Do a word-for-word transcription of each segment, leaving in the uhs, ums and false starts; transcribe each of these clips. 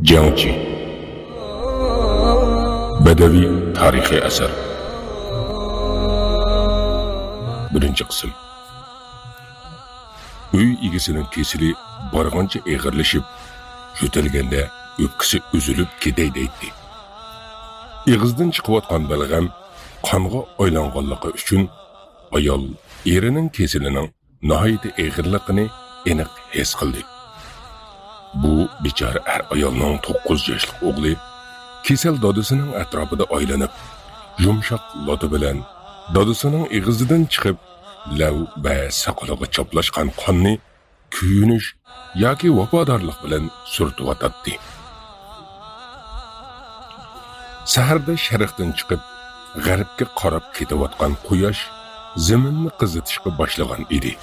جەڭچى. بەدەۋىي تارىخىي ئەسەر. بىرىنچى قىسىم. ئۆي ئىگىسىنىڭ كېسىلى بارغانچە ئېغىرلىشىپ، يۆتەلگەندە ئۆپكىسى ئۈزۈلۈپ كېتەي دەيتتى. ئېغىزدىن چىقىۋاتقان بەلغەم قانغا ئايلانغانلىقى ئۈچۈن، ئايال ئېرىنىڭ كېسىلىنىڭ ناھايىتى ئېغىرلىقىنى ئېنىق ھېس قىلدى. بۇ بىچارە ئەر ئايالنىڭ توققۇز ياشلىق ئوغلى كېسەل دادىسىنىڭ ئەتراپىدا ئايلىنىپ، يۇمشاق لاتا بىلەن دادىسىنىڭ ئېغىزىدىن چىقىپ، لەۋ ۋە ساقىلىغا چاپلاشقان قاننى كۆيۈنۈش ياكى ۋاپادارلىق بىلەن سۈرتۈۋاتاتتى. سەھەردە شەرقتىن چىقىپ، غەربكە قاراپ كېتىۋاتقان قۇياش زېمىننى قىزىتىشقا باشلىغان ئىدى.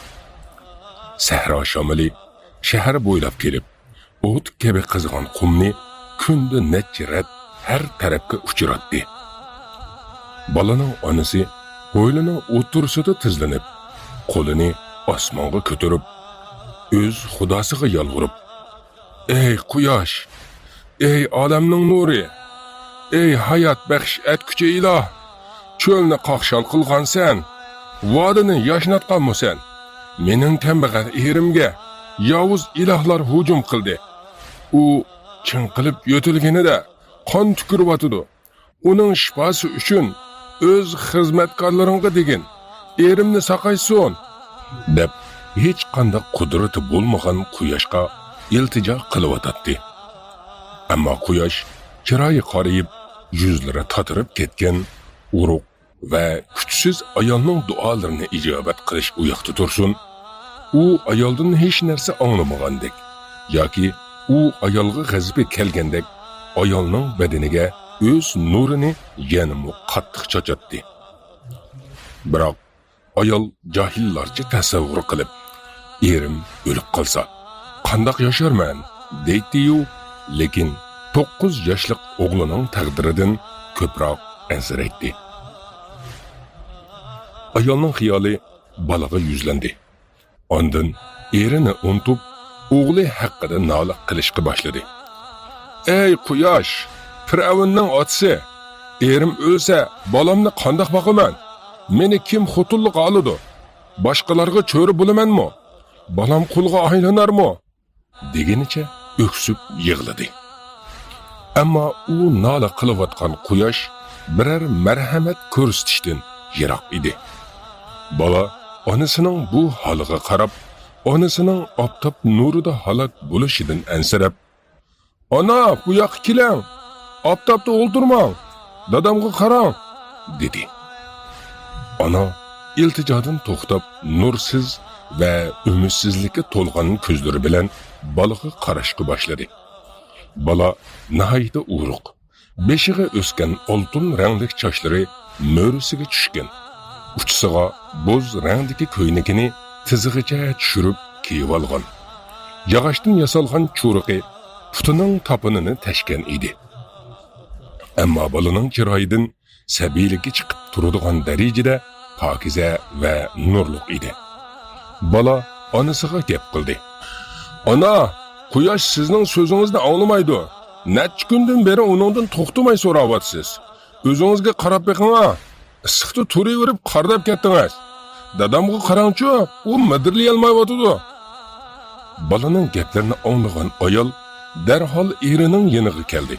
سەھرا شامىلى شەھەر بويلاپ كېلىپ، ئوت كەبى قىزغان قۇمنى كۈندە نەچچە رەت ھەر تەرەپكە ئۇچۇراتتى. بالىنىڭ ئانىسى ھويلىنىڭ ئوتتۇرىسىدا تىزلىنىپ، قولىنى ئاسمانغا كۆتۈرۈپ، ئۆز خۇداسىغا يالۋۇرۇپ، «ئەي قۇياش! ئەي ئالەمنىڭ نۇرى! ئەي ھايات بەخش ئەتكۈچى ئىلاھ! چۆلنى قاقشال قىلغانسەن، ۋادىنى ياشناتقانمۇسەن! مېنىڭ كەمبەغەل ئېرىمگە ياۋۇز ئىلاھلار ھۇجۇم قىلدى. ئۇ چىڭقىلىپ يۆتەلگىنىدە قان تۈكۈرۈۋاتىدۇ. ئۇنىڭ شىپاسى ئۈچۈن ئۆز خىزمەتكارلىرىڭغا دېگىن، ئېرىمنى ساقايسۇن!» دەپ، ھېچقانداق قۇدرىتى بولمىغان قۇياشقا ئىلتىجا قىلىۋاتاتتى. ئەمما قۇياش چىرايى قارىيىپ، يۈزلىرى تاتىرىپ كەتكەن ئورۇق ۋە كۈچسىز ئايالنىڭ دۇئالىرىنى ئىجابەت قىلىش ئۇياقتا تۇرسۇن، ئۇ ئايالدىن ھېچ نەرسە ئاڭلىمىغاندەك ياكى ئۇ ئايالغا غەزىپى كەلگەندەك ئايالنىڭ بەدىنىگە ئۆز نۇرىنى يەنىمۇ قاتتىق چاچاتتى. بىراق ئايال جاھىللارچە تەسەۋۋۇر قىلىپ، «ئېرىم ئۆلۈپ قالسا، قانداق ياشارمەن؟» دەيتتىيۇ، لېكىن توققۇز ياشلىق ئوغلىنىڭ تەقدىرىدىن كۆپرەك ئەنسىرەيتتى. ئايالنىڭ خىيالى بالىغا يۈزلەندى. ئاندىن ئېرىنى ئۇنتۇپ، ئوغلى ھەققىدە نالە قىلىشقا باشلىدى. «ئەي قۇياش، پىرئەۋننىڭ ئاتىسى، ئېرىم ئۆلسە، بالامنى قانداق باقىمەن؟ مېنى كىم خوتۇنلۇققا ئالىدۇ؟ باشقىلارغا چۆرە بولىمەنمۇ؟ بالام قۇلغا ئايلىنارمۇ؟» دېگىنىچە ئۆكسۈپ يىغلىدى. ئەمما ئۇ نالە قىلىۋاتقان قۇياش بىرەر مەرھەمەت كۆرسىتىشتىن يىراق ئىدى. بالا ئانىسىنىڭ بۇ ھالىغا قاراپ، ئانىسىنىڭ ئاپتاپ نۇرىدا ھالاك بولۇشىدىن ئەنسىرەپ، «ئانا، بۇ ياققا كېلىڭ! ئاپتاپتا ئولتۇرماڭ! دادامغا قاراڭ!» دېدى. ئانا ئىلتىجادىن توختاپ، نۇرسىز ۋە ئۈمىدسىزلىككە تولغان كۆزلىرى بىلەن بالىغا قاراشقا باشلىدى. بالا ناھايىتى ئورۇق. بېشىغا ئۆسكەن ئالتۇن رەڭلىك چاچلىرى مۈرىسىگە چۈشكەن. ئۇچىسىغا بوز رەڭدىكى كۆينىكىنى تىزىغىچە چۈشۈرۈپ كىيىۋالغان. ياغاچتىن ياسالغان چۇرۇقى پۇتىنىڭ تاپىنىنى تەشكەن ئىدى. ئەمما بالىنىڭ چىرايىدىن سەبىيلىكى چىقىپ تۇرىدىغان دەرىجىدە پاكىزە ۋە نۇرلۇق ئىدى. بالا ئانىسىغا گەپ قىلدى. «ئانا، قۇياش سىزنىڭ سۆزىڭىزنى ئاڭلىمايدۇ. نەچچە كۈندىن بېرى ئۇنىڭدىن توختىماي سوراۋاتىسىز. ئۆزىڭىزگە قاراپ بېقىڭا. ئىسسىقتا تۇرۇۋېرىپ قارىداپ كەتتىڭىز. دادامغا قاراڭچۇ، ئۇ مىدىرلىيالمايۋاتىدۇ.» بالىنىڭ گەپلىرىنى ئاڭلىغان ئايال دەرھال ئېرىنىڭ يېنىغا كەلدى.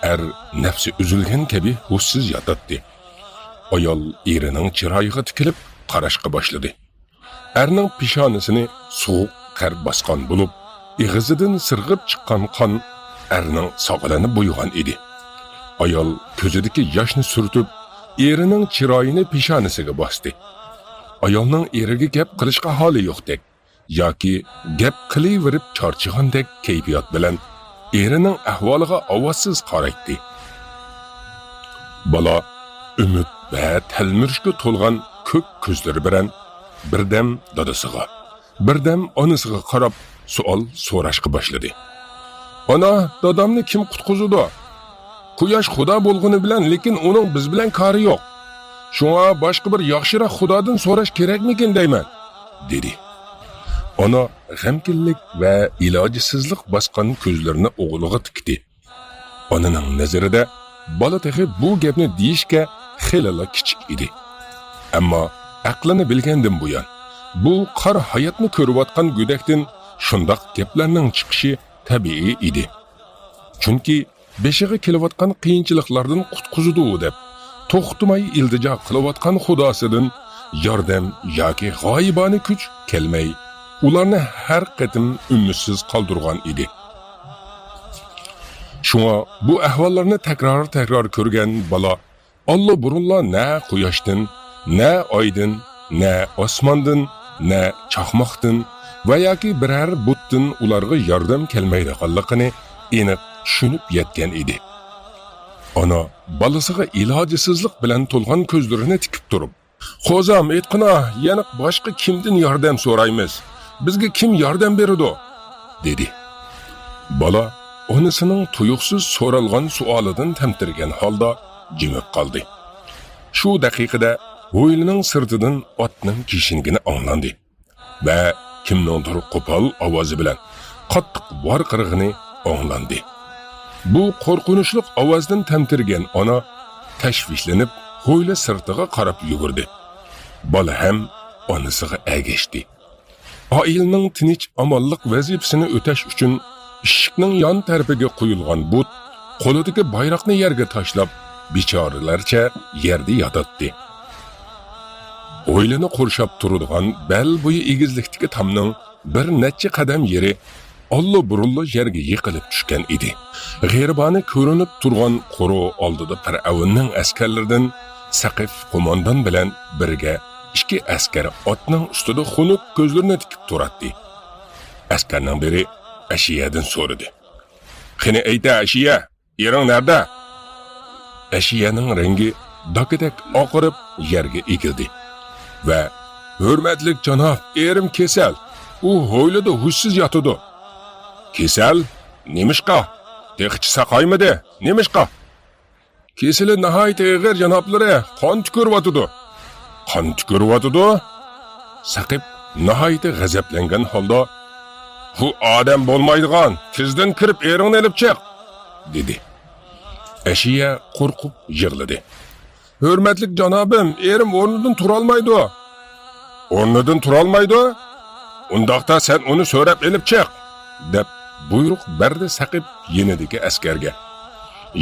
ئەر نەپسى ئۈزۈلگەن كەبى ھوشسىز ياتاتتى. ئايال ئېرىنىڭ چىرايىغا تىكىلىپ قاراشقا باشلىدى. ئەرنىڭ پېشانىسىنى سوغۇق تەر باسقان بولۇپ، ئېغىزىدىن سىرغىپ چىققان قان ئەرنىڭ ساقىلىنى بويىغان ئىدى. ئايال كۆزىدىكى ياشنى سۈرتۈپ، ئېرىنىڭ چىرايىنى پېشانىسىگە باستى. ئايالنىڭ ئېرىگە گەپ قىلىشقا ھالى يوقتەك ياكى گەپ قىلىۋېرىپ چارچىغاندەك كەيپىيات بىلەن ئېرىنىڭ ئەھۋالىغا ئاۋازسىز قارايتتى. بالا ئۈمىد ۋە تەلمۈرۈشكە تولغان كۆك كۆزلىرى بىلەن بىردەم دادىسىغا، بىردەم ئانىسىغا قاراپ سوئال سوراشقا باشلىدى. «ئانا، دادامنى كىم قۇتقۇزىدۇ؟ قۇياش خۇدا بولغىنى بىلەن، لېكىن ئۇنىڭ بىز بىلەن كارى يوق. شۇڭا باشقا بىر ياخشىراق خۇدادىن سوراش كېرەكمىكىن دەيمەن، دېدى. ئانا غەمكىنلىك ۋە ئىلاجسىزلىق باسقان كۆزلىرىنى ئوغلىغا تىكتى. ئانىنىڭ نەزىرىدە بالا تېخى بۇ گەپنى دېيىشكە خېلىلا كىچىك ئىدى. ئەمما ئەقلىنى بىلگەندىن بۇيان، بۇ قارا ھاياتنى كۆرۈۋاتقان گۆدەكتىن شۇنداق گەپلەرنىڭ چىقىشى تەبىئىي ئىدى. چۈنكى بېشىغا كېلىۋاتقان قىيىنچىلىقلاردىن قۇتقۇزىدۇ دەپ، توختىماي ئىلتىجا قىلىۋاتقان خۇداسىدىن ياردەم ياكى غايىبانە كۈچ كەلمەي، ئۇلارنى ھەر قېتىم ئۈمىدسىز قالدۇرغان ئىدى. شۇڭا بۇ ئەھۋاللارنى تەكرار-تەكرار كۆرگەن بالا ئاللىبۇرۇنلا نە قۇياشتىن، نە ئايدىن، نە ئاسماندىن، نە چاقماقتىن ۋە ياكى بىرەر بۇتتىن ئۇلارغا ياردەم كەلمەيدىغانلىقىنى ئېنىق چۈشىنىپ يەتكەن ئىدى. ئانا بالىسىغا ئىلاجسىزلىق بىلەن تولغان كۆزلىرىنى تىكىپ تۇرۇپ، «قوزام، ئېيتقىنا، يەنە باشقا كىمدىن ياردەم سورايمىز؟ بىزگە كىم ياردەم بېرىدۇ؟» دېدى. بالا ئانىسىنىڭ تۇيۇقسىز سورالغان سوئالىدىن تەمتىرىگەن ھالدا جىمىپ قالدى. شۇ دەقىقىدە ھويلىنىڭ سىرتىدىن ئاتنىڭ كىشنىگىنى ئاڭلاندى ۋە كىمنىڭدۇر قوپال ئاۋازى بىلەن قاتتىق ۋارقىرىغىنى ئاڭلاندى. بۇ قورقۇنچلۇق ئاۋازدىن تەمتىرىگەن ئانا تەشۋىشلىنىپ ھويلا سىرتىغا قاراپ يۈگۈردى. بالا ھەم ئانىسىغا ئەگەشتى. ئائىلىنىڭ تىنچ-ئامانلىق ۋەزىپىسىنى ئۆتەش ئۈچۈن ئىشىكنىڭ يان تەرىپىگە قويۇلغان بۇت، قولىدىكى بايراقنى يەرگە تاشلاپ، بىچارىلەرچە يەردە ياتاتتى. ھويلىنى قورشاپ تۇرىدىغان بەل بويى ئېگىزلىكتىكى تامنىڭ بىر نەچچە قەدەم يېرى ئاللىبۇرۇنلا يەرگە يىقىلىپ چۈشكەن ئىدى. غېرىبانە كۆرۈنۈپ تۇرغان قورۇ ئالدىدا پىرئەۋننىڭ ئەسكەرلىرىدىن سەقىف قوماندان بىلەن بىرگە ئىككى ئەسكەر ئاتنىڭ ئۈستىدە خۇنۈك كۆزلىرىنى تىكىپ تۇراتتى. ئەسكەرنىڭ بىرى ئەشىيەدىن سورىدى: «قېنى ئېيتە، ئەشىيە، ئېرىڭ نەدە؟» ئەشىيەنىڭ رەڭگى داكىدەك ئاقىرىپ يەرگە ئېگىلدى ۋە: «ھۆرمەتلىك جاناب، ئېرىم كېسەل، ئۇ ھويلىدا ھوشسىز ياتىدۇ.» «كېسەل؟ نېمىشقا؟ تېخىچە ساقايمىدى، نېمىشقا؟» «كېسىلى ناھايىتى ئېغىر، جانابلىرى، قان تۈكۈرۈۋاتىدۇ.» «قان تۈكۈرۈۋاتىدۇ؟» سەقىپ ناھايىتى غەزەپلەنگەن ھالدا: «بۇ ئادەم بولمايدىغان، تېزدىن كىرىپ ئېرىڭنى ئېلىپ چىق!» دېدى. ئەشىيە قورقۇپ يىغلىدى. «ھۆرمەتلىك جانابىم، ئېرىم ئورنىدىن تۇرالمايدۇ.» «ئورنىدىن تۇرالمايدۇ؟ ئۇنداقتا سەن ئۇنى سۆرەپ ئېلىپ چىق!» دەپ بۇيرۇق بەردى سەقىپ يېنىدىكى ئەسكەرگە.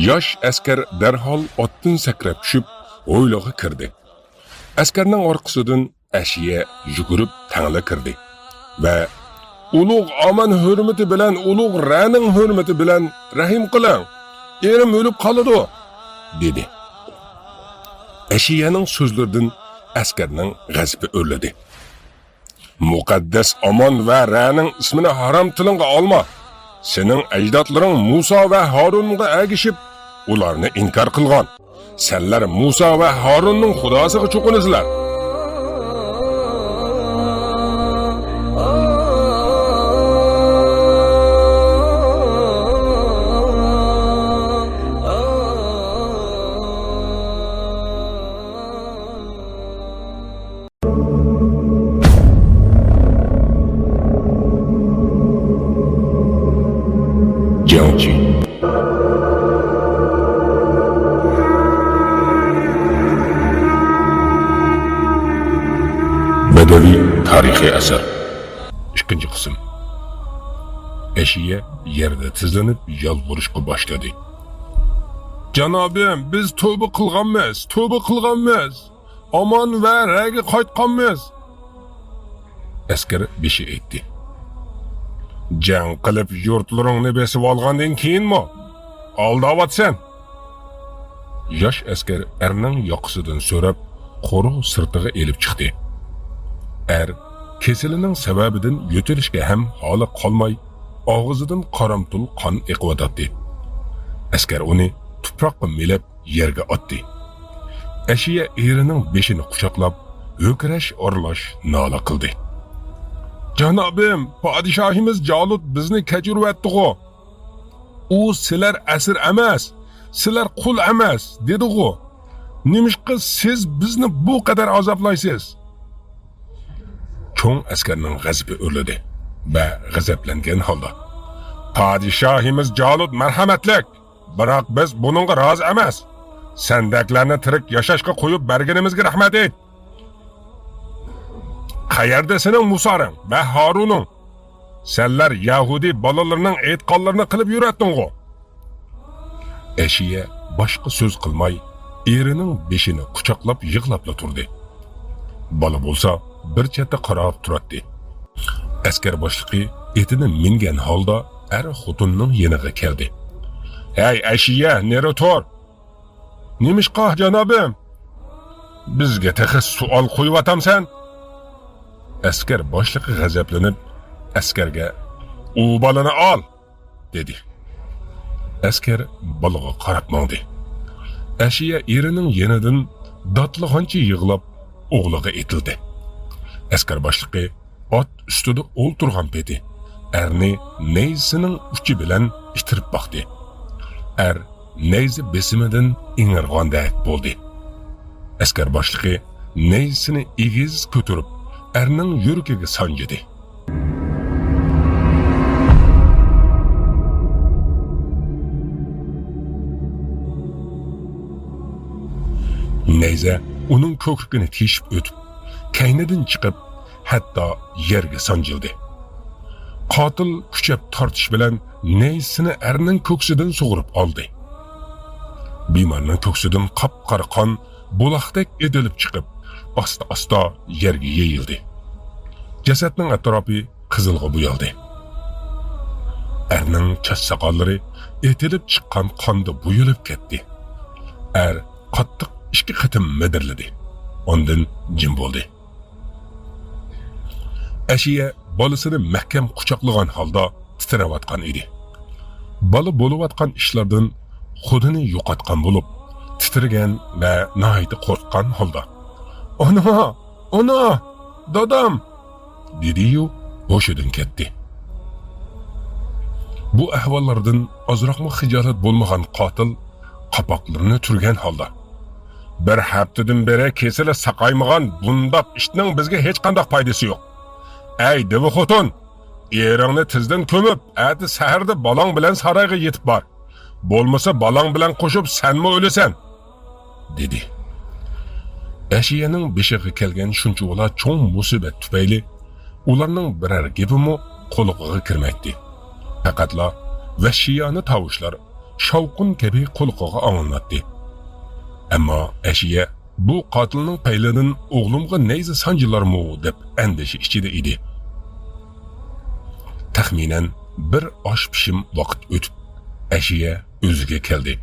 ياش ئەسكەر دەرھال ئاتتىن سەكرەپ چۈشۈپ، ھويلىغا كىردى. ئەسكەرنىڭ ئارقىسىدىن ئەشىيە يۈگۈرۈپ تەڭلا كىردى ۋە: «ئۇلۇغ ئامان ھۆرمىتى بىلەن، ئۇلۇغ رەنىڭ ھۆرمىتى بىلەن رەھىم قىلىڭ، ئېرىم ئۆلۈپ قالىدۇ!» دېدى. ئەشىيەنىڭ سۆزلىرىدىن ئەسكەرنىڭ غەزىپى ئۆرلىدى. «مۇقەددەس ئامان ۋە رەنىڭ ئىسمىنى ھارام تىلىڭغا ئالما! سېنىڭ ئەجدادلىرىڭ مۇسا ۋە ھارۇنغا ئەگىشىپ، ئۇلارنى ئىنكار قىلغان. سەنلەر مۇسا ۋە ھارۇننىڭ خۇداسىغا چوقۇنىسىلەر.» جياڭچى. بەدەۋىي تارىخىي ئەسەر. ئىككىنچى قىسىم. ئەشىيە يەردە تىزلىنىپ يالۋۇرۇشقا باشلىدى. «جانابىم، بىز تۆبە قىلغانمىز، تۆبە قىلغانمىز! ئامان ۋە رەگە قايتقانمىز!» ئەسكەر بېشى ئېيتتى. «جەڭ قىلىپ يۇرتلىرىڭنى بېسىۋالغاندىن كېيىنمۇ؟ ئالداۋاتىسەن!» ياش ئەسكەر ئەرنىڭ ياقىسىدىن سۆرەپ، قورۇ سىرتىغا ئېلىپ چىقتى. ئەر كېسىلىنىڭ سەۋەبىدىن يۆتىلىشكە ھەم ھالى قالماي، ئاغزىدىن قارامتۇل قان ئېقىۋاتاتتى. ئەسكەر ئۇنى تۇپراققا مىلەپ، يەرگە ئاتتى. ئەشىيە ئېرىنىڭ بېشىنى قۇچاقلاپ، ھۆكۈرەش ئارىلاش نالە قىلدى. «جانابىم، پادىشاھىمىز جالۇت بىزنى كەچۈرۈۋەتتىغۇ! ئۇ سىلەر ئەسىر ئەمەس، سىلەر قۇل ئەمەس، دېدىغۇ. نېمىشقا سىز بىزنى بۇ قەدەر ئازابلايسىز؟ چوڭ ئەسكەرنىڭ غەزىپى ئۆرلىدى ۋە غەزەپلەنگەن ھالدا، پادىشاھىمىز جالۇت مەرھەمەتلىك، بىراق بىز بۇنىڭغا رازى ئەمەس. سەندەكلەرنى تىرىك ياشاشقا قويۇپ بەرگىنىمىزگە رەھمەت ئېيت. قەيەردە سېنىڭ مۇسارىڭ ۋە ھارۇنۇڭ؟ سەنلەر يەھۇدىي بالىلىرىنىڭ ئېيتقانلىرىنى قىلىپ يۈرەتتىڭغۇ؟ ئەشىيە باشقا سۆز قىلماي، ئېرىنىڭ بېشىنى قۇچاقلاپ يىغلاپلا تۇردى. بالا بولسا بىر چەتتە قاراپ تۇراتتى. ئەسكەر باشلىقى ئېتىنى مىنگەن ھالدا ئەر خوتۇننىڭ يېنىغا كەلدى. ھەي، ئەشىيە، نېرى تۇر! نېمىشقا، جانابىم؟ بىزگە تېخى سوئال قويۇۋاتامسەن؟ ئەسكەر باشلىقى غەزەپلىنىپ، ئەسكەرگە، ئۇ بالىنى ئال! دېدى. ئەسكەر بالىغا قاراپ ماڭدى. ئەشىيە ئېرىنىڭ يېنىدىن داتلىغانچە يىغلاپ، ئوغلىغا ئېتىلدى. ئەسكەر باشلىقى ئات ئۈستىدە ئولتۇرغان پېتى ئەرنى نەيزىسىنىڭ ئۇچى بىلەن ئىتتىرىپ باقتى. ئەر نەيزە بېسىمىدىن ئىڭرىغاندەك بولدى. ئەسكەر باشلىقى نەيزىسىنى ئېگىز كۆتۈرۈپ، ئەرنىڭ يۈرىكىگە سانجىدى. نەيزە ئۇنىڭ كۆكرىكىنى تېشىپ ئۆتۈپ، كەينىدىن چىقىپ، ھەتتا يەرگە سانجىلدى. قاتىل كۈچەپ تارتىش بىلەن نەيزىسىنى ئەرنىڭ كۆكسىدىن سۇغۇرۇپ ئالدى. بىمارنىڭ كۆكسىدىن قاپقارا قان بۇلاقتەك ئېتىلىپ چىقىپ، ئاستا-ئاستا يەرگە يېيىلدى. جەسەتنىڭ ئەتراپى قىزىلغا بويالدى. ئەرنىڭ چاچ ساقاللىرى ئېتىلىپ چىققان قاندا بويىلىپ كەتتى. ئەر قاتتىق ئىككى قېتىم مىدىرلىدى. ئاندىن جىم بولدى. ئەشىيە بالىسىنى مەھكەم قۇچاقلىغان ھالدا تىترەۋاتقان ئىدى. بالا بولۇۋاتقان ئىشلاردىن خۇدىنى يوقاتقان بولۇپ، تىترىگەن ۋە ناھايىتى قورققان ھالدا، «ئانا! ئانا! دادام!» دېدىيۇ، ھوشىدىن كەتتى. بۇ ئەھۋاللاردىن ئازراقمۇ خىجالەت بولمىغان قاتىل قاپاقلىرىنى تۈرگەن ھالدا، «بىر ھەپتىدىن بېرى كېسىلى ساقايمىغان بۇنداق ئىتنىڭ بىزگە ھېچقانداق پايدىسى يوق. ئەي، دىۋە خوتۇن! ئېرىڭنى تېزدىن كۆمۈپ، ئەتە سەھەردە بالاڭ بىلەن سارايغا يېتىپ بار. بولمىسا بالاڭ بىلەن قوشۇپ سەنمۇ ئۆلىسەن!» دېدى. ئەشىيەنىڭ بېشىغا كەلگەن شۇنچىۋالا چوڭ مۇسىبەت تۈپەيلى ئۇلارنىڭ بىرەر گېپىمۇ قۇلىقىغا كىرمەيتتى. پەقەتلا ۋەھشىيانە تاۋۇشلار شاۋقۇن كەبى قۇلىقىغا ئاڭلىناتتى. ئەمما ئەشىيە بۇ قاتىلنىڭ پەيلىدىن ئوغلۇمغا نەيزە سانجىلارمۇ دەپ ئەندىشە ئىچىدە ئىدى. تەخمىنەن بىر ئاش پىشىم ۋاقىت ئۆتۈپ، ئەشىيە ئۆزىگە كەلدى.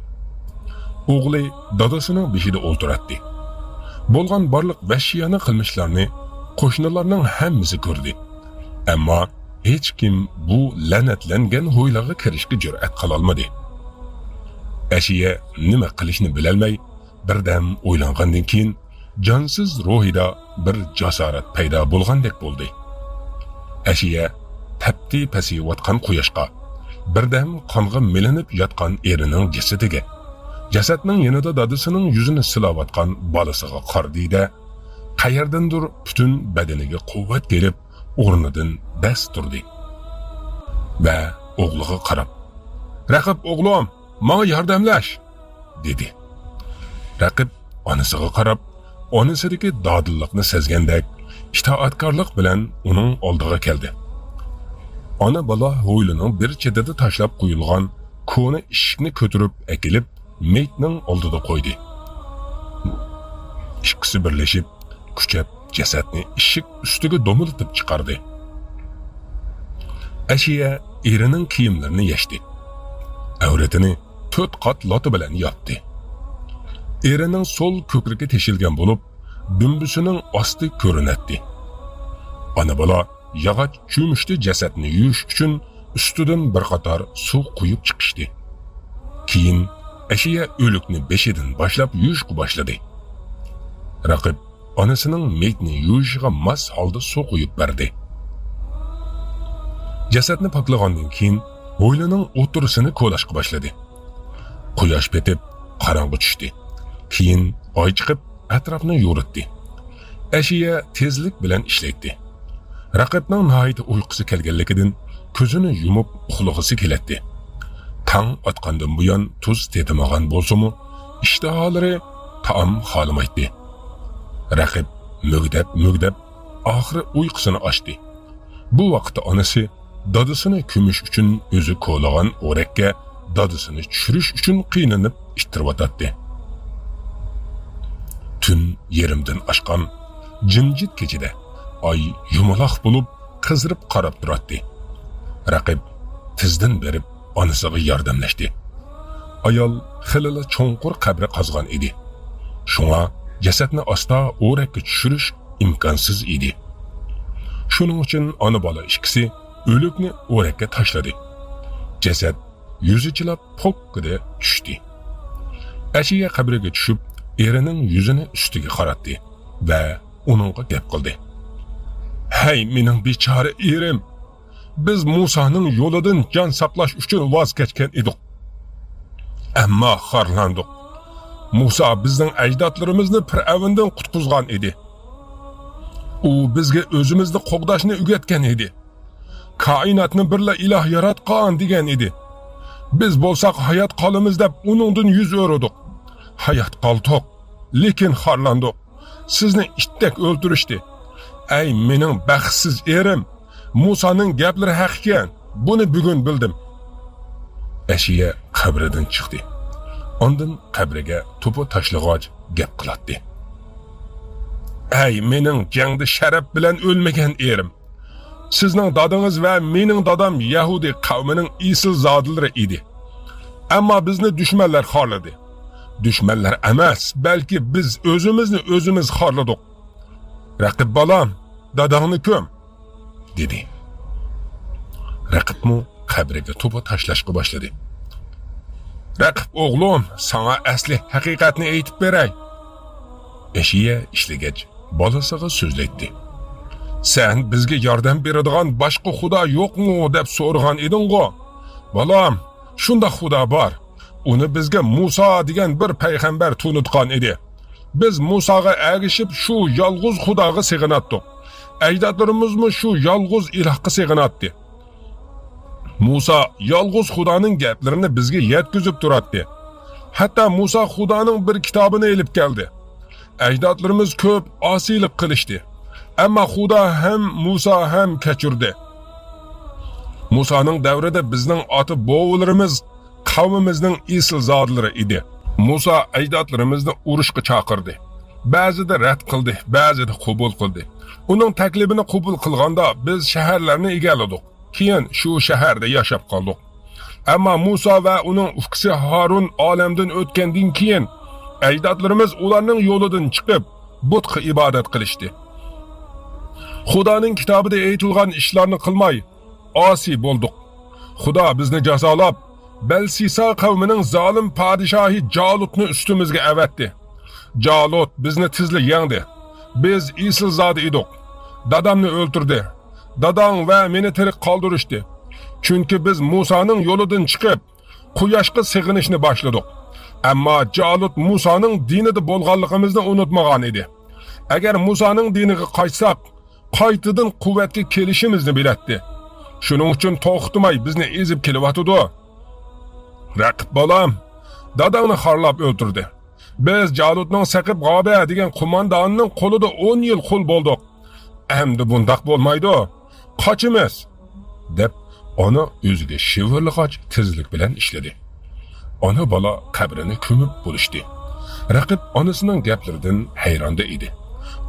ئوغلى دادىسىنىڭ بېشىدا ئولتۇراتتى. بولغان بارلىق ۋەھشىيانە قىلمىشلارنى قوشنىلارنىڭ ھەممىسى كۆردى. ئەمما ھېچكىم بۇ لەنەتلەنگەن ھويلىغا كىرىشكە جۈرئەت قىلالمىدى. ئەشىيە نېمە قىلىشنى بىلەلمەي، بىردەم ئويلانغاندىن كېيىن، جانسىز روھىدا بىر جاسارەت پەيدا بولغاندەك بولدى. ئەشىيە تەپتى پەسىيىۋاتقان قۇياشقا، بىردەم قانغا مىلىنىپ ياتقان ئېرىنىڭ جەسىتىگە، جەسەتنىڭ يېنىدا دادىسىنىڭ يۈزىنى سىلاۋاتقان بالىسىغا قارىدى-دە، قەيەردىندۇر پۈتۈن بەدىنىگە قۇۋۋەت كېلىپ، ئورنىدىن دەس تۇردى ۋە ئوغلىغا قاراپ، «رەقىب ئوغلۇم، ماڭا ياردەملەش!» دېدى. رەقىب ئانىسىغا قاراپ، ئانىسىدىكى دادىللىقنى سەزگەندەك، ئىتائەتكارلىق بىلەن ئۇنىڭ ئالدىغا كەلدى. ئانا-بالا ھويلىنىڭ بىر چېتىدە تاشلاپ قويۇلغان كونا ئىشىكنى كۆتۈرۈپ ئەكېلىپ، مېيىتنىڭ ئالدىدا قويدى. ئىككىسى بىرلىشىپ، كۈچەپ جەسەتنى ئىشىك ئۈستىگە دومىلىتىپ چىقاردى. ئەشىيە ئېرىنىڭ كىيىملىرىنى يەشتى. ئەۋرىتىنى تۆت قات لاتا بىلەن ياپتى. ئېرىنىڭ سول كۆكرىكى تېشىلگەن بولۇپ، دۈمبىسىنىڭ ئاستى كۆرۈنەتتى. ئانا-بالا ياغاچ چۆمۈچتە جەسەتنى يۇيۇش ئۈچۈن ئۈستىدىن بىر قاتار سۇ قۇيۇپ چىقىشتى. كېيىن ئەشىيە ئۆلۈكنى بېشىدىن باشلاپ يۇيۇشقا باشلىدى. رەقىب ئانىسىنىڭ مېيىتنى يۇيۇشىغا ماس ھالدا سۇ قۇيۇپ بەردى. جەسەتنى پاكلىغاندىن كېيىن، ھويلىنىڭ ئوتتۇرىسىنى كولاشقا باشلىدى. قۇياش پېتىپ، قاراڭغۇ چۈشتى. كېيىن ئاي چىقىپ، ئەتراپنى يورۇتتى. ئەشىيە تېزلىك بىلەن ئىشلەيتتى. رەقىبنىڭ ناھايىتى ئۇيقۇسى كەلگەنلىكىدىن كۆزىنى يۇمۇپ ئۇخلىغۇسى كېلەتتى. تاڭ ئاتقاندىن بۇيان تۇز تېتىمىغان بولسىمۇ، ئىشتىھالىرى تائام خالىمايتتى. رەقىب مۈگدەپ-مۈگدەپ، ئاخىرى ئۇيقۇسىنى ئاچتى. بۇ ۋاقىتتا ئانىسى دادىسىنى كۆمۈش ئۈچۈن ئۆزى كولىغان ئورەككە دادىسىنى چۈشۈرۈش ئۈچۈن قىينىلىپ ئىتتىرىۋاتاتتى. تۈن يېرىمدىن ئاشقان جىمجىت كېچىدە ئاي يۇمىلاق بولۇپ قىزىرىپ قاراپ تۇراتتى. رەقىب تېزدىن بېرىپ ئانىسىغا ياردەملەشتى. ئايال خېلىلا چوڭقۇر قەبرە قازغان ئىدى. شۇڭا جەسەتنى ئاستا ئورەككە چۈشۈرۈش ئىمكانسىز ئىدى. شۇنىڭ ئۈچۈن ئانا-بالا ئىككىسى ئۆلۈكنى ئورەككە تاشلىدى. جەسەت يۈزى چىلاپ پوككىدە چۈشتى. ئەشىيە قەبرىگە چۈشۈپ، ئېرىنىڭ يۈزىنى ئۈستىگە قاراتتى ۋە ئۇنىڭغا گەپ قىلدى. «ھەي، مېنىڭ بىچارە ئېرىم! بىز مۇسانىڭ يولىدىن جان ساقلاش ئۈچۈن ۋاز كەچكەن ئىدۇق. ئەمما خارلاندۇق. مۇسا بىزنىڭ ئەجدادلىرىمىزنى پىرئەۋندىن قۇتقۇزغان ئىدى. ئۇ بىزگە ئۆزىمىزنى قوغداشنى ئۆگەتكەن ئىدى. كائىناتنى بىرلا ئىلاھ ياراتقان دېگەن ئىدى. بىز بولساق ھايات قالىمىز دەپ ئۇنىڭدىن يۈز ئۆرۈدۇق. ھايات قالدۇق، لېكىن خارلاندۇق. سىزنى ئىتتەك ئۆلتۈرۈشتى. ئەي مېنىڭ بەختسىز ئېرىم! مۇسانىڭ گەپلىرى ھەق ئىكەن. بۇنى بۈگۈن بىلدىم.» ئەشىيە قەبرىدىن چىقتى. ئاندىن قەبرىگە توپا تاشلىغاچ گەپ قىلاتتى. «ئەي مېنىڭ جەڭدە شەرەپ بىلەن ئۆلمىگەن ئېرىم! سىزنىڭ دادىڭىز ۋە مېنىڭ دادام يەھۇدىي قەۋمىنىڭ ئېسىلزادىلىرى ئىدى. ئەمما بىزنى دۈشمەنلەر خارلىدى. دۈشمەنلەر ئەمەس، بەلكى بىز ئۆزىمىزنى ئۆزىمىز خارلىدۇق. رەقىب بالام، داداڭنى كۆم!» دېدى. رەقىبمۇ قەبرىگە توپا تاشلاشقا باشلىدى. «رەقىب ئوغلۇم، ساڭا ئەسلى ھەقىقەتنى ئېيتىپ بېرەي.» ئەشىيە ئىشلىگەچ بالىسىغا سۆزلەيتتى. «سەن بىزگە ياردەم بېرىدىغان باشقا خۇدا يوقمۇ دەپ سورىغان ئىدىڭغۇ؟ بالام، شۇنداق خۇدا بار. ئۇنى بىزگە مۇسا دېگەن بىر پەيغەمبەر تونۇتقان ئىدى. بىز مۇساغا ئەگىشىپ شۇ يالغۇز خۇداغا سېغىناتتۇق. ئەجدادلىرىمىزمۇ شۇ يالغۇز ئىلاھقا سېغىناتتى. مۇسا يالغۇز خۇدانىڭ گەپلىرىنى بىزگە يەتكۈزۈپ تۇراتتى. ھەتتا مۇسا خۇدانىڭ بىر كىتابىنى ئېلىپ كەلدى. ئەجدادلىرىمىز كۆپ ئاسىيلىق قىلىشتى. ئەمما خۇدا ھەم مۇسا ھەم كەچۈردى. مۇسانىڭ دەۋرىدە بىزنىڭ ئاتا-بوۋىلىرىمىز قەۋمىمىزنىڭ ئېسىلزادىلىرى ئىدى. مۇسا ئەجدادلىرىمىزنى ئۇرۇشقا چاقىردى. بەزىدە رەت قىلدى، بەزىدە قوبۇل قىلدى. ئۇنىڭ تەكلىپىنى قوبۇل قىلغاندا بىز شەھەرلەرنى ئىگىلىدۇق. كېيىن شۇ شەھەردە ياشاپ قالدۇق. ئەمما مۇسا ۋە ئۇنىڭ ئۇكىسى ھارۇن ئالەمدىن ئۆتكەندىن كېيىن، ئەجدادلىرىمىز ئۇلارنىڭ يولىدىن چىقىپ، بۇتقا ئىبادەت قىلىشتى. خۇدانىڭ كىتابىدا ئېيتىلغان ئىشلارنى قىلماي، ئاسىي بولدۇق. خۇدا بىزنى جازالاپ، بەلسىسا قەۋمىنىڭ زالىم پادىشاھى جالۇتنى ئۈستىمىزگە ئەۋەتتى. جالۇت بىزنى تېزلا يەڭدى. بىز ئېسىلزادە ئىدۇق. دادامنى ئۆلتۈردى. داداڭ ۋە مېنى تىرىك قالدۇرۇشتى. چۈنكى بىز مۇسانىڭ يولىدىن چىقىپ، قۇياشقا سېغىنىشنى باشلىدۇق. ئەمما جالۇت مۇسانىڭ دىنىدا بولغانلىقىمىزنى ئۇنتۇمىغان ئىدى. ئەگەر مۇسانىڭ دىنىغا قايتساق، قايتىدىن قۇۋۋەتكە كېلىشىمىزنى بىلەتتى. شۇنىڭ ئۈچۈن توختىماي بىزنى ئېزىپ كېلىۋاتىدۇ. رەقىب بالام، داداڭنى خارلاپ ئۆلتۈردى. بىز جالۇتنىڭ سېقىپ غابە دېگەن قومانداننىڭ قولىدا ئون يىل قۇل بولدۇق. ئەمدى بۇنداق بولمايدۇ. قاچىمىز!» دەپ، ئانا ئۆزىگە شىۋىرلىغاچ تېزلىك بىلەن ئىشلىدى. ئانا-بالا قەبرىنى كۆمۈپ بولۇشتى. رەقىب ئانىسىنىڭ گەپلىرىدىن ھەيراندا ئىدى.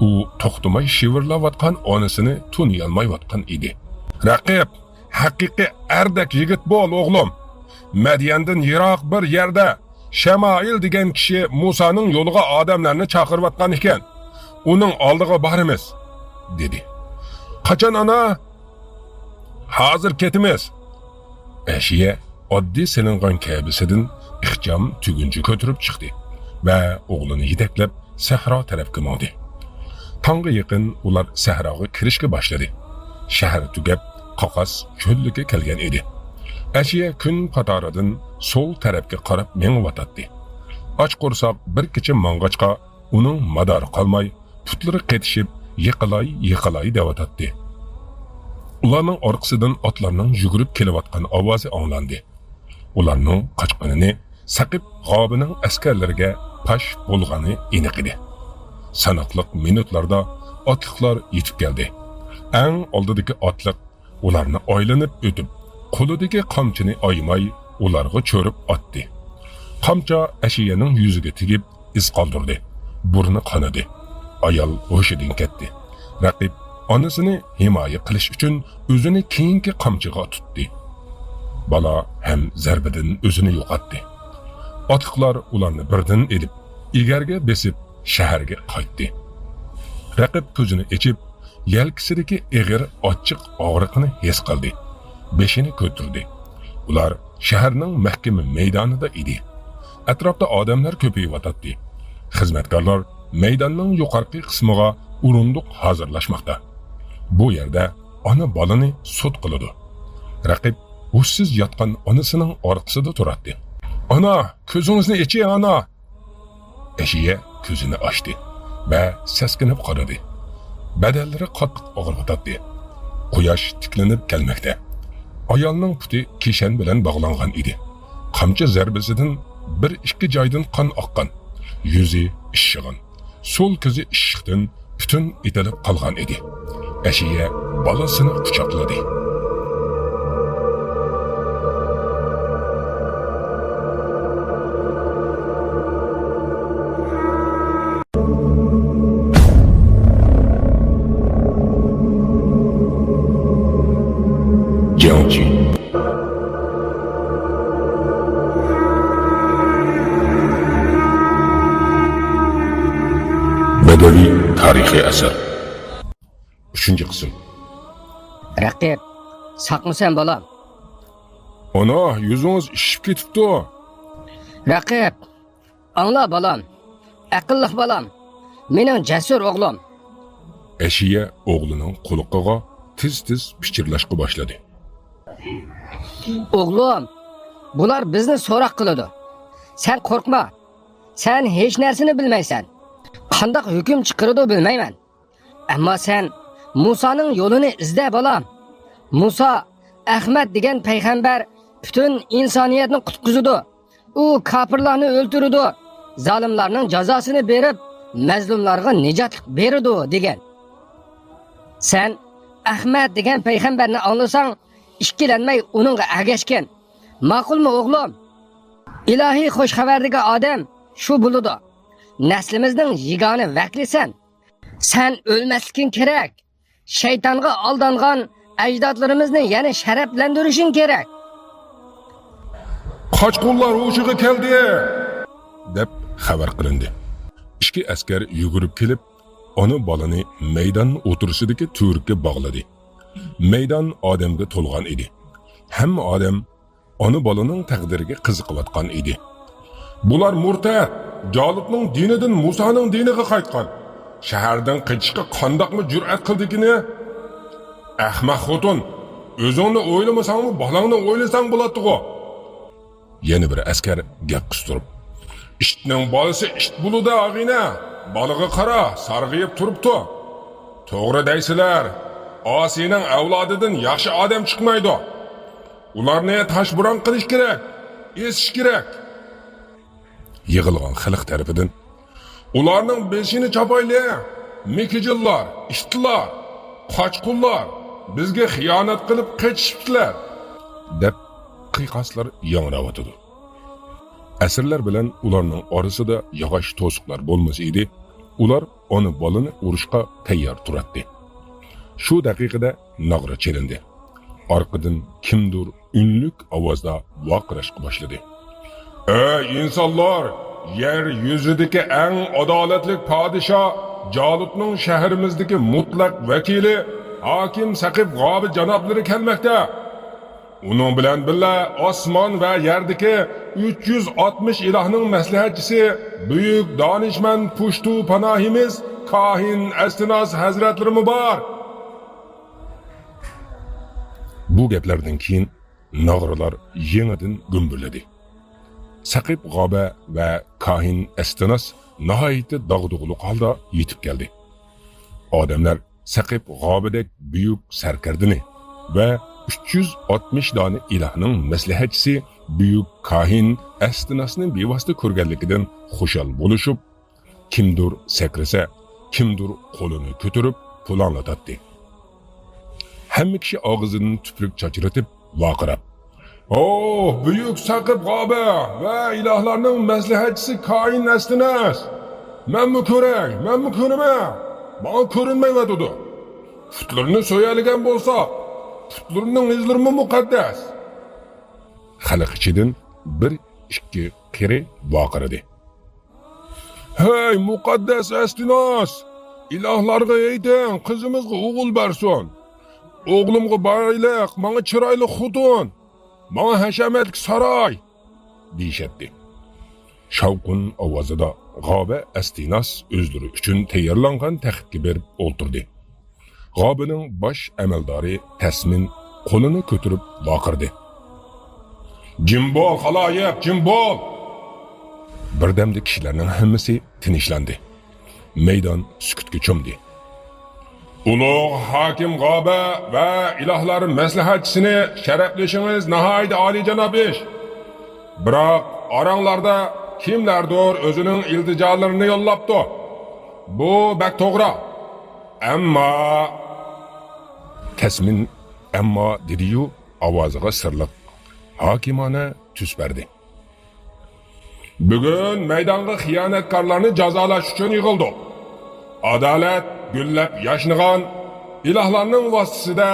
ئۇ توختىماي شىۋىرلاۋاتقان ئانىسىنى تونۇيالمايۋاتقان ئىدى. «رەقىب، ھەقىقىي ئەردەك يىگىت بول، ئوغلۇم. مەديەندىن يىراق بىر يەردە شەمائىل دېگەن كىشى مۇسانىڭ يولىغا ئادەملەرنى چاقىرىۋاتقان ئىكەن. ئۇنىڭ ئالدىغا بارىمىز.» دېدى. «قاچان، ئانا؟» «ھازىر كېتىمىز.» ئەشىيە ئاددىي سېلىنغان كەبىسىدىن ئىخچام تۈگۈنچە كۆتۈرۈپ چىقتى ۋە ئوغلىنى يېتەكلەپ سەھرا تەرەپكە ماڭدى. تاڭغا يېقىن ئۇلار سەھراغا كىرىشكە باشلىدى. شەھەر تۈگەپ، قاقاس چۆللۈككە كەلگەن ئىدى. ئەشىيە كۈن پاتارىدىن سول تەرەپكە قاراپ مېڭىۋاتاتتى. ئاچ قورساق بىر كېچە ماڭغاچقا، ئۇنىڭ مادارى قالماي، پۇتلىرى قېتىشىپ، يىقىلاي، يىقىلاي دەۋاتاتتى. ئۇلارنىڭ ئارقىسىدىن ئاتلارنىڭ يۈگۈرۈپ كېلىۋاتقان ئاۋازى ئاڭلاندى. ئۇلارنىڭ قاچقىنىنى سەقىپ غابىنىڭ ئەسكەرلىرىگە پاش بولغىنى ئېنىق ئىدى. ساناقلىق مىنۇتلاردا ئاتلىقلار يېتىپ كەلدى. ئەڭ ئالدىدىكى ئاتلىق ئۇلارنى ئايلىنىپ ئۆتۈپ، قولىدىكى قامچىنى ئايىماي ئۇلارغا چۆرۈپ ئاتتى. قامچا ئەشىيەنىڭ يۈزىگە تېگىپ، ئىز قالدۇردى. بۇرنى قانىدى. ئايال ھوشىدىن كەتتى. رەقىب ئانىسىنى ھىمايە قىلىش ئۈچۈن ئۆزىنى كېيىنكى قامچىغا تۇتتى. بالا ھەم زەربىدىن ئۆزىنى يوقاتتى. ئاتلىقلار ئۇلارنى بىردىن ئېلىپ، ئېگەرگە بېسىپ، شەھەرگە قايتتى. رەقىب كۆزىنى ئېچىپ، يەلكىسىدىكى ئېغىر ئاچچىق ئاغرىقىنى ھېس قىلدى. بېشىنى كۆتۈردى. ئۇلار شەھەرنىڭ مەھكىمە مەيدانىدا ئىدى. ئەتراپتا ئادەملەر كۆپىيىۋاتاتتى. خىزمەتكارلار مەيداننىڭ يۇقىرىقى قىسمىغا ئورۇندۇق ھازىرلاشماقتا. بۇ يەردە ئانا بالىنى سوت قىلىدۇ. رەقىب ھوشسىز ياتقان ئانىسىنىڭ ئارقىسىدا تۇراتتى. «ئانا، كۆزىڭىزنى ئېچىڭ، ئانا!» ئەشىيە كۆزىنى ئاچتى ۋە سەسكىنىپ قارىدى. بەدەنلىرى قاتتىق ئاغرىۋاتاتتى. قۇياش تىكلىنىپ كەلمەكتە. ئايالنىڭ پۇتى كىشەن بىلەن باغلانغان ئىدى. قامچا زەربىسىدىن بىر ئىككى جايدىن قان ئاققان. يۈزى ئىششىغان. سول كۆزى ئىششىقتىن پۈتۈن ئېتىلىپ قالغان ئىدى. ئەشىيە بالىسىنى قۇچاقلىدى. جياڭچى. بەدەۋى تارىخىي ئەسەر. ئۈچىنچى قىسىم. رەقىب، ساقمۇسەن بالام؟ ئانا، يۈزىڭىز ئىششىپ كېتىپتۇ. رەقىب، ئاڭلا بالام، ئەقىللىق بالام، مېنىڭ جەسۇر ئوغلۇم. ئەشىيە ئوغلىنىڭ قۇلىقىغا تېز-تېز پىچىرلاشقا باشلىدى. ئوغلۇم، بۇلار بىزنى سوراق قىلىدۇ. سەن قورقما. سەن ھېچ نەرسىنى بىلمەيسەن. قانداق ھۆكۈم چىقىرىدۇ بىلمەيمەن. ئەمما سەن مۇسانىڭ يولىنى ئىزدە، بالام. مۇسا، ئەخمەت دېگەن پەيغەمبەر پۈتۈن ئىنسانىيەتنى قۇتقۇزىدۇ. ئۇ كاپىرلارنى ئۆلتۈرىدۇ، زالىملارنىڭ جازاسىنى بېرىپ، مەزلۇملارغا نىجاتلىق بېرىدۇ، دېگەن. سەن ئەخمەت دېگەن پەيغەمبەرنى ئاڭلىساڭ، ئىككىلەنمەي ئۇنىڭغا ئەگەشكىن. ماقۇلمۇ، ئوغلۇم؟ ئىلاھىي خوش خەۋەر دېگەن ئادەم شۇ بولىدۇ. نەسلىمىزنىڭ يېگانە ۋەكلىسەن. سەن ئۆلمەسلىكىڭ كېرەك. شەيتانغا ئالدانغان ئەجدادلىرىمىزنى يەنە شەرەپلەندۈرۈشۈڭ كېرەك. قاچقۇنلار ھوشىغا كەلدى! دەپ خەۋەر قىلىندى. ئىككى ئەسكەر يۈگۈرۈپ كېلىپ، ئانا بالىنى مەيدان ئوتتۇرىسىدىكى تۈۋرۈككە باغلىدى. مەيدان ئادەمگە تولغان ئىدى. ھەممە ئادەم ئانا بالىنىڭ تەقدىرىگە قىزىقىۋاتقان ئىدى. بۇلار مۇرتەت، جالۇتنىڭ دىنىدىن مۇسانىڭ دىنىغا قايتقان. شەھەردىن قېچىشقا قانداقمۇ جۈرئەت قىلدىكىنى؟ ئەخمەق خوتۇن، ئۆزۈڭنى ئويلىمىساڭمۇ بالاڭنى ئويلىساڭ بولاتتىغۇ. يەنە بىر ئەسكەر گەپ قىستۇرۇپ، ئىتنىڭ بالىسى ئىت بولىدۇ ئاغىنە، بالىغا قارا، سارغىيىپ تۇرۇپتۇ. توغرا دەيسىلەر، ئاسىينىڭ ئەۋلادىدىن ياخشى ئادەم چىقمايدۇ. ئۇلارنى تاشبۇران قىلىش كېرەك، ئېسىش كېرەك. يىغىلغان خەلق تەرىپىدىن، ئۇلارنىڭ بېشىنى چاپايلى، مىكىجىللار، ئىتلار، قاچقۇنلار، بىزگە خىيانەت قىلىپ قېچىشىپتىلەر، دەپ قىيقاسلار ياڭراۋاتىدۇ. ئەسىرلەر بىلەن ئۇلارنىڭ ئارىسىدا ياغاچ توسۇقلار بولمىسا ئىدى، ئۇلار ئانا بالىنى ئۇرۇشقا تەييار تۇراتتى. شۇ دەقىقىدە ناغرا چېلىندى. ئارقىدىن كىمدۇر ئۈنلۈك ئاۋازدا ۋارقىراشقا باشلىدى. ئەي ئىنسانلار! يەر يۈزىدىكى ئەڭ ئادالەتلىك پادىشاھ جالۇتنىڭ شەھىرىمىزدىكى مۇتلەق ۋەكىلى، ھاكىم سەقىپ غابى جانابلىرى كەلمەكتە. ئۇنىڭ بىلەن بىللە ئاسمان ۋە يەردىكى ئۈچ يۈز ئاتمىش ئىلاھنىڭ مەسلىھەتچىسى، بۈيۈك دانىشمەن پۇشتۇ پاناھىمىز كاھىن ئەستىناس ھەزرەتلىرىمۇ بار. بۇ گەپلەردىن كېيىن ناغرىلار يېڭىدىن گۈمبۈرلىدى. سەقىپ غابە ۋە كاھىن ئەستىناس ناھايىتى داغدۇغىلىق ھالدا يېتىپ كەلدى. ئادەملەر سەقىپ غابىدەك بۈيۈك سەركەردىنى ۋە ئۈچ يۈز ئاتمىش دانە ئىلاھنىڭ مەسلىھەتچىسى بۈيۈك كاھىن ئەستىناسنى بىۋاسىتە كۆرگەنلىكىدىن خۇشال بولۇشۇپ، كىمدۇر سەكرىسە، كىمدۇر قولىنى كۆتۈرۈپ پۇلاڭلىتاتتى. ھەممە كىشى ئاغزىدىن تۈپرۈك چاچرىتىپ ۋارقىراپ، «ئوھ، بۈيۈك سەقىپ غابە ۋە ئىلاھلارنىڭ مەسلىھەتچىسى كاھىن ئەستىناس! مەنمۇ كۆرەي، مەنمۇ كۆرىمەن! ماڭا كۆرۈنمەيۋاتىدۇ! پۇتلىرىنى سۆيەلىگەن بولسا، پۇتلىرىنىڭ ئىزلىرىمۇ مۇقەددەس!» خەلق ئىچىدىن بىر ئىككى قېرى ۋارقىرىدى. «ھەي، مۇقەددەس ئەستىناس! ئىلاھلارغا ئېيتىڭ، قىزىمىزغا ئوغۇل بەرسۇن! ئوغلۇمغا بايلىق، ماڭا چىرايلىق خوتۇن! ماڭا ھەشەمەتلىك ساراي!» دېيىشەتتى. شاۋقۇن ئاۋازىدا غابە ئەستىناس ئۆزلىرى ئۈچۈن تەييارلانغان تەختكە بېرىپ ئولتۇردى. غابىنىڭ باش ئەمەلدارى تەسمىن قولىنى كۆتۈرۈپ ۋارقىرىدى. «جىم بول، خالايىق، جىم بول!» بىردەمدە كىشىلەرنىڭ ھەممىسى تىنچلاندى. مەيدان سۈكۈتكە چۆمدى. «ئۇلۇغ ھاكىم غابە ۋە ئىلاھلار مەسلىھەتچىسىنى شەرەپلىشىڭىز ناھايىتى ئالىيجاناب ئىش. بىراق ئاراڭلاردا كىملەردۇر ئۆزىنىڭ ئىلتىجالىرىنى يوللاپتۇ. بۇ بەك توغرا. ئەمما...» تەسمىن «ئەمما» دېدىيۇ، ئاۋازىغا سىرلىق، ھاكىمانە تۈس بەردى. «بۈگۈن مەيدانغا خىيانەتكارلارنى جازالاش ئۈچۈن يىغىلدۇق. ئادالەت گۈللەپ ياشنىغان، ئىلاھلارنىڭ ۋاسىتىسىدە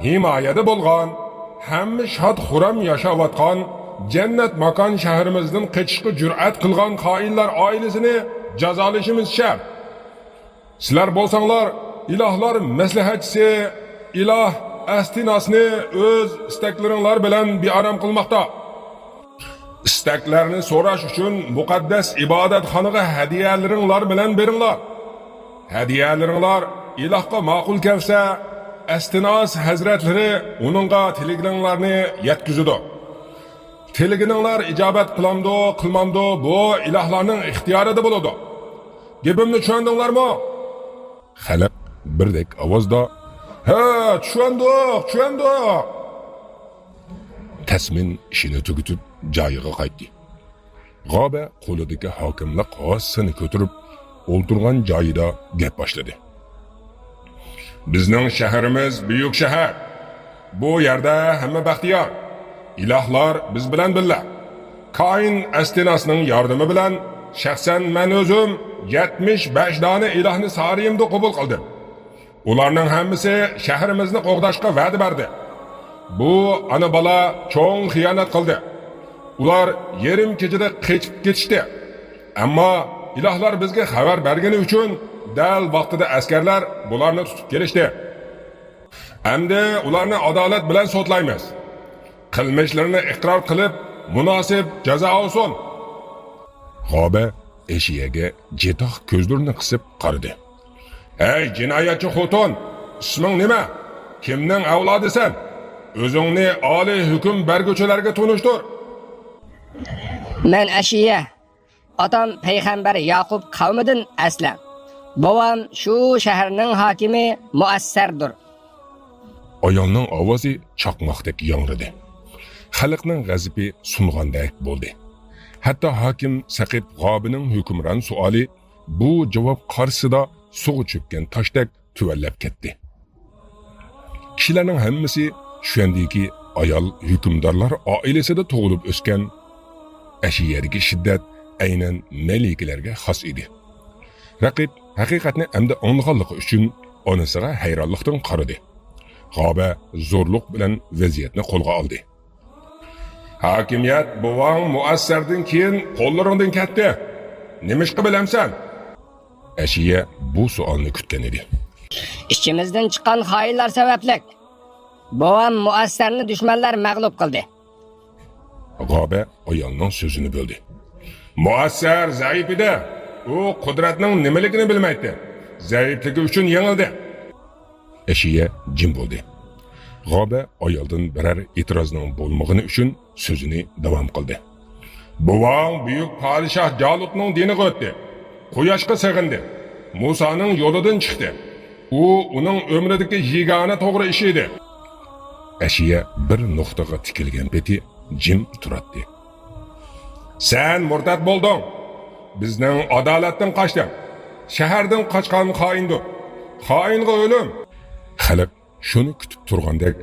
ھىمايەدە بولغان، ھەممە شاد-خۇرام ياشاۋاتقان جەننەت ماكان شەھىرىمىزدىن قېچىشقا جۈرئەت قىلغان خائىنلار ئائىلىسىنى جازالىشىمىز شەرت. سىلەر بولساڭلار ئىلاھلار مەسلىھەتچىسى ئىلاھ ئەستىناسنى ئۆز ئىستەكلىرىڭلار بىلەن بىئارام قىلماقتا. ئىستەكلەرنى سوراش ئۈچۈن مۇقەددەس ئىبادەتخانىغا ھەدىيەلىرىڭلار بىلەن بېرىڭلار. ھەدىيەلىرىڭلار ئىلاھقا ماقۇل كەلسە، ئەستىناس ھەزرەتلىرى ئۇنىڭغا تىلىكلىرىڭلارنى يەتكۈزىدۇ. تىلىگىنىڭلار ئىجابەت قىلامدۇ، قىلمامدۇ، بۇ ئىلاھلارنىڭ ئىختىيارىدا بولىدۇ. گېپىمنى چۈشەندىڭلارمۇ؟» خەلق بىردەك ئاۋازدا، «ھە، چۈشەندۇق، چۈشەندۇق!» تەسمىن ئىشىنى تۈگىتىپ، جايىغا قايتتى. غابە قولىدىكى ھاكىملىق ھاسىسىنى كۆتۈرۈپ، ئولتۇرغان جايىدا گەپ باشلىدى. «بىزنىڭ شەھىرىمىز بۈيۈك شەھەر. بۇ يەردە ھەممە بەختىيار. ئىلاھلار بىز بىلەن بىللە. كائىن ئەستىناسنىڭ ياردىمى بىلەن شەخسەن مەن ئۆزۈم يەتمىش بەش دانە ئىلاھنى سارىيىمدا قوبۇل قىلدىم. ئۇلارنىڭ ھەممىسى شەھىرىمىزنى قوغداشقا ۋەدە بەردى. بۇ ئانا-بالا چوڭ خىيانەت قىلدى. ئۇلار يېرىم كېچىدە قېچىپ كېتىشتى. ئەمما ئىلاھلار بىزگە خەۋەر بەرگىنى ئۈچۈن دەل ۋاقتىدا ئەسكەرلەر بۇلارنى تۇتۇپ كېلىشتى. ئەمدى ئۇلارنى ئادالەت بىلەن سوتلايمىز. قىلمىشلىرىنى ئىقرار قىلىپ، مۇناسىپ جازا ئالسۇن.» غابە ئەشىيەگە جېتاق كۆزلىرىنى قىسىپ قارىدى. «ھەي، جىنايەتچى خوتۇن! ئىسمىڭ نېمە؟ كىمنىڭ ئەۋلادىسەن؟ ئۆزۈڭنى ئالىي ھۆكۈم بەرگۈچىلەرگە تونۇشتۇر.» مەن ئەشىيە. ئاتام پەيغەمبەر ياقۇپ قەۋمىدىن ئەسلەم. بوۋام شۇ شەھەرنىڭ ھاكىمى مۇئەسسەردۇر. ئايالنىڭ ئاۋازى چاقماقتەك ياڭرىدى. خەلقنىڭ غەزىپى سۇنغاندەك بولدى. ھەتتا ھاكىم سەقىپ غابىنىڭ ھۆكۈمران سوئالى بۇ جاۋاب قارشىسىدا سۇغا چۆككەن تاشتەك تۆۋەنلەپ كەتتى. كىشىلەرنىڭ ھەممىسى چۈشەندىكى، ئايال ھۆكۈمدارلار ئائىلىسىدە تۇغۇلۇپ ئۆسكەن. ئەشىيەدىكى شىددەت ئەينەن مەلىكىلەرگە خاس ئىدى. رەقىب ھەقىقەتنى ئەمدى ئاڭلىغانلىقى ئۈچۈن ئانىسىغا ھەيرانلىقتىن قارىدى. غابە زورلۇق بىلەن ۋەزىيەتنى قولغا ئالدى. ھاكىمىيەت بوۋاڭ مۇئەسسەردىن كېيىن قوللىرىڭدىن كەتتى. نېمىشقا بىلەمسەن؟ ئەشىيە بۇ سوئالنى كۈتكەن ئىدى. ئىچىمىزدىن چىققان خائىنلار سەۋەبلىك. بوۋام مۇئەسسەرنى دۈشمەنلەر مەغلۇپ قىلدى. غابە ئايالنىڭ سۆزىنى بۆلدى. مۇئەسسەر زەئىپ ئىدى. ئۇ قۇدرەتنىڭ نېمىلىكىنى بىلمەيتتى. زەئىپلىكى ئۈچۈن يېڭىلدى. ئەشىيە جىم بولدى. غابە ئايالدىن بىرەر ئېتىرازنىڭ بولمىغىنى ئۈچۈن سۆزىنى داۋام قىلدى. بوۋاڭ بۈيۈك پادىشاھ جالۇتنىڭ دىنىغا ئۆتتى. قۇياشقا سېغىندى. مۇسانىڭ يولىدىن چىقتى. ئۇ ئۇنىڭ ئۆمرىدىكى يېگانە توغرا ئىش ئىدى. ئەشىيە بىر نۇقتىغا تىكىلگەن پېتى جىم تۇراتتى. سەن مۇرتەت بولدۇڭ. بىزنىڭ ئادالەتتىن قاچتىڭ. شەھەردىن قاچقان خائىندۇر. خائىنغا ئۆلۈم! خەلق شۇنى كۈتۈپ تۇرغاندەك،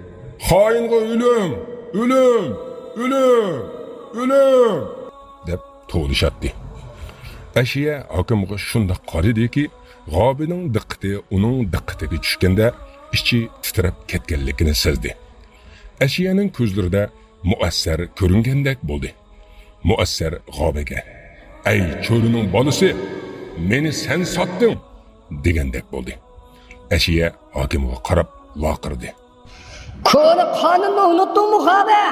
خائىنغا ئۆلۈم! ئۆلۈم! ئۆلۈم! ئۆلۈم! دەپ توۋلىشاتتى. ئەشىيە ھاكىمغا شۇنداق قارىدىكى، غابىنىڭ دىققىتى ئۇنىڭ دىققىتىگە چۈشكەندە، ئىچى تىترەپ كەتكەنلىكىنى سەزدى. ئەشىيەنىڭ كۆزلىرىدە مۇئەسسەر كۆرۈنگەندەك بولدى. مۇئەسسەر غابىگە، ئەي چۆرىنىڭ بالىسى، مېنى سەن ساتتىڭ! دېگەندەك بولدى. ئەشىيە ھاكىمغا قاراپ ۋارقىرىدى. كونا قانۇننى ئۇنۇتتۇڭمۇ، غابە؟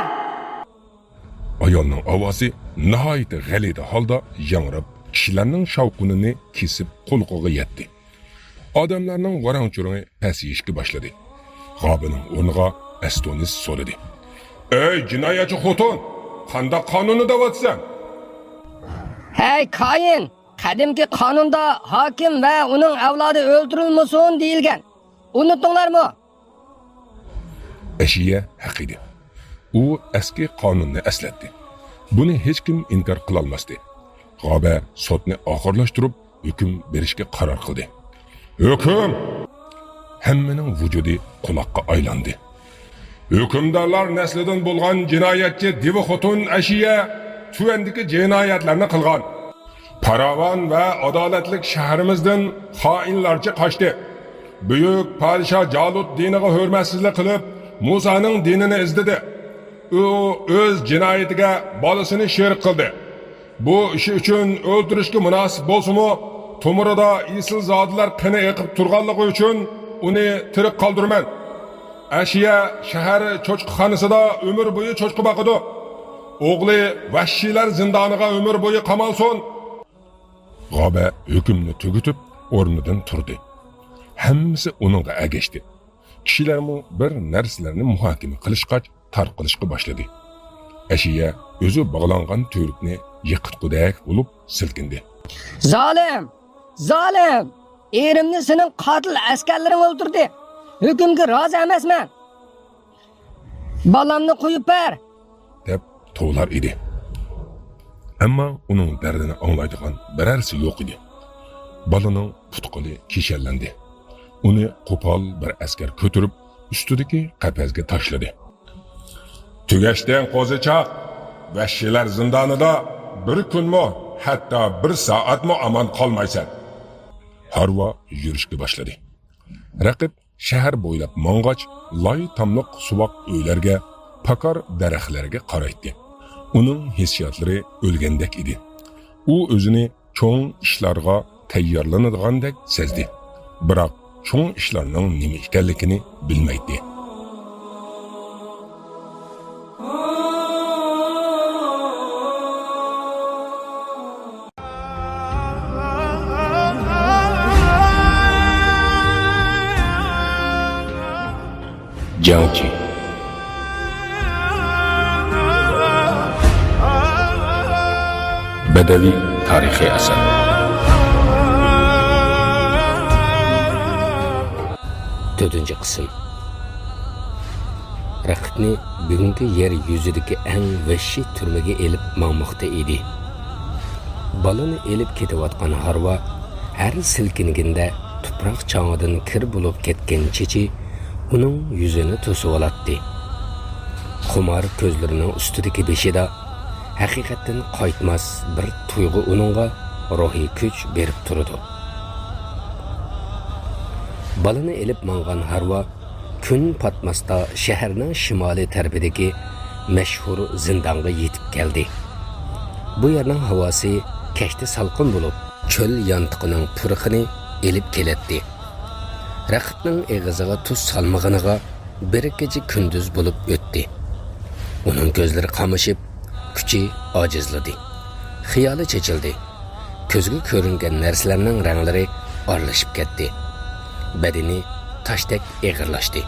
ئايالنىڭ ئاۋازى ناھايىتى غەلىتە ھالدا ياڭراپ، كىشىلەرنىڭ شاۋقۇنىنى كېسىپ قۇلىقىغا يەتتى. ئادەملەرنىڭ ۋاراڭ-چۇرۇڭى پەسىيىشكە باشلىدى. غابىنىڭ ئورنىغا ئەستونىس سورىدى. ئەي جىنايەتچى خوتۇن، قانداق قانۇننى دەۋاتىسەن؟ ھەي كائىن، قەدىمكى قانۇندا ھاكىم ۋە ئۇنىڭ ئەۋلادى ئۆلتۈرۈلمىسۇن دېيىلگەن. ئۇنتۇڭلارمۇ؟ ئەشىيە ھەق ئىدى. ئۇ ئەسكى قانۇننى ئەسلەتتى. بۇنى ھېچكىم ئىنكار قىلالماستى. غابە سوتنى ئاخىرلاشتۇرۇپ، ھۆكۈم بېرىشكە قارار قىلدى. ھۆكۈم! ھەممىنىڭ ۋۇجۇدى قۇلاققا ئايلاندى. ھۆكۈمدارلار نەسلىدىن بولغان جىنايەتچى دىۋا خوتۇن ئەشىيە تۆۋەندىكى جىنايەتلەرنى قىلغان. پاراۋان ۋە ئادالەتلىك شەھىرىمىزدىن خائىنلارچە قاچتى. بۈيۈك پادىشاھ جالۇت دىنىغا ھۆرمەتسىزلىك قىلىپ، مۇسانىڭ دىنىنى ئىزدىدى. ئۇ ئۆز جىنايىتىگە بالىسىنى شېرىك قىلدى. بۇ ئىشى ئۈچۈن ئۆلتۈرۈشكە مۇناسىپ بولسىمۇ، تومۇرىدا ئېسىلزادىلەر قېنى ئېقىپ تۇرغانلىقى ئۈچۈن ئۇنى تىرىك قالدۇرىمەن. ئەشىيە شەھەر چوچقىخانىسىدا ئۆمۈر بويى چوچقا باقىدۇ. ئوغلى ۋەھشىيلەر زىندانىغا ئۆمۈر بويى قامالسۇن! غابە ھۆكۈمنى تۈگىتىپ، ئورنىدىن تۇردى. ھەممىسى ئۇنىڭغا ئەگەشتى. كىشىلەرمۇ بىر نەرسىلەرنى مۇھاكىمە قىلىشقاچ، تارقىلىشقا باشلىدى. ئەشىيە ئۆزى باغلانغان تۈۋرۈكنى يىقىتقۇدەك بولۇپ سىلكىندى. زالىم! زالىم! ئېرىمنى سېنىڭ قاتىل ئەسكەرلىرىڭ ئۆلتۈردى. ھۆكۈمگە رازى ئەمەسمەن. بالامنى قويۇپ بەر! دەپ توۋلار ئىدى. ئەمما ئۇنىڭ دەردىنى ئاڭلايدىغان بىرەرسى يوق ئىدى. بالىنىڭ پۇت-قولى كىشەنلەندى. ئۇنى قوپال بىر ئەسكەر كۆتۈرۈپ، ئۈستىدىكى قەپەسكە تاشلىدى. تۈگەشتىڭ قوزىچاق! ۋەھشىيلەر زىندانىدا بىر كۈنمۇ، ھەتتا بىر سائەتمۇ ئامان قالمايسەن! ھارۋا يۈرۈشكە باشلىدى. رەقىب شەھەر بويلاپ ماڭغاچ، لاي تاملىق سۇۋاق ئۆيلەرگە، پاكار دەرەخلەرگە قارايتتى. ئۇنىڭ ھېسسىياتلىرى ئۆلگەندەك ئىدى. ئۇ ئۆزىنى چوڭ ئىشلارغا تەييارلىنىدىغاندەك سەزدى. بىراق، چوڭ ئىشلارنىڭ نېمە ئىكەنلىكىنى بىلمەيتتى. جەڭچى. بەدەۋىي تارىخىي ئەسەر. تۆتىنچى قىسىم. رەقىبنى بۈگۈنكى يەر يۈزىدىكى ئەڭ ۋەھشىي تۈرمىگە ئېلىپ ماڭماقتا ئىدى. بالىنى ئېلىپ كېتىۋاتقان ھارۋا ھەر سىلكىنگىنىدە تۇپراق چاڭىدىن كىر بولۇپ كەتكەن چېچى ئۇنىڭ يۈزىنى توسۇۋالاتتى. خۇمار كۆزلىرىنىڭ ئۈستىدىكى بېشىدا ھەقىقەتتىن قايتماس بىر تۇيغۇ ئۇنىڭغا روھىي كۈچ بېرىپ تۇرىدۇ. بالىنى ئېلىپ ماڭغان ھارۋا كۈن پاتماستا شەھەرنىڭ شىمالىي تەرىپىدىكى مەشھۇر زىندانغا يېتىپ كەلدى. بۇ يەرنىڭ ھاۋاسى كەچتە سالقىن بولۇپ، چۆل يانتىقىنىڭ پۇرىقىنى ئېلىپ كېلەتتى. رەقىبنىڭ ئېغىزىغا تۇز سالمىغىنىغا بىر كېچە كۈندۈز بولۇپ ئۆتتى. ئۇنىڭ كۆزلىرى قامىشىپ، كۈچى ئاجىزلىدى. خىيالى چېچىلدى. كۆزگە كۆرۈنگەن نەرسىلەرنىڭ رەڭلىرى ئارىلىشىپ كەتتى. بەدىنى تاشتەك ئېغىرلاشتى.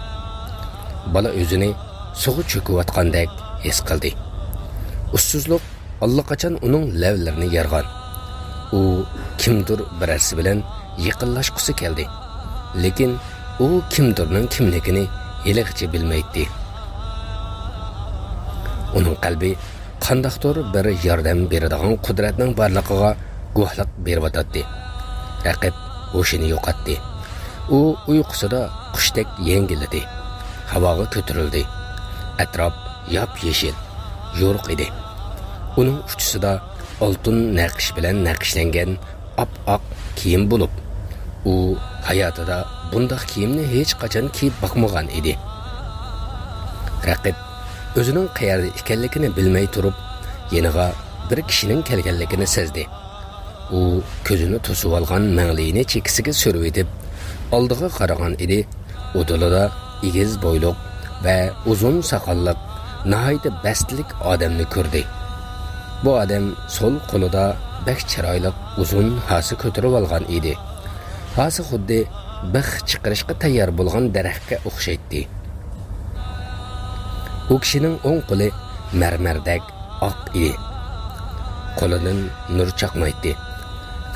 بالا ئۆزىنى سۇغا چۆكۈۋاتقاندەك ھېس قىلدى. ئۇسسۇزلۇق ئاللىقاچان ئۇنىڭ لەۋلىرىنى يارغان. ئۇ كىمدۇر بىرەرسى بىلەن يېقىنلاشقۇسى كەلدى. لېكىن ئۇ كىمدۇرنىڭ كىملىكىنى ھېلىغىچە بىلمەيتتى. ئۇنىڭ قەلبى قانداقتۇر بىر ياردەم بېرىدىغان قۇدرەتنىڭ بارلىقىغا گۇۋاھلىق بېرىۋاتاتتى. رەقىب ھوشىنى يوقاتتى. ئۇ ئۇيقۇسىدا قۇشتەك يەڭگىللىدى. ھاۋاغا كۆتۈرۈلدى. ئەتراپ ياپيېشىل، يورۇق ئىدى. ئۇنىڭ ئۇچىسىدا ئالتۇن نەقىش بىلەن نەقىشلەنگەن ئاپئاق كىيىم بولۇپ، ئۇ ھاياتىدا بۇنداق كىيىمنى ھېچقاچان كىيىپ باقمىغان ئىدى. رەقىب ئۆزىنىڭ قەيەردە ئىكەنلىكىنى بىلمەي تۇرۇپ، يېنىغا بىر كىشىنىڭ كەلگەنلىكىنى سەزدى. ئۇ كۆزىنى توسۇۋالغان مەڭلىيىنى چېكىسىگە سۈرۈۋېتىپ، ئالدىغا قارىغان ئىدى. ئۇدۇلىدا ئېگىز بويلۇق ۋە ئۇزۇن ساقاللىق، ناھايىتى بەستلىك ئادەمنى كۆردى. بۇ ئادەم سول قولىدا بەك چىرايلىق ئۇزۇن ھاسا كۆتۈرۈۋالغان ئىدى. ھاسا خۇددى بىخ چىقىرىشقا تەييار بولغان دەرەخكە ئوخشايتتى. ئۇ كىشىنىڭ ئوڭ قولى مەرمەردەك ئاق ئىدى. قولىدىن نۇر چاقنايتتى.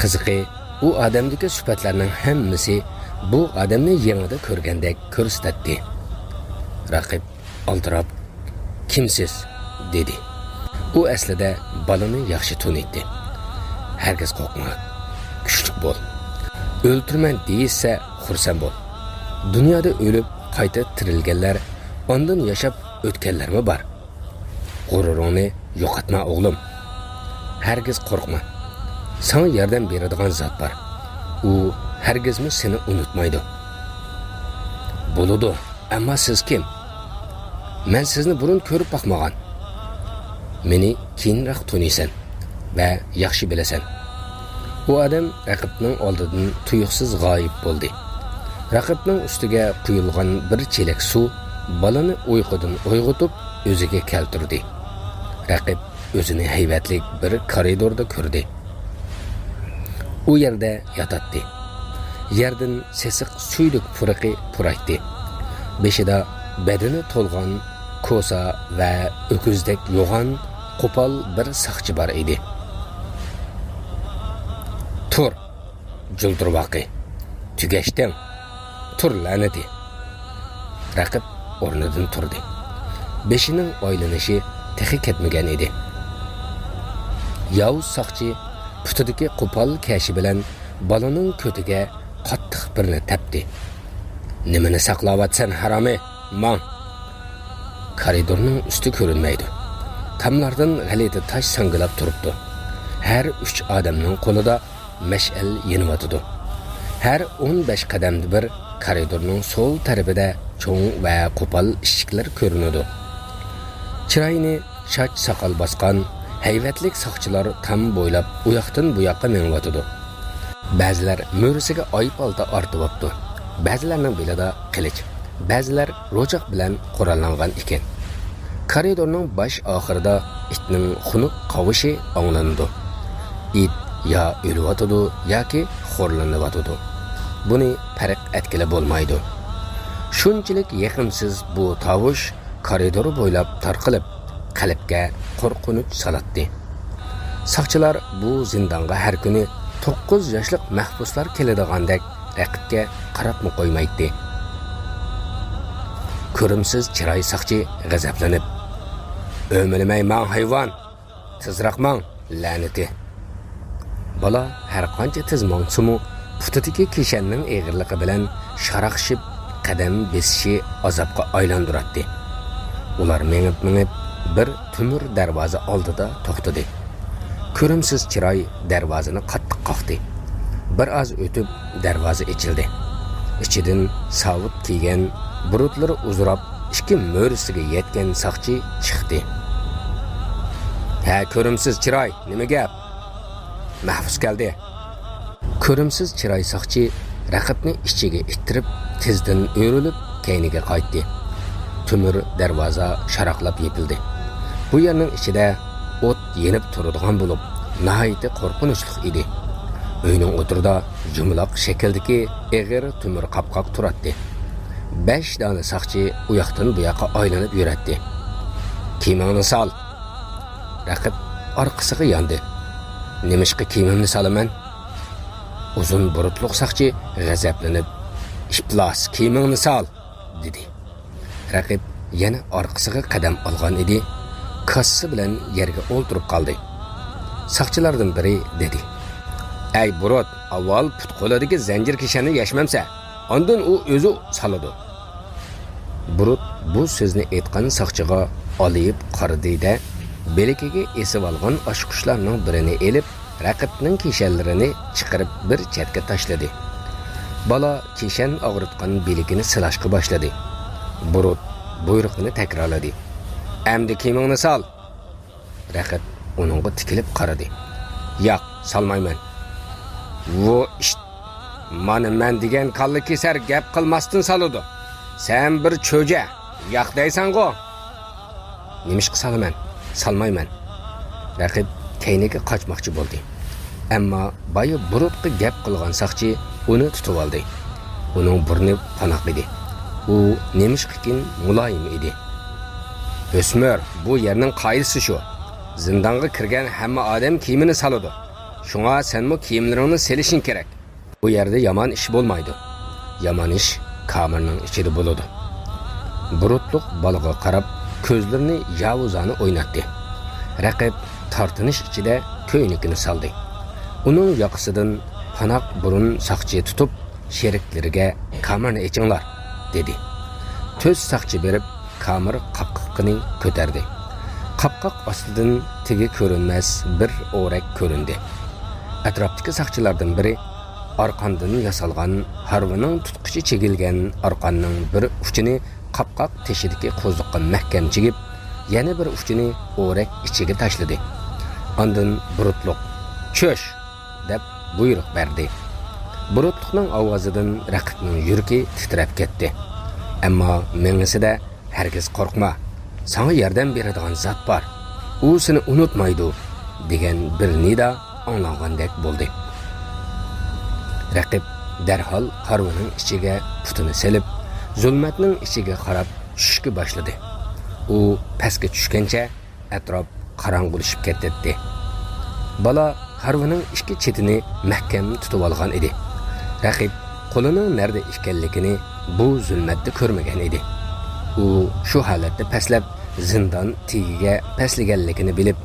قىزىقى، ئۇ ئادەمدىكى سۈپەتلەرنىڭ ھەممىسى بۇ ئادەمنى يېڭىدا كۆرگەندەك كۆرسىتەتتى. رەقىب ئالدىراپ، «كىمسىز؟» دېدى. ئۇ ئەسلىدە بالىنى ياخشى تونۇيتتى. «ھەرگىز قورقما، كۈچلۈك بول. ئۆلتۈرىمەن دېيىشسە خۇرسەن بول. دۇنيادا ئۆلۈپ قايتا تىرىلگەنلەر، ئاندىن ياشاپ ئۆتكەنلەرمۇ بار. غۇرۇرۇڭنى يوقاتما، ئوغلۇم. ھەرگىز قورقما. ساڭا ياردەم بېرىدىغان زات بار. ئۇ ھەرگىزمۇ سېنى ئۇنتۇمايدۇ.» «بولىدۇ، ئەمما سىز كىم؟ مەن سىزنى بۇرۇن كۆرۈپ باقمىغان.» «مېنى كېيىنراق تونۇيسەن ۋە ياخشى بىلەسەن.» ئۇ ئادەم رەقىبنىڭ ئالدىدىن تۇيۇقسىز غايىب بولدى. رەقىبنىڭ ئۈستىگە قۇيۇلغان بىر چېلەك سۇ بالىنى ئۇيقۇدىن ئويغىتىپ، ئۆزىگە كەلتۈردى. رەقىب ئۆزىنى ھەيۋەتلىك بىر كارىدوردا كۆردى. ئۇ يەردە ياتاتتى. يەردىن سېسىق سۈيدۈك پۇرىقى پۇرايتتى. بېشىدا بەدىنى تولغان كوسا ۋە ئۆكۈزدەك يوغان، قوپال بىر ساقچى بار ئىدى. «تۇر، جۇلدۇرۋاقى! تۈگەشتىڭ! تۇر، لەنىتى!» رەقىب ئورنىدىن تۇردى. بېشىنىڭ ئايلىنىشى تېخى كەتمىگەن ئىدى. ياۋۇز ساقچى پۇتىدىكى قوپال كەشى بىلەن بالىنىڭ كۆتىگە قاتتىق بىرنى تەپتى. «نېمىنى ساقلاۋاتىسەن، ھارامى؟ ماڭ!» كارىدورنىڭ ئۈستى كۆرۈنمەيدۇ. تاملاردىن غەلىتە تاش ساڭگىلاپ تۇرۇپتۇ. ھەر ئۈچ ئادەمنىڭ قولىدا مەشئەل يېنىۋاتىدۇ. ھەر ئون بەش قەدەمدە بىر كارىدورنىڭ سول تەرىپىدە چوڭ ۋە قوپال ئىشىكلەر كۆرۈنىدۇ. چىرايىنى شاچ ساقال باسقان ھەيۋەتلىك ساقچىلار تام بويلاپ ئۇياقتىن بۇياققا مېڭىۋاتىدۇ. بەزىلەر مۈرىسىگە ئاي پالتا ئارتىۋاپتۇ. بەزىلەرنىڭ بېلىدا قىلىچ، بەزىلەر روچاق بىلەن قوراللانغان ئىكەن. كارىدورنىڭ باش ئاخىرىدا ئىتنىڭ خۇنۈك قاۋىشى ئاڭلىنىدۇ. ئىت يا ئۆلۈۋاتىدۇ ياكى خورلىنىۋاتىدۇ. بۇنى پەرق ئەتكىلى بولمايدۇ. شۇنچىلىك يېقىمسىز بۇ تاۋۇش كارىدور بويلاپ تارقىلىپ، قەلبكە قورقۇنچ سالاتتى. ساقچىلار بۇ زىندانغا ھەر كۈنى توققۇز ياشلىق مەھبۇسلار كېلىدىغاندەك رەقىبكە قاراپمۇ قويمايتتى. كۆرۈمسىز چىراي ساقچى غەزەپلىنىپ، «ئۆمىلىمەي ماڭ، ھايۋان! تېزراق ماڭ، لەنىتى!» بالا ھەرقانچە تېز ماڭسىمۇ، پۇتىدىكى كىشەننىڭ ئېغىرلىقى بىلەن شاراقشىپ قەدەم بېسىشى ئازابقا ئايلاندۇراتتى. ئۇلار مېڭىپ-مېڭىپ بىر تۆمۈر دەرۋازا ئالدىدا توختىدى. كۆرۈمسىز چىراي دەرۋازىنى قاتتىق قاقتى. بىر ئاز ئۆتۈپ، دەرۋازا ئېچىلدى. ئىچىدىن ساۋۇت كىيگەن، بۇرۇتلىرى ئۇزىراپ، ئىككى مۈرىسىگە يەتكەن ساقچى چىقتى. «ھە، كۆرۈمسىز چىراي، نېمە گەپ؟ مەھبۇس كەلدى.» كۆرۈمسىز چىراي ساقچى رەقىبنى ئىچىگە ئىتتىرىپ، تېزدىن ئۆرۈلۈپ، كەينىگە قايتتى. تۆمۈر دەرۋازا شاراقلاپ يېپىلدى. بۇ يەرنىڭ ئىچىدە ئوت يېنىپ تۇرىدىغان بولۇپ، ناھايىتى قورقۇنچلۇق ئىدى. ئۆينىڭ ئوتتۇرىدا يۇمىلاق شەكىلدىكى ئېغىر تۆمۈر قاپقاق تۇراتتى. بەش دانە ساقچى ئۇ ياقتىن بۇ ياققا ئايلىنىپ يۈرەتتى. «كىيىمىڭنى سال!» رەقىب ئارقىسىغا ياندى. «نېمىشقا كىيىمىمنى سالىمەن؟» ئۇزۇن بۇرۇتلۇق ساقچى غەزەپلىنىپ، «ئىپلاس، كىيىمىڭنى سال!» دېدى. رەقىب يەنە ئارقىسىغا قەدەم ئالغان ئىدى. كاسسا بىلەن يەرگە ئولتۇرۇپ قالدى. ساقچىلاردىن بىرى دېدى: «ئەي بۇرۇت، ئاۋۋال پۇت-قولىدىكى زەنجىر كىشەننى يەشمەمسە، ئاندىن ئۇ ئۆزى سالىدۇ.» بۇرۇت بۇ سۆزنى ئېيتقان ساقچىغا ئالىيىپ قارىدى-دە، بىلىكىگە ئېسىۋالغان ئاچقۇچلارنىڭ بىرىنى ئېلىپ، رەقىبنىڭ كىشەنلىرىنى چىقىرىپ بىر چەتكە تاشلىدى. بالا كىشەن ئاغرىتقان بىلىكىنى سىلاشقا باشلىدى. بۇرۇت بۇيرۇقىنى تەكرارلىدى: «ئەمدى كىيىمىڭنى سال!» رەقىب ئۇنىڭغا تىكىلىپ قارىدى. «ياق، سالمايمەن.» «ۋۇ ئىت! مانا مەن دېگەن كاللا كېسەر گەپ قىلماستىن سالىدۇ. سەن بىر چۆجە، ياق دەيسەنغۇ!» «نېمىشقا سالىمەن؟ سالمايمەن.» رەقىب كەينىگە قاچماقچى بولدى. ئەمما بايا بۇرۇتقا گەپ قىلغان ساقچى ئۇنى تۇتۇۋالدى. ئۇنىڭ بۇرنى پاناق ئىدى. ئۇ نېمىشقىكىن مۇلايىم ئىدى. «ئۆسمۈر، بۇ يەرنىڭ قائىدىسى شۇ. زىندانغا كىرگەن ھەممە ئادەم كىيىمىنى سالىدۇ. شۇڭا سەنمۇ كىيىملىرىڭنى سېلىشىڭ كېرەك. بۇ يەردە يامان ئىش بولمايدۇ. يامان ئىش كامېرنىڭ ئىچىدە بولىدۇ.» بۇرۇتلۇق بالىغا قاراپ، كۆزلىرىنى ياۋۇزانە ئويناتتى. رەقىب تارتىنىش ئىچىدە كۆينىكىنى سالدى. ئۇنىڭ ياقىسىدىن پاناق بۇرۇن ساقچى تۇتۇپ، شېرىكلىرىگە: «كامېرنى ئېچىڭلار!» دېدى. تۆت ساقچى بېرىپ، كامېر قاپقىقىنى كۆتەردى. قاپقاق ئاستىدىن تېگى كۆرۈنمەس بىر ئورەك كۆرۈندى. ئەتراپتىكى ساقچىلاردىن بىرى ئارقاندىن ياسالغان ھارۋىنىڭ تۇتقۇچى چىگىلگەن ئارقاننىڭ بىر ئۇچىنى قاپقاق تېشىدىكى قوزۇققا مەھكەم چىگىپ، يەنە بىر ئۇچىنى ئورەك ئىچىگە تاشلىدى. ئاندىن بۇرۇتلۇق: «چۆش!» دەپ بۇيرۇق بەردى. بۇرۇتلۇقنىڭ ئاۋازىدىن رەقىبنىڭ يۈرىكى تىترەپ كەتتى. ئەمما مېڭىسىدە: «ھەرگىز قورقما، ساڭا ياردەم بېرىدىغان زات بار، ئۇ سېنى ئۇنتۇمايدۇ» دېگەن بىر نىدا ئاڭلانغاندەك بولدى. رەقىب دەرھال ھارۋىنىڭ ئىچىگە پۇتىنى سېلىپ، زۇلمەتنىڭ ئىچىگە قاراپ چۈشۈشكە باشلىدى. ئۇ پەسكە چۈشكەنچە ئەتراپ قاراڭغۇلىشىپ كېتەتتى. بالا ھارۋىنىڭ ئىككى چېتىنى مەھكەم تۇتۇۋالغان ئىدى. رەقىب قولىنىڭ نەدە ئىكەنلىكىنى بۇ زۇلمەتتە كۆرمىگەن ئىدى. ئۇ شۇ ھالەتتە پەسلەپ، زىندان تېگىگە پەسلىگەنلىكىنى بىلىپ،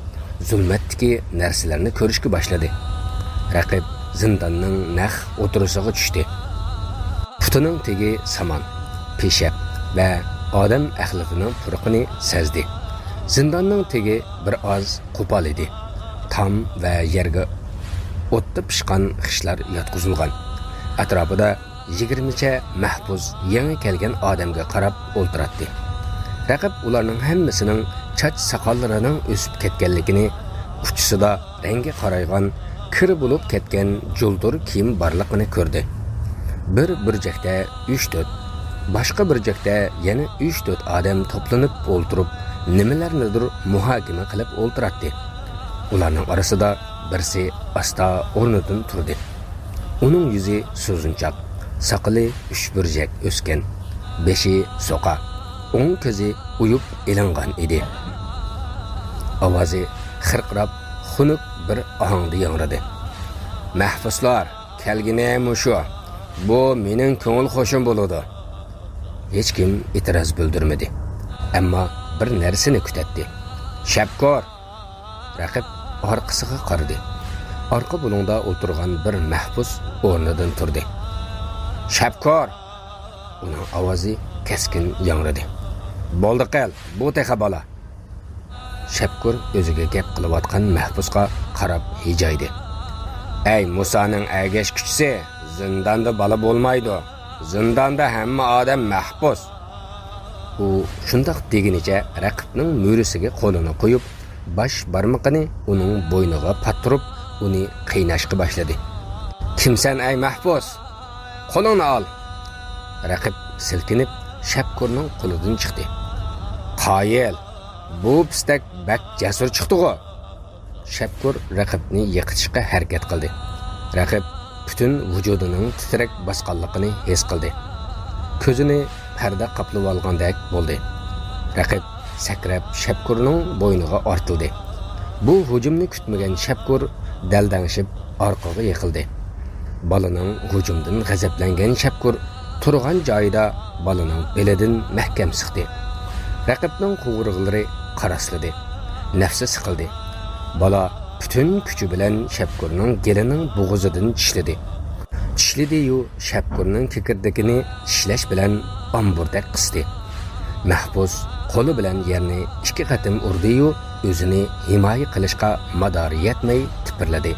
زۇلمەتتىكى نەرسىلەرنى كۆرۈشكە باشلىدى. رەقىب زىنداننىڭ نەق ئوتتۇرىسىغا چۈشتى. پۇتىنىڭ تېگى سامان، پېشەپ ۋە ئادەم ئەخلىتىنىڭ پۇرىقىنى سەزدى. زىنداننىڭ تېگى بىر ئاز قوپال ئىدى. تام ۋە يەرگە ئوتتا پىشقان خىشلار ياتقۇزۇلغان. ئەتراپىدا يىگىرمىچە مەھبۇس يېڭى كەلگەن ئادەمگە قاراپ ئولتۇراتتى. رەقىب ئۇلارنىڭ ھەممىسىنىڭ چاچ ساقاللىرىنىڭ ئۆسۈپ كەتكەنلىكىنى، ئۇچىسىدا رەڭگى قارايغان، كىر بولۇپ كەتكەن جۇلدۇر كىيىم بارلىقىنى كۆردى. بىر بۇرجەكتە ئۈچ-تۆت، باشقا بۇرجەكتە يەنە ئۈچ-تۆت ئادەم توپلىنىپ ئولتۇرۇپ، نېمىلەرنىدۇر مۇھاكىمە قىلىپ ئولتۇراتتى. ئۇلارنىڭ ئارىسىدا بىرسى ئاستا ئورنىدىن تۇردى. ئۇنىڭ يۈزى سوزۇنچاق، ساقىلى ئۈچ بۇرجەك ئۆسكەن، بېشى سوقا، ئوڭ كۆزى ئويۇپ ئېلىنغان ئىدى. ئاۋازى خىرقىراپ، خۇنۈك بىر ئاھاڭدا ياڭرىدى. «مەھبۇسلار، كەلگىنى مۇشۇ. بۇ مېنىڭ كۆڭۈل خۇشۇم بولىدۇ.» ھېچكىم ئېتىراز بىلدۈرمىدى. ئەمما بىر نەرسىنى كۈتەتتى. «شەپكۇر!» رەقىب ئارقىسىغا قارىدى. ئارقا بۇلۇڭدا ئولتۇرغان بىر مەھبۇس ئورنىدىن تۇردى. «شەپكۇر!» ئۇنىڭ ئاۋازى كەسكىن ياڭرىدى. «بولدى قىل، بۇ تېخى بالا.» شەپكۇر ئۆزىگە گەپ قىلىۋاتقان مەھبۇسقا قاراپ ھىجايدى. «ئەي مۇسانىڭ ئەگەشكۈچىسى، زىنداندا بالا بولمايدۇ. زىنداندا ھەممە ئادەم مەھبۇس.» ئۇ شۇنداق دېگىنىچە رەقىبنىڭ مۈرىسىگە قولىنى قويۇپ، باش بارمىقىنى ئۇنىڭ بوينىغا پاتتۇرۇپ، ئۇنى قىيناشقا باشلىدى. «كىمسەن، ئەي مەھبۇس؟ قولۇڭنى ئال!» رەقىب سىلكىنىپ، شەپكۇرنىڭ قولىدىن چىقتى. «قايىل! بۇ پىستەك بەك جەسۇر چىقتىغۇ!» شەپكۇر رەقىبنى يىقىتىشقا ھەرىكەت قىلدى. رەقىب پۈتۈن ۋۇجۇدىنىڭ تىترەك باسقانلىقىنى ھېس قىلدى. كۆزىنى پەردە قاپلىۋالغاندەك بولدى. رەقىب سەكرەپ شەپكۈرنىڭ بوينىغا ئارتىلدى. بۇ ھۇجۇمنى كۈتمىگەن شەپكۈر دەلدەڭشىپ ئارقىغا يىقىلدى. بالىنىڭ ھۇجۇمىدىن غەزەپلەنگەن شەپكۈر تۇرغان جايىدا بالىنىڭ بېلىدىن مەھكەم سىقتى. رەقىبنىڭ قوۋۇرغىلىرى قاراسلىدى. نەپسى سىقىلدى. بالا پۈتۈن كۈچى بىلەن شەپكۈرنىڭ گېلىنىڭ بوغۇزىدىن چىشلىدى. چىشلىدى-يۇ، شەپكۈرنىڭ كېكىردىكىنى چىشلەش بىلەن ئامبۇردەك قىستى. مەھبۇس قولى بىلەن يەرنى ئىككى قېتىم ئۇردى-يۇ، ئۆزىنى ھىمايە قىلىشقا مادارى يەتمەي تىپىرلىدى.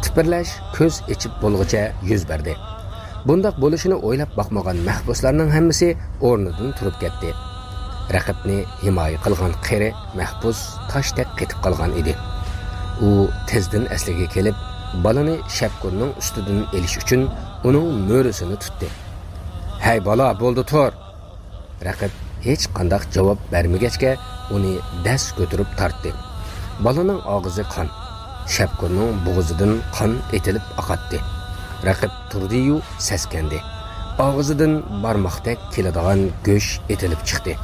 تىپىرلەش كۆز ئېچىپ بولغۇچە يۈز بەردى. بۇنداق بولۇشىنى ئويلاپ باقمىغان مەھبۇسلارنىڭ ھەممىسى ئورنىدىن تۇرۇپ كەتتى. رەقىبنى ھىمايە قىلغان قېرى مەھبۇس تاشتەك قېتىپ قالغان ئىدى. ئۇ تېزدىن ئەسلىگە كېلىپ، بالىنى شەپكۈرنىڭ ئۈستىدىن ئېلىش ئۈچۈن ئۇنىڭ مۈرىسىنى تۇتتى. «ھەي بالا، بولدى، تۇر!» رەقىب ھېچقانداق جاۋاب بەرمىگەچكە، ئۇنى دەس كۆتۈرۈپ تارتتى. بالىنىڭ ئاغزى قان، شەپكۈرنىڭ بوغۇزىدىن قان ئېتىلىپ ئاقاتتى. رەقىب تۇردى-يۇ، سەسكەندى. ئاغزىدىن بارماقتەك كېلىدىغان گۆش ئېتىلىپ چىقتى.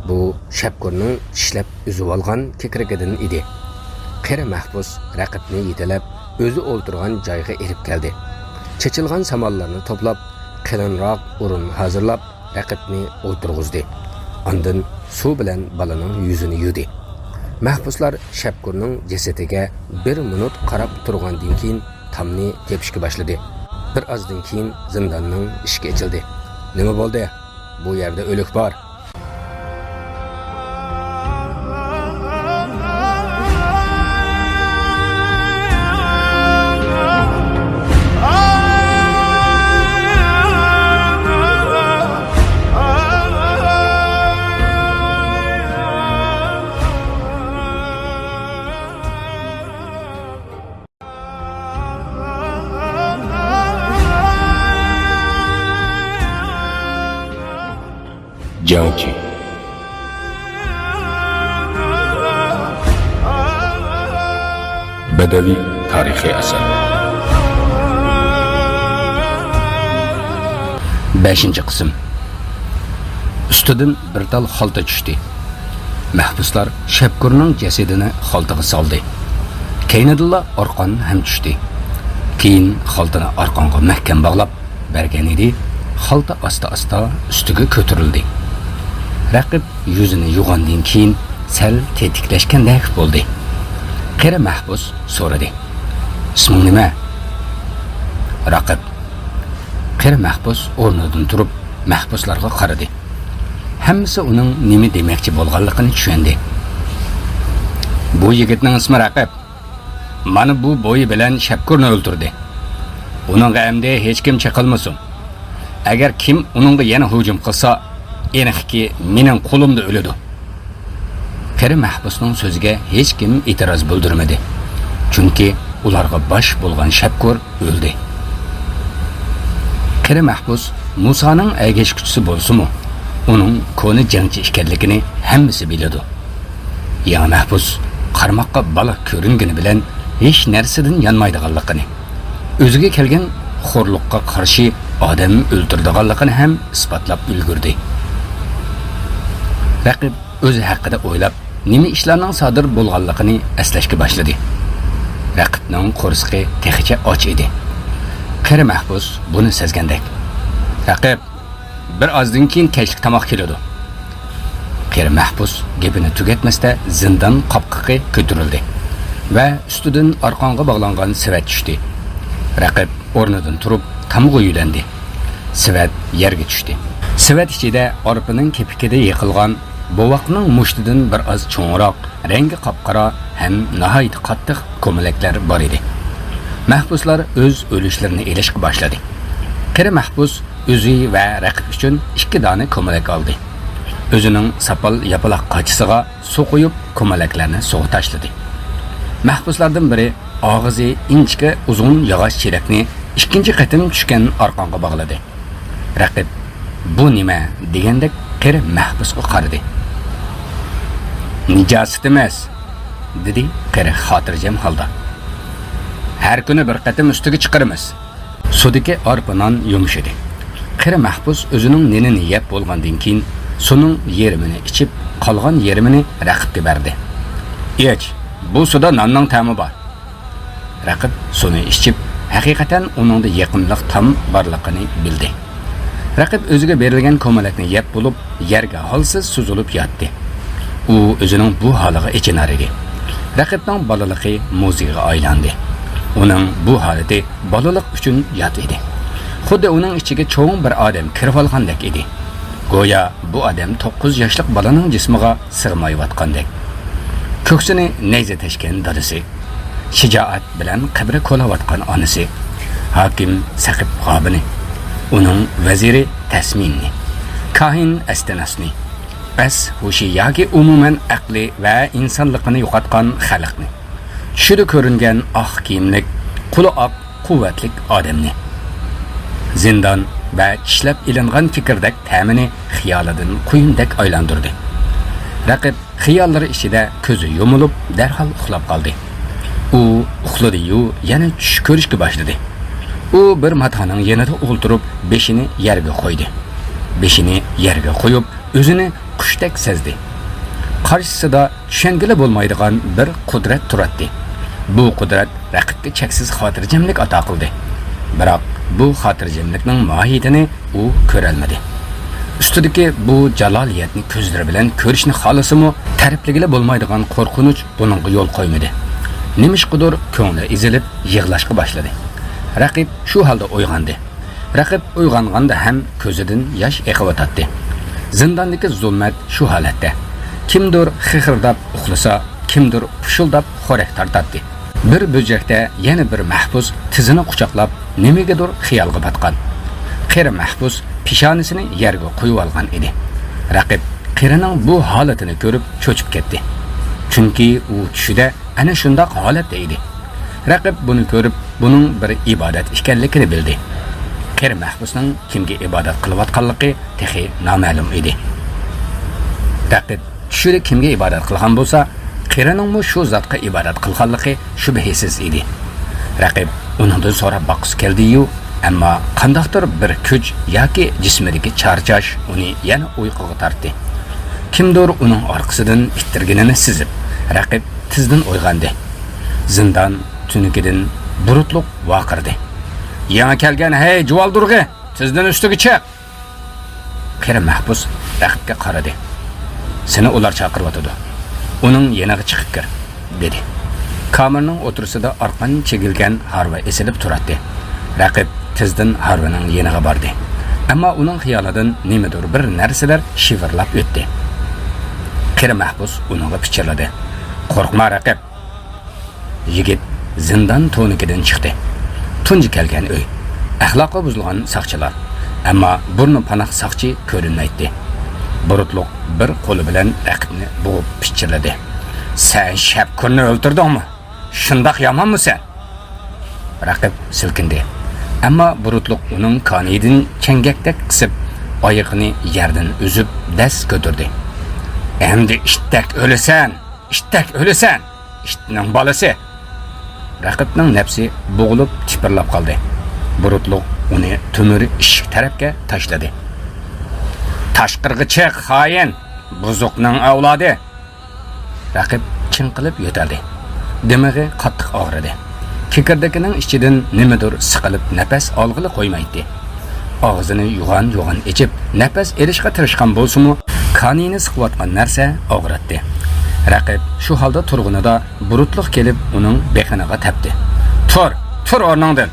بۇ شەپكۈرنىڭ چىشلەپ ئۈزۈۋالغان كېكىرىكىدىن ئىدى. قېرى مەھبۇس رەقىبنى يېتىلەپ، ئۆزى ئولتۇرغان جايغا ئېلىپ كەلدى. چېچىلغان سامانلارنى توپلاپ، قېلىنراق ئورۇن ھازىرلاپ، رەقىبنى ئولتۇرغۇزدى. ئاندىن سۇ بىلەن بالىنىڭ يۈزىنى يۇدى. مەھبۇسلار شەپكۈرنىڭ جەسىتىگە بىر مىنۇت قاراپ تۇرغاندىن كېيىن، تامنى تېپىشكە باشلىدى. بىر ئازدىن كېيىن زىنداننىڭ ئىشىكى ئېچىلدى. «نېمە بولدى؟ بۇ يەردە ئۆلۈك بار.» 《جەڭچى. بەدەۋىي تارىخىي ئەسەر. بەشىنچى قىسىم. ئۈستىدىن بىر تال خالتا چۈشتى. مەھبۇسلار شەپكۈرنىڭ جەسىتىنى خالتىغا سالدى. كەينىدىنلا ئارقان ھەم چۈشتى. كېيىن خالتىنى ئارقانغا مەھكەم باغلاپ بەرگەن ئىدى، خالتا ئاستا-ئاستا ئۈستىگە كۆتۈرۈلدى. رەقىب يۈزىنى يۇغاندىن كېيىن سەل تېتىكلەشكەندەك بولدى. قېرى مەھبۇس سورىدى: «ئىسمىڭ نېمە؟» رەقىب. قېرى مەھبۇس ئورنىدىن تۇرۇپ، مەھبۇسلارغا قارىدى. ھەممىسى ئۇنىڭ نېمە دېمەكچى بولغانلىقىنى چۈشەندى. «بۇ يىگىتنىڭ ئىسمى رەقىب. مانا بۇ بويى بىلەن شەپكۈرنى ئۆلتۈردى. ئۇنىڭغا ئەمدى ھېچكىم چېقىلمىسۇن. ئەگەر كىم ئۇنىڭغا يەنە ھۇجۇم قىلسا، ئېنىقكى، مېنىڭ قولۇمدا ئۆلىدۇ.» قېرى مەھبۇسنىڭ سۆزىگە ھېچكىم ئېتىراز بىلدۈرمىدى. چۈنكى ئۇلارغا باش بولغان شەپكۈر ئۆلدى. قېرى مەھبۇس مۇسانىڭ ئەگەشكۈچىسى بولسىمۇ، ئۇنىڭ كونا جەڭچى ئىكەنلىكىنى ھەممىسى بىلىدۇ. يېڭى مەھبۇس قارىماققا بالا كۆرۈنگىنى بىلەن ھېچ نەرسىدىن يانمايدىغانلىقىنى، ئۆزىگە كەلگەن خورلۇققا قارشى ئادەم ئۆلتۈرىدىغانلىقىنى ھەم ئىسپاتلاپ ئۈلگۈردى. رەقىب ئۆزى ھەققىدە ئويلاپ، نېمە ئىشلارنىڭ سادىر بولغانلىقىنى ئەسلەشكە باشلىدى. رەقىبنىڭ قورسىقى تېخىچە ئاچ ئىدى. قېرى مەھبۇس بۇنى سەزگەندەك: «رەقىب، بىر ئازدىن كېيىن كەچلىك تاماق كېلىدۇ.» قېرى مەھبۇس گېپىنى تۈگەتمەستە زىندان قاپقىقى كۆتۈرۈلدى ۋە ئۈستىدىن ئارقانغا باغلانغان سېۋەت چۈشتى. رەقىب ئورنىدىن تۇرۇپ تامغا يۆلەندى. سېۋەت يەرگە چۈشتى. سېۋەت ئىچىدە ئارپىنىڭ كېپىكىدە يېقىلغان بوۋاقنىڭ مۇشتىدىن بىر ئاز چوڭراق، رەڭگى قاپقارا ھەم ناھايىتى قاتتىق كۆمەلەكلەر بار ئىدى. مەھبۇسلار ئۆز ئۈلۈشلىرىنى ئېلىشقا باشلىدى. قېرى مەھبۇس ئۆزى ۋە رەقىب ئۈچۈن ئىككى دانە كۆمەلەك ئالدى. ئۆزىنىڭ ساپال ياپىلاق قاچىسىغا سۇ قۇيۇپ، كۆمەلەكلەرنى سۇغا تاشلىدى. مەھبۇسلاردىن بىرى ئاغزى ئىنچىكە ئۇزۇن ياغاچ چېلەكنى ئىككىنچى قېتىم چۈشكەن ئارقانغا باغلىدى. رەقىب: «بۇ نېمە؟» دېگەندەك قېرى مەھبۇسقا قارىدى. «نىجاسەت ئەمەس»، دېدى قېرى خاتىرجەم ھالدا. «ھەر كۈنى بىر قېتىم ئۈستىگە چىقىرىمىز.» سۇدىكى ئارپا نان يۇمشىدى. قېرى مەھبۇس ئۆزىنىڭ نېنىنى يەپ بولغاندىن كېيىن، سۇنىڭ يېرىمىنى ئىچىپ، قالغان يېرىمىنى رەقىبكە بەردى. ئىچ، بۇ سۇدا ناننىڭ تەمى بار. رەقىب سۇنى ئىچىپ، ھەقىقەتەن ئۇنىڭدا يېقىملىق تام بارلىقىنى بىلدى. رەقىب ئۆزىگە بېرىلگەن كومىلەكنى يەپ بولۇپ، يەرگە ھالسىز سوزۇلۇپ ياتتى. ئۇ ئۆزىنىڭ بۇ ھالىغا ئېچىنار ئىدى. رەقىبنىڭ بالىلىقى مۇزىكىغا ئايلاندى. ئۇنىڭ بۇ ھالىتى بالىلىق ئۈچۈن يات ئىدى. خۇددى ئۇنىڭ ئىچىگە چوڭ بىر ئادەم كىرىۋالغاندەك ئىدى. گويا بۇ ئادەم توققۇز ياشلىق بالىنىڭ جىسمىغا سىغمايۋاتقاندەك. كۆكسىنى نەيزە تەشكەن دادىسى، شىجائەت بىلەن قەبرە كولاۋاتقان ئانىسى، ھاكىم سەقىپ غابىنى، ئۇنىڭ ۋەزىرى تەسمىننى، كاھىن ئەستىناسنى، ئەس ھوشى ياكى ئومۇمەن ئەقلى ۋە ئىنسانلىقىنى يوقاتقان خەلقنى، چۈشىدە كۆرۈنگەن ئاق كىيىملىك، قولى ئاق، قۇۋۋەتلىك ئادەمنى، زىندان ۋە چىشلەپ ئېلىنغان كېكىردەك تەمىنى خىيالىدىن قۇيۇندەك ئايلاندۇردى. رەقىب خىياللىرى ئىچىدە كۆزى يۇمۇلۇپ، دەرھال ئۇخلاپ قالدى. ئۇ ئۇخلىدى-يۇ، يەنە چۈش كۆرۈشكە باشلىدى. ئۇ بىر ماتانىڭ يېنىدا ئولتۇرۇپ، بېشىنى يەرگە قويدى. بېشىنى يەرگە قويۇپ، ئۆزىنى قۇشتەك سەزدى. قارشىسىدا چۈشەنگىلى بولمايدىغان بىر قۇدرەت تۇراتتى. بۇ قۇدرەت رەقىبكە چەكسىز خاتىرجەملىك ئاتا قىلدى. بىراق، بۇ خاتىرجەملىكنىڭ ماھىيىتىنى ئۇ كۆرەلمىدى. ئۈستىدىكى بۇ جالالىيەتنى كۆزلىرى بىلەن كۆرۈشنى خالىسىمۇ، تەرىپلىگىلى بولمايدىغان قورقۇنچ بۇنىڭغا يول قويمىدى. نېمىشقىدۇر كۆڭلى ئېزىلىپ، يىغلاشقا باشلىدى. رەقىب شۇ ھالدا ئويغاندى. رەقىب ئويغانغاندا ھەم كۆزىدىن ياش ئېقىۋاتاتتى. زىنداندىكى زۇلمەت شۇ ھالەتتە. كىمدۇر خىخىرداپ ئۇخلىسا، كىمدۇر پۇشۇلداپ خورەك تارتاتتى. بىر بۆجەكتە يەنە بىر مەھبۇس تىزىنى قۇچاقلاپ، نېمىگىدۇر خىيالغا پاتقان. قېرى مەھبۇس پېشانىسىنى يەرگە قويۇۋالغان ئىدى. رەقىب قېرىنىڭ بۇ ھالىتىنى كۆرۈپ چۆچۈپ كەتتى. چۈنكى ئۇ چۈشىدە ئەنە شۇنداق ھالەتتە ئىدى. رەقىب بۇنى كۆرۈپ، بۇنىڭ بىر ئىبادەت ئىكەنلىكىنى بىلدى. قېرى مەھبۇسنىڭ كىمگە ئىبادەت قىلىۋاتقانلىقى تېخى نامەلۇم ئىدى. رەقىب چۈشىدە كىمگە ئىبادەت قىلغان بولسا، قېرىنىڭمۇ شۇ زاتقا ئىبادەت قىلغانلىقى شۈبھىسىز ئىدى. رەقىب ئۇنىڭدىن سوراپ باققۇسى كەلدى-يۇ، ئەمما قانداقتۇر بىر كۈچ ياكى جىسمىدىكى چارچاش ئۇنى يەنە ئۇيقۇغا تارتتى. كىمدۇر ئۇنىڭ ئارقىسىدىن ئىتتىرگىنىنى سېزىپ، رەقىب تېزدىن ئويغاندى. زىندان تۈۋرۈكىدىن بۇرۇتلۇق ۋارقىرىدى. يېڭى كەلگەن، ھەي، جۇۋالدۇرغى! تېزدىن ئۈستىگە چىق! قېرى مەھبۇس رەقىبكە قارىدى. سېنى ئۇلار چاقىرىۋاتىدۇ. ئۇنىڭ يېنىغا چىقىپ كىر، دېدى. كامېرنىڭ ئوتتۇرىسىدا ئارقان چېگىلگەن ھارۋا ئېسىلىپ تۇراتتى. رەقىب تېزدىن ھارۋىنىڭ يېنىغا باردى. ئەمما ئۇنىڭ خىيالىدىن نېمىدۇر بىر نەرسىلەر شىۋىرلاپ ئۆتتى. قېرى مەھبۇس ئۇنىڭغا پىچىرلىدى. قورقما، رەقىب! يىگىت زىندان تونۇكىدىن چىقتى. تۇنجى كەلگەن ئۆي. ئەخلاقى بۇزۇلغان ساقچىلار. ئەمما بۇرنى پاناق ساقچى كۆرۈنمەيتتى. بۇرۇتلۇق بىر قولى بىلەن رەقىبنى بوغۇپ پىچىرلىدى. سەن شەپكۈرنى ئۆلتۈردۈڭمۇ؟ شۇنداق يامانمۇ سەن؟ رەقىب سىلكىندى. ئەمما بۇرۇتلۇق ئۇنىڭ كانىيىدىن چەڭگەكتەك قىسىپ، ئايىغىنى يەردىن ئۈزۈپ، دەس كۆتۈردى. ئەمدى ئىتتەك ئۆلىسەن! ئىتتەك ئۆلىسەن! ئىتنىڭ بالىسى! رەقىبنىڭ نەپسى بوغۇلۇپ تىپىرلاپ قالدى. بۇرۇتلۇق ئۇنى تۆمۈر ئىشىك تەرەپكە تاشلىدى. تاشقىرىغا چىق، خائىن! بۇزۇقنىڭ ئەۋلادى! رەقىب چىڭقىلىپ يۆتەلدى. دىمىغى قاتتىق ئاغرىدى. كېكىردىكىنىڭ ئىچىدىن نېمىدۇر سىقىلىپ نەپەس ئالغىلى قويمايتتى. ئاغزىنى يوغان-يوغان ئېچىپ، نەپەس ئېلىشقا تىرىشقان بولسىمۇ، كانىيىنى سىقىۋاتقان نەرسە ئاغرىتتى. رەقىب شۇ ھالدا تۇرغىنىدا بۇرۇتلۇق كېلىپ ئۇنىڭ بېقىنىغا تەپتى. تۇر! تۇر ئورنۇڭدىن!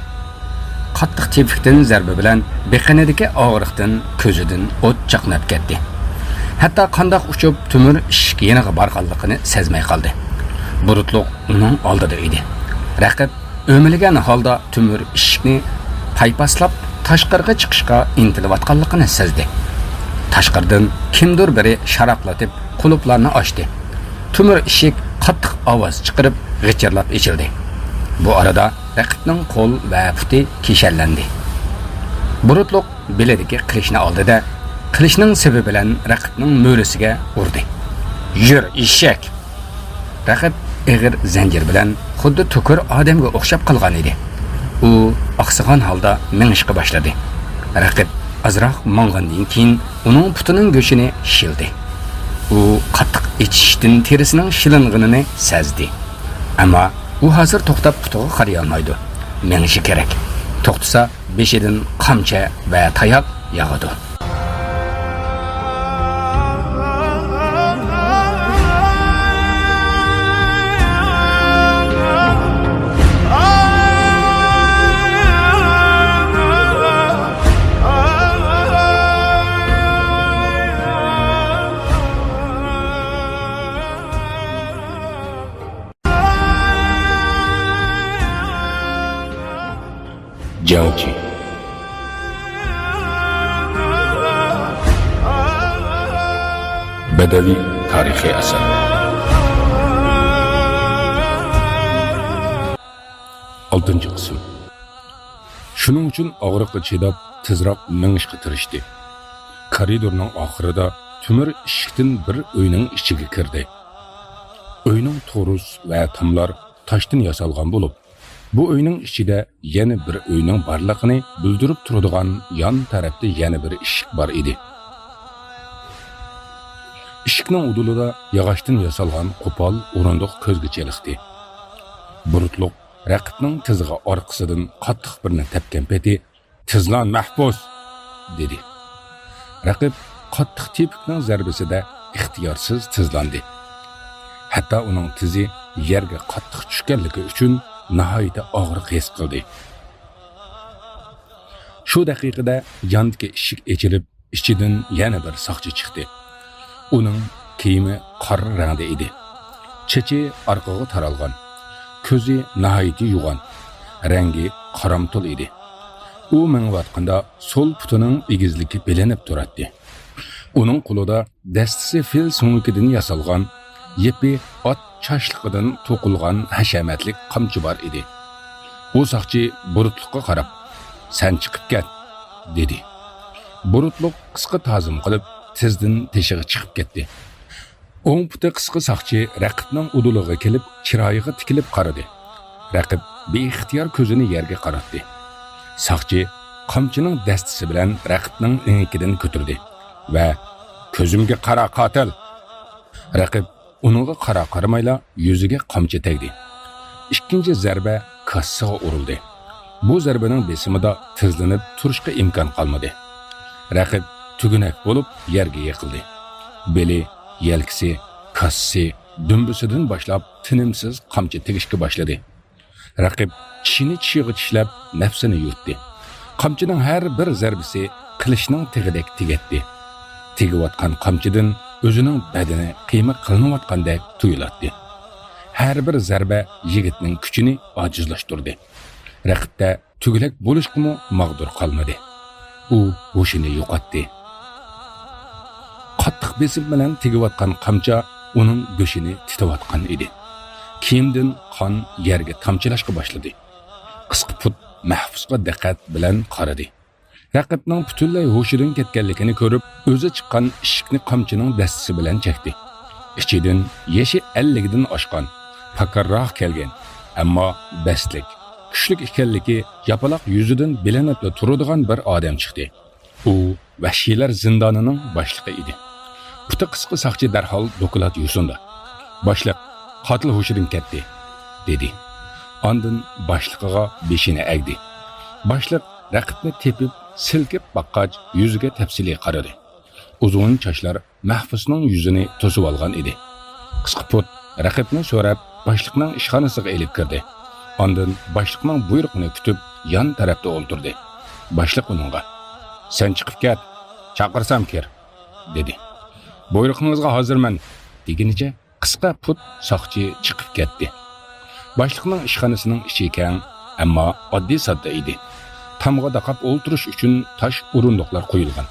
قاتتىق تېپىكتىن زەربە بىلەن بېقىنىدىكى ئاغرىقتىن كۆزىدىن ئوت چاقناپ كەتتى. ھەتتا قانداق ئۇچۇپ تۆمۈر ئىشىك يېنىغا بارغانلىقىنى سەزمەي قالدى. بۇرۇتلۇق ئۇنىڭ ئالدىدا ئىدى. رەقىب ئۆمىلىگەن ھالدا تۆمۈر ئىشىكنى پايپاسلاپ، تاشقىرىغا چىقىشقا ئىنتىلىۋاتقانلىقىنى سەزدى. تاشقىرىدىن كىمدۇر بىرى شاراقلىتىپ قۇلۇپلارنى ئاچتى. تۆمۈر ئىشىك قاتتىق ئاۋاز چىقىرىپ، غىچىرلاپ ئېچىلدى. بۇ ئارىدا رەقىبنىڭ قول ۋە پۇتى كىشەنلەندى. بۇرۇتلۇق بېلىدىكى قىلىچنى ئالدى-دە، قىلىچنىڭ سېپى بىلەن رەقىبنىڭ مۈرىسىگە ئۇردى. يۈر، ئېشەك! رەقىب ئېغىر زەنجىر بىلەن خۇددى تۆكۈر ئادەمگە ئوخشاپ قالغان ئىدى. ئۇ ئاقسىغان ھالدا مېڭىشقا باشلىدى. رەقىب ئازراق ماڭغاندىن كېيىن ئۇنىڭ پۇتىنىڭ گۆشىنى شىلدى. ئۇ قاتتىق ئېچىشىشتىن تېرىسىنىڭ شىلىنغىنىنى سەزدى. ئەمما ئۇ ھازىر توختاپ پۇتىغا قارىيالمايدۇ. مېڭىشى كېرەك. توختىسا، بېشىدىن قامچا ۋە تاياق ياغىدۇ. 讲起 بەدەۋىي تارىخىي ئەسەر. ئالتىنچى قىسىم. شۇنىڭ ئۈچۈن ئاغرىققا چىداپ، تېزراق مېڭىشقا تىرىشتى. كارىدورنىڭ ئاخىرىدا تۆمۈر ئىشىكتىن بىر ئۆينىڭ ئىچىگە كىردى. ئۆينىڭ تورۇس ۋە تاملار تاشتىن ياسالغان بولۇپ، بۇ ئۆينىڭ ئىچىدە يەنە بىر ئۆينىڭ بارلىقىنى بىلدۈرۈپ تۇرىدىغان يان تەرەپتە يەنە بىر ئىشىك بار ئىدى. ئىشىكنىڭ ئۇدۇلىدا ياغاچتىن ياسالغان قوپال ئورۇندۇق كۆزگە چېلىقتى. بۇرۇتلۇق رەقىبنىڭ تىزىغا ئارقىسىدىن قاتتىق بىرنى تەپكەن پېتى، «تىزلان، مەھبۇس!» دېدى. رەقىب قاتتىق تېپىكنىڭ زەربىسىدە ئىختىيارسىز تىزلاندى. ھەتتا ئۇنىڭ تىزى يەرگە قاتتىق چۈشكەنلىكى ئۈچۈن ناھايىتى ئاغرىق ھېس قىلدى. شۇ دەقىقىدە ياندىكى ئىشىك ئېچىلىپ، ئىچىدىن يەنە بىر ساقچى چىقتى. ئۇنىڭ كىيىمى قارا رەڭدە ئىدى. چېچى ئارقىغا تارالغان. كۆزى ناھايىتى يوغان. رەڭگى قارامتۇل ئىدى. ئۇ مېڭىۋاتقاندا سول پۇتىنىڭ ئېگىزلىكى بىلىنىپ تۇراتتى. ئۇنىڭ قولىدا دەستىسى فىل سۆڭىكىدىن ياسالغان، يىپى ئات چاچلىقىدىن توقۇلغان ھەشەمەتلىك قامچا بار ئىدى. ئۇ ساقچى بۇرۇتلۇققا قاراپ، «سەن چىقىپ كەت» دېدى. بۇرۇتلۇق قىسقا تازىم قىلىپ، تېزدىن تېشىغا چىقىپ كەتتى. ئوڭ پۇتى قىسقا ساقچى رەقىبنىڭ ئۇدۇلىغا كېلىپ، چىرايىغا تىكىلىپ قارىدى. رەقىب بىئىختىيار كۆزىنى يەرگە قاراتتى. ساقچى قامچىنىڭ دەستىسى بىلەن رەقىبنىڭ ئېڭىكىدىن كۆتۈردى ۋە «كۆزۈمگە قارا، قاتىل!» رەقىب ئۇنىڭغا قارا-قارىمايلا يۈزىگە قامچا تەگدى. ئىككىنچى زەربە كاسىسىغا ئۇرۇلدى. بۇ زەربىنىڭ بېسىمىدا تىزلىنىپ تۇرۇشقا ئىمكان قالمىدى. رەقىب تۈگىنەك بولۇپ يەرگە يىقىلدى. بېلى، يەلكىسى، كاسىسى، دۈمبىسىدىن باشلاپ تىنىمسىز قامچا تېگىشكە باشلىدى. رەقىب چىشىنى چىشىغا چىشلەپ، نەپسىنى يۇتتى. قامچىنىڭ ھەر بىر زەربىسى قىلىچنىڭ تېغىدەك تېگەتتى. تېگىۋاتقان قامچىدىن ئۆزىنىڭ بەدىنى قىيما قىلىنىۋاتقاندەك تۇيۇلاتتى. ھەر بىر زەربە يىگىتنىڭ كۈچىنى ئاجىزلاشتۇردى. رەقىبتە تۈگىلەك بولۇشقىمۇ ماغدۇر قالمىدى. ئۇ ھوشىنى يوقاتتى. قاتتىق بېسىم بىلەن تېگىۋاتقان قامچا ئۇنىڭ گۆشىنى تىتىۋاتقان ئىدى. كىيىمدىن قان يەرگە تامچىلاشقا باشلىدى. قىسقا پۇت مەھبۇسقا دىققەت بىلەن قارىدى. رەقىبنىڭ پۈتۈنلەي ھوشىدىن كەتكەنلىكىنى كۆرۈپ، ئۆزى چىققان ئىشىكنى قامچىنىڭ دەستىسى بىلەن چەكتى. ئىچىدىن يېشى ئەللىكتىن ئاشقان، پاكارراق كەلگەن، ئەمما بەستلىك، كۈچلۈك ئىكەنلىكى ياپىلاق يۈزىدىن بىلىنىپلا تۇرىدىغان بىر ئادەم چىقتى. ئۇ ۋەھشىيلەر زىندانىنىڭ باشلىقى ئىدى. پۇتى قىسقا ساقچى دەرھال دوكلات يوسۇندى. «باشلىق، قاتىل ھوشىدىن كەتتى» دېدى. ئاندىن باشلىقىغا بېشىنى ئەگدى. باشلىق رەقىبنى تېپىپ، سىلكىپ باققاچ، يۈزىگە تەپسىلىي قارىدى. ئۇزۇن چاچلار مەھبۇسنىڭ يۈزىنى توسۇۋالغان ئىدى. قىسقا پۇت رەقىبنى سۆرەپ، باشلىقنىڭ ئىشخانىسىغا ئېلىپ كىردى. ئاندىن باشلىقنىڭ بۇيرۇقىنى كۈتۈپ، يان تەرەپتە ئولتۇردى. باشلىق ئۇنىڭغا، «سەن چىقىپ كەت، چاقىرسام كىر» دېدى. «بۇيرۇقىڭىزغا ھازىرمەن» دېگىنىچە قىسقا پۇت ساقچى چىقىپ كەتتى. باشلىقنىڭ ئىشخانىسىنىڭ ئىچى كەڭ، ئەمما ئاددىي-ساددا ئىدى. تامغا داقاپ ئولتۇرۇش ئۈچۈن تاش ئورۇندۇقلار قويۇلغان.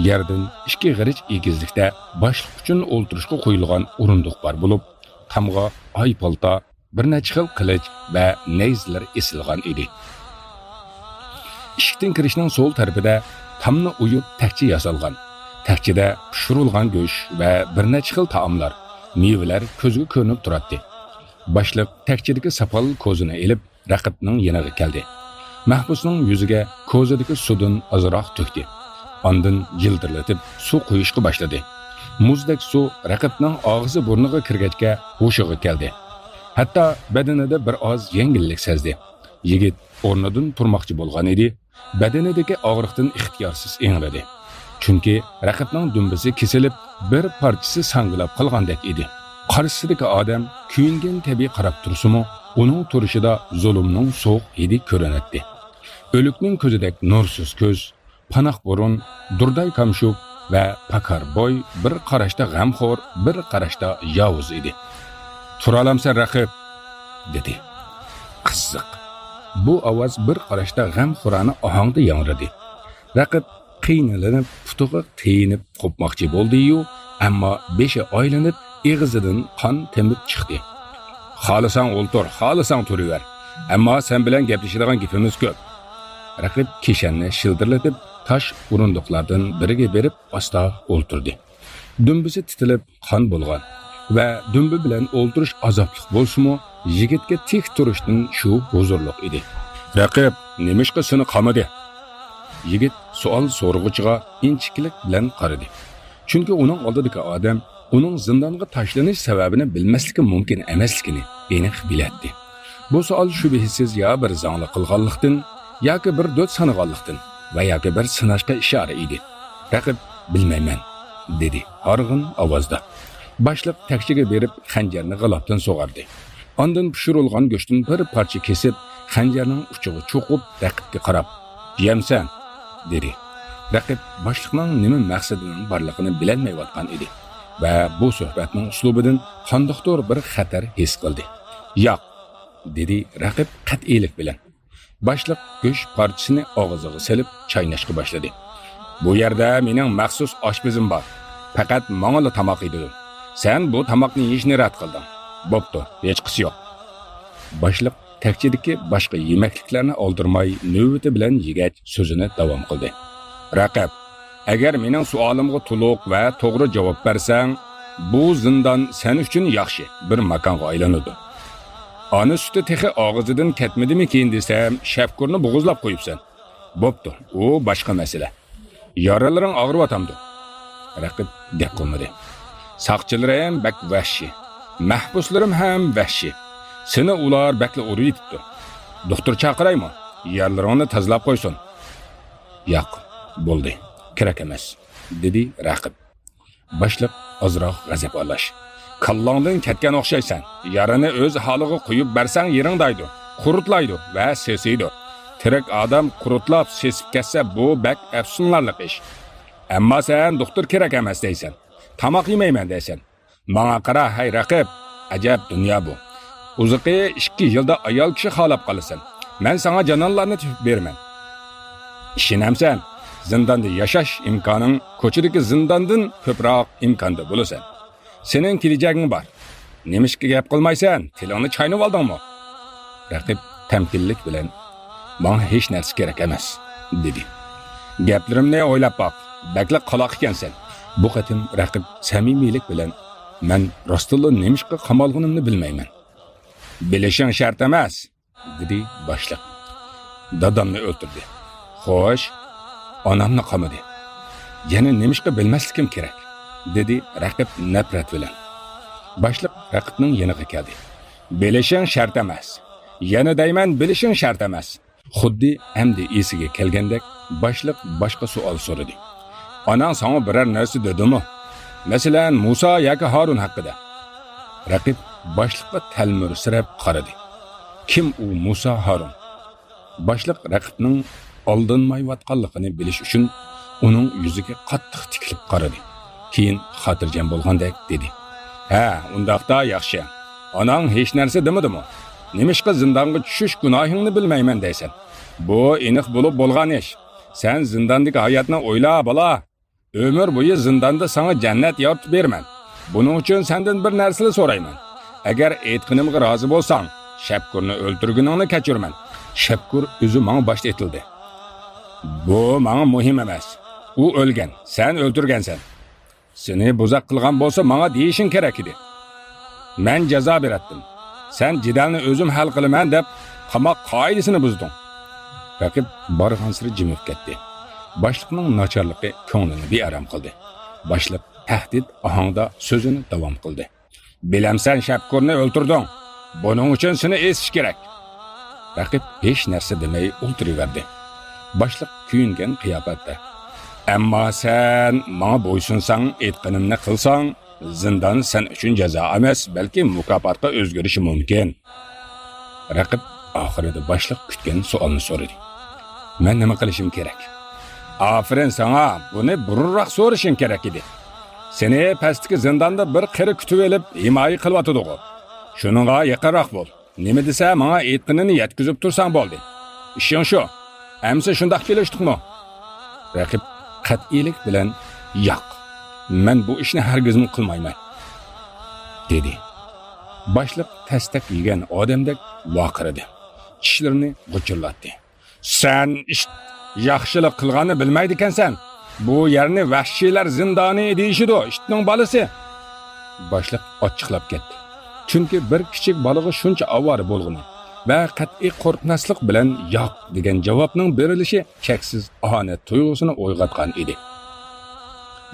يەردىن ئىككى غېرىچ ئېگىزلىكتە باشلىق ئۈچۈن ئولتۇرۇشقا قويۇلغان ئورۇندۇق بار بولۇپ، تامغا ئاي پالتا، بىر نەچچە خىل قىلىچ ۋە نەيزىلەر ئېسىلغان ئىدى. ئىشىكتىن كىرىشنىڭ سول تەرىپىدە تامنى ئويۇپ تەكچە ياسالغان. تەكچىدە پىشۇرۇلغان گۆش ۋە بىر نەچچە خىل تائاملار، مېۋىلەر كۆزگە كۆرۈنۈپ تۇراتتى. باشلىق تەكچىدىكى ساپال كوزىنى ئېلىپ، رەقىبنىڭ يېنىغا كەلدى. مەھبۇسنىڭ يۈزىگە كوزىدىكى سۇدىن ئازراق تۆكتى. ئاندىن جىلدىرلىتىپ سۇ قۇيۇشقا باشلىدى. مۇزدەك سۇ رەقىبنىڭ ئاغزى بۇرنىغا كىرگەچكە ھوشىغا كەلدى. ھەتتا بەدىنىدە بىر ئاز يەڭگىللىك سەزدى. يىگىت ئورنىدىن تۇرماقچى بولغان ئىدى، بەدىنىدىكى ئاغرىقتىن ئىختىيارسىز ئىڭرىدى. چۈنكى رەقىبنىڭ دۈمبىسى كېسىلىپ، بىر پارچىسى ساڭگىلاپ قالغاندەك ئىدى. قارشىسىدىكى ئادەم كۆيۈنگەن كەبى قاراپ تۇرسىمۇ، ئۇنىڭ تۇرۇشىدا زۇلۇمنىڭ سوغۇق ھىدى كۆرۈنەتتى. ئۆلۈكنىڭ كۆزىدەك نۇرسىز كۆز، پاناق بۇرۇن، دۇرداي كامشۇپ ۋە پاكار بوي، بىر قاراشتا غەمخور، بىر قاراشتا ياۋۇز ئىدى. «تۇرالامسەن، رەقىب؟» دېدى. قىزىق. بۇ ئاۋاز بىر قاراشتا غەمخورانە ئاھاڭدا ياڭرىدى. رەقىب قىينىلىنىپ، پۇتىغا تېيىنىپ قوپماقچى بولدى-يۇ، ئەمما بېشى ئايلىنىپ، ئېغىزىدىن قان تېمىپ چىقتى. «خالىساڭ ئولتۇر، خالىساڭ تۇرۇۋەر. ئەمما سەن بىلەن گەپلىشىدىغان گېپىمىز كۆپ.» رەقىب كىشەننى شىلدىرلىتىپ، تاش ئورۇندۇقلاردىن بىرىگە بېرىپ ئاستا ئولتۇردى. دۈمبىسى تىتىلىپ قان بولغان ۋە دۈمبە بىلەن ئولتۇرۇش ئازابلىق بولسىمۇ، يىگىتكە تىك تۇرۇشتىن شۇ ھۇزۇرلۇق ئىدى. «رەقىب، نېمىشقا سېنى قامىدى؟» يىگىت سوئال سورىغۇچىغا ئىنچىكىلىك بىلەن قارىدى. چۈنكى ئۇنىڭ ئالدىدىكى ئادەم ئۇنىڭ زىندانغا تاشلىنىش سەۋەبىنى بىلمەسلىكى مۇمكىن ئەمەسلىكىنى ئېنىق بىلەتتى. بۇ سوئال شۈبھىسىز يا بىر زاڭلىق قىلغانلىقتىن، ياكى بىر دۆت سانىغانلىقتىن ۋە ياكى بىر سىناشقا ئىشارە ئىدى. رەقىب، «بىلمەيمەن،» دېدى ھارغىن ئاۋازدا. باشلىق تەكچىگە بېرىپ خەنجەرنى غىلاپتىن سۇغاردى. ئاندىن پىشۇرۇلغان گۆشتىن بىر پارچە كېسىپ، خەنجەرنىڭ ئۇچىغا چوقۇپ رەقىبكە قاراپ، «يەمسەن؟» دېدى. رەقىب باشلىقنىڭ نېمە مەقسىتىنىڭ بارلىقىنى بىلەلمەيۋاتقان ئىدى ۋە بۇ سۆھبەتنىڭ ئۇسلۇبىدىن قانداقتۇر بىر خەتەر ھېس قىلدى. «ياق،» دېدى رەقىب قەتئىيلىك بىلەن. باشلىق گۆش پارچىسىنى ئاغزىغا سېلىپ چايناشقا باشلىدى. «بۇ يەردە مېنىڭ مەخسۇس ئاشپىزىم بار. پەقەت ماڭىلا تاماق يېدۈرىدۇ. سەن بۇ تاماقنى يېيىشنى رەت قىلدىڭ. بوپتۇ، ھېچقىسى يوق.» باشلىق تەكچىدىكى باشقا يېمەكلىكلەرنى ئالدىرىماي نۆۋىتى بىلەن يېگەچ سۆزىنى داۋام قىلدى. «رەقىب، ئەگەر مېنىڭ سوئالىمغا تولۇق ۋە توغرا جاۋاب بەرسەڭ، بۇ زىندان سەن ئۈچۈن ياخشى بىر ماكانغا ئايلىنىدۇ. ئانا سۈتى تېخى ئاغزىدىن كەتمىدىمىكىن دېسەم، شەپكۈرنى بوغۇزلاپ قويۇپسەن. بوپتۇ، ئۇ باشقا مەسىلە. يارىلىرىڭ ئاغرىۋاتامدۇ؟» رەقىب گەپ قىلمىدى. «ساقچىلىرىم بەك ۋەھشىي. مەھبۇسلىرىم ھەم ۋەھشىي. سېنى ئۇلار بەكلا ئۇرۇۋېتىپتۇ. دوختۇر چاقىرايمۇ؟ يارىلىرىڭنى تازىلاپ قويسۇن.» «ياق، بولدى، كېرەك ئەمەس،» دېدى رەقىب. باشلىق ئازراق غەزەپ ئارىلاش: «كاللاڭدىن كەتكەن ئوخشايسەن. يارىنى ئۆز ھالىغا قويۇپ بەرسەڭ يىرىڭدايدۇ، قۇرۇتلايدۇ ۋە سېسىيدۇ. تىرىك ئادەم قۇرۇتلاپ سېسىپ كەتسە، بۇ بەك ئەپسۇسلىنارلىق ئىش. ئەمما سەن دوختۇر كېرەك ئەمەس دەيسەن، تاماق يېمەيمەن دەيسەن. ماڭا قارا، ھەي رەقىب، ئەجەب دۇنيا بۇ. ئۇزىقى ئىككى يىلدا ئايال كىشى خالاپ قالىسەن. مەن ساڭا جانانلارنى تېپىپ بېرىمەن. ئىشىنەمسەن؟ زىنداندا ياشاش ئىمكانىڭ كوچىدىكى زىنداندىن كۆپرەك ئىمكاندا بولىسەن. سېنىڭ كېلىچەكىڭ بار. نېمىشقا گەپ قىلمايسەن؟ تىلىڭنى چاينىۋالدىڭمۇ؟» رەقىب تەمكىنلىك بىلەن: «ماڭا ھېچ نەرسە كېرەك ئەمەس،» دېدى. «گەپلىرىمنى ئويلاپ باق، بەكلا قالاق ئىكەنسەن.» بۇ قېتىم رەقىب سەمىمىيلىك بىلەن: «مەن راستتىنلا نېمىشقا قامالغىنىمنى بىلمەيمەن.» «بىلىشىڭ شەرت ئەمەس.» دېدى باشلىق. «دادامنى ئۆلتۈردى. خوش، ئانامنى قامىدى. يەنە نېمىشقا بىلمەسلىكىم كېرەك؟» دېدى رەقىب نەپرەت بىلەن. باشلىق رەقىبنىڭ يېنىغا كەلدى. «بىلىشىڭ شەرت ئەمەس. يەنە دەيمەن، بىلىشىڭ شەرت ئەمەس.» خۇددى ئەمدى ئېسىگە كەلگەندەك، باشلىق باشقا سوئال سورىدى. «ئاناڭ ساڭا بىرەر نەرسە دېدىمۇ؟ مەسىلەن، مۇسا ياكى ھارۇن ھەققىدە؟» رەقىب باشلىققا تەلمۈرسىرەپ قارىدى. «كىم ئۇ مۇسا، ھارۇن؟» باشلىق رەقىبنىڭ ئالدانمايۋاتقانلىقىنى بىلىش ئۈچۈن ئۇنىڭ يۈزىگە قاتتىق تىكىلىپ قارىدى. كېيىن خاتىرجەم بولغاندەك دېدى: «ھە، ئۇنداقتا ياخشى. ئاناڭ ھېچ نەرسە دېمىدىمۇ؟ نېمىشقا زىندانغا چۈشۈش گۇناھىڭنى بىلمەيمەن دەيسەن؟ بۇ ئېنىق بولۇپ بولغان ئىش. سەن زىنداندىكى ھاياتنى ئويلا، بالا. ئۆمۈر بويى زىنداندا ساڭا جەننەت يارىتىپ بېرىمەن. بۇنىڭ ئۈچۈن سەندىن بىر نەرسىلا سورايمەن. ئەگەر ئېيتقىنىمغا رازى بولساڭ، شەپكۈرنى ئۆلتۈرگىنىڭنى كەچۈرىمەن.» شەپكۈر ئۆزى ماڭا باش ئېتىلدى. «بۇ ماڭا مۇھىم ئەمەس. ئۇ ئۆلگەن، سەن ئۆلتۈرگەنسەن. سېنى بۇزاق قىلغان بولسا، ماڭا دېيىشىڭ كېرەك ئىدى. مەن جازا بېرەتتىم. سەن جېدەلنى ئۆزۈم ھەل قىلىمەن دەپ، قاماق قائىدىسىنى بۇزدۇڭ.» رەقىب بارغانسېرى جىمىپ كەتتى. باشلىقنىڭ ناچارلىقى كۆڭلىنى بىئارام قىلدى. باشلىق تەھدىت ئاھاڭدا سۆزىنى داۋام قىلدى. بىلەمسەن، شەپكۇرنى ئۆلتۈردۈڭ. بۇنىڭ ئۈچۈن سېنى ئېسىش كېرەك. رەقىب ھېچ نەرسە دېمەي ئولتۇرۇۋەردى. باشلىق كۆيۈنگەن قىياپەتتە. ئەمما سەن ماڭا بويسۇنساڭ، ئېيتقىنىمنى قىلساڭ، زىندان سەن ئۈچۈن جازا ئەمەس، بەلكى مۇكاپاتقا ئۆزگىرىشى مۇمكىن. رەقىب ئاخىرىدا باشلىق كۈتكەن سوئالنى سورىدى. مەن نېمە قىلىشىم كېرەك؟ ئاپىرىن ساڭا، بۇنى بۇرۇنراق سورىشىڭ كېرەك ئىدى. سېنى پەستىكى زىنداندا بىر قېرى كۈتۈۋېلىپ ھىمايە قىلىۋاتىدىغۇ. شۇنىڭغا يېقىنراق بول. نېمە دېسە، ماڭا ئېيتقىنىنى يەتكۈزۈپ تۇرساڭ بولدى. ئىشىڭ شۇ. ئەمسە شۇنداق كېلىشتۇقمۇ؟ رەقىب قەتئىيلىك بىلەن، ياق، مەن بۇ ئىشنى ھەرگىزمۇ قىلمايمەن، دېدى. باشلىق تەستەك يېگەن ئادەمدەك ۋارقىرىدى. چىشلىرىنى غۇچۇرلاتتى. سەن ئىت، ياخشىلىق قىلغاننى بىلمەيدىكەنسەن. بۇ يەرنى ۋەھشىيلەر زىندانى دېيىشىدۇ، ئىتنىڭ بالىسى. باشلىق ئاچچىقلاپ كەتتى. چۈنكى بىر كىچىك بالىغا شۇنچە ئاۋارە بولغىنى ۋە قەتئىي قورقماسلىق بىلەن ياق دېگەن جاۋابنىڭ بېرىلىشى چەكسىز ئاھانەت تۇيغۇسىنى ئويغاتقان ئىدى.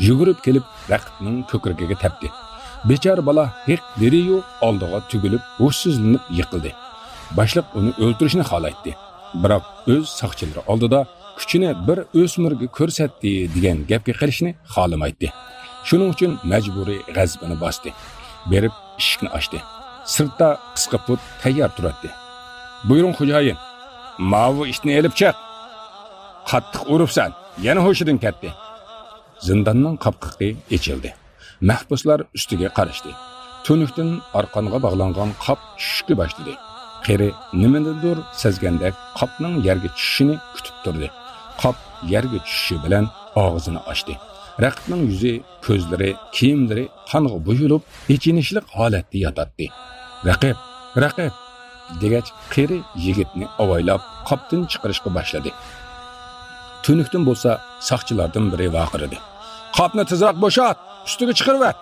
يۈگۈرۈپ كېلىپ رەقىبنىڭ كۆكرىكىگە تەپتى. بىچارە بالا ھىق دېدىيۇ، ئالدىغا تۈگۈلۈپ ھوشسىزلىنىپ يىقىلدى. باشلىق ئۇنى ئۆلتۈرۈشنى خالايتتى. بىراق ئۆز ساقچىلىرى ئالدىدا كۈچىنى بىر ئۆسمۈرگە كۆرسەتتى دېگەن گەپكە قېلىشنى خالىمايتتى. شۇنىڭ ئۈچۈن مەجبۇرىي غەزىپىنى باستى. بېرىپ ئىشىكنى ئاچتى. سىرتتا قىسقا پۇت تەييار تۇراتتى. بۇيرۇڭ خوجايىن، ماۋۇ ئىتنى ئېلىپ چىق. قاتتىق ئۇرۇپسەن، يەنە ھوشىدىن كەتتى. زىنداننىڭ قاپقىقى ئېچىلدى. مەھبۇسلار ئۈستىگە قارىشتى. تۈنۈكتىن ئارقانغا باغلانغان قاپ چۈشۈشكە باشلىدى. قېرى نېمىنىدۇر سەزگەندەك قاپنىڭ يەرگە چۈشۈشىنى كۈتۈپ تۇردى. قاپ يەرگە چۈشۈشى بىلەن ئاغزىنى ئاچتى. رەقىبنىڭ يۈزى، كۆزلىرى، كىيىملىرى قانغا بويىلىپ، ئېچىنىشلىق ھالەتتە ياتاتتى. رەقىب، رەقىب! دېگەچ، قېرى يىگىتنى ئاۋايلاپ قاپتىن چىقىرىشقا باشلىدى. تۈنۈكتىن بولسا ساقچىلاردىن بىرى ۋارقىرىدى. قاپنى تېزراق بوشات! ئۈستىگە چىقىرىۋەت!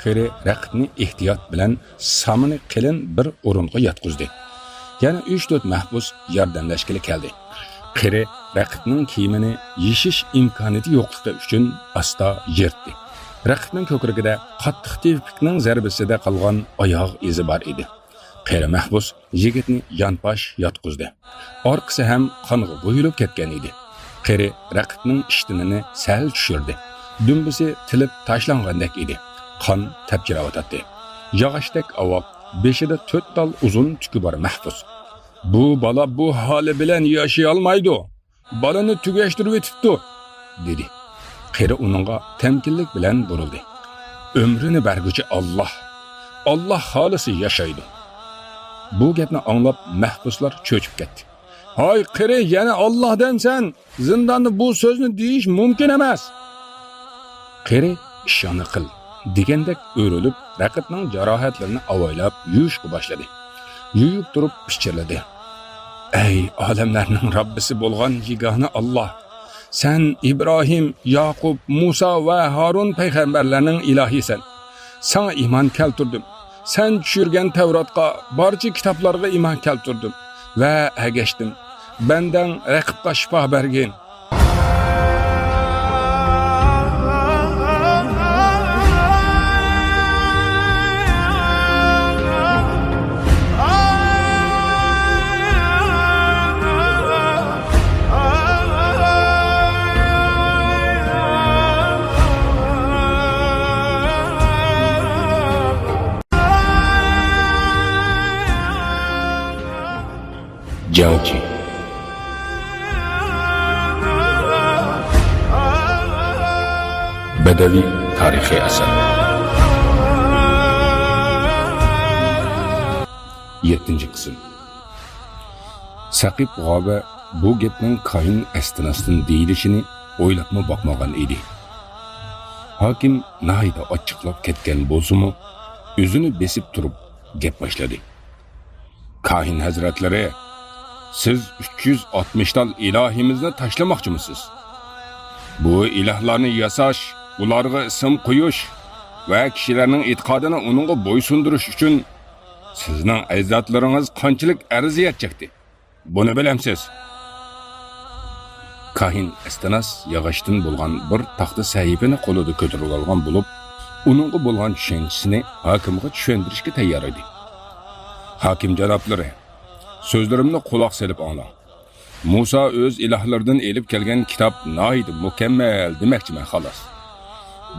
قېرى رەقىبنى ئېھتىيات بىلەن سامىنى قېلىن بىر ئورۇنغا ياتقۇزدى. يەنە ئۈچ-تۆت مەھبۇس ياردەملەشكىلى كەلدى. قېرى رەقىبنىڭ كىيىمىنى يېشىش ئىمكانىيىتى يوقلۇقى ئۈچۈن ئاستا يىرتتى. رەقىبنىڭ كۆكرىكىدە قاتتىق تېۋىپلىكنىڭ زەربىسىدە قالغان ئاياغ ئىزى بار ئىدى. قېرى مەھبۇس يىگىتنى يانپاش ياتقۇزدى. ئارقىسى ھەم قانغا بويىلىپ كەتكەن ئىدى. قېرى رەقىبنىڭ ئىشتىنىنى سەل چۈشۈردى. دۈمبىسى تىلىپ تاشلانغاندەك ئىدى. قان تەپچىرەۋاتاتتى. ياغاچتەك ئاۋاق، بېشىدا تۆت تال ئۇزۇن تۈكى بار مەھبۇس. بۇ بالا بۇ ھالى بىلەن ياشىيالمايدۇ. بالىنى تۈگەشتۈرۈۋېتىپتۇ، دېدى. قېرى ئۇنىڭغا تەمكىنلىك بىلەن بۇرۇلدى. ئۆمرىنى بەرگۈچى ئاللاھ. ئاللاھ خالىسا ياشايدۇ. بۇ گەپنى ئاڭلاپ مەھبۇسلار چۆچۈپ كەتتى. ھاي قېرى، يەنە ئاللاھ دەمسەن؟ زىنداندا بۇ سۆزنى دېيىش مۇمكىن ئەمەس. قېرى ئىشىڭنى قىل دېگەندەك ئۆرۈلۈپ، رەقىبنىڭ جاراھەتلىرىنى ئاۋايلاپ يۇيۇشقا باشلىدى. يۇيۇپ تۇرۇپ پىچىرلىدى. ئەي ئالەملەرنىڭ رەببىسى بولغان يېگانە ئاللاھ! سەن ئىبراھىم، ياقۇپ، مۇسا ۋە ھارۇن پەيغەمبەرلەرنىڭ ئىلاھىسەن. ساڭا ئىمان كەلتۈردۈم. سەن چۈشۈرگەن تەۋراتقا، بارچە كىتابلارغا ئىمان كەلتۈردۈم ۋە ئەگەشتىم. بەندەڭ رەقىبقا شىپا بەرگىن. جەڭچى. بەدەۋىي تارىخىي ئەسەر. يەتتىنچى قىسىم. سەقىپ غابە بۇ گەپنىڭ كاھىن ئەستىناستىن دېيىلىشىنى ئويلاپمۇ باقمىغان ئىدى. ھاكىم ناھايىتى ئاچچىقلاپ كەتكەن بولسىمۇ، ئۆزىنى بېسىپ تۇرۇپ گەپ باشلىدى. كاھىن ھەزرەتلىرى، سىز ئۈچ يۈز ئاتمىش تال ئىلاھىمىزنى تاشلىماقچىمۇسىز؟ بۇ ئىلاھلارنى ياساش، ئۇلارغا ئىسىم قويۇش ۋە كىشىلەرنىڭ ئېتىقادىنى ئۇنىڭغا بويسۇندۇرۇش ئۈچۈن سىزنىڭ ئەجدادلىرىڭىز قانچىلىك ئەرزىيەت چەكتى؟ بۇنى بىلەمسىز؟ كاھىن ئەستىناس ياغاچتىن بولغان بىر تاختا سەھىپىنى قولىدا كۆتۈرۈۋالغان بولۇپ، ئۇنىڭغا بولغان چۈشەنچىسىنى ھاكىمغا چۈشەندۈرۈشكە تەييار ئىدى. ھاكىم جانابلىرى، سۆزلىرىمنى قۇلاق سېلىپ ئاڭلاڭ. مۇسا ئۆز ئىلاھلىرىدىن ئېلىپ كەلگەن كىتاب ناھايىتى مۇكەممەل دېمەكچىمەن، خالاس.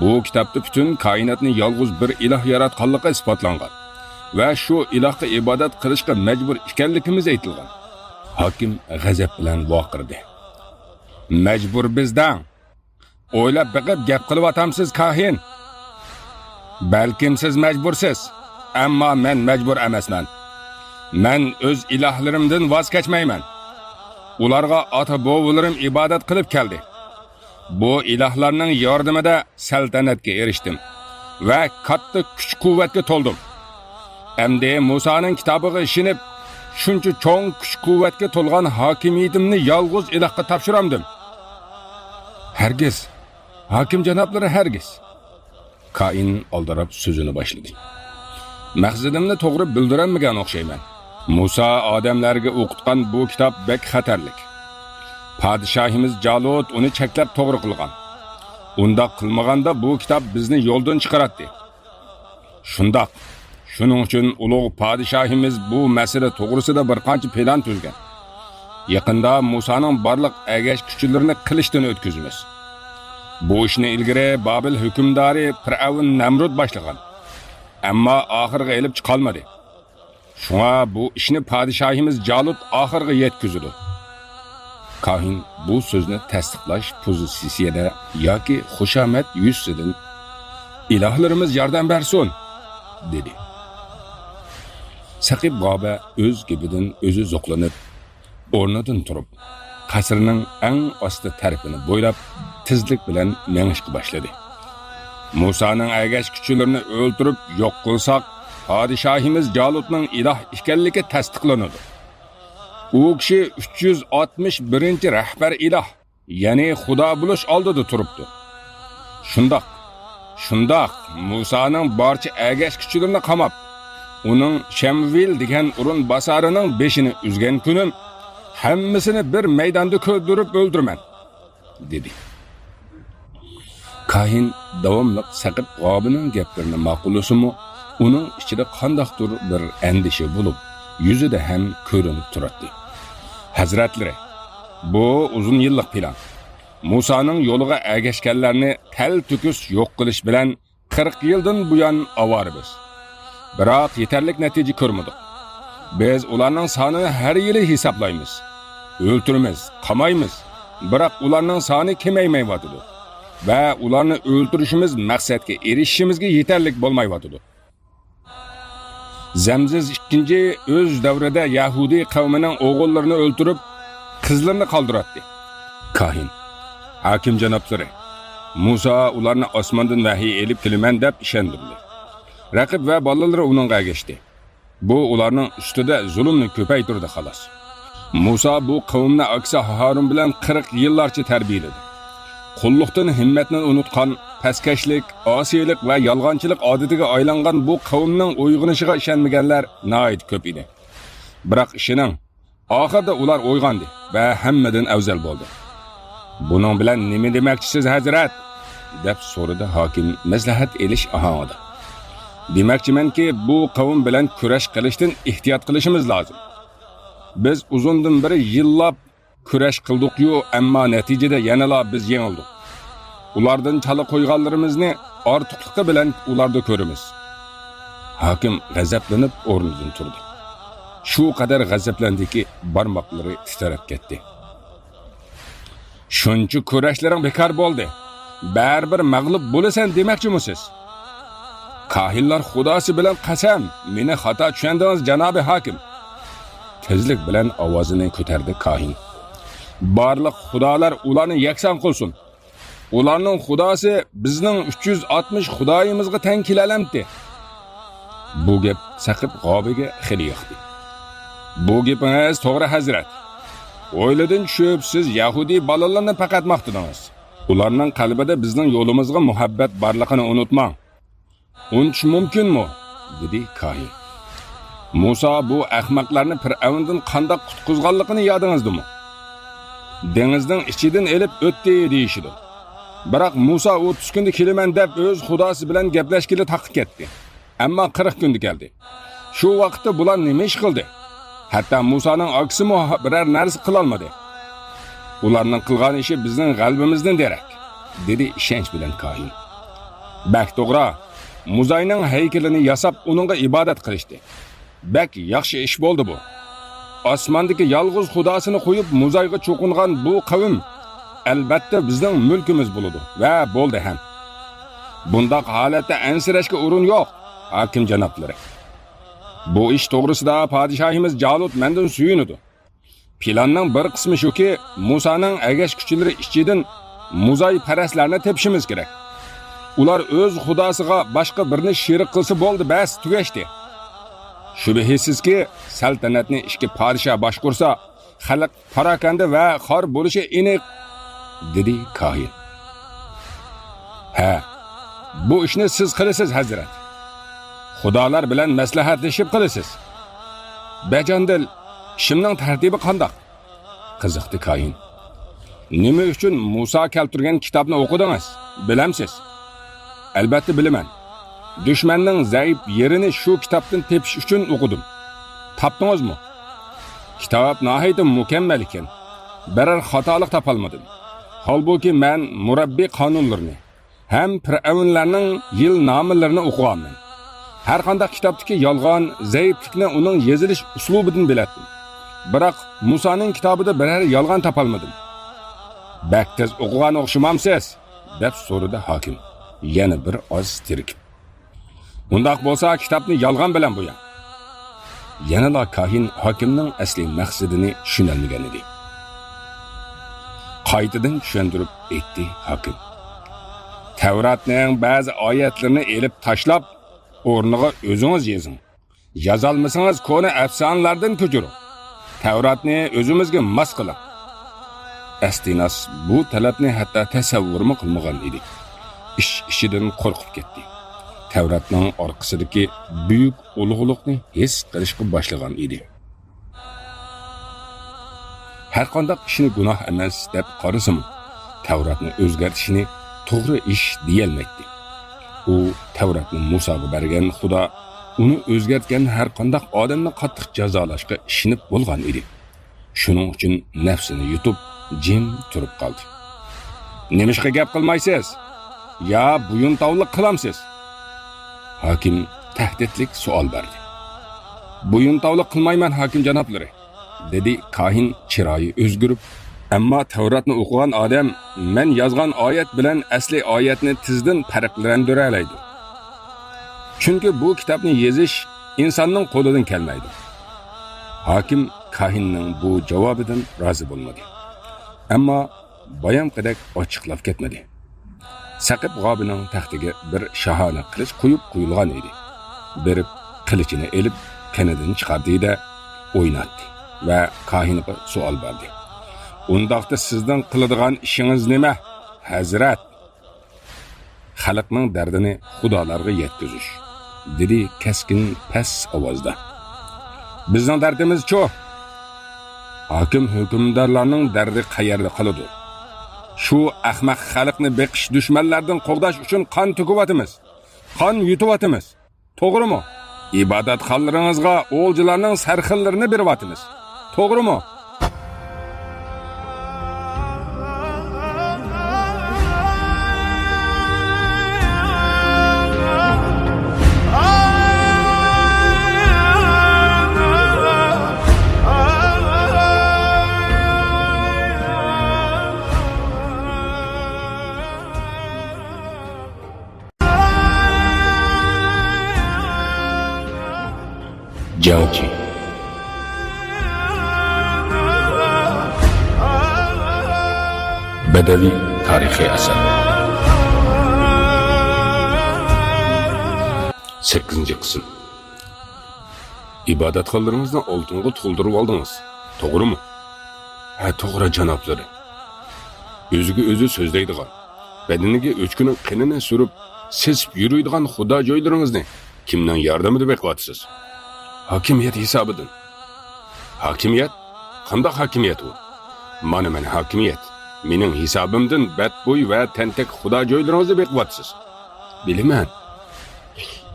بۇ كىتابتا پۈتۈن كائىناتنى يالغۇز بىر ئىلاھ ياراتقانلىقى ئىسپاتلانغان ۋە شۇ ئىلاھقا ئىبادەت قىلىشقا مەجبۇر ئىكەنلىكىمىز ئېيتىلغان. ھاكىم غەزەپ بىلەن ۋارقىرىدى. مەجبۇر بىز دەڭ! ئويلاپ بېقىپ گەپ قىلىۋاتامسىز، كاھىن؟ بەلكىم سىز مەجبۇرسىز، ئەمما مەن مەجبۇر ئەمەسمەن. مەن ئۆز ئىلاھلىرىمدىن ۋاز كەچمەيمەن. ئۇلارغا ئاتا-بوۋىلىرىم ئىبادەت قىلىپ كەلدى. بۇ ئىلاھلارنىڭ ياردىمىدە سەلتەنەتكە ئېرىشتىم ۋە كاتتا كۈچ-قۇۋۋەتكە تولدۇم. ئەمدى مۇسانىڭ كىتابىغا ئىشىنىپ، شۇنچە چوڭ كۈچ-قۇۋۋەتكە تولغان ھاكىمىيىتىمنى يالغۇز ئىلاھقا تاپشۇرامدىم؟ ھەرگىز، ھاكىم جانابلىرى، ھەرگىز! كائىن ئالدىراپ سۆزىنى باشلىدى. مەقسىتىمنى توغرا بىلدۈرەلمىگەن ئوخشايمەن. مۇسا ئادەملەرگە ئوقۇتقان بۇ كىتاب بەك خەتەرلىك. پادىشاھىمىز جالۇت ئۇنى چەكلەپ توغرا قىلغان. ئۇنداق قىلمىغاندا بۇ كىتاب بىزنى يولدىن چىقىراتتى. شۇنداق. شۇنىڭ ئۈچۈن ئۇلۇغ پادىشاھىمىز بۇ مەسىلە توغرىسىدا بىر قانچە پىلان تۈزگەن. يېقىندا مۇسانىڭ بارلىق ئەگەشكۈچىلىرىنى قىلىچتىن ئۆتكۈزىمىز. بۇ ئىشنى ئىلگىرى بابىل ھۆكۈمدارى پىرئەۋن نەمرۇت باشلىغان. ئەمما ئاخىرغا ئېلىپ چىقالمىدى. شۇڭا بۇ ئىشنى پادىشاھىمىز جالۇت ئاخىرغا يەتكۈزىدۇ. كاھىن بۇ سۆزنى تەستىقلاش پوزىتسىيىسىدە ياكى خۇشامەت يۈزىسىدىن، «ئىلاھلىرىمىز ياردەم بەرسۇن!» دېدى. سەقىپ غابە ئۆز گېپىدىن ئۆزى زوقلىنىپ، ئورنىدىن تۇرۇپ، قەسىرنىڭ ئەڭ ئاستى تەرىپىنى بويلاپ، تېزلىك بىلەن مېڭىشقا باشلىدى. مۇسانىڭ ئەگەشكۈچىلىرىنى ئۆلتۈرۈپ يوق قىلساق، پادىشاھىمىز جالۇتنىڭ ئىلاھ ئىكەنلىكى تەستىقلىنىدۇ. ئۇ كىشى ئۈچ يۈز ئاتمىش بىرىنچى رەھبەر ئىلاھ، يەنى خۇدا بولۇش ئالدىدا تۇرۇپتۇ. شۇنداق، شۇنداق، مۇسانىڭ بارچە ئەگەشكۈچىلىرىنى قاماپ، ئۇنىڭ شەمۋىل دېگەن ئورۇنباسارىنىڭ بېشىنى ئۈزگەن كۈنۈم، ھەممىسىنى بىر مەيداندا كۆيدۈرۈپ ئۆلتۈرىمەن، دېدى. كاھىن داۋاملىق سەقىپ غابىنىڭ گەپلىرىنى ماقۇللىسىمۇ، ئۇنىڭ ئىچىدە قانداقتۇر بىر ئەندىشە بولۇپ، يۈزىدە ھەم كۆرۈنۈپ تۇراتتى. ھەزرەتلىرى، بۇ ئۇزۇن يىللىق پىلان. مۇسانىڭ يولىغا ئەگەشكەنلەرنى تەلتۆكۈس يوق قىلىش بىلەن قىرىق يىلدىن بۇيان ئاۋارە بىز. بىراق يېتەرلىك نەتىجە كۆرمىدۇق. بىز ئۇلارنىڭ سانىنى ھەر يىلى ھېسابلايمىز. ئۆلتۈرىمىز، قامايمىز. بىراق ئۇلارنىڭ سانى كېمەيمەيۋاتىدۇ. ۋە ئۇلارنى ئۆلتۈرۈشىمىز مەقسەتكە ئېرىشىشىمىزگە يېتەرلىك بولمايۋاتىدۇ. زەمزىز ئىككىنچى ئۆز دەۋرىدە يەھۇدىي قەۋمىنىڭ ئوغۇللىرىنى ئۆلتۈرۈپ، قىزلىرىنى قالدۇراتتى. كاھىن، ھاكىم جانابلىرى، مۇسا ئۇلارنى ئاسماندىن ۋەھىي ئېلىپ كېلىمەن دەپ ئىشەندۈردى. رەقىب ۋە بالىلىرى ئۇنىڭغا ئەگەشتى. بۇ ئۇلارنىڭ ئۈستىدە زۇلۇمنى كۆپەيتۈردى، خالاس. مۇسا بۇ قەۋمنى ئاكىسى ھارۇن بىلەن قىرىق يىللارچە تەربىيەلىدى. قۇللۇقتىن ھىممەتنى ئۇنتقان، پەسكەشلىك، ئاسىيلىق ۋە يالغانچىلىق ئادىتىگە ئايلانغان بۇ قەۋمنىڭ ئويغىنىشىغا ئىشەنمىگەنلەر ناھايىتى كۆپ ئىدى. بىراق ئىشىنىڭ، ئاخىردا ئۇلار ئويغاندى ۋە ھەممىدىن ئەۋزەل بولدى. «بۇنىڭ بىلەن نېمە دېمەكچىسىز، ھەزرەت؟» دەپ سورىدى ھاكىم مەسلىھەت ئېلىش ئاھاڭىدا. «دېمەكچىمەنكى، بۇ قەۋم بىلەن كۈرەش قىلىشتىن ئېھتىيات قىلىشىمىز لازىم. بىز ئۇزۇندىن بېرى يىللاپ كۈرەش قىلدۇقيۇ، ئەمما نەتىجىدە يەنىلا بىز يېڭىلدۇق. ئۇلاردىن چالا قويغانلىرىمىزنى ئارتۇقلۇقى بىلەن ئۇلاردا كۆرىمىز.» ھاكىم غەزەپلىنىپ ئورنىدىن تۇردى. شۇ قەدەر غەزەپلەندىكى، بارماقلىرى تىترەپ كەتتى. «شۇنچە كۈرەشلىرىڭ بىكار بولدى. بەرىبىر مەغلۇپ بولىسەن دېمەكچىمۇسىز؟ كاھىنلار خۇداسى بىلەن قەسەم، مېنى خاتا چۈشەندىڭىز، جانابى ھاكىم.» تېزلىك بىلەن ئاۋازىنى كۆتەردى كاھىن. «بارلىق خۇدالار ئۇلارنى يەكسان قىلسۇن. ئۇلارنىڭ خۇداسى بىزنىڭ ئۈچ يۈز ئاتمىش خۇدايىمىزغا تەڭ كېلەلەمتى؟» بۇ گەپ سەقىپ غابىگە خېلى ياقتى. «بۇ گېپىڭىز توغرا، ھەزرەت. ھويلىدىن چۈشۈپ، سىز يەھۇدىي بالىلارنى پەقەت ماختىدىڭىز. ئۇلارنىڭ قەلبىدە بىزنىڭ يولىمىزغا مۇھەببەت بارلىقىنى ئۇنتۇماڭ.» «ئۇنتۇش مۇمكىنمۇ؟» دېدى كاھىن. «مۇسا بۇ ئەخمەقلەرنى پىرئەۋندىن قانداق قۇتقۇزغانلىقىنى يادىڭىزدىمۇ؟ دېڭىزنىڭ ئىچىدىن ئېلىپ ئۆتتى دېيىشىدۇ. بىراق مۇسا ئوتتۇز كۈندە كېلىمەن دەپ ئۆز خۇداسى بىلەن گەپلەشكىلى تاققا كەتتى. ئەمما قىرىق كۈندە كەلدى. شۇ ۋاقىتتا بۇلار نېمە ئىش قىلدى؟ ھەتتا مۇسانىڭ ئاكىسىمۇ بىرەر نەرسە قىلالمىدى. ئۇلارنىڭ قىلغان ئىشى بىزنىڭ غەلىبىمىزدىن دېرەك، دېدى ئىشەنچ بىلەن كاھىن. بەك توغرا. مۇزاينىڭ ھەيكىلىنى ياساپ، ئۇنىڭغا ئىبادەت قىلىشتى. بەك ياخشى ئىش بولدى بۇ. ئاسماندىكى يالغۇز خۇداسىنى قويۇپ، مۇزايغا چوقۇنغان بۇ قەۋم، ئەلۋەتتە، بىزنىڭ مۈلكىمىز بولىدۇ ۋە بولدى ھەم. بۇنداق ھالەتتە ئەنسىرەشكە ئورۇن يوق، ھاكىم جانابلىرى. بۇ ئىش توغرىسىدا پادىشاھىمىز جالۇت مەندىن سۆيۈنىدۇ. پىلاننىڭ بىر قىسمى شۇكى، مۇسانىڭ ئەگەشكۈچىلىرى ئىچىدىن مۇزايپەرەسلەرنى تېپىشىمىز كېرەك. ئۇلار ئۆز خۇداسىغا باشقا بىرنى شېرىك قىلسا بولدى، بەس، تۈگەشتى. شۈبھىسىزكى، سەلتەنەتنى ئىككى پادىشاھ باشقۇرسا، خەلق پاراكەندە ۋە خار بولۇشى ئېنىق، دېدى كاھىن. ھە، بۇ ئىشنى سىز قىلىسىز، ھەزرەت. خۇدالار بىلەن مەسلىھەتلىشىپ قىلىسىز. بەجاندىل، ئىشىمنىڭ تەرتىپى قانداق؟ قىزىقتى كاھىن. نېمە ئۈچۈن مۇسا كەلتۈرگەن كىتابنى ئوقۇدىڭىز؟ بىلەمسىز؟ ئەلۋەتتە بىلىمەن. دۈشمەننىڭ زەئىپ يېرىنى شۇ كىتابتىن تېپىش ئۈچۈن ئوقۇدۇم. تاپتىڭىزمۇ؟ كىتاب ناھايىتى مۇكەممەل ئىكەن. بىرەر خاتالىق تاپالمىدىم. ھالبۇكى، مەن مۇرەببى قانۇنلىرىنى ھەم پىرئەۋنلەرنىڭ يىل نامىلىرىنى ئوقۇغانمەن. ھەرقانداق كىتابتىكى يالغان، زەئىپلىكنى ئۇنىڭ يېزىلىش ئۇسلۇبىدىن بىلەتتىم. بىراق، مۇسانىڭ كىتابىدا بىرەر يالغان تاپالمىدىم. بەك تېز ئوقۇغان ئوخشىمامسىز؟ دەپ سورىدى ھاكىم، يەنە بىر ئاز تېرىكىپ. ئۇنداق بولسا، كىتابنى يالغان بىلەن بوياڭ. يەنىلا كاھىن ھاكىمنىڭ ئەسلى مەقسىتىنى چۈشىنەلمىگەن ئىدى. قايتىدىن چۈشەندۈرۈپ ئېيتتى ھاكىم. تەۋراتنىڭ بەزى ئايەتلىرىنى ئېلىپ تاشلاپ، ئورنىغا ئۆزىڭىز يېزىڭ. يازالمىسىڭىز، كونا ئەپسانىلاردىن كۆچۈرۈڭ. تەۋراتنى ئۆزىمىزگە ماس قىلىڭ. ئەستىناس بۇ تەلەپنى ھەتتا تەسەۋۋۇرمۇ قىلمىغان ئىدى. ئىش ئىشىدىن قورقۇپ كەتتى. تەۋراتنىڭ ئارقىسىدىكى بۈيۈك ئۇلۇغلۇقنى ھېس قىلىشقا باشلىغان ئىدى. ھەرقانداق ئىشنى گۇناھ ئەمەس دەپ قارىسىمۇ، تەۋراتنى ئۆزگەرتىشنى توغرا ئىش دېيەلمەيتتى. ئۇ تەۋراتنى مۇساغا بەرگەن خۇدا ئۇنى ئۆزگەرتكەن ھەرقانداق ئادەمنى قاتتىق جازالاشقا ئىشىنىپ بولغان ئىدى. شۇنىڭ ئۈچۈن نەپسىنى يۇتۇپ، جىم تۇرۇپ قالدى. نېمىشقا گەپ قىلمايسىز؟ يا بويۇنتاۋلىق قىلامسىز؟ ھاكىم تەھدىتلىك سوئال بەردى. بويۇنتاۋلىق قىلمايمەن، ھاكىم جانابلىرى، دېدى كاھىن چىرايى ئۆزگىرىپ. ئەمما تەۋراتنى ئوقۇغان ئادەم مەن يازغان ئايەت بىلەن ئەسلى ئايەتنى تېزدىن پەرقلەندۈرەلەيدۇ. چۈنكى بۇ كىتابنى يېزىش ئىنساننىڭ قولىدىن كەلمەيدۇ. ھاكىم كاھىننىڭ بۇ جاۋابىدىن رازى بولمىدى. ئەمما بايامقىدەك ئاچچىقلاپ كەتمىدى. سەقىپ غابىنىڭ تەختىگە بىر شاھانە قىلىچ قويۇپ قويۇلغان ئىدى. بېرىپ قىلىچىنى ئېلىپ، قېنىدىن چىقاردى-دە، ئويناتتى ۋە كاھىنغا سوئال بەردى. ئۇنداقتا سىزنىڭ قىلىدىغان ئىشىڭىز نېمە، ھەزرەت؟ خەلقنىڭ دەردىنى خۇدالارغا يەتكۈزۈش، دېدى كەسكىن پەس ئاۋازدا. بىزنىڭ دەردىمىزچۇ؟ ھاكىم ھۆكۈمدارلارنىڭ دەردى قەيەردە قالىدۇ؟ شۇ ئەخمەق خەلقنى بېقىش، دۈشمەنلەردىن قوغداش ئۈچۈن قان تۆكۈۋاتىمىز، قان يۇتۇۋاتىمىز. توغرىمۇ؟ ئىبادەتخانلىرىڭىزغا ئولجىلارنىڭ سەرخىللىرىنى بېرىۋاتىمىز. توغرىمۇ؟ جەڭچى. بەدەۋى تارىخىي ئەسەر. سەككىزىنچى قىسىم. ئىبادەتخانلىرىڭىزنى ئالتۇنغا تولدۇرۇۋالدىڭىز، توغرىمۇ؟ ھە، توغرا، جانابلىرى. ئۆزىگە ئۆزى سۆزلەيدىغان، بەدىنىگە ئۆچكىنىڭ قېنىنى سۈرۈپ، سېسىپ يۈرىدىغان خۇدا جايلىرىڭىزنى كىمنىڭ ياردىمىدە بېقىۋاتىسىز؟ ھاكىمىيەت ھېسابىدىن. ھاكىمىيەت؟ قانداق ھاكىمىيەت ئۇ؟ مانا مەن ھاكىمىيەت. مېنىڭ ھېسابىمدىن بەتبۇي ۋە تەنتەك خۇدا جايلىرىڭىزنى بېقىۋاتىسىز. بىلىمەن.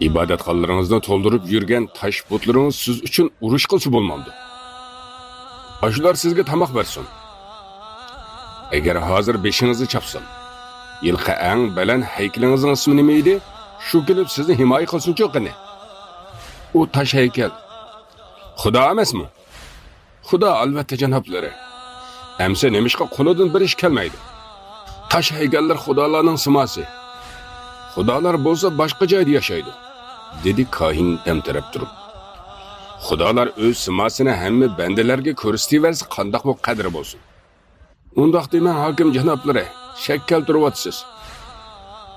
ئىبادەتخانىلىرىڭىزنى تولدۇرۇپ يۈرگەن تاش بۇتلىرىڭىز سىز ئۈچۈن ئۇرۇش قىلسا بولمامدۇ؟ ئاشۇلار سىزگە تاماق بەرسۇن. ئەگەر ھازىر بېشىڭىزنى چاپسام، ھېلىقى ئەڭ بەلەن ھەيكىلىڭىزنىڭ ئىسمى نېمە ئىدى؟ شۇ كېلىپ سىزنى ھىمايە قىلسۇنچۇ قېنى. ئۇ تاش ھەيكەل خۇدا ئەمەسمۇ؟ خۇدا، ئەلۋەتتە، جانابلىرى. ئەمسە نېمىشقا قولىدىن بىر ئىش كەلمەيدۇ؟ تاش ھەيكەللەر خۇدالارنىڭ سىماسى. خۇدالار بولسا باشقا جايدا ياشايدۇ، دېدى كاھىن دەمتەرەپ تۇرۇپ. خۇدالار ئۆز سىماسىنى ھەممە بەندىلەرگە كۆرسىتىۋەرسە قانداقمۇ قەدرى بولسۇن؟ ئۇنداق دېمەڭ، ھاكىم جانابلىرى، شەك كەلتۈرۈۋاتىسىز.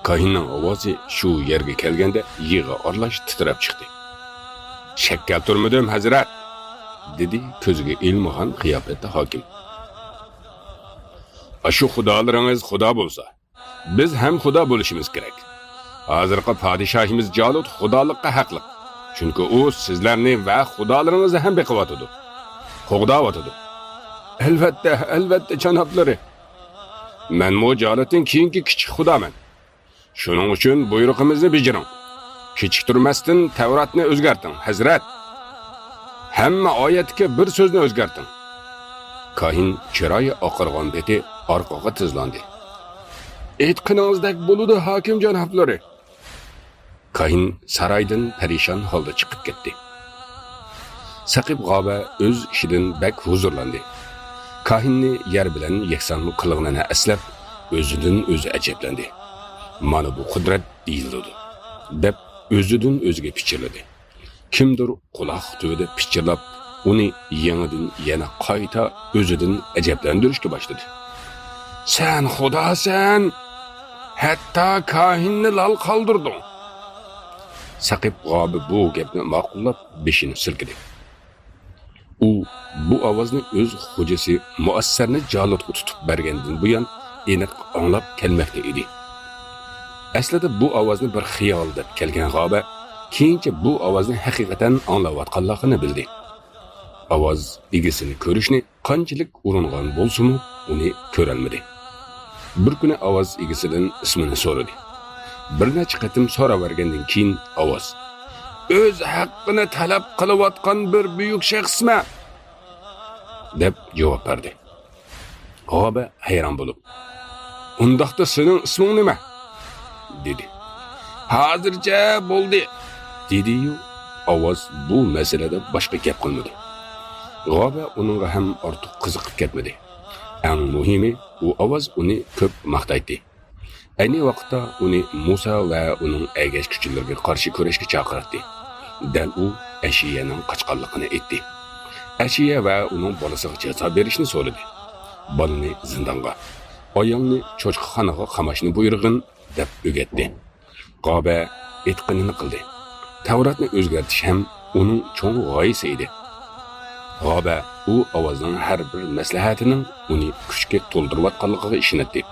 كاھىننىڭ ئاۋازى شۇ يەرگە كەلگەندە يىغا ئارىلاش تىترەپ چىقتى. شەك كەلتۈرمىدىم، ھەزرەت، دېدى كۆزىگە ئىلمىغان قىياپەتتە ھاكىم. ئاشۇ خۇدالىرىڭىز خۇدا بولسا، بىز ھەم خۇدا بولۇشىمىز كېرەك. ھازىرقى پادىشاھىمىز جالۇت خۇدالىققا ھەقلىق. چۈنكى ئۇ سىزلەرنى ۋە خۇدالىرىڭىزنى ھەم بېقىۋاتىدۇ. قوغداۋاتىدۇ. ئەلۋەتتە، ئەلۋەتتە، جانابلىرى. مەنمۇ جالۇتتىن كېيىنكى كىچىك خۇدامەن. شۇنىڭ ئۈچۈن بۇيرۇقىمىزنى بېجىرىڭ. كېچىكتۈرمەستىن تەۋراتنى ئۆزگەرتىڭ، ھەزرەت. ھەممە ئايەتتىكى بىر سۆزنى ئۆزگەرتىڭ. كاھىن چىرايى ئاقارغان پېتى ئارقىغا تىزلاندى. ئېيتقىنىڭىزدەك بولىدۇ، ھاكىم جانابلىرى. كاھىن سارايدىن پەرىشان ھالدا چىقىپ كەتتى. سەقىپ غابە ئۆز ئىشىدىن بەك ھۇزۇرلاندى. كاھىننى يەر بىلەن يەكسان قىلغىنىنى ئەسلەپ، ئۆزىدىن ئۆزى ئەجەبلەندى. مانا بۇ قۇدرەت دېيىلىدۇ، دەپ ئۆزىدىن ئۆزىگە پىچىرلىدى. كىمدۇر قۇلاق تۈۋىدە پىچىرلاپ، ئۇنى يېڭىدىن يەنە قايتا ئۆزىدىن ئەجەبلەندۈرۈشكە باشلىدى. سەن خۇداسەن! ھەتتا كاھىننى لال قالدۇردۇڭ! سەقىپ غابە بۇ گەپنى ماقۇللاپ، بېشىنى سىلكىدى. ئۇ بۇ ئاۋازنى ئۆز خوجىسى مۇئەسسەرنى جالۇتقا تۇتۇپ بەرگەندىن بۇيان ئېنىق ئاڭلاپ كەلمەكتە ئىدى. ئەسلىدە بۇ ئاۋازنى بىر خىيال دەپ كەلگەن غابە كېيىنچە بۇ ئاۋازنى ھەقىقەتەن ئاڭلاۋاتقانلىقىنى بىلدى. ئاۋاز ئىگىسىنى كۆرۈشنى قانچىلىك ئۇرۇنغان بولسىمۇ، ئۇنى كۆرەلمىدى. بىر كۈنى ئاۋاز ئىگىسىدىن ئىسمىنى سورىدى. بىر نەچچە قېتىم سوراۋەرگەندىن كېيىن ئاۋاز، «ئۆز ھەققىنى تەلەپ قىلىۋاتقان بىر بۈيۈك شەخسمەن!» دەپ جاۋاب بەردى. غابە ھەيران بولۇپ، «ئۇنداقتا سېنىڭ ئىسمىڭ نېمە؟» دېدى. «ھازىرچە بولدى!» دېدىيۇ، ئاۋاز بۇ مەسىلىدە باشقا گەپ قىلمىدى. غابە ئۇنىڭغا ھەم ئارتۇق قىزىقىپ كەتمىدى. ئەڭ مۇھىمى، ئۇ ئاۋاز ئۇنى كۆپ ماختايتتى. ئەينى ۋاقىتتا ئۇنى مۇسا ۋە ئۇنىڭ ئەگەشكۈچىلىرىگە قارشى كۈرەشكە چاقىراتتى. دەل ئۇ ئەشىيەنىڭ قاچقانلىقىنى ئېيتتى. ئەشىيە ۋە ئۇنىڭ بالىسىغا جازا بېرىشنى سورىدى. بالىنى زىندانغا، ئايالنى چوشقىخانىغا قاماشنى بۇيرۇغىن، دەپ ئۆگەتتى. غابە ئېيتقىنىنى قىلدى. تەۋراتنى ئۆزگەرتىش ھەم ئۇنىڭ چوڭ غايىسى ئىدى. غابە ئۇ ئاۋازنىڭ ھەر بىر مەسلىھەتىنىڭ ئۇنى كۈچكە تولدۇرۇۋاتقانلىقىغا ئىشىنەتتى.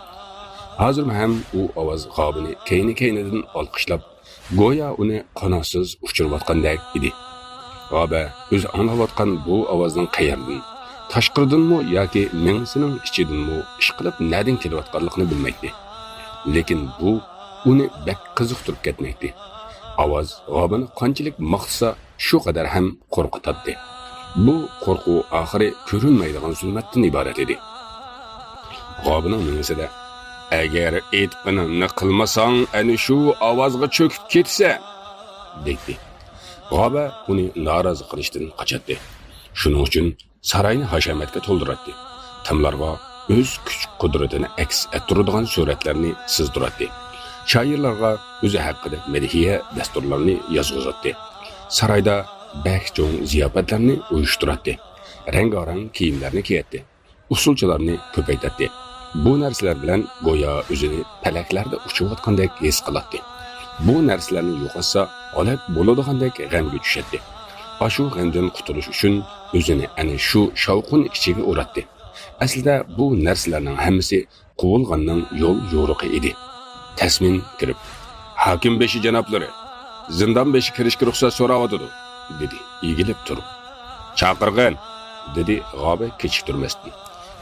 ھازىرمۇ ھەم ئۇ ئاۋاز غابىنى كەينى-كەينىدىن ئالقىشلاپ، گويا ئۇنى قاناتسىز ئۇچۇرۇۋاتقاندەك ئىدى. غابە ئۆزى ئاڭلاۋاتقان بۇ ئاۋازنىڭ قەيەردىن، تاشقىرىدىنمۇ ياكى مېڭىسىنىڭ ئىچىدىنمۇ ئىشقىلىپ نەدىن كېلىۋاتقانلىقىنى بىلمەيتتى. لېكىن بۇ ئۇنى بەك قىزىقتۇرۇپ كەتمەيتتى. ئاۋاز غابىنى قانچىلىك ماختىسا، شۇ قەدەر ھەم قورقۇتاتتى. بۇ قورقۇ ئاخىرى كۆرۈنمەيدىغان زۇلمەتتىن ئىبارەت ئىدى. غابىنىڭ مېڭىسىدە، «ئەگەر ئېيتقىنىمنى قىلمىساڭ، ئەنە شۇ ئاۋازغا چۆكۈپ كېتىسەن!» دەيتتى. غابە ئۇنى نارازى قىلىشتىن قاچاتتى. شۇنىڭ ئۈچۈن ساراينى ھاشامەتكە تولدۇراتتى. تاملارغا ئۆز كۈچ-قۇدرىتىنى ئەكس ئەتتۈرىدىغان سۈرەتلەرنى سىزدۇراتتى. شائىرلارغا ئۆزى ھەققىدە مەدھىيە دەستۇرلارنى يازغۇزاتتى. سارايدا بەك چوڭ زىياپەتلەرنى ئۇيۇشتۇراتتى. رەڭگارەڭ كىيىملەرنى كىيەتتى. ئۇسسۇلچىلارنى كۆپەيتەتتى. بۇ نەرسىلەر بىلەن گويا ئۆزىنى پەلەكلەردە ئۇچۇۋاتقاندەك ھېس قىلاتتى. بۇ نەرسىلەرنى يوقاتسا، ھالاك بولىدىغاندەك غەمگە چۈشەتتى. ئاشۇ غەمدىن قۇتۇلۇش ئۈچۈن ئۆزىنى ئەنە شۇ شاۋقۇن ئىچىگە ئۇراتتى. ئەسلىدە بۇ نەرسىلەرنىڭ ھەممىسى قۇۋۇلغاننىڭ يول يورۇقى ئىدى. تەسمىن كىرىپ، «ھاكىم بېشى جانابلىرى، زىندان بېشى كىرىشكە رۇخسەت سوراۋاتىدۇ» دېدى ئېگىلىپ تۇرۇپ. «چاقىرغىن!» دېدى غابە كېچىكتۈرمەستىن.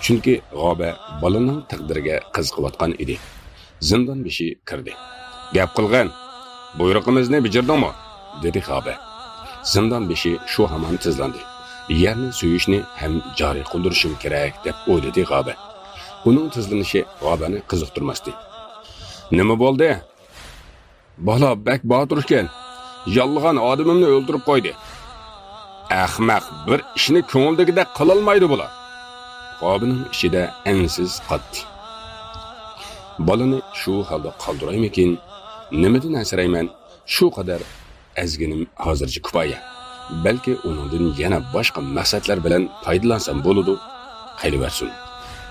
چۈنكى غابە بالىنىڭ تەقدىرىگە قىزىقىۋاتقان ئىدى. زىندان بېشى كىردى. «گەپ قىلغىن، بۇيرۇقىمىزنى بېجىردىڭمۇ؟» دېدى غابە. زىندان بېشى شۇ ھامان تىزلاندى. «يەرنى سۆيۈشنى ھەم جارى قىلدۇرۇشۇم كېرەك» دەپ ئويلىدى غابە. ئۇنىڭ تىزلىنىشى غابەنى قىزىقتۇرماستى. «نېمە بولدى؟» «بالا بەك باتۇر ئىكەن. ياللىغان ئادىمىمنى ئۆلتۈرۈپ قويدى.» «ئەخمەق، بىر ئىشنى كۆڭلىدىكىدەك قىلالمايدۇ بۇلار.» غابىنىڭ ئىچىدە ئەنسىز قاتتى. «بالىنى شۇ ھالدا قالدۇرايمىكىن؟ نېمىدىن ئەنسىرەيمەن؟ شۇ قەدەر ئەزگىنىم ھازىرچە كۇپايە. بەلكى ئۇنىڭدىن يەنە باشقا مەقسەتلەر بىلەن پايدىلانسام بولىدۇ. قېلىۋەرسۇن.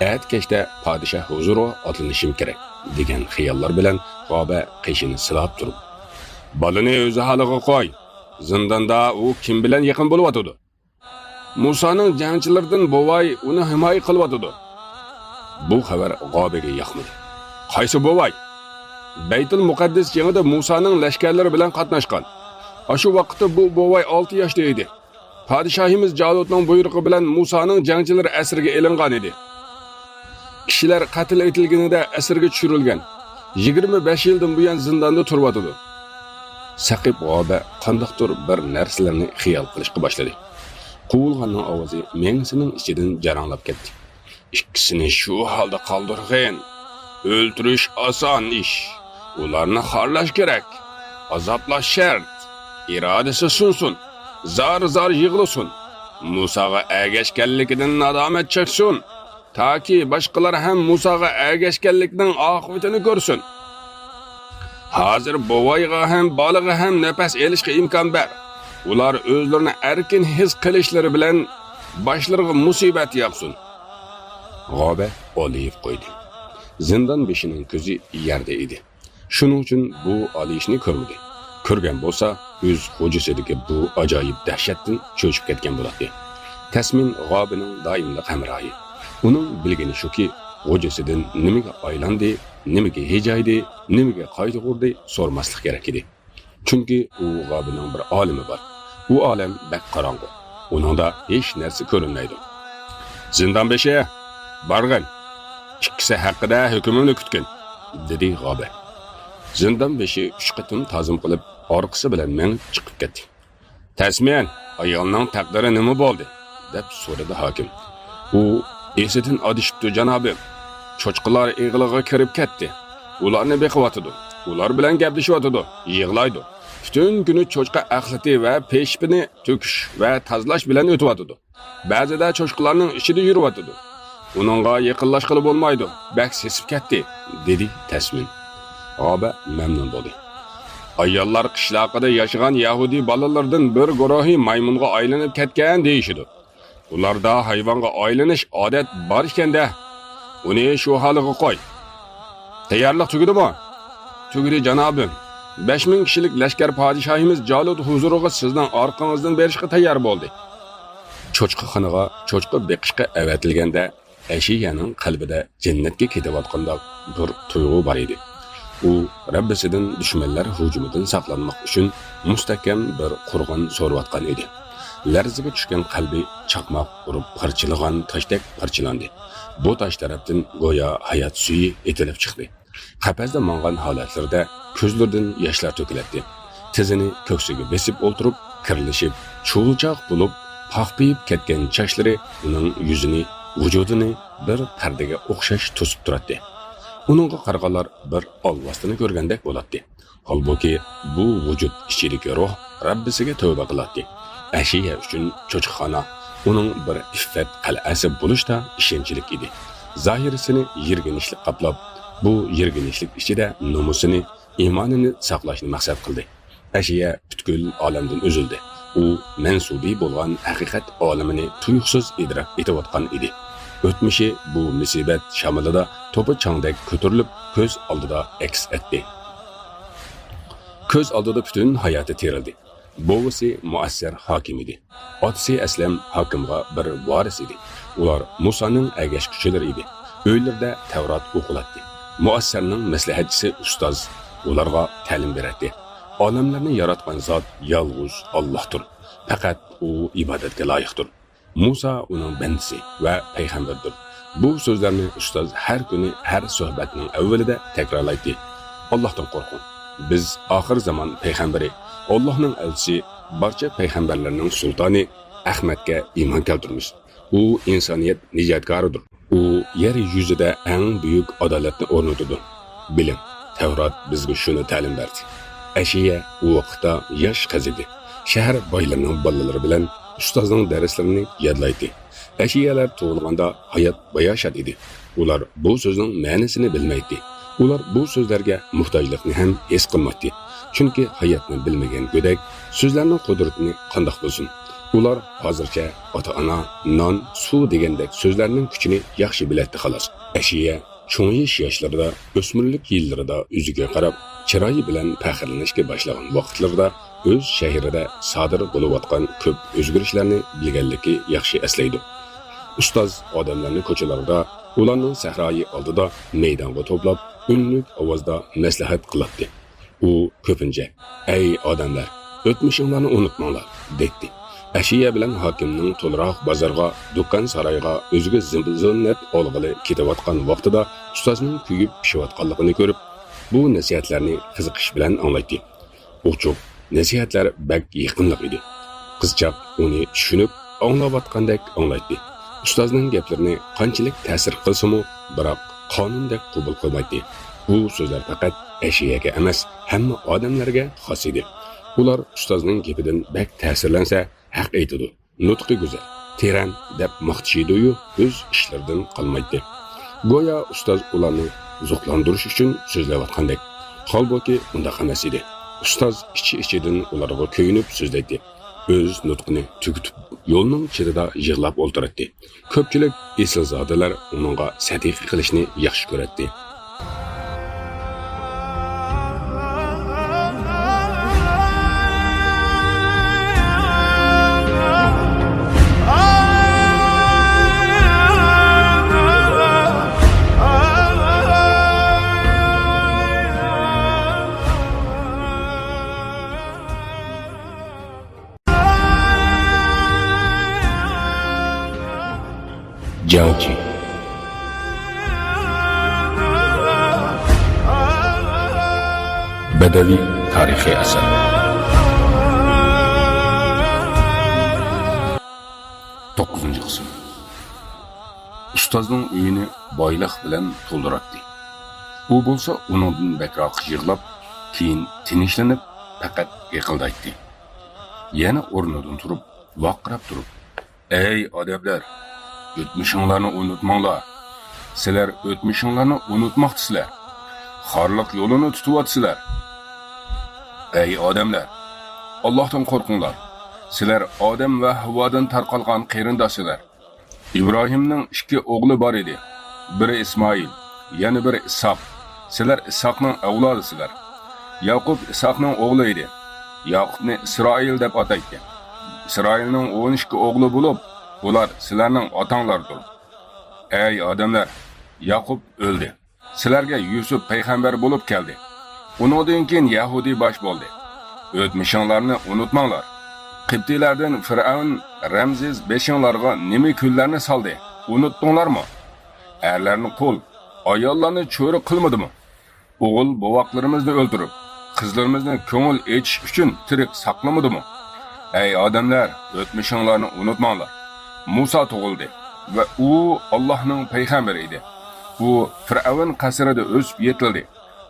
ئەتە كەچتە پادىشاھ ھۇزۇرىغا ئاتلىنىشىم كېرەك» دېگەن خىياللار بىلەن غابە قېشىنى سىلاپ تۇرۇپ، «بالىنى ئۆز ھالىغا قوي. زىنداندا ئۇ كىم بىلەن يېقىن بولۇۋاتىدۇ؟ مۇسانىڭ جەڭچىلىرىدىن بوۋاي ئۇنى ھىمايە قىلىۋاتىدۇ.» بۇ خەۋەر غابىگە ياقمىدى. «قايسى بوۋاي؟» «بەيتۇل مۇقەددەس جېڭىدە مۇسانىڭ لەشكەرلىرى بىلەن قاتناشقان. ئاشۇ ۋاقىتتا بۇ بوۋاي ئالتە ياشتا ئىدى. پادىشاھىمىز جالۇتنىڭ بۇيرۇقى بىلەن مۇسانىڭ جەڭچىلىرى ئەسىرگە ئېلىنغان ئىدى. كىشىلەر قەتل ئېتىلگىنىدە ئەسىرگە چۈشۈرۈلگەن. يىگىرمە بەش يىلدىن بۇيان زىنداندا تۇرۇۋاتىدۇ.» سەقىپ غابە قانداقتۇر بىر نەرسىلەرنى خىيال قىلىشقا باشلىدى. قوۋۇلغاننىڭ ئاۋازى مېڭىسىنىڭ ئىچىدىن جاراڭلاپ كەتتى. «ئىككىسىنى شۇ ھالدا قالدۇرغىن. ئۆلتۈرۈش ئاسان ئىش. ئۇلارنى خارلاش كېرەك. ئازابلاش شەرت. ئىرادىسى سۇنسۇن. زار-زار يىغلىسۇن. مۇساغا ئەگەشكەنلىكىدىن نادامەت چەكسۇن. تاكى باشقىلار ھەم مۇساغا ئەگەشكەنلىكنىڭ ئاقىۋىتىنى كۆرسۇن. ھازىر بوۋايغا ھەم بالىغا ھەم نەپەس ئېلىشقا ئىمكان بەر. ئۇلار ئۆزلىرىنى ئەركىن ھېس قىلىشلىرى بىلەن باشلىرىغا مۇسىبەت ياغسۇن.» غابە ئالىيىپ قويدى. زىندان بېشىنىڭ كۆزى يەردە ئىدى. شۇنىڭ ئۈچۈن بۇ ئالىيىشنى كۆرمىدى. كۆرگەن بولسا، ئۆز غۇجىسىدىكى بۇ ئاجايىپ دەھشەتتىن چۆچۈپ كەتكەن بولاتتى. تەسمىن غابىنىڭ دائىملىق ھەمراھى. ئۇنىڭ بىلگىنى شۇكى، غۇجىسىدىن نېمىگە ئايلاندى، نېمىگە ھىجايدى، نېمىگە قايتۇرغۇدى سورىماسلىق كېرەك ئىدى. چۈنكى ئۇ غابىنىڭ بىر ئالىمى بار. ئۇ ئالەم بەك قاراڭغۇ. ئۇنىڭدا ھېچ نەرسە كۆرۈنمەيدۇ. زىندان بېشى، بارغىن. ئىككىسى ھەققىدە ھۆكۈمۈمنى كۈتكىن، دېدى غابە. زىندان بېشى ئۈچ قېتىم تازىم قىلىپ، ئارقىسى بىلەن مېڭىپ چىقىپ كەتتى. تەسمىيەن، ئايالنىڭ تەقدىرى نېمە بولدى؟ دەپ سورىدى ھاكىم. ئۇ ئېسىدىن ئادىشىپتۇ، جانابىم. چوچقىلار ئېغىلىغا كىرىپ كەتتى. ئۇلارنى بېقىۋاتىدۇ. ئۇلار بىلەن گەپلىشىۋاتىدۇ. يىغلايدۇ. پۈتۈن كۈنى چوچقا ئەخلىتى ۋە پېشىپىنى تۆكۈش ۋە تازىلاش بىلەن ئۆتۈۋاتىدۇ. بەزىدە چوشقىلارنىڭ ئىچىدە يۈرۈۋاتىدۇ. ئۇنىڭغا يېقىنلاشقىلى بولمايدۇ، بەك سېسىپ كەتتى، دېدى تەسمىن. غابە مەمنۇن بولدى. ئاياللار قىشلاقىدا ياشىغان يەھۇدىي بالىلىرىدىن بىر گۇرۇھى مايمۇنغا ئايلىنىپ كەتكەن دېيىشىدۇ. ئۇلاردا ھايۋانغا ئايلىنىش ئادەت بار ئىكەن-دە. ئۇنى شۇ ھالىغا قوي. تەييارلىق تۈگىدىمۇ؟ تۈگىدى، جانابىم. بەش مىڭ كىشىلىك لەشكەر پادىشاھىمىز جالۇت ھۇزۇرىغا سىزنىڭ ئارقىڭىزدىن بېرىشقا تەييار بولدى. چوچقىخانىغا چوچقا بېقىشقا ئەۋەتىلگەندە، ئەشىيەنىڭ قەلبىدە جەننەتكە كېتىۋاتقانداق بىر تۇيغۇ بار ئىدى. ئۇ رەببىسىدىن دۈشمەنلەر ھۇجۇمىدىن ساقلانماق ئۈچۈن مۇستەھكەم بىر قورغان سورۇۋاتقان ئىدى. لەرزىگە چۈشكەن قەلبى چاقماق ئۇرۇپ پارچىلىغان تاشتەك پارچىلاندى. بۇ تاش تەرەپتىن گويا ھايات سۈيى ئېتىلىپ چىقتى. قەپەسدە ماڭغان ھالەتلىرىدە كۆزلىرىدىن ياشلار تۆكۈلەتتى. تىزىنى كۆكسىگە بېسىپ ئولتۇرۇپ، كىرلىشىپ، چۇۋۇلچاق بولۇپ، پاخپىيىپ كەتكەن چاچلىرى ئۇنىڭ يۈزىنى، ۋۇجۇدىنى بىر پەردىگە ئوخشاش توسۇپ تۇراتتى. ئۇنىڭغا قارىغانلار بىر ئالۋاستىنى كۆرگەندەك بولاتتى. ھالبۇكى، بۇ ۋۇجۇد ئىچىدىكى روھ رەببىسىگە تەۋبە قىلاتتى. ئەشىيە ئۈچۈن چوچقىخانا ئۇنىڭ بىر ئىففەت قەلئەسى بولۇشتا ئىشەنچلىك ئىدى. زاھىرىسىنى يىرگىنچلىك قاپلاپ، بۇ يىرگىنچلىك ئىچىدە نومۇسىنى، ئىمانىنى ساقلاشنى مەقسەت قىلدى. ئەشىيە پۈتكۈل ئالەمدىن ئۈزۈلدى. ئۇ مەنسۇبى بولغان ھەقىقەت ئالىمىنى تۇيۇقسىز ئىدراك ئېتىۋاتقان ئىدى. ئۆتمۈشى بۇ مۇسىبەت شامىلىدا توپا چاڭدەك كۆتۈرۈلۈپ، كۆز ئالدىدا ئەكس ئەتتى. كۆز ئالدىدا پۈتۈن ھاياتى تېرىلدى. بوۋىسى مۇئەسسەر ھاكىم ئىدى. ئاتىسى ئەسلەم ھاكىمغا بىر ۋارىس ئىدى. ئۇلار مۇسانىڭ ئەگەشكۈچىلىرى ئىدى. ئۆيلىرىدە تەۋرات ئوقۇلاتتى. مۇئەسسەرنىڭ مەسلىھەتچىسى ئۇستاز ئۇلارغا تەلىم بېرەتتى. ئالەملەرنى ياراتقان زات يالغۇز ئاللاھتۇر. پەقەت ئۇ ئىبادەتكە لايىقتۇر. مۇسا ئۇنىڭ بەندىسى ۋە پەيغەمبەردۇر. بۇ سۆزلەرنى ئۇستاز ھەر كۈنى ھەر سۆھبەتنىڭ ئەۋۋىلىدە تەكرارلايتتى. ئاللاھتىن قورقۇڭ. بىز ئاخىر زامان پەيغەمبىرى، ئاللاھنىڭ ئەلچىسى، بارچە پەيغەمبەرلەرنىڭ سۇلتانى ئەخمەتكە ئىمان كەلتۈرىمىز. ئۇ ئىنسانىيەت نىجاتكارىدۇر. ئۇ يەر يۈزىدە ئەڭ بۈيۈك ئادالەتنى ئورنىتىدۇ. بىلىڭ، تەۋرات بىزگە شۇنى تەلىم بەردى. ئەشىيە ئۇ ۋاقىتتا ياش قىز ئىدى. شەھەر بايلىرىنىڭ بالىلىرى بىلەن ئۇستازنىڭ دەرسلىرىنى يادلايتتى. ئەشىيەلەر تۇغۇلغاندا ھايات باياشات ئىدى. ئۇلار بۇ سۆزنىڭ مەنىسىنى بىلمەيتتى. ئۇلار بۇ سۆزلەرگە موھتاجلىقنى ھەم ھېس قىلمايتتى. چۈنكى ھاياتنى بىلمىگەن گۆدەك سۆزلەرنىڭ قۇدرىتىنى قانداق بىلسۇن؟ ئۇلار ھازىرچە ئاتا-ئانا، نان، سۇ دېگەندەك سۆزلەرنىڭ كۈچىنى ياخشى بىلەتتى خالاس. ئەشىيە چوڭىيىش ياشلىرىدا، ئۆسمۈرلۈك يىللىرىدا ئۆزىگە قاراپ، چىرايى بىلەن پەخىرلىنىشكە باشلىغان ۋاقىتلىرىدا ئۆز شەھىرىدە سادىر بولۇۋاتقان كۆپ ئۆزگىرىشلەرنى بىلگەنلىكى ياخشى ئەسلەيدۇ. ئۇستاز ئادەملەرنى كوچىلاردا، ئۇلارنىڭ سەھرايى ئالدىدا مەيدانغا توپلاپ، ئۈنلۈك ئاۋازدا مەسلىھەت قىلاتتى. ئۇ كۆپىنچە، «ئەي ئادەملەر، ئۆتمۈشۈڭلارنى ئۇنتۇماڭلار» دەيتتى. ئەشىيە بىلەن ھاكىمنىڭ تولىراق بازارغا، دۇكان سارايغا ئۆزىگە زىننەت ئالغىلى كېتىۋاتقان ۋاقتىدا ئۇستازنىڭ كۆيۈپ پىشىۋاتقانلىقىنى كۆرۈپ، بۇ نەسىھەتلەرنى قىزىقىش بىلەن ئاڭلايتتى. ئوچۇق نەسىھەتلەر بەك يېقىملىق ئىدى. قىزچاق ئۇنى چۈشىنىپ، ئاڭلاۋاتقاندەك ئاڭلايتتى. ئۇستازنىڭ گەپلىرىنى قانچىلىك تەسىر قىلسىمۇ، بىراق قانۇندەك قوبۇل قىلمايتتى. بۇ سۆزلەر پەقەت ئەشىيەگە ئەمەس، ھەممە ئادەملەرگە خاس ئىدى. ئۇلار ئۇستازنىڭ گېپىدىن بەك تەسىرلەنسە، ھەق ئېيتىدۇ. نۇتقى گۈزەل، تېرەن دەپ ماختىشىدۇيۇ، ئۆز ئىشلىرىدىن قالمايتتى. گويا ئۇستاز ئۇلارنى زوقلاندۇرۇش ئۈچۈن سۆزلەۋاتقاندەك. ھالبۇكى، ئۇنداق ئەمەس ئىدى. ئۇستاز ئىچى-ئىچىدىن ئۇلارغا كۆيۈنۈپ سۆزلەيتتى. ئۆز نۇتقىنى تۈگىتىپ، يولنىڭ چېتىدا يىغلاپ ئولتۇراتتى. كۆپچىلىك ئېسىلزادىلەر ئۇنىڭغا سەدىقە قىلىشنى ياخشى كۆرەتتى. جەڭچى. بەدەۋى تارىخىي ئەسەر. توققۇزىنچى قىسىم. ئۇستازنىڭ ئۆيىنى بايلىق بىلەن تولدۇراتتى. ئۇ بولسا ئۇنىڭدىن بەكراق يىغلاپ، كېيىن تىنچلىنىپ، پەقەت ھىقىلدايتتى. يەنە ئورنىدىن تۇرۇپ، ۋارقىراپ تۇرۇپ، «ئەي ئادەملەر، ئۆتمۈشۈڭلارنى ئۇنتۇماڭلار. سىلەر ئۆتمۈشۈڭلارنى ئۇنتۇماقتىسىلەر. خارلىق يولىنى تۇتۇۋاتىسىلەر. ئەي ئادەملەر، ئاللاھتىن قورقۇڭلار. سىلەر ئادەم ۋە ھاۋادىن تارقالغان قېرىنداشسىلەر. ئىبراھىمنىڭ ئىككى ئوغلى بار ئىدى. بىرى ئىسمائىل، يەنە بىرى ئىسھاق. سىلەر ئىسھاقنىڭ ئەۋلادىسىلەر. ياقۇپ ئىسھاقنىڭ ئوغلى ئىدى. ياقۇپنى ئىسرائىل دەپ ئاتايتتى. ئىسرائىلنىڭ ئون ئىككى ئوغلى بولۇپ، ئۇلار سىلەرنىڭ ئاتاڭلاردۇر. ئەي ئادەملەر، ياقۇپ ئۆلدى. سىلەرگە يۈسۈپ پەيغەمبەر بولۇپ كەلدى. ئۇنىڭدىن كېيىن يەھۇدىي باش بولدى. ئۆتمۈشۈڭلارنى ئۇنتۇماڭلار. قىبتىيلەردىن فىرئەۋن رەمزىز بېشىڭلارغا نېمە كۈنلەرنى سالدى؟ ئۇنتتۇڭلارمۇ؟ ئەرلەرنى قۇل، ئاياللارنى چۆرە قىلمىدىمۇ؟ ئوغۇل بوۋاقلىرىمىزنى ئۆلتۈرۈپ، قىزلىرىمىزنى كۆڭۈل ئېچىش ئۈچۈن تىرىك ساقلىمىدىمۇ؟ ئەي ئادەملەر، ئۆتمۈشۈڭلارنى ئۇنتۇماڭلار. مۇسا تۇغۇلدى ۋە ئۇ ئاللاھنىڭ پەيغەمبىرى ئىدى. ئۇ فىرئەۋن قەسرىدە ئۆسۈپ يېتىلدى.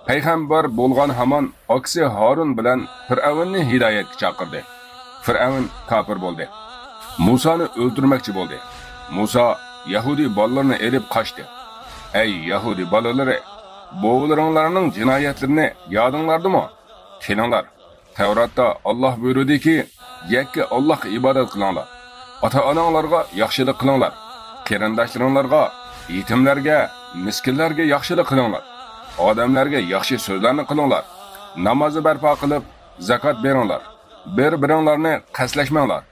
پەيغەمبەر بولغان ھامان ئاكىسى ھارۇن بىلەن فىرئەۋننى ھىدايەتكە چاقىردى. فىرئەۋن كاپىر بولدى. مۇسانى ئۆلتۈرمەكچى بولدى. مۇسا يەھۇدىي بالىلىرىنى ئېلىپ قاچتى. ئەي يەھۇدىي بالىلىرى، بوۋىلىرىڭلارنىڭ جىنايەتلىرىنى يادىڭلاردىمۇ؟ كېلىڭلار، تەۋراتتا ئاللاھ بۇيرۇدىكى، يەككە ئاللاھقا ئىبادەت قىلىڭلار. ئاتا-ئاناڭلارغا ياخشىلىق قىلىڭلار. قېرىنداشلىرىڭلارغا، يېتىملەرگە، مىسكىنلەرگە ياخشىلىق قىلىڭلار. ئادەملەرگە ياخشى سۆزلەرنى قىلىڭلار. نامازنى بەرپا قىلىپ، زاكات بېرىڭلار. بىر-بىرىڭلارنى قەستلەشمەڭلار.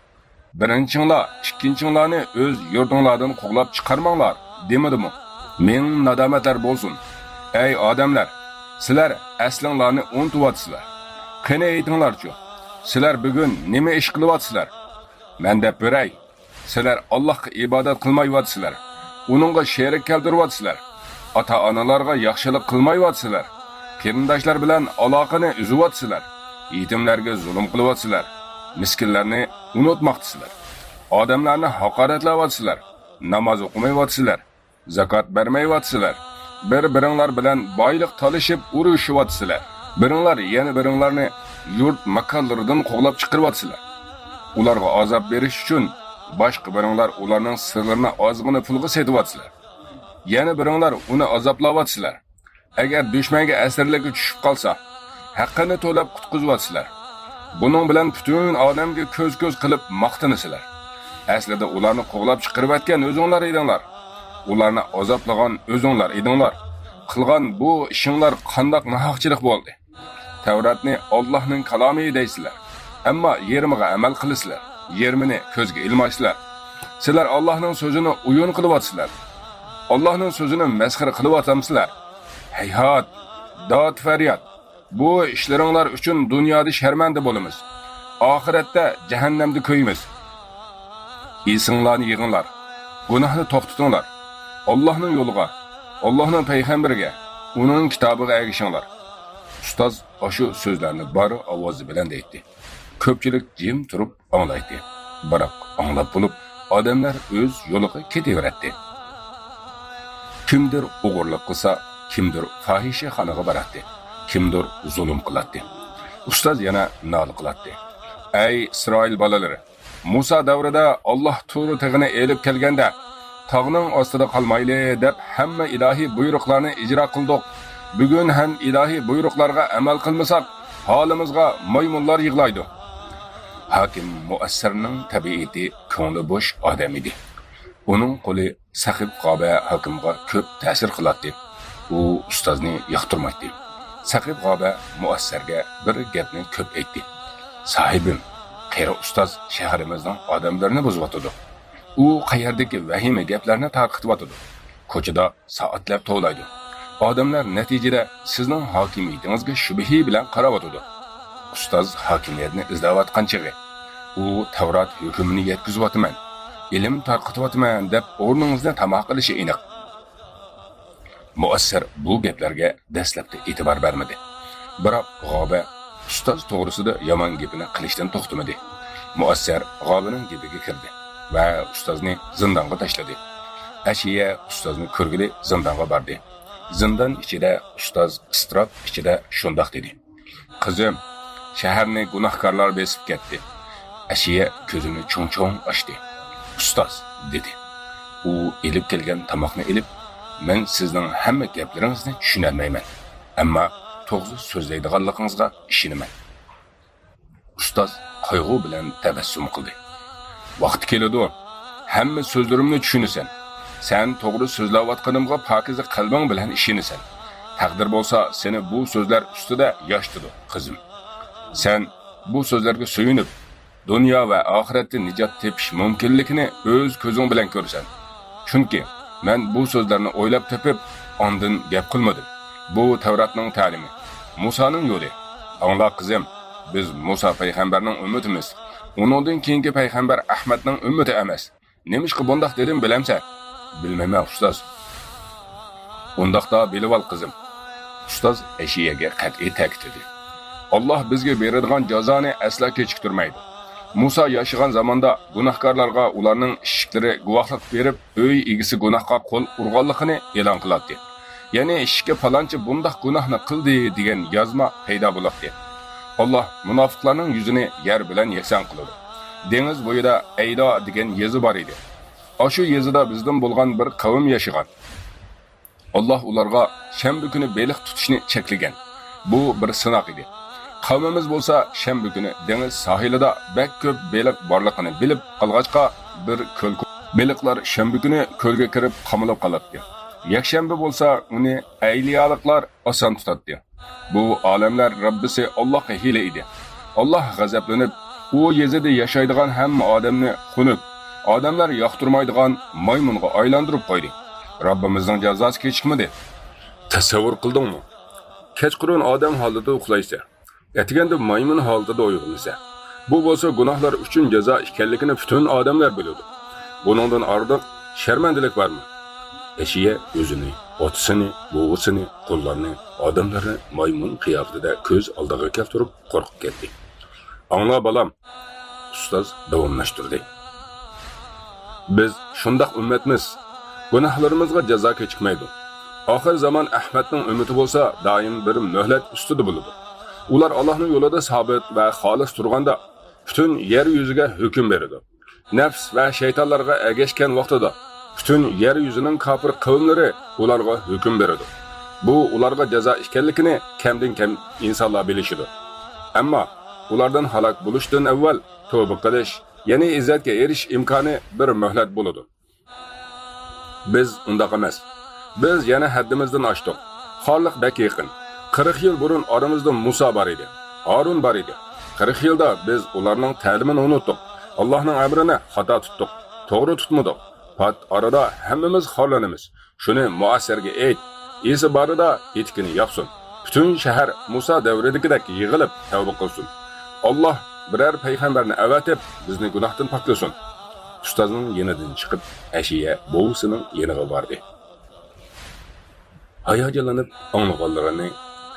بىرىنچىڭلار ئىككىنچىڭلارنى ئۆز يۇرتۇڭلاردىن قوغلاپ چىقارماڭلار، دېمىدىمۇ؟ مىڭ نادامەتلەر بولسۇن! ئەي ئادەملەر، سىلەر ئەسلىڭلارنى ئۇنتۇۋاتىسىلەر. قېنى ئېيتىڭلارچۇ، سىلەر بۈگۈن نېمە ئىش قىلىۋاتىسىلەر؟ مەن دەپ بېرەي، سىلەر ئاللاھقا ئىبادەت قىلمايۋاتىسىلەر. ئۇنىڭغا شېرىك كەلتۈرۈۋاتىسىلەر. ئاتا-ئانىلارغا ياخشىلىق قىلمايۋاتىسىلەر. قېرىنداشلار بىلەن ئالاقىنى ئۈزۈۋاتىسىلەر. يېتىملەرگە زۇلۇم قىلىۋاتىسىلەر. مىسكىنلەرنى ئۇنتۇماقتىسىلەر. ئادەملەرنى ھاقارەتلەۋاتىسىلەر. ناماز ئوقۇمايۋاتىسىلەر. زاكات بەرمەيۋاتىسىلەر. بىر-بىرىڭلار بىلەن بايلىق تالىشىپ ئۇرۇشۇۋاتىسىلەر. بىرىڭلار يەنە بىرىڭلارنى يۇرت ماكانلىرىدىن قوغلاپ چىقىرىۋاتىسىلەر. ئۇلارغا ئازاب بېرىش ئۈچۈن باشقا بىرىڭلار ئۇلارنىڭ سىرلىرىنى ئازغىنە پۇلغا سېتىۋاتىسىلەر. يەنە بىرىڭلار ئۇنى ئازابلاۋاتىسىلەر. ئەگەر دۈشمەنگە ئەسىرلىككە چۈشۈپ قالسا، ھەققىنى تۆلەپ قۇتقۇزۇۋاتىسىلەر. بۇنىڭ بىلەن پۈتۈن ئادەمگە كۆز-كۆز قىلىپ ماختىنىسىلەر. ئەسلىدە ئۇلارنى قوغلاپ چىقىرىۋەتكەن ئۆزۈڭلار ئىدىڭلار. ئۇلارنى ئازابلىغان ئۆزۈڭلار ئىدىڭلار. قىلغان بۇ ئىشىڭلار قانداق ناھەقچىلىق بولدى؟ تەۋراتنى ئاللاھنىڭ كالامى دەيسىلەر. ئەمما يېرىمىغا ئەمەل قىلىسىلەر. يېرىمىنى كۆزگە ئىلمايسىلەر. سىلەر ئاللاھنىڭ سۆزىنى ئويۇن قىلىۋاتىسىلەر. ئاللاھنىڭ سۆزىنى مەسخىرە قىلىۋاتامسىلەر؟ ھەيھات! داد-پەرياد! بۇ ئىشلىرىڭلار ئۈچۈن دۇنيادا شەرمەندە بولىمىز. ئاخىرەتتە جەھەننەمدە كۆيىمىز. ئېسىڭلارنى يىغىڭلار. گۇناھنى توختىتىڭلار. ئاللاھنىڭ يولىغا، ئاللاھنىڭ پەيغەمبىرىگە، ئۇنىڭ كىتابىغا ئەگىشىڭلار. ئۇستاز ئاشۇ سۆزلەرنى بار ئاۋازى بىلەن دەيتتى. كۆپچىلىك جىم تۇرۇپ ئاڭلايتتى. بىراق ئاڭلاپ بولۇپ، ئادەملەر ئۆز يولىغا كېتىۋېرەتتى. كىمدۇر ئوغرىلىق قىلسا، كىمدۇر پاھىشىخانىغا باراتتى، كىمدۇر زۇلۇم قىلاتتى. ئۇستاز يەنە نالە قىلاتتى. ئەي ئىسرائىل بالىلىرى! مۇسا دەۋرىدە ئاللاھ تۇر تېغىنى ئېلىپ كەلگەندە، تاغنىڭ ئاستىدا قالمايلى دەپ ھەممە ئىلاھىي بۇيرۇقلارنى ئىجرا قىلدۇق. بۈگۈن ھەم ئىلاھىي بۇيرۇقلارغا ئەمەل قىلمىساق، ھالىمىزغا مايمۇنلار يىغلايدۇ. ھاكىم مۇئەسسەرنىڭ تەبىئىتى كۆڭلى بوش ئادەم ئىدى. ئۇنىڭ قولى سەقىپ غابە ھاكىمغا كۆپ تەسىر قىلاتتى. ئۇ ئۇستازنى ياقتۇرمايتتى. سەقىپ غابە مۇئەسسەرگە بىر گەپنى كۆپ ئېيتتى. ساھىبىم، قېرى ئۇستاز شەھىرىمىزنىڭ ئادەملىرىنى بۇزۇۋاتىدۇ. ئۇ قەيەردىكى ۋەھىمە گەپلەرنى تارقىتىۋاتىدۇ. كوچىدا سائەتلەپ توۋلايدۇ. ئادەملەر نەتىجىدە سىزنىڭ ھاكىمىيىتىڭىزگە شۈبھە بىلەن قاراۋاتىدۇ. ئۇستاز ھاكىمىيەتنى ئىزدەۋاتقان چېغى، ئۇ تەۋرات ھۆكمىنى يەتكۈزۈۋاتىمەن، ئىلىم تارقىتىۋاتىمەن دەپ ئورنىڭىزنى تاماق قىلىشى ئېنىق. مۇئەسسەر بۇ گەپلەرگە دەسلەپتە ئېتىبار بەرمىدى. بىراق غابە ئۇستاز توغرىسىدا يامان گېپىنى قىلىشتىن توختىمىدى. مۇئەسسەر غابىنىڭ گېپىگە كىردى ۋە ئۇستازنى زىندانغا تاشلىدى. ئەشىيە ئۇستازنى كۆرگىلى زىندانغا باردى. زىندان ئىچىدە ئۇستاز ئىزتىراپ ئىچىدە شۇنداق دېدى: «قىزىم، شەھەرنى گۇناھكارلار بېسىپ كەتتى.» ئەشىيە كۆزىنى چوڭ-چوڭ ئاچتى. «ئۇستاز»، دېدى. ئۇ ئېلىپ كەلگەن تاماقنى ئېلىپ، «مەن سىزنىڭ ھەممە گەپلىرىڭىزنى چۈشىنەلمەيمەن، ئەمما توغرا سۆزلەيدىغانلىقىڭىزغا ئىشىنىمەن.» ئۇستاز قايغۇ بىلەن تەبەسسۇم قىلدى. «ۋاقتى كېلىدۇ، ھەممە سۆزلىرىمنى چۈشىنىسەن. سەن توغرا سۆزلەۋاتقىنىمغا پاكىزە قەلبىڭ بىلەن ئىشىنىسەن. تەقدىر بولسا، سېنى بۇ سۆزلەر ئۈستىدە ياشىتىدۇ، قىزىم. سەن بۇ سۆزلەرگە سۆيۈنۈپ، دۇنيا ۋە ئاخىرەتتە نىجات تېپىش مۇمكىنلىكىنى ئۆز كۆزۈڭ بىلەن كۆرىسەن. چۈنكى مەن بۇ سۆزلەرنى ئويلاپ تېپىپ، ئاندىن گەپ قىلمىدىم. بۇ تەۋراتنىڭ تەلىمى، مۇسانىڭ يولى. ئاڭلا، قىزىم، بىز مۇسا پەيغەمبەرنىڭ ئۈممىتىمىز. ئۇنىڭدىن كېيىنكى پەيغەمبەر ئەھمەدنىڭ ئۈممىتى ئەمەس. نېمىشقا بۇنداق دېدىم بىلەمسەن؟» «بىلمەيمەن، ئۇستاز.» «ئۇنداقتا بىلىۋال، قىزىم.» ئۇستاز ئەشىيەگە قەتئىي تەكىتلىدى: «ئاللاھ بىزگە بېرىدىغان جازانى ئەسلا كېچىكتۈرمەيدۇ. مۇسا ياشىغان زاماندا گۇناھكارلارغا ئۇلارنىڭ ئىشىكلىرى گۇۋاھلىق بېرىپ، ئۆي ئىگىسى گۇناھقا قول ئۇرغانلىقىنى ئېلان قىلاتتى. يەنى ئىشىككە پالانچى بۇنداق گۇناھنى قىلدى دېگەن يازما پەيدا بولاتتى. ئاللاھ مۇناپىقلارنىڭ يۈزىنى يەر بىلەن يەكسان قىلىدۇ. دېڭىز بويىدا ئەيلا دېگەن يېزا بار ئىدى. ئاشۇ يېزىدا بىزدىن بولغان بىر قەۋم ياشىغان. ئاللاھ ئۇلارغا شەنبە كۈنى بېلىق تۇتۇشنى چەكلىگەن. بۇ بىر سىناق ئىدى. قەۋمىمىز بولسا شەنبە كۈنى دېڭىز ساھىلىدا بەك كۆپ بېلىق بارلىقىنى بىلىپ قالغاچقا، بىر كۆل، بېلىقلار شەنبە كۈنى كۆلگە كىرىپ قامىلىپ قالاتتى. يەكشەنبە بولسا ئۇنى ئەيلىيالىقلار ئاسان تۇتاتتى. بۇ ئالەملەر رەببىسى ئاللاھقا ھىيلە ئىدى. ئاللاھ غەزەپلىنىپ، ئۇ يېزىدا ياشايدىغان ھەممە ئادەمنى خۇنۈك، ئادەملەر ياقتۇرمايدىغان مايمۇنغا ئايلاندۇرۇپ قويدى. رەببىمىزنىڭ جازاسى كېچىكمىدى. تەسەۋۋۇر قىلدىڭمۇ؟ كەچقۇرۇن ئادەم ھالىتىدە ئۇخلايسەن. ئەتىگەندە مايمۇن ھالىتىدە ئويغىنىسەن. بۇ بولسا گۇناھلار ئۈچۈن جازا ئىكەنلىكىنى پۈتۈن ئادەملەر بىلىدۇ. بۇنىڭدىن ئارتۇق شەرمەندىلىك بارمۇ؟ ئەشىيە ئۆزىنى، ئاتىسىنى، بوۋىسىنى، قۇللارنى، ئادەملەرنى مايمۇن قىياپىتىدە كۆز ئالدىغا كەلتۈرۈپ قورقۇپ كەتتى. ئاڭلا، بالام، ئۇستاز داۋاملاشتۇردى. بىز شۇنداق ئۈممەتمىز. گۇناھلىرىمىزغا جازا كېچىكمەيدۇ. ئاخىر زامان ئەھمەدنىڭ ئۈممىتى بولسا دائىم بىر مۆھلەت ئۈستىدە بولىدۇ. ئۇلار ئاللاھنىڭ يولىدا سابىت ۋە خالىس تۇرغاندا، پۈتۈن يەر يۈزىگە ھۆكۈم بېرىدۇ. نەپس ۋە شەيتانلارغا ئەگەشكەن ۋاقتىدا، پۈتۈن يەر يۈزىنىڭ كاپىر قەۋملىرى ئۇلارغا ھۆكۈم بېرىدۇ. بۇ ئۇلارغا جازا ئىكەنلىكىنى كەمدىن كەم ئىنسانلار بىلىشىدۇ. ئەمما ئۇلاردىن ھالاك بولۇشتىن ئەۋۋەل تەۋبە قىلىش، يەنى ئىززەتكە ئېرىشىش ئىمكانى بىر مۆھلەت بولىدۇ. بىز ئۇنداق ئەمەس. بىز يەنە ھەددىمىزدىن ئاشتۇق. خارلىق بەك يېقىن. قىرىق يىل بۇرۇن ئارىمىزدا مۇسا بار ئىدى، ھارۇن بار ئىدى. قىرىق يىلدا بىز ئۇلارنىڭ تەلىمىنى ئۇنتتۇق. ئاللاھنىڭ ئەمرىنى خاتا تۇتتۇق، توغرا تۇتمىدۇق. پات ئارىدا ھەممىمىز خارلىنىمىز. شۇنى مۇئەسسەرگە ئېيت، ئېسى بارىدا ئېتىكىنى ياپسۇن. پۈتۈن شەھەر مۇسا دەۋرىدىكىدەك يىغىلىپ تەۋبە قىلسۇن. ئاللاھ بىرەر پەيغەمبەرنى ئەۋەتىپ، بىزنى گۇناھتىن پاكلىسۇن. ئۇستازنىڭ يېنىدىن چىقىپ، ئەشىيە بوۋىسىنىڭ يېنىغا باردى. ھاياجانلىنىپ ئاڭلىغانلىرىنى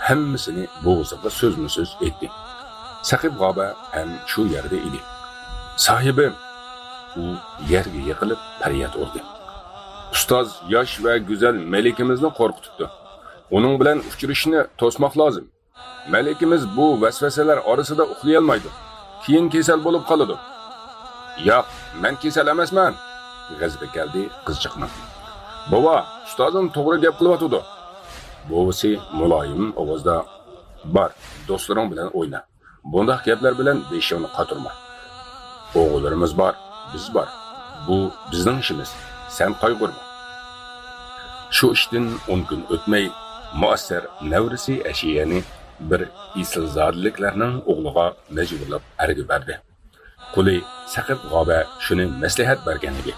ھەممىسىنى بوۋىسىغا سۆزمۇ سۆز ئېيتتى. سەقىپ غابە ھەم شۇ يەردە ئىدى. ساھىبىم! ئۇ يەرگە يىقىلىپ پەرياد ئۇردى. ئۇستاز ياش ۋە گۈزەل مەلىكىمىزنى قورقۇتۇپتۇ. ئۇنىڭ بىلەن ئۇچرىشىشنى توسماق لازىم. مەلىكىمىز بۇ ۋەسۋەسىلەر ئارىسىدا ئۇخلىيالمايدۇ. كېيىن كېسەل بولۇپ قالىدۇ. ياق، مەن كېسەل ئەمەسمەن. غەزىپى كەلدى قىزچىقنىڭ. بوۋا، ئۇستازىڭ توغرا گەپ قىلىۋاتىدۇ. بوۋىسى مۇلايىم ئاۋازدا، بار، دوستلىرىڭ بىلەن ئوينا. بۇنداق گەپلەر بىلەن بېشىڭنى قاتۇرما. ئوغۇللىرىمىز بار، بىز بار. بۇ بىزنىڭ ئىشىمىز. سەن قايغۇرما. شۇ ئىشتىن ئون كۈن ئۆتمەي، مۇئەسسەر نەۋرىسى ئەشىيەنى بىر ئېسىلزادىلىكلەرنىڭ ئوغلىغا مەجبۇرلاپ ئەرگە بەردى. قۇلى سەقىپ غابە شۇنى مەسلىھەت بەرگەن ئىدى.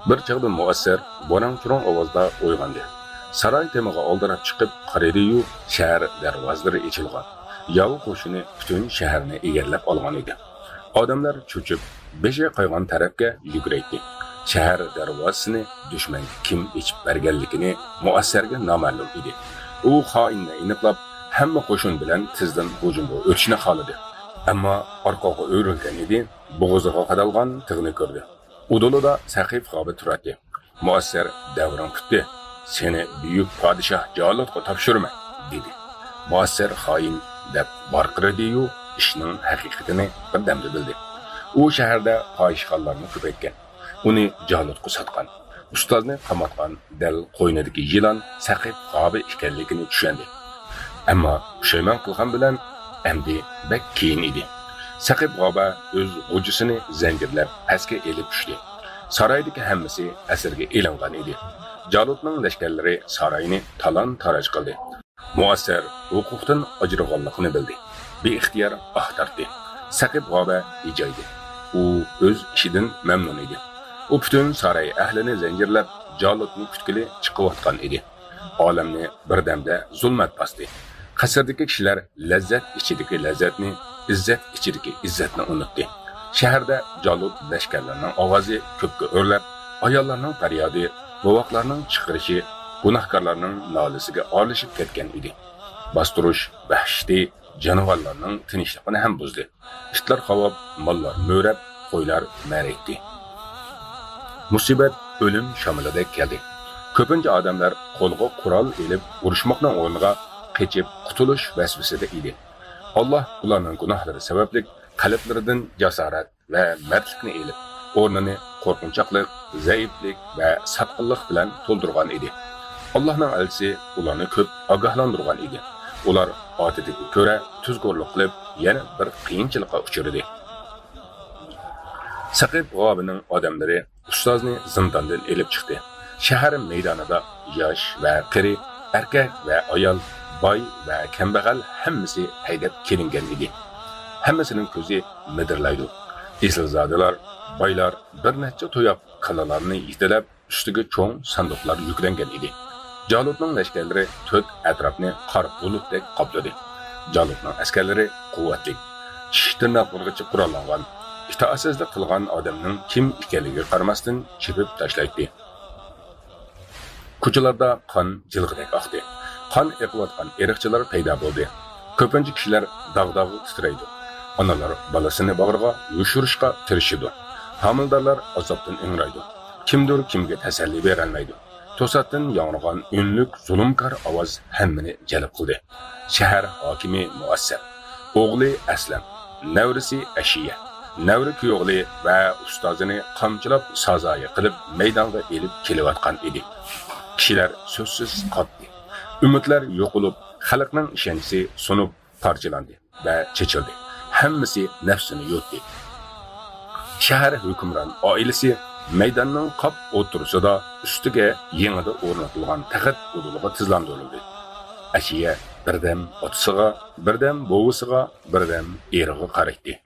بىر چاغدا مۇئەسسەر بوراڭ-چۇرۇڭ ئاۋازدا ئويغاندى. ساراي تېمىغا ئالدىراپ چىقىپ قارىدىيۇ، شەھەر دەرۋازىلىرى ئېچىلغان. ياۋا قوشۇنى پۈتۈن شەھەرنى ئىگىلەپ ئالغان ئىدى. ئادەملەر چۆچۈپ، بېشى قايغان تەرەپكە يۈگرەيتتى. شەھەر دەرۋازىسىنى دۈشمەنگە كىم ئېچىپ بەرگەنلىكىنى مۇئەسسەرگە نامەلۇم ئىدى. ئۇ خائىننى ئېنىقلاپ، ھەممە قوشۇن بىلەن تېزدىن ھۇجۇمغا ئۆتۈشنى خالىدى. ئەمما ئارقىغا ئۆرۈلگەن ئىدى، بوغۇزىغا قادالغان تىغنى كۆردى. ئۇدۇلىدا سەقىپ غابى تۇراتتى. مۇئەسسەر دەۋرىڭ پۈتتى، سېنى بۈيۈك پادىشاھ جالۇتقا تاپشۇرىمەن، دېدى. مۇئەسسەر خائىن دەپ ۋارقىرىدىيۇ، ئىشنىڭ ھەقىقىتىنى بىردەمدە بىلدى. ئۇ شەھەردە پاھىشخانىلارنى كۆپەيتكەن، ئۇنى جالۇتقا ساتقان، ئۇستازنى قاماتقان دەل قوينىدىكى يىلان سەقىپ غابى ئىكەنلىكىنى چۈشەندى. ئەمما پۇشايمان قىلغان بىلەن ئەمدى بەك كېيىن ئىدى. سەقىپ غابە ئۆز غۇجىسىنى زەنجىرلەپ پەسكە ئېلىپ چۈشتى. سارايدىكى ھەممىسى ئەسىرگە ئېلىنغان ئىدى. جالۇتنىڭ لەشكەرلىرى ساراينى تالان-تاراج قىلدى. مۇئەسسەر ھوقۇقتىن ئاجرىغانلىقىنى بىلدى. بىئىختىيار ئاھ تارتتى. سەقىپ غابە ھىجايدى. ئۇ ئۆز ئىشىدىن مەمنۇن ئىدى. ئۇ پۈتۈن ساراي ئەھلىنى زەنجىرلەپ، جالۇتنى كۈتكىلى چىقىۋاتقان ئىدى. ئالەمنى بىردەمدە زۇلمەت باستى. قەسىردىكى كىشىلەر لەززەت ئىچىدىكى لەززەتنى، ئىززەت ئىچىدىكى ئىززەتنى ئۇنتتى. شەھەردە جالۇت لەشكەرلىرىنىڭ ئاۋازى كۆككە ئۆرلەپ، ئاياللارنىڭ پەريادى، بوۋاقلارنىڭ چىقىرىشى، گۇناھكارلارنىڭ نالىسىگە ئارىلىشىپ كەتكەن ئىدى. باستۇرۇش، ۋەھشىتى جانىۋارلارنىڭ تىنچلىقىنى ھەم بۇزدى. ئىتلار قاۋاپ، ماللار مۆرەپ، قويلار مەرەيتتى. مۇسىبەت ئۆلۈم شامىلىدەك كەلدى. كۆپىنچە ئادەملەر قولىغا قورال ئېلىپ ئۇرۇشماقنىڭ ئورنىغا قېچىپ قۇتۇلۇش ۋەسۋىسىدە ئىدى. ئاللا ئۇلارنىڭ گۇناھلىرى سەۋەبلىك قەلبلىرىدىن جاسارەت ۋە مەردلىكنى ئېلىپ، ئورنىنى قورقۇنچاقلىق، زەئىپلىك ۋە ساتقىنلىق بىلەن تولدۇرغان ئىدى. ئاللاھنىڭ ئەلچىسى ئۇلارنى كۆپ ئاگاھلاندۇرغان ئىدى. ئۇلار ئادىتىگە كۆرە تۇزكورلۇق قىلىپ، يەنە بىر قىيىنچىلىققا ئۇچرىدى. سەقىپ غابىنىڭ ئادەملىرى ئۇستازنى زىنداندىن ئېلىپ چىقتى. شەھەر مەيدانىدا ياش ۋە قېرى، ئەركەك ۋە ئايال، باي ۋە كەمبەغەل ھەممىسى ھەيدەپ كېلىنگەن ئىدى. ھەممىسىنىڭ كۆزى مىدىرلايدۇ. ئېسىلزادىلار، بايلار بىر نەچچە تۇياق كالىلارنى يېتىلەپ، ئۈستىگە چوڭ ساندۇقلار يۈكلەنگەن ئىدى. جالۇتنىڭ لەشكەرلىرى تۆت ئەتراپنى قارا بۇلۇتتەك قاپلىدى. جالۇتنىڭ ئەسكەرلىرى قۇۋۋەتلىك، چىش تىرناقلىرىغىچە قوراللانغان، ئىتائەتسىزلىك قىلغان ئادەمنىڭ كىم ئىكەنلىكىگە قارىماستىن چېپىپ تاشلايتتى. كوچىلاردا قان جىلغىدەك ئاقتى. قان ئېقىۋاتقان ئېرىقچىلار پەيدا بولدى. كۆپىنچە كىشىلەر داغ-داغ تىترەيدۇ. ئانىلار بالىسىنى باغرىغا يوشۇرۇشقا تىرىشىدۇ. ھامىلىدارلار ئازابتىن ئىڭرايدۇ. كىمدۇر كىمگە تەسەللى بېرەلمەيدۇ. توساتتىن ياڭرىغان ئۈنلۈك زۇلۇمكار ئاۋاز ھەممىنى جەلپ قىلدى. شەھەر ھاكىمى مۇئەسسەر، ئوغلى ئەسلەم، نەۋرىسى ئەشىيە، نەۋرە كۈيئوغلى ۋە ئۇستازىنى قامچىلاپ سازايى قىلىپ مەيدانغا ئېلىپ كېلىۋاتقان ئىدى. كىشىلەر سۆزسىز قاتتى. ئۈمىدلەر يوقىلىپ، خەلقنىڭ ئىشەنچىسى سۇنۇپ، پارچىلاندى ۋە چېچىلدى. ھەممىسى نەپسىنى يۇتتى. شەھەر ھۆكۈمران ئائىلىسى مەيداننىڭ قاپ ئوتتۇرىسىدا ئۈستىگە يېڭىدا ئورنىتىلغان تەخت ئۇدۇلىغا تىزلاندۇرۇلدى. ئەشىيە بىردەم ئاتىسىغا، بىردەم بوۋىسىغا، بىردەم ئېرىغا قارايتتى.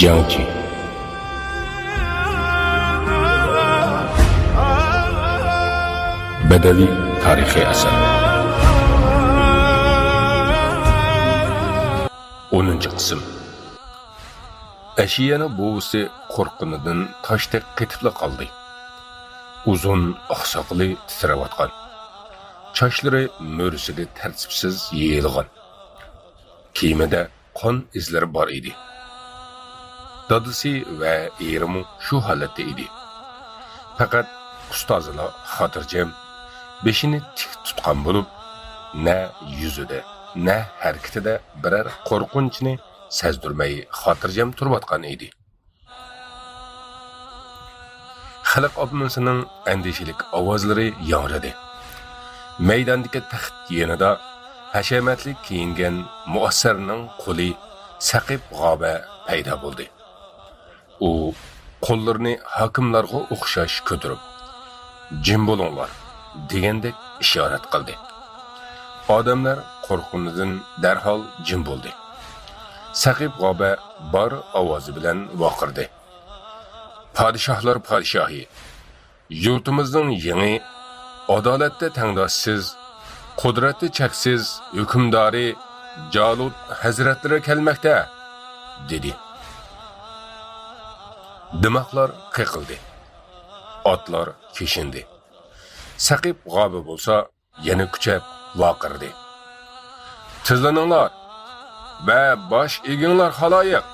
جەڭچى. بەدەۋى تارىخىي ئەسەر. ئونىنچى قىسىم. ئەشىيەنىڭ بوۋىسى قورققىنىدىن تاشتەك قېتىپلا قالدى. ئۇزۇن ئاق ساقىلى تىترەۋاتقان. چاچلىرى مۈرىسىگە تەرتىپسىز يېيىلغان. كىيىمىدە قان ئىزلىرى بار ئىدى. دادىسى ۋە ئېرىمۇ شۇ ھالەتتە ئىدى. پەقەت ئۇستازىلا خاتىرجەم، بېشىنى تىك تۇتقان بولۇپ، نە يۈزىدە، نە ھەرىكىتىدە بىرەر قورقۇنچنى سەزدۈرمەي خاتىرجەم تۇرۇۋاتقان ئىدى. خەلق ئاممىسىنىڭ ئەندىشىلىك ئاۋازلىرى ياڭرىدى. مەيداندىكى تەخت يېنىدا ھەشەمەتلىك كىيىنگەن مۇئەسسەرنىڭ قۇلى سەقىپ غابە پەيدا بولدى. ئۇ قوللىرىنى ھاكىملارغا ئوخشاش كۆتۈرۈپ، «جىم بولۇڭلار» دېگەندەك ئىشارەت قىلدى. ئادەملەر قورققىنىدىن دەرھال جىم بولدى. سەقىپ غابە بار ئاۋازى بىلەن ۋارقىرىدى. پادىشاھلار پادىشاھى، يۇرتىمىزنىڭ يېڭى، ئادالەتتە تەڭداشسىز، قۇدرەتتە چەكسىز ھۆكۈمدارى جالۇت ھەزرەتلىرى كەلمەكتە، دېدى. دىماقلار قېقىلدى. ئاتلار كېشىندى. سەقىپ غابە بولسا يەنە كۈچەپ ۋارقىرىدى. تىزلىنىڭلار ۋە باش ئېگىڭلار، خالايىق!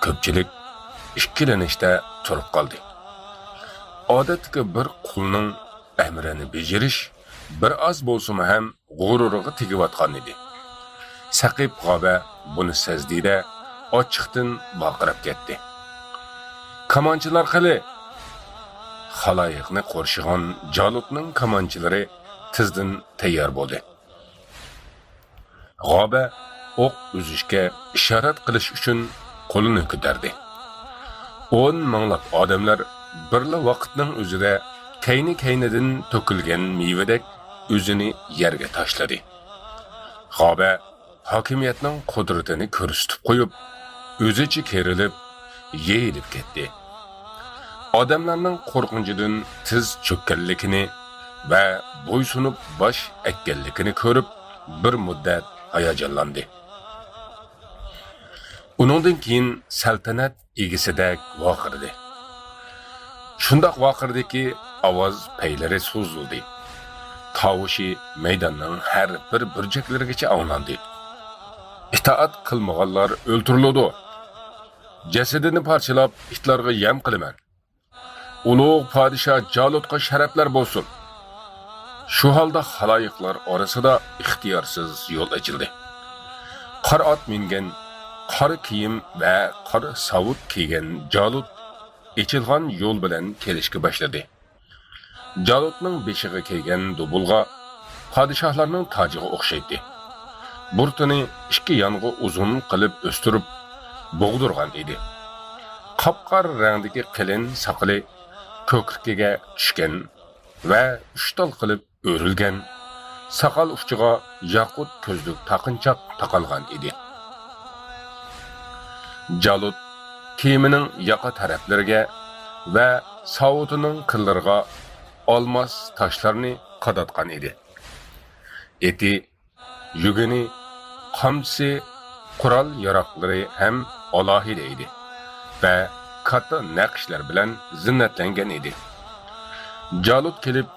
كۆپچىلىك ئىككىلىنىشتە تۇرۇپ قالدى. ئادەتتىكى بىر قۇلنىڭ ئەمرىنى بېجىرىش بىر ئاز بولسىمۇ ھەم غۇرۇرىغا تېگىۋاتقان ئىدى. سەقىپ غابە بۇنى سەزدى-دە، ئاچچىقتىن ۋارقىراپ كەتتى. كامانچىلار قېلى! خالايىقنى قورشىغان جالۇتنىڭ كامانچىلىرى تېزدىن تەييار بولدى. غابە ئوق ئۈزۈشكە ئىشارەت قىلىش ئۈچۈن قولىنى كۆتەردى. ئون مىڭلاپ ئادەملەر بىرلا ۋاقىتنىڭ ئۆزىدە كەينى-كەينىدىن تۆكۈلگەن مېۋىدەك ئۆزىنى يەرگە تاشلىدى. غابە ھاكىمىيەتنىڭ قۇدرىتىنى كۆرسىتىپ قويۇپ، ئۆزىچە كېرىلىپ، يېيىلىپ كەتتى. ئادەملەرنىڭ قورقۇنچىدىن تىز چۆككەنلىكىنى ۋە بويسۇنۇپ باش ئەگكەنلىكىنى كۆرۈپ، بىر مۇددەت ھاياجانلاندى. ئۇنىڭدىن كېيىن سەلتەنەت ئىگىسىدەك ۋارقىرىدى. شۇنداق ۋارقىرىدىكى، ئاۋاز پەيلىرى سوزۇلدى. تاۋۇشى مەيداننىڭ ھەر بىر بۇرجەكلىرىگىچە ئاڭلاندى. ئىتائەت قىلمىغانلار ئۆلتۈرۈلىدۇ. جەسىتىنى پارچىلاپ، ئىتلارغا يەم قىلىمەن. ئۇلۇغ پادىشاھ جالۇتقا شەرەپلەر بولسۇن! شۇ ھالدا خالايىقلار ئارىسىدا ئىختىيارسىز يول ئېچىلدى. قارا ئات مىنگەن، قارا كىيىم ۋە قارا ساۋۇت كىيگەن جالۇت ئېچىلغان يول بىلەن كېلىشكە باشلىدى. جالۇتنىڭ بېشىغا كىيگەن دۇبۇلغا پادىشاھلارنىڭ تاجىغا ئوخشايتتى. بۇرۇتىنى ئىككى يانغا ئۇزۇن قىلىپ ئۆستۈرۈپ بوغدۇرغان ئىدى. قاپقارا رەڭدىكى قېلىن ساقىلى كۆكرىكىگە چۈشكەن ۋە ئۈچ تال قىلىپ ئۆرۈلگەن، ساقال ئۇچىغا ياقۇت كۆزلۈك تاقىنچاق تاقالغان ئىدى. جالۇت كېمىنىڭ ياقا تەرەپلىرىگە ۋە ساۋۇتىنىڭ قىنلىرىغا ئالماس تاشلارنى قاداتقان ئىدى. ئېتى، يۈگىنى، قامچىسى، قورال-ياراغلىرى ھەم ئالاھىدە ئىدى ۋە كاتتا نەقىشلەر بىلەن زىننەتلەنگەن ئىدى. جالۇت كېلىپ،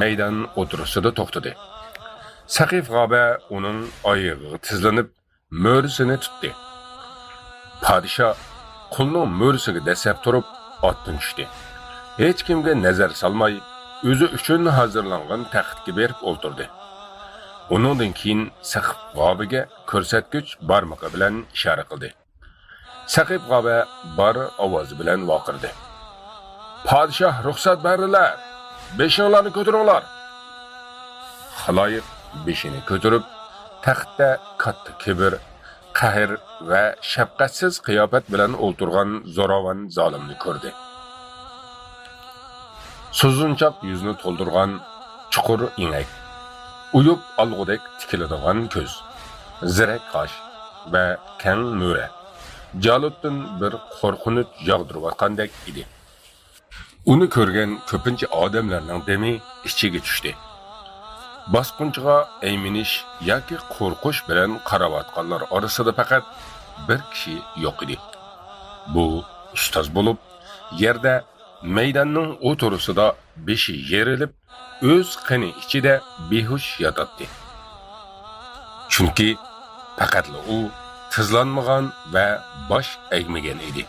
مەيدان ئوتتۇرىسىدا توختىدى. سەقىپ غابە ئۇنىڭ ئايىغىغا تىزلىنىپ، مۈرىسىنى تۇتتى. پادىشاھ قۇلنىڭ مۈرىسىگە دەسسەپ تۇرۇپ، ئاتتىن چۈشتى. ھېچكىمگە نەزەر سالماي، ئۆزى ئۈچۈن ھازىرلانغان تەختكە بېرىپ ئولتۇردى. ئۇنىڭدىن كېيىن سەقىپ غابىگە كۆرسەتكۈچ بارمىقى بىلەن ئىشارە قىلدى. سەقىپ غابە بار ئاۋازى بىلەن ۋارقىرىدى: «پادىشاھ رۇخسەت بەردىلە! بېشىڭلارنى كۆتۈرۈڭلار!» خالايىق بېشىنى كۆتۈرۈپ، تەختتە كاتتا كىبىر، قەھر ۋە شەپقەتسىز قىياپەت بىلەن ئولتۇرغان زوراۋان زالىمنى كۆردى. سۇزۇنچاق يۈزنى تولدۇرغان چوققا ئېڭەك، ئويۇپ ئالغۇدەك تىكىلىدىغان كۆز، زېرەك قاش ۋە كەڭ مۈرە جالۇتتىن بىر قورقۇنچ ياغدۇرۇۋاتقاندەك ئىدى. ئۇنى كۆرگەن كۆپىنچە ئادەملەرنىڭ دېمى ئىچىگە چۈشتى. باسقۇنچىغا ئەيمىنىش ياكى قورقۇش بىلەن قاراۋاتقانلار ئارىسىدا پەقەت بىر كىشى يوق ئىدى. بۇ ئۇستاز بولۇپ، يەردە مەيداننىڭ ئوتتۇرىسىدا بېشى يېرىلىپ، ئۆز قېنى ئىچىدە بىھوش ياتاتتى. چۈنكى پەقەتلا ئۇ تىزلانمىغان ۋە باش ئەگمىگەن ئىدى.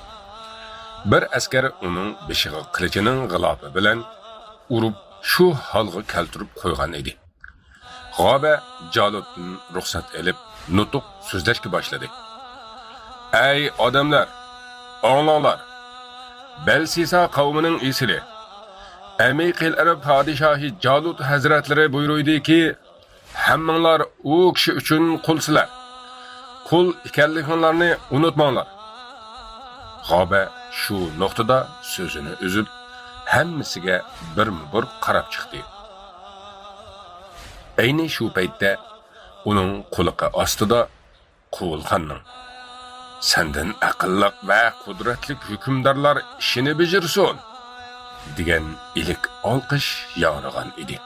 بىر ئەسكەر ئۇنىڭ بېشىغا قىلىچىنىڭ غىلاپى بىلەن ئۇرۇپ، شۇ ھالغا كەلتۈرۈپ قويغان ئىدى. غابە جالۇتتىن رۇخسەت ئېلىپ، نۇتۇق سۆزلەشكە باشلىدى. «ئەي ئادەملەر، ئاڭلاڭلار! بەلسىسا قەۋمىنىڭ ئېسىلى، ئەمىقىلەر پادىشاھى جالۇت ھەزرەتلىرى بۇيرۇيدۇكى، ھەممىڭلار ئۇ كىشى ئۈچۈن قۇلسىلەر. قۇل ئىكەنلىكىڭلارنى ئۇنتۇماڭلار.» غابە شۇ نۇقتىدا سۆزىنى ئۈزۈپ، ھەممىسىگە بىرمۇبىر قاراپ چىقتى. ئەينى شۇ پەيتتە ئۇنىڭ قۇلىقى ئاستىدا قۇۋلخاننىڭ: «سەندىن ئەقىللىق ۋە قۇدرەتلىك ھۆكۈمدارلار ئىشىنى بېجىرسۇن!» دېگەن ئىلىك ئالقىش ياڭرىغان ئىدى.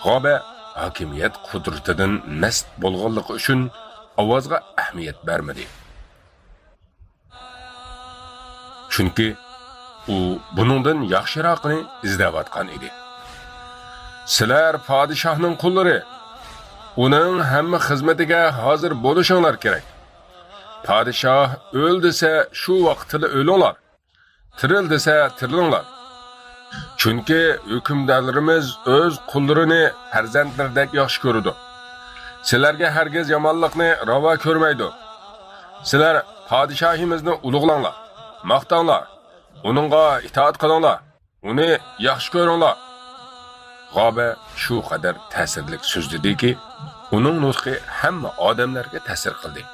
غابە ھاكىمىيەت قۇدرىتىدىن مەست بولغانلىقى ئۈچۈن ئاۋازغا ئەھمىيەت بەرمىدى. چۈنكى ئۇ بۇنىڭدىن ياخشىراقىنى ئىزدەۋاتقان ئىدى. «سىلەر پادىشاھنىڭ قۇللىرى، ئۇنىڭ ھەممە خىزمىتىگە ھازىر بولۇشۇڭلار كېرەك. پادىشاھ ئۆل دېسە، شۇ ۋاقىتلا ئۆلۈڭلار، تىرىل دېسە، تىرىلىڭلار. چۈنكى ھۆكۈمدارلىرىمىز ئۆز قۇللىرىنى پەرزەنتلىرىدەك ياخشى كۆرىدۇ. سىلەرگە ھەرگىز يامانلىقنى راۋا كۆرمەيدۇ. سىلەر پادىشاھىمىزنى ئۇلۇغلاڭلار، ماختاڭلار، ئۇنىڭغا ئىتائەت قىلىڭلار، ئۇنى ياخشى كۆرۈڭلار.» غابە شۇ قەدەر تەسىرلىك سۆزلىدىكى، ئۇنىڭ نۇتقى ھەممە ئادەملەرگە تەسىر قىلدى.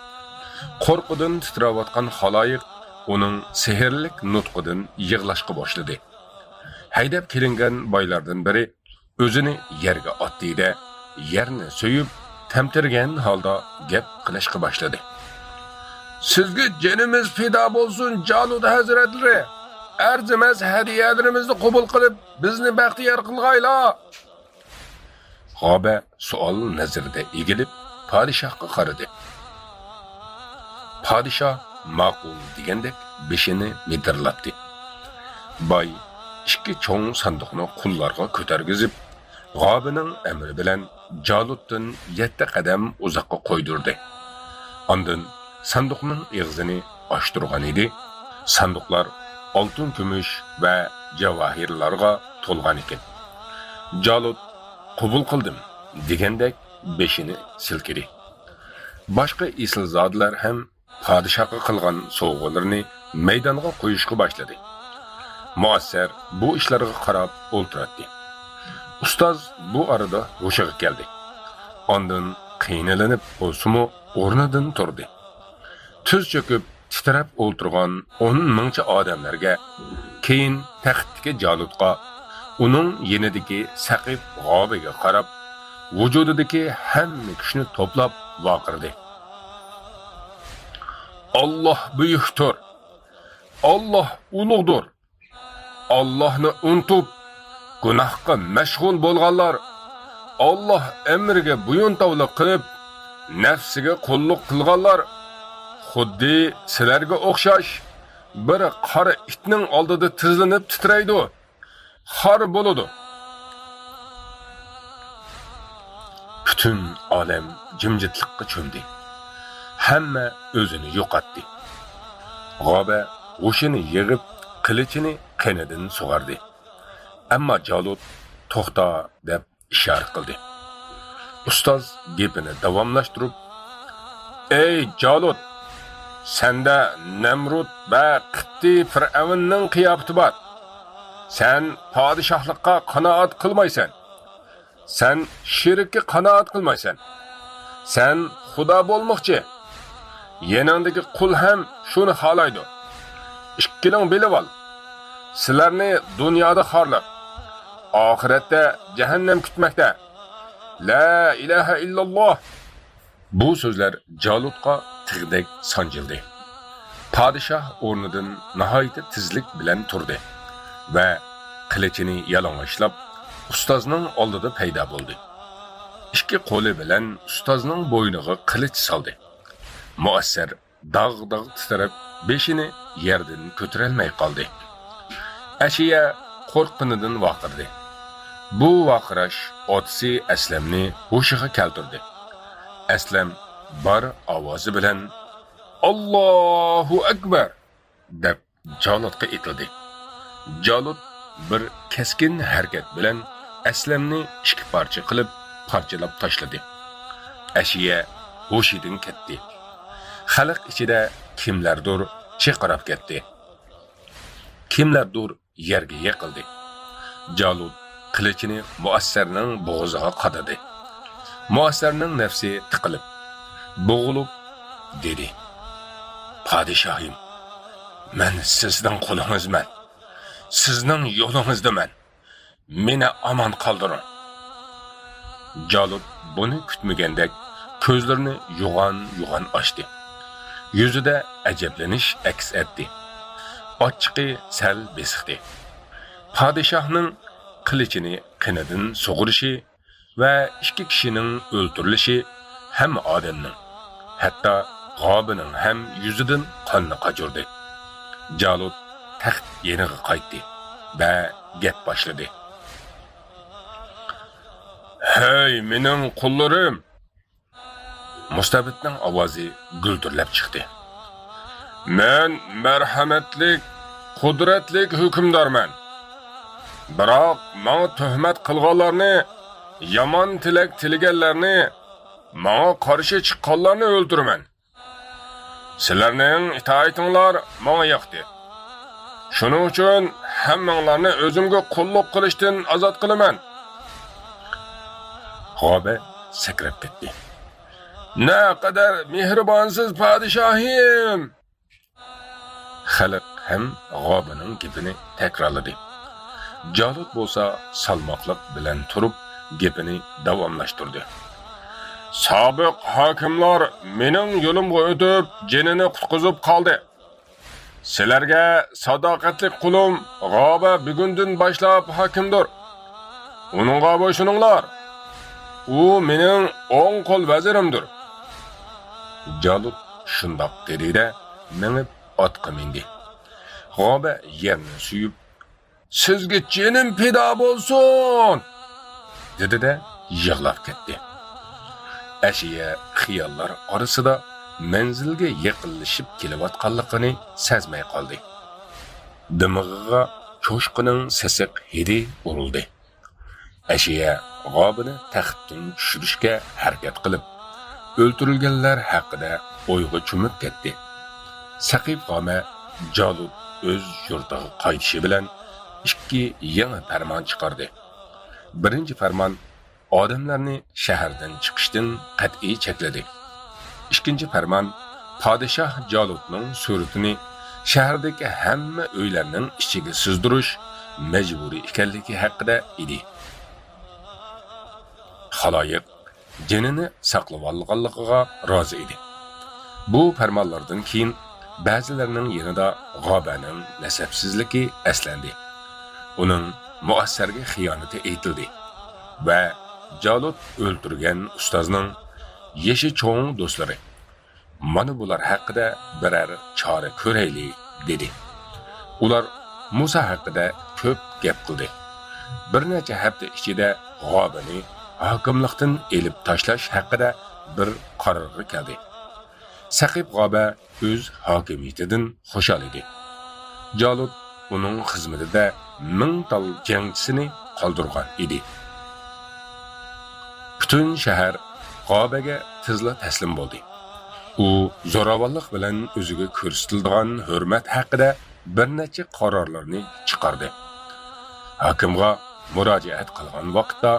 قورقۇدىن تىترەۋاتقان خالايىق ئۇنىڭ سېھىرلىك نۇتقىدىن يىغلاشقا باشلىدى. ھەيدەپ كېلىنگەن بايلاردىن بىرى ئۆزىنى يەرگە ئاتتى-دە، يەرنى سۆيۈپ، تەمتىرىگەن ھالدا گەپ قىلىشقا باشلىدى. «سىزگە جېنىمىز پىدا بولسۇن، جالۇت ھەزرەتلىرى! ئەرزىمەس ھەدىيەلىرىمىزنى قوبۇل قىلىپ، بىزنى بەختىيار قىلغايلا!» غابە سوئال نەزىرىدە ئېگىلىپ، پادىشاھقا قارىدى. پادىشاھ ماقۇل دېگەندەك بېشىنى مىدىرلاتتى. باي ئىككى چوڭ ساندۇقنى قۇللارغا كۆتەرگۈزۈپ، غابىنىڭ ئەمرى بىلەن جالۇتتىن يەتتە قەدەم ئۇزاققا قويدۇردى. ئاندىن ساندۇقنىڭ ئېغىزىنى ئاچتۇرغانىدى، ساندۇقلار ئالتۇن، كۈمۈش ۋە جاۋاھىرلارغا تولغانىكەن. جالۇت «قوبۇل قىلدىم» دېگەندەك بېشىنى سىلكىدى. باشقا ئېسىلزادىلەر ھەم پادىشاھقا قىلغان سوۋغىلىرىنى مەيدانغا قويۇشقا باشلىدى. مۇئەسسەر بۇ ئىشلارغا قاراپ ئولتۇراتتى. ئۇستاز بۇ ئارىدا ھوشىغا كەلدى. ئاندىن قىينىلىنىپ بولسىمۇ ئورنىدىن تۇردى. تۈز چۆكۈپ تىترەپ ئولتۇرغان ئون مىڭچە ئادەملەرگە، كېيىن تەختتىكى جالۇتقا، ئۇنىڭ يېنىدىكى سەقىپ غابىگە قاراپ، ۋۇجۇدىدىكى ھەممە كۈچنى توپلاپ ۋارقىرىدى. ئاللاھ بۈيۈكتۇر! ئاللاھ ئۇلۇغدۇر! ئاللاھنى ئۇنتۇپ، گۇناھقا مەشغۇل بولغانلار، ئاللاھ ئەمرىگە بويۇنتاۋلىق قىلىپ، نەپسىگە قۇللۇق قىلغانلار خۇددى سىلەرگە ئوخشاش بىر قارا ئىتنىڭ ئالدىدا تىزلىنىپ تىترەيدۇ، خار بولىدۇ. پۈتۈن ئالەم جىمجىتلىققا چۆمدى. ھەممە ئۆزىنى يوقاتتى. غابە ھوشىنى يىغىپ، قىلىچىنى قېنىدىن سۇغاردى. ئەمما جالۇت «توختا» دەپ ئىشارە قىلدى. ئۇستاز گېپىنى داۋاملاشتۇرۇپ، «ئەي جالۇت، سەندە نەمرۇت ۋە قىپتى پىرئەۋننىڭ قىياپىتى بار. سەن پادىشاھلىققا قانائەت قىلمايسەن. سەن شېرىككە قانائەت قىلمايسەن. سەن خۇدا بولماقچى. يېنىڭدىكى قۇل ھەم شۇنى خالايدۇ. ئىككىلىڭ بىلىۋال. سىلەرنى دۇنيادا خارلىق، ئاخىرەتتە جەھەننەم كۈتمەكتە. لا ئىلاھە ئىللاللاھ.» بۇ سۆزلەر جالۇتقا تىغدەك سانجىلدى. پادىشاھ ئورنىدىن ناھايىتى تېزلىك بىلەن تۇردى ۋە قىلىچىنى يالىڭاچلاپ، ئۇستازنىڭ ئالدىدا پەيدا بولدى. ئىككى قولى بىلەن ئۇستازنىڭ بوينىغا قىلىچ سالدى. مۇئەسسەر داغ-داغ تىترەپ، بېشىنى يەردىن كۆتۈرەلمەي قالدى. ئەشىيە قورققىنىدىن ۋارقىرىدى. بۇ ۋارقىراش ئاتىسى ئەسلەمنى ھوشىغا كەلتۈردى. ئەسلەم بار ئاۋازى بىلەن، «ئاللاھۇ ئەكبەر!» دەپ، جالۇتقا ئېتىلدى. جالۇت بىر كەسكىن ھەرىكەت بىلەن ئەسلەمنى ئىككى پارچە قىلىپ، پارچىلاپ تاشلىدى. ئەشىيە ھوشىدىن كەتتى. خەلق ئىچىدە كىملەردۇر چىرقىراپ كەتتى. كىملەردۇر يەرگە يىقىلدى. جالۇت قىلىچىنى مۇئەسسەرنىڭ بوغۇزىغا قادىدى. مۇئەسسەرنىڭ نەپسى تىقىلىپ، بوغۇلۇپ دېدى: «پادىشاھىم، مەن سىزنىڭ قۇلىڭىزمەن. سىزنىڭ يولىڭىزدىمەن. مېنى ئامان قالدۇرۇڭ.» جالۇت بۇنى كۈتمىگەندەك كۆزلىرىنى يوغان-يوغان ئاچتى. يۈزىدە ئەجەبلىنىش ئەكس ئەتتى. ئاچچىقى سەل بېسىقتى. پادىشاھنىڭ قىلىچىنى قېنىدىن سۇغۇرۇشى ۋە ئىككى كىشىنىڭ ئۆلتۈرۈلۈشى ھەممە ئادەمنىڭ، ھەتتا غابىنىڭ ھەم يۈزىدىن قاننى قاچۇردى. جالۇت تەخت يېنىغا قايتتى ۋە گەپ باشلىدى. «ھەي، مېنىڭ قۇللىرىم!» مۇستەبىتنىڭ ئاۋازى گۈلدۈرلەپ چىقتى. «مەن مەرھەمەتلىك، قۇدرەتلىك ھۆكۈمدارمەن. بىراق ماڭا تۆھمەت قىلغانلارنى، يامان تىلەك تىلىگەنلەرنى، ماڭا قارشى چىققانلارنى ئۆلتۈرىمەن. سىلەرنىڭ ئىتائىتىڭلار ماڭا ياقتى. شۇنىڭ ئۈچۈن ھەممىڭلارنى ئۆزۈمگە قۇللۇق قىلىشتىن ئازاد قىلىمەن.» غابە سەكرەپ كەتتى. «نەقەدەر مېھرىبانسىز، پادىشاھىم!» خەلق ھەم غابىنىڭ گېپىنى تەكرارلىدى. جالۇت بولسا سالماقلىق بىلەن تۇرۇپ، گېپىنى داۋاملاشتۇردى. «سابىق ھاكىملار مېنىڭ يولۇمغا ئۆتۈپ، جېنىنى قۇتقۇزۇپ قالدى. سىلەرگە ساداقەتلىك قۇلۇم غابە بۈگۈندىن باشلاپ ھاكىمدۇر. ئۇنىڭغا بويسۇنۇڭلار. ئۇ مېنىڭ ئوڭ قول ۋەزىرىمدۇر.» جالۇت شۇنداق دېدى-دە، مېڭىپ ئاتقا مىندى. غابە يەرنى سۆيۈپ، «سىزگە جېنىم پىدا بولسۇن!» دېدى-دە، يىغلاپ كەتتى. ئەشىيە خىياللار ئارىسىدا مەنزىلگە يېقىنلىشىپ كېلىۋاتقانلىقىنى سەزمەي قالدى. دىمىغىغا چوشقىنىڭ سېسىق ھىدى ئۇرۇلدى. ئەشىيە غابىنى تەختتىن چۈشۈرۈشكە ھەرىكەت قىلىپ، ئۆلتۈرۈلگەنلەر ھەققىدە ئويغا چۆمۈپ كەتتى. سەقىپ غامە جالۇت ئۆز يۇرتىغا قايتىشى بىلەن ئىككى يېڭى پەرمان چىقاردى. بىرىنچى پەرمان ئادەملەرنى شەھەردىن چىقىشتىن قەتئىي چەكلىدى. ئىككىنچى پەرمان پادىشاھ جالۇتنىڭ سۈرىتىنى شەھەردىكى ھەممە ئۆيلەرنىڭ ئىچىگە سىزدۇرۇش مەجبۇرىي ئىكەنلىكى ھەققىدە ئىدى. خالايىق جېنىنى ساقلىۋالغانلىقىغا رازى ئىدى. بۇ پەرمانلاردىن كېيىن بەزىلەرنىڭ يېنىدا غابەنىڭ نەسەبسىزلىكى ئەسلەندى. ئۇنىڭ مۇئەسسەرگە خىيانىتى ئېيتىلدى ۋە جالۇت ئۆلتۈرگەن ئۇستازنىڭ يېشى چوڭ دوستلىرى، مانا بۇلار ھەققىدە بىرەر چارە كۆرەيلى، دېدى. ئۇلار مۇسا ھەققىدە كۆپ گەپ قىلدى. بىر نەچچە ھەپتە ئىچىدە غابىنى ھاكىملىقتىن ئېلىپ تاشلاش ھەققىدە بىر قارارغا كەلدى. سەقىپ غابە ئۆز ھاكىمىيىتىدىن خۇشال ئىدى. جالۇت ئۇنىڭ خىزمىتىدە مىڭ تال جەڭچىسىنى قالدۇرغان ئىدى. پۈتۈن شەھەر غابەگە تېزلا تەسلىم بولدى. ئۇ زوراۋانلىق بىلەن ئۆزىگە كۆرسىتىلىدىغان ھۆرمەت ھەققىدە بىر نەچچە قارارلارنى چىقاردى. ھاكىمغا مۇراجىئەت قىلغان ۋاقىتتا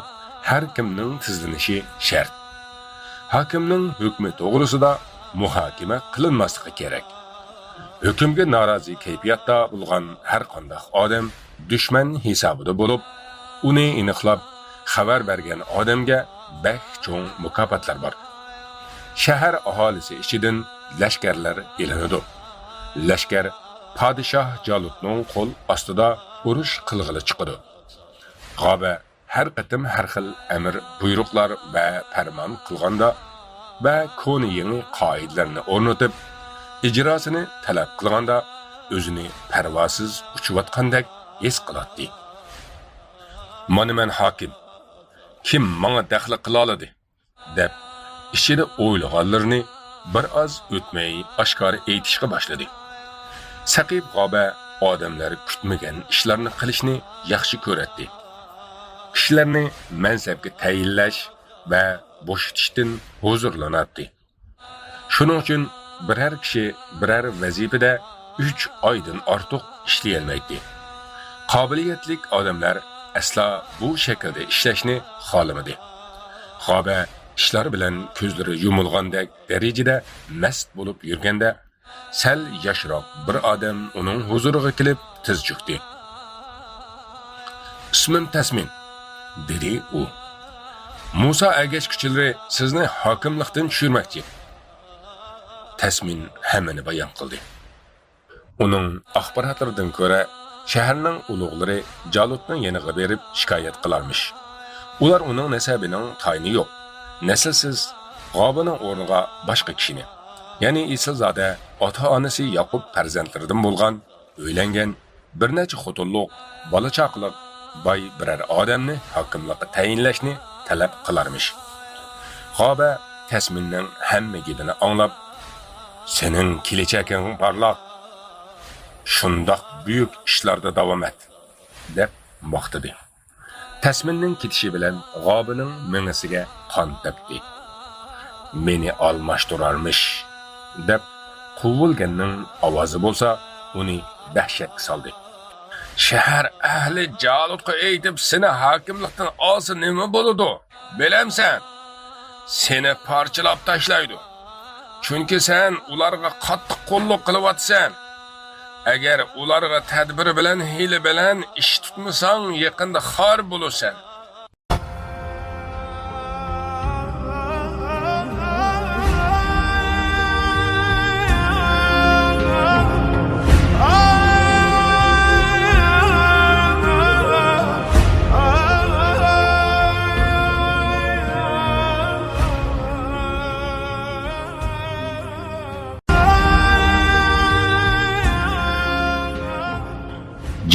ھەر كىمنىڭ تىزلىنىشى شەرت. ھاكىمنىڭ ھۆكمى توغرىسىدا مۇھاكىمە قىلىنماسلىقى كېرەك. ھۆكۈمگە نارازى كەيپىياتتا بولغان ھەر قانداق ئادەم دۈشمەن ھېسابىدا بولۇپ، ئۇنى ئېنىقلاپ خەۋەر بەرگەن ئادەمگە بەك چوڭ مۇكاپاتلار بار. شەھەر ئاھالىسى ئىچىدىن لەشكەرلەر ئېلىنىدۇ. لەشكەر پادىشاھ جالۇتنىڭ قول ئاستىدا ئۇرۇش قىلغىلى چىقىدۇ. غابە ھەر قېتىم ھەر خىل ئەمىر بۇيرۇقلار ۋە پەرمان قىلغاندا ۋە كونا يېڭى قائىدىلەرنى ئورنىتىپ، ئىجراسىنى تەلەپ قىلغاندا ئۆزىنى پەرۋاسىز ئۇچۇۋاتقاندەك ھېس قىلاتتى. مانا مەن ھاكىم، كىم ماڭا دەخلى قىلالىدى؟ دەپ، ئىچىدە ئويلىغانلىرىنى بىر ئاز ئۆتمەي ئاشكارا ئېيتىشقا باشلىدى. سەقىپ غابە ئادەملەر كۈتمىگەن ئىشلارنى قىلىشنى ياخشى كۆرەتتى. كىشىلەرنى مەنسەپكە تەيىنلەش ۋە بوشىتىشتىن ھۇزۇرلىناتتى. شۇنىڭ ئۈچۈن بىرەر كىشى بىرەر ۋەزىپىدە ئۈچ ئايدىن ئارتۇق ئىشلىيەلمەيتتى. قابىلىيەتلىك ئادەملەر ئەسلا بۇ شەكىلدە ئىشلەشنى خالىمىدى. غابە ئىشلار بىلەن كۆزلىرى يۇمۇلغاندەك دەرىجىدە مەست بولۇپ يۈرگەندە، سەل ياشراق بىر ئادەم ئۇنىڭ ھۇزۇرىغا كېلىپ تىز چۆكتى. «ئىسمىم تەسمىن»، دېدى ئۇ. «مۇسا ئەگەشكۈچىلىرى سىزنى ھاكىملىقتىن چۈشۈرمەكچى.» تەسمىن ھەممىنى بايان قىلدى. ئۇنىڭ ئاخباراتلىرىدىن كۆرە، شەھەرنىڭ ئۇلۇغلىرى جالۇتنىڭ يېنىغا بېرىپ شىكايەت قىلارمىش. ئۇلار ئۇنىڭ نەسەبىنىڭ تايىنى يوق، نەسىلسىز غابىنىڭ ئورنىغا باشقا كىشىنى، يەنى ئېسىلزادە ئاتا-ئانىسى ياقۇپ پەرزەنتلىرىدىن بولغان، ئۆيلەنگەن، بىر نەچچە خوتۇنلۇق، بالا-چاقىلىق باي بىرەر ئادەمنى ھاكىملىققا تەيىنلەشنى تەلەپ قىلارمىش. غابە تەسمىننىڭ ھەممە گېپىنى ئاڭلاپ، «سېنىڭ كېلەچىكىڭ پارلاق، شۇنداق بۈيۈك ئىشلاردا داۋام ئەت» دەپ ماختىدى. تەسمىننىڭ كېتىشى بىلەن غابىنىڭ مېڭىسىگە قان تەپتى. «مېنى ئالماشتۇرارمىش» دەپ قۇۋلىگەننىڭ ئاۋازى بولسا ئۇنى دەھشەتكە سالدى. «شەھەر ئەھلى جالۇتقا ئېيتىپ، سېنى ھاكىملىقتىن ئالسا نېمە بولىدۇ، بىلەمسەن؟ سېنى پارچىلاپ تاشلايدۇ. چۈنكى سەن ئۇلارغا قاتتىق قۇللۇق قىلىۋاتىسەن. ئەگەر ئۇلارغا تەدبىر بىلەن، ھىيلە بىلەن ئىش تۇتمىساڭ، يېقىندا خار بولىسەن.»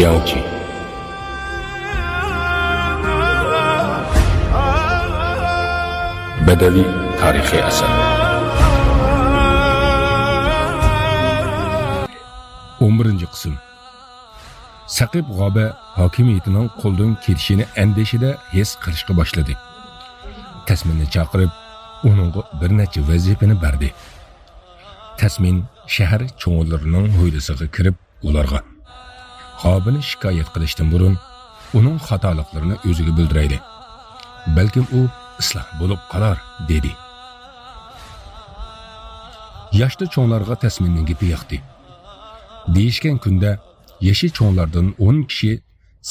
جەڭچى. بەدەۋىي تارىخىي ئەسەر. ئون بىرىنچى قىسىم. سەقىپ غابە ھاكىمىيىتىنىڭ قولدىن كېتىشىنى ئەندىشىدە ھېس قىلىشقا باشلىدى. تەسمىننى چاقىرىپ، ئۇنىڭغا بىر نەچچە ۋەزىپىنى بەردى. تەسمىن شەھەر چوڭلىرىنىڭ ھويلىسىغا كىرىپ، ئۇلارغا غابىنى شىكايەت قىلىشتىن بۇرۇن، ئۇنىڭ خاتالىقلىرىنى ئۆزىگە بىلدۈرەيلى. بەلكىم ئۇ ئىسلاھ بولۇپ قالار، دېدى. ياشتا چوڭلارغا تەسمىننىڭ گېپى ياقتى. دېيىشكەن كۈندە يېشى چوڭلاردىن ئون كىشى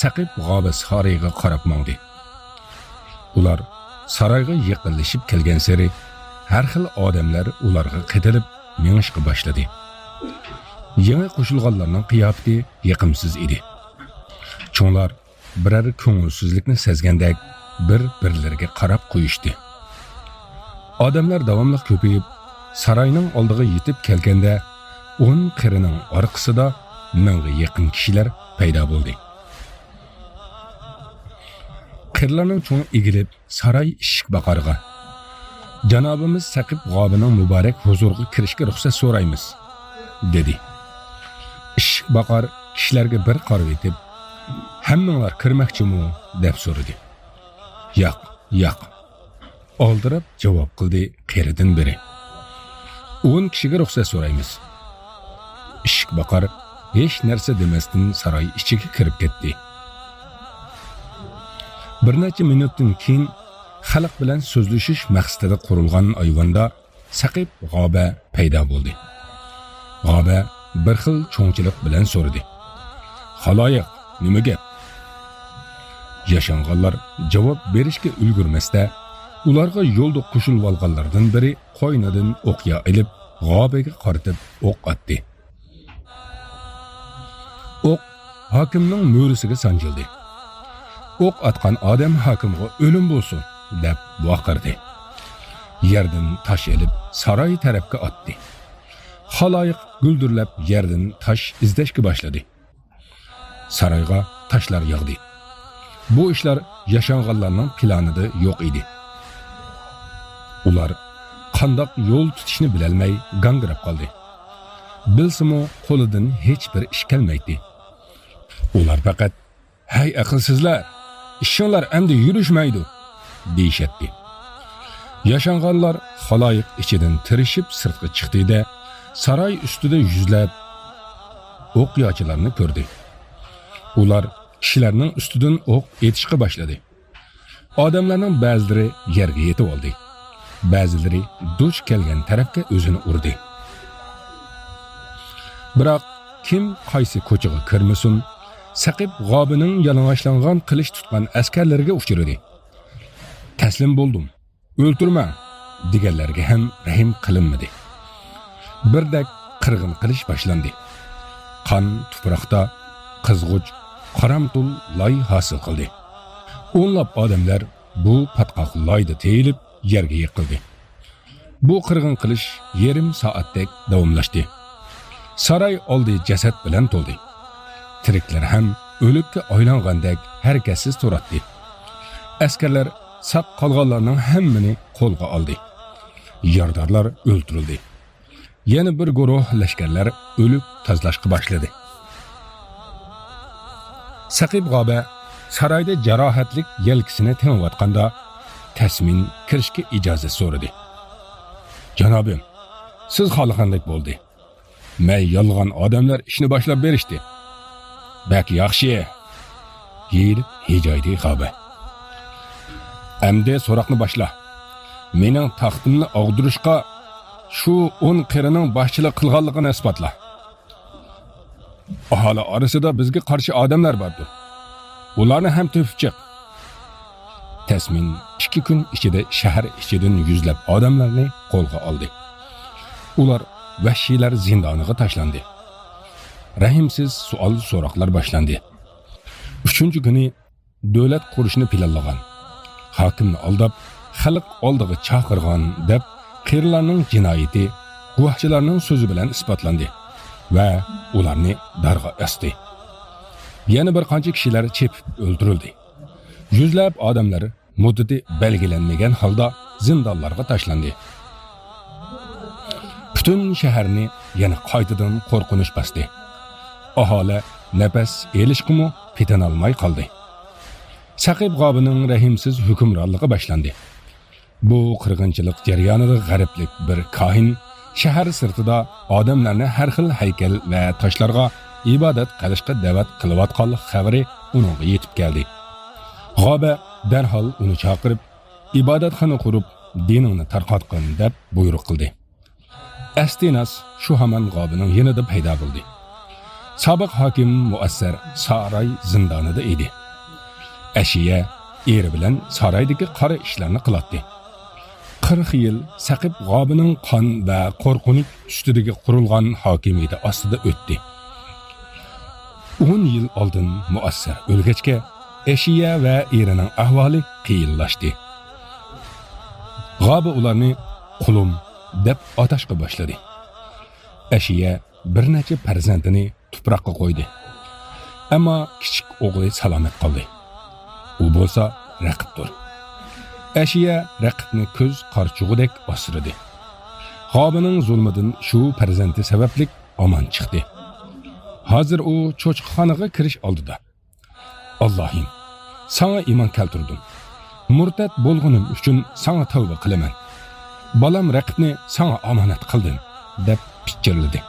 سەقىپ غابە سارىيىغا قاراپ ماڭدى. ئۇلار سارايغا يېقىنلىشىپ كەلگەنسېرى، ھەر خىل ئادەملەر ئۇلارغا قېتىلىپ مېڭىشقا باشلىدى. يېڭى قوشۇلغانلارنىڭ قىياپىتى يېقىمسىز ئىدى. چوڭلار بىرەر كۆڭۈلسىزلىكنى سەزگەندەك بىر-بىرلىرىگە قاراپ قويۇشتى. ئادەملەر داۋاملىق كۆپىيىپ، ساراينىڭ ئالدىغا يېتىپ كەلگەندە، ئون قېرىنىڭ ئارقىسىدا مىڭغا يېقىن كىشىلەر پەيدا بولدى. قېرىلارنىڭ چوڭى ئېگىلىپ، ساراي ئىشىك باقارغا، «جانابىمىز سەقىپ غابىنىڭ مۇبارەك ھۇزۇرىغا كىرىشكە رۇخسەت سورايمىز» دېدى. ئىشىك باقار كىشىلەرگە بىر قارىۋېتىپ، «ھەممىڭلار كىرمەكچىمۇ؟» دەپ سورىدى. «ياق، ياق»، ئالدىراپ جاۋاب قىلدى قېرىدىن بىرى. «ئون كىشىگە رۇخسەت سورايمىز.» ئىشىك باقار ھېچ نەرسە دېمەستىن ساراي ئىچىگە كىرىپ كەتتى. بىر نەچچە مىنۇتتىن كېيىن خەلق بىلەن سۆزلىشىش مەقسىتىدە قۇرۇلغان ئايۋاندا سەقىپ غابە پەيدا بولدى. غابە بىر خىل چوڭچىلىق بىلەن سورىدى: «خالايىق، نېمە گەپ؟» ياشانغانلار جاۋاب بېرىشكە ئۈلگۈرمەستە، ئۇلارغا يولدا قوشۇلۇۋالغانلاردىن بىرى قوينىدىن ئوقيا ئېلىپ، غابىگە قارىتىپ ئوق ئاتتى. ئوق ھاكىمنىڭ مۈرىسىگە سانجىلدى. ئوق ئاتقان ئادەم ھاكىمغا «ئۆلۈم بولسۇن!» دەپ ۋارقىرىدى. يەردىن تاش ئېلىپ، ساراي تەرەپكە ئاتتى. خالايىق گۈلدۈرلەپ يەردىن تاش ئىزدەشكە باشلىدى. سارايغا تاشلار ياغدى. بۇ ئىشلار ياشانغانلارنىڭ پىلانىدا يوق ئىدى. ئۇلار قانداق يول تۇتۇشنى بىلەلمەي گاڭگىراپ قالدى. بىلسىمۇ، قولىدىن ھېچ بىر ئىش كەلمەيتتى. ئۇلار پەقەت: «ھەي، ئەقىلسىزلەر، ئىشىڭلار ئەمدى يۈرۈشمەيدۇ!» دېيىشەتتى. ياشانغانلار خالايىق ئىچىدىن تىرىشىپ سىرتقا چىقتى-دە، ساراي ئۈستىدە يۈزلەپ ئوقياچىلارنى كۆردى. ئۇلار كىشىلەرنىڭ ئۈستىدىن ئوق ئېتىشقا باشلىدى. ئادەملەرنىڭ بەزىلىرى يەرگە يېتىۋالدى، بەزىلىرى دۇچ كەلگەن تەرەپكە ئۆزىنى ئۇردى. بىراق، كىم قايسى كوچىغا كىرمىسۇن، سەقىپ غابىنىڭ يالىڭاچلانغان قىلىچ تۇتقان ئەسكەرلىرىگە ئۇچرىدى. «تەسلىم بولدۇم، ئۆلتۈرمەڭ» دېگەنلەرگە ھەم رەھىم قىلىنمىدى. بىردەك قىرغىن قىلىش باشلاندى. قان تۇپراقتا قىزغۇچ، قارامتۇل لاي ھاسىل قىلدى. ئونلاپ ئادەملەر بۇ پاتقاق لايدا تېيىلىپ يەرگە يىقىلدى. بۇ قىرغىن قىلىش يېرىم سائەتتەك داۋاملاشتى. ساراي ئالدى جەسەت بىلەن تولدى. تىرىكلەر ھەم ئۆلۈككە ئايلانغاندەك ھەرىكەتسىز تۇراتتى. ئەسكەرلەر ساق قالغانلارنىڭ ھەممىنى قولغا ئالدى. يارىدارلار ئۆلتۈرۈلدى. يەنە بىر گۇرۇھ لەشكەرلەر ئۆلۈك تازىلاشقا باشلىدى. سەقىپ غابە سارايدا جاراھەتلىك يەلكىسىنى تېڭىۋاتقاندا، تەسمىن كىرىشكە ئىجازەت سورىدى. «جانابىم، سىز خالىغاندەك بولدى. مەن ياللىغان ئادەملەر ئىشنى باشلاپ بېرىشتى.» «بەك ياخشى!» دېيىلىپ ھىجايدى غابە. «ئەمدى سوراقنى باشلا. مېنىڭ تەختىمنى ئاغدۇرۇشقا شۇ ئون قېرىنىڭ باشچىلىق قىلغانلىقىنى ئىسپاتلا. ئاھالە ئارىسىدا بىزگە قارشى ئادەملەر باردۇ. ئۇلارنى ھەم تېپىپ چىق.» تەسمىن ئىككى كۈن ئىچىدە شەھەر ئىچىدىن يۈزلەپ ئادەملەرنى قولغا ئالدى. ئۇلار ۋەھشىيلەر زىندانىغا تاشلاندى. رەھىمسىز سوئال-سوراقلار باشلاندى. ئۈچىنچى كۈنى دۆلەت قۇرۇشنى پىلانلىغان، ھاكىمنى ئالداپ، خەلق ئالدىغا چاقىرغان دەپ قېرىلارنىڭ جىنايىتى گۇۋاھچىلارنىڭ سۆزى بىلەن ئىسپاتلاندى ۋە ئۇلارنى دارغا ئاستى. يەنە بىر قانچە كىشىلەر چېپىپ ئۆلتۈرۈلدى. يۈزلەپ ئادەملەر مۇددىتى بەلگىلەنمىگەن ھالدا زىندانلارغا تاشلاندى. پۈتۈن شەھەرنى يەنە قايتىدىن قورقۇنچ باستى. ئاھالە نەپەس ئېلىشقىمۇ پېتىنالماي قالدى. سەقىپ غابىنىڭ رەھىمسىز ھۆكۈمرانلىقى باشلاندى. بۇ قىرغىنچىلىق جەريانىدا غەربلىك بىر كاھىن شەھەر سىرتىدا ئادەملەرنى ھەر خىل ھەيكەل ۋە تاشلارغا ئىبادەت قىلىشقا دەۋەت قىلىۋاتقانلىق خەۋىرى ئۇنىڭغا يېتىپ كەلدى. غابە دەرھال ئۇنى چاقىرىپ، «ئىبادەتخانا قۇرۇپ، دىنىڭنى تارقاتقىن» دەپ بۇيرۇق قىلدى. ئەستىناس شۇ ھامان غابىنىڭ يېنىدا پەيدا بولدى. سابىق ھاكىم مۇئەسسەر ساراي زىندانىدا ئىدى. ئەشىيە ئېرى بىلەن سارايدىكى قارا ئىشلارنى قىلاتتى. قىرىق يىل سەقىپ غابىنىڭ قان ۋە قورقۇنچ ئۈستىدىكى قۇرۇلغان ھاكىمىيىتى ئاستىدا ئۆتتى. ئون يىل ئالدىن مۇئەسسەر ئۆلگەچكە، ئەشىيە ۋە ئېرىنىڭ ئەھۋالى قىيىنلاشتى. غابى ئۇلارنى قۇلۇم دەپ ئاتاشقا باشلىدى. ئەشىيە بىر نەچچە پەرزەنتىنى تۇپراققا قويدى. ئەمما كىچىك ئوغلى سالامەت قالدى. ئۇ بولسا رەقىبتۇر. ئەشىيە رەقىبنى كۆز قارىچۇقىدەك ئاسرىدى. غابىنىڭ زۇلمىدىن شۇ پەرزەنتى سەۋەبلىك ئامان چىقتى. ھازىر ئۇ چوچقىخانىغا كىرىش ئالدىدا، «ئاللاھىم، ساڭا ئىمان كەلتۈردۈم. مۇرتەت بولغىنىم ئۈچۈن ساڭا تەۋبە قىلىمەن. بالام رەقىبنى ساڭا ئامانەت قىلدىم» دەپ پىچىرلىدى.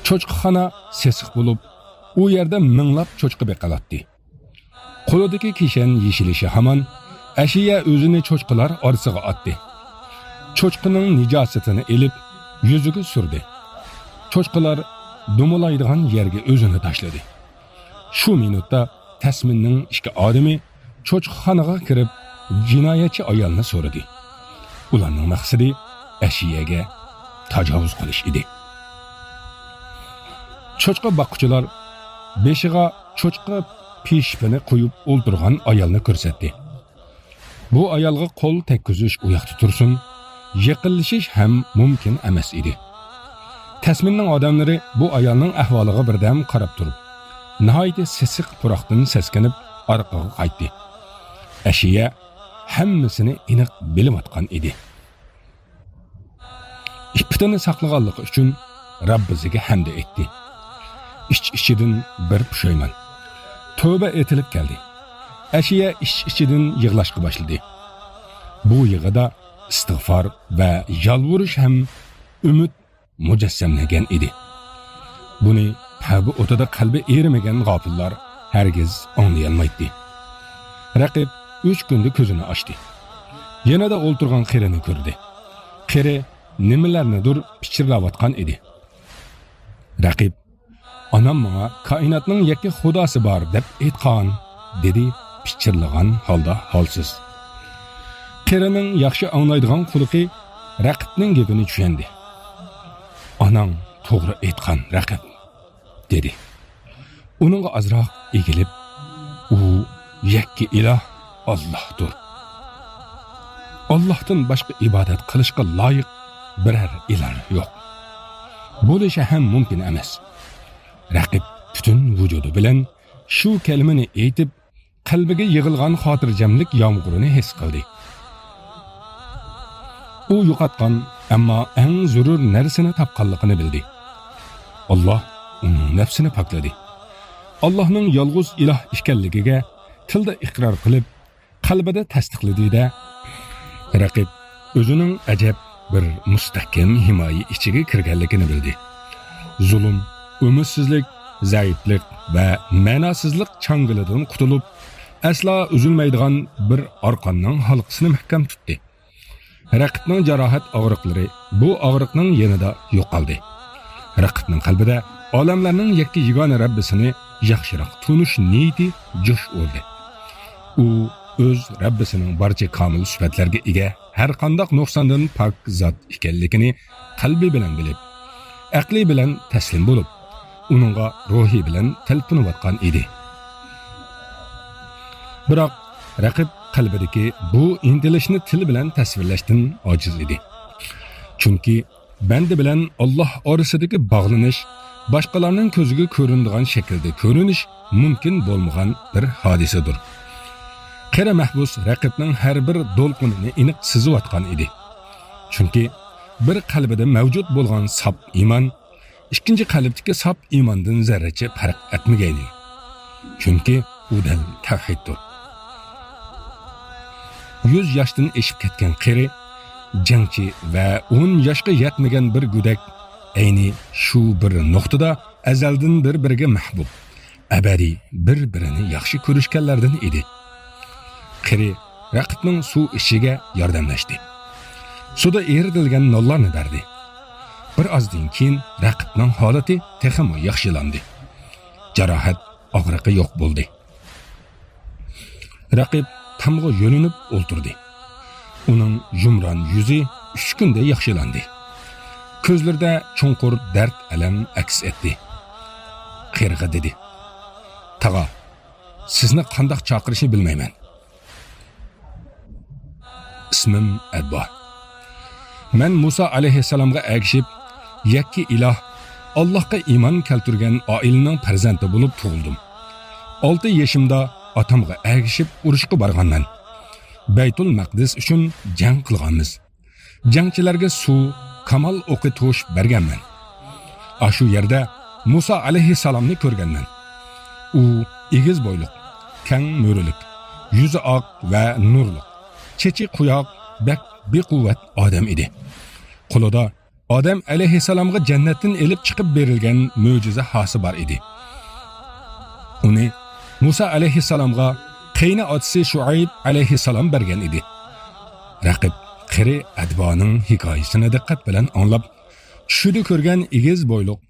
چوچقىخانا سېسىق بولۇپ، ئۇ يەردە مىڭلاپ چوچقا بېقىلاتتى. قولىدىكى كىشەن يېشىلىشى ھامان، ئەشىيە ئۆزىنى چوچقىلار ئارىسىغا ئاتتى. چوچقىنىڭ نىجاسىتىنى ئېلىپ، يۈزىگە سۈردى. چوچقىلار دومىلايدىغان يەرگە ئۆزىنى تاشلىدى. شۇ مىنۇتتا تەسمىننىڭ ئىككى ئادىمى چوچقىخانىغا كىرىپ، جىنايەتچى ئايالنى سورىدى. ئۇلارنىڭ مەقسىتى ئەشىيەگە تاجاۋۇز قىلىش ئىدى. چوچقا باققۇچىلار بېشىغا چوچقا پىشىپىنى قويۇپ ئولتۇرغان ئايالنى كۆرسەتتى. بۇ ئايالغا قول تەگكۈزۈش ئۇ ياقتا تۇرسۇن، يېقىنلىشىش ھەم مۇمكىن ئەمەس ئىدى. تەسمىننىڭ ئادەملىرى بۇ ئايالنىڭ ئەھۋالىغا بىردەم قاراپ تۇرۇپ، ناھايىتى سېسىق پۇراقتىن سەسكىنىپ ئارقىغا قايتتى. ئەشىيە ھەممىسىنى ئېنىق بىلىۋاتقان ئىدى. ئىپپىتىنى ساقلىغانلىقى ئۈچۈن رەببىسىگە ھەمدە ئېيتتى. ئىچ-ئىچىدىن بىر پۇشايمان، تۆۋبە ئېتىلىپ كەلدى. ئەشىيە ئىچ-ئىچىدىن يىغلاشقا باشلىدى. بۇ يىغىدا ئىستىغفار ۋە يالۋۇرۇش ھەم ئۈمىد مۇجەسسەملەنگەن ئىدى. بۇنى تەۋبە ئوتىدا قەلبى ئېرىمىگەن غاپىللار ھەرگىز ئاڭلىيالمايتتى. رەقىب ئۈچ كۈندە كۆزىنى ئاچتى. يېنىدا ئولتۇرغان قېرىنى كۆردى. قېرى نېمىلەرنىدۇر پىچىرلاۋاتقان ئىدى. رەقىب، «ئانام ماڭا كائىناتنىڭ يەككە خۇداسى بار دەپ ئېيتقان» دېدى پىچىرلىغان ھالدا ھالسىز. قېرىنىڭ ياخشى ئاڭلايدىغان قۇلىقى رەقىبنىڭ گېپىنى چۈشەندى. «ئاناڭ توغرا ئېيتقان، رەقىب» دېدى. ئۇنىڭغا ئازراق ئېگىلىپ، «ئۇ يەككە ئىلاھ ئاللاھتۇر. ئاللاھتىن باشقا ئىبادەت قىلىشقا لايىق بىرەر ئىلاھ يوق. بولۇشى ھەم مۇمكىن ئەمەس.» رەقىب پۈتۈن ۋۇجۇدى بىلەن شۇ كەلىمىنى ئېيتىپ، قەلبىگە يىغىلغان خاتىرجەملىك يامغۇرىنى ھېس قىلدى. ئۇ يوقاتقان، ئەمما ئەڭ زۆرۈر نەرسىنى تاپقانلىقىنى بىلدى. ئاللاھ ئۇنىڭ نەپسىنى پاكلىدى. ئاللاھنىڭ يالغۇز ئىلاھ ئىكەنلىكىگە تىلدا ئىقرار قىلىپ، قەلبىدە تەستىقلىدى-دە، رەقىب ئۆزىنىڭ ئەجەب بىر مۇستەھكەم ھىمايە ئىچىگە كىرگەنلىكىنى بىلدى. زۇلۇم، ئۈمىدسىزلىك، زەئىپلىك ۋە مەناسىزلىق چاڭگىلىدىن قۇتۇلۇپ، ئەسلا ئۈزۈلمەيدىغان بىر ئارقاننىڭ ھالقىسىنى مەھكەم تۇتتى. رەقىبنىڭ جاراھەت ئاغرىقلىرى بۇ ئاغرىقنىڭ يېنىدا يوقالدى. رەقىبنىڭ قەلبىدە ئالەملەرنىڭ يەككە يېگانە رەببىسىنى ياخشىراق تونۇش نىيىتى جۇش ئۇردى. ئۇ ئۆز رەببىسىنىڭ بارچە كامىل سۈپەتلەرگە ئىگە، ھەرقانداق نۇقساندىن پاك زات ئىكەنلىكىنى قەلبى بىلەن بىلىپ، ئەقلى بىلەن تەسلىم بولۇپ، ئۇنىڭغا روھى بىلەن تەلپۈنۈۋاتقان ئىدى. بىراق، رەقىب قەلبىدىكى بۇ ئىنتىلىشنى تىل بىلەن تەسۋىرلەشتىن ئاجىز ئىدى. چۈنكى بەندە بىلەن ئاللاھ ئارىسىدىكى باغلىنىش باشقىلارنىڭ كۆزىگە كۆرۈنىدىغان شەكىلدە كۆرۈنۈش مۇمكىن بولمىغان بىر ھادىسىدۇر. قېرى مەھبۇس رەقىبنىڭ ھەر بىر دولقۇنىنى ئېنىق سېزىۋاتقان ئىدى. چۈنكى بىر قەلبىدە مەۋجۇت بولغان ساپ ئىمان ئىككىنچى قەلبتىكى ساپ ئىماندىن زەررىچە پەرق ئەتمىگەيدى. چۈنكى ئۇ دەل تەۋھىدتۇر. يۈز ياشتىن ئېشىپ كەتكەن قېرى جەڭچى ۋە ئون ياشقا يەتمىگەن بىر گۆدەك ئەينى شۇ بىر نۇقتىدا ئەزەلدىن بىر-بىرىگە مەھبۇب، ئەبەدىي بىر-بىرىنى ياخشى كۆرۈشكەنلەردىن ئىدى. قېرى رەقىبنىڭ سۇ ئىچىشىگە ياردەملەشتى. سۇدا ئېرىتىلگەن نانلارنى بەردى. بىر ئازدىن كېيىن رەقىبنىڭ ھالىتى تېخىمۇ ياخشىلاندى. جاراھەت، ئاغرىقى يوق بولدى. رەقىب تامغا يۆلىنىپ ئولتۇردى. ئۇنىڭ يۇمران يۈزى ئۈچ كۈندە ياخشىلاندى. كۆزلىرىدە چوڭقۇر دەرد-ئەلەم ئەكس ئەتتى. قېرىغا دېدى: «تاغا، سىزنى قانداق چاقىرىشنى بىلمەيمەن.» «ئىسمىم ئەدۋا. مەن مۇسا ئەلەيھىسسالامغا ئەگىشىپ، يەككە ئىلاھ، ئاللاھقا ئىمان كەلتۈرگەن ئائىلىنىڭ پەرزەنتى بولۇپ تۇغۇلدۇم. ئالتە يېشىمدا ئاتامغا ئەگىشىپ ئۇرۇشقا بارغانمەن. بەيتۇل مەقدىس ئۈچۈن جەڭ قىلغانمىز. جەڭچىلەرگە سۇ، كامال ئوقى توشۇپ بەرگەنمەن. ئاشۇ يەردە مۇسا ئەلەيھىسسالامنى كۆرگەنمەن. ئۇ ئېگىز بويلۇق، كەڭ مۈرىلىك، يۈزى ئاق ۋە نۇرلۇق، چېچى قۇياق، بەك بىقۇۋۋەت ئادەم ئىدى. قولىدا ئادەم ئەلەيھىسسالامغا جەننەتتىن ئېلىپ چىقىپ بېرىلگەن مۆجىزە ھاسا بار ئىدى. ئۇنى مۇسا ئەلەيھىسسالامغا قېيىنى ئاتىسى شۇئەيب ئەلەيھىسسالام بەرگەن ئىدى.» رەقىب قېرى ئەدۋانىڭ ھېكايىسىنى دىققەت بىلەن ئاڭلاپ، چۈشىدە كۆرگەن ئېگىز بويلۇق،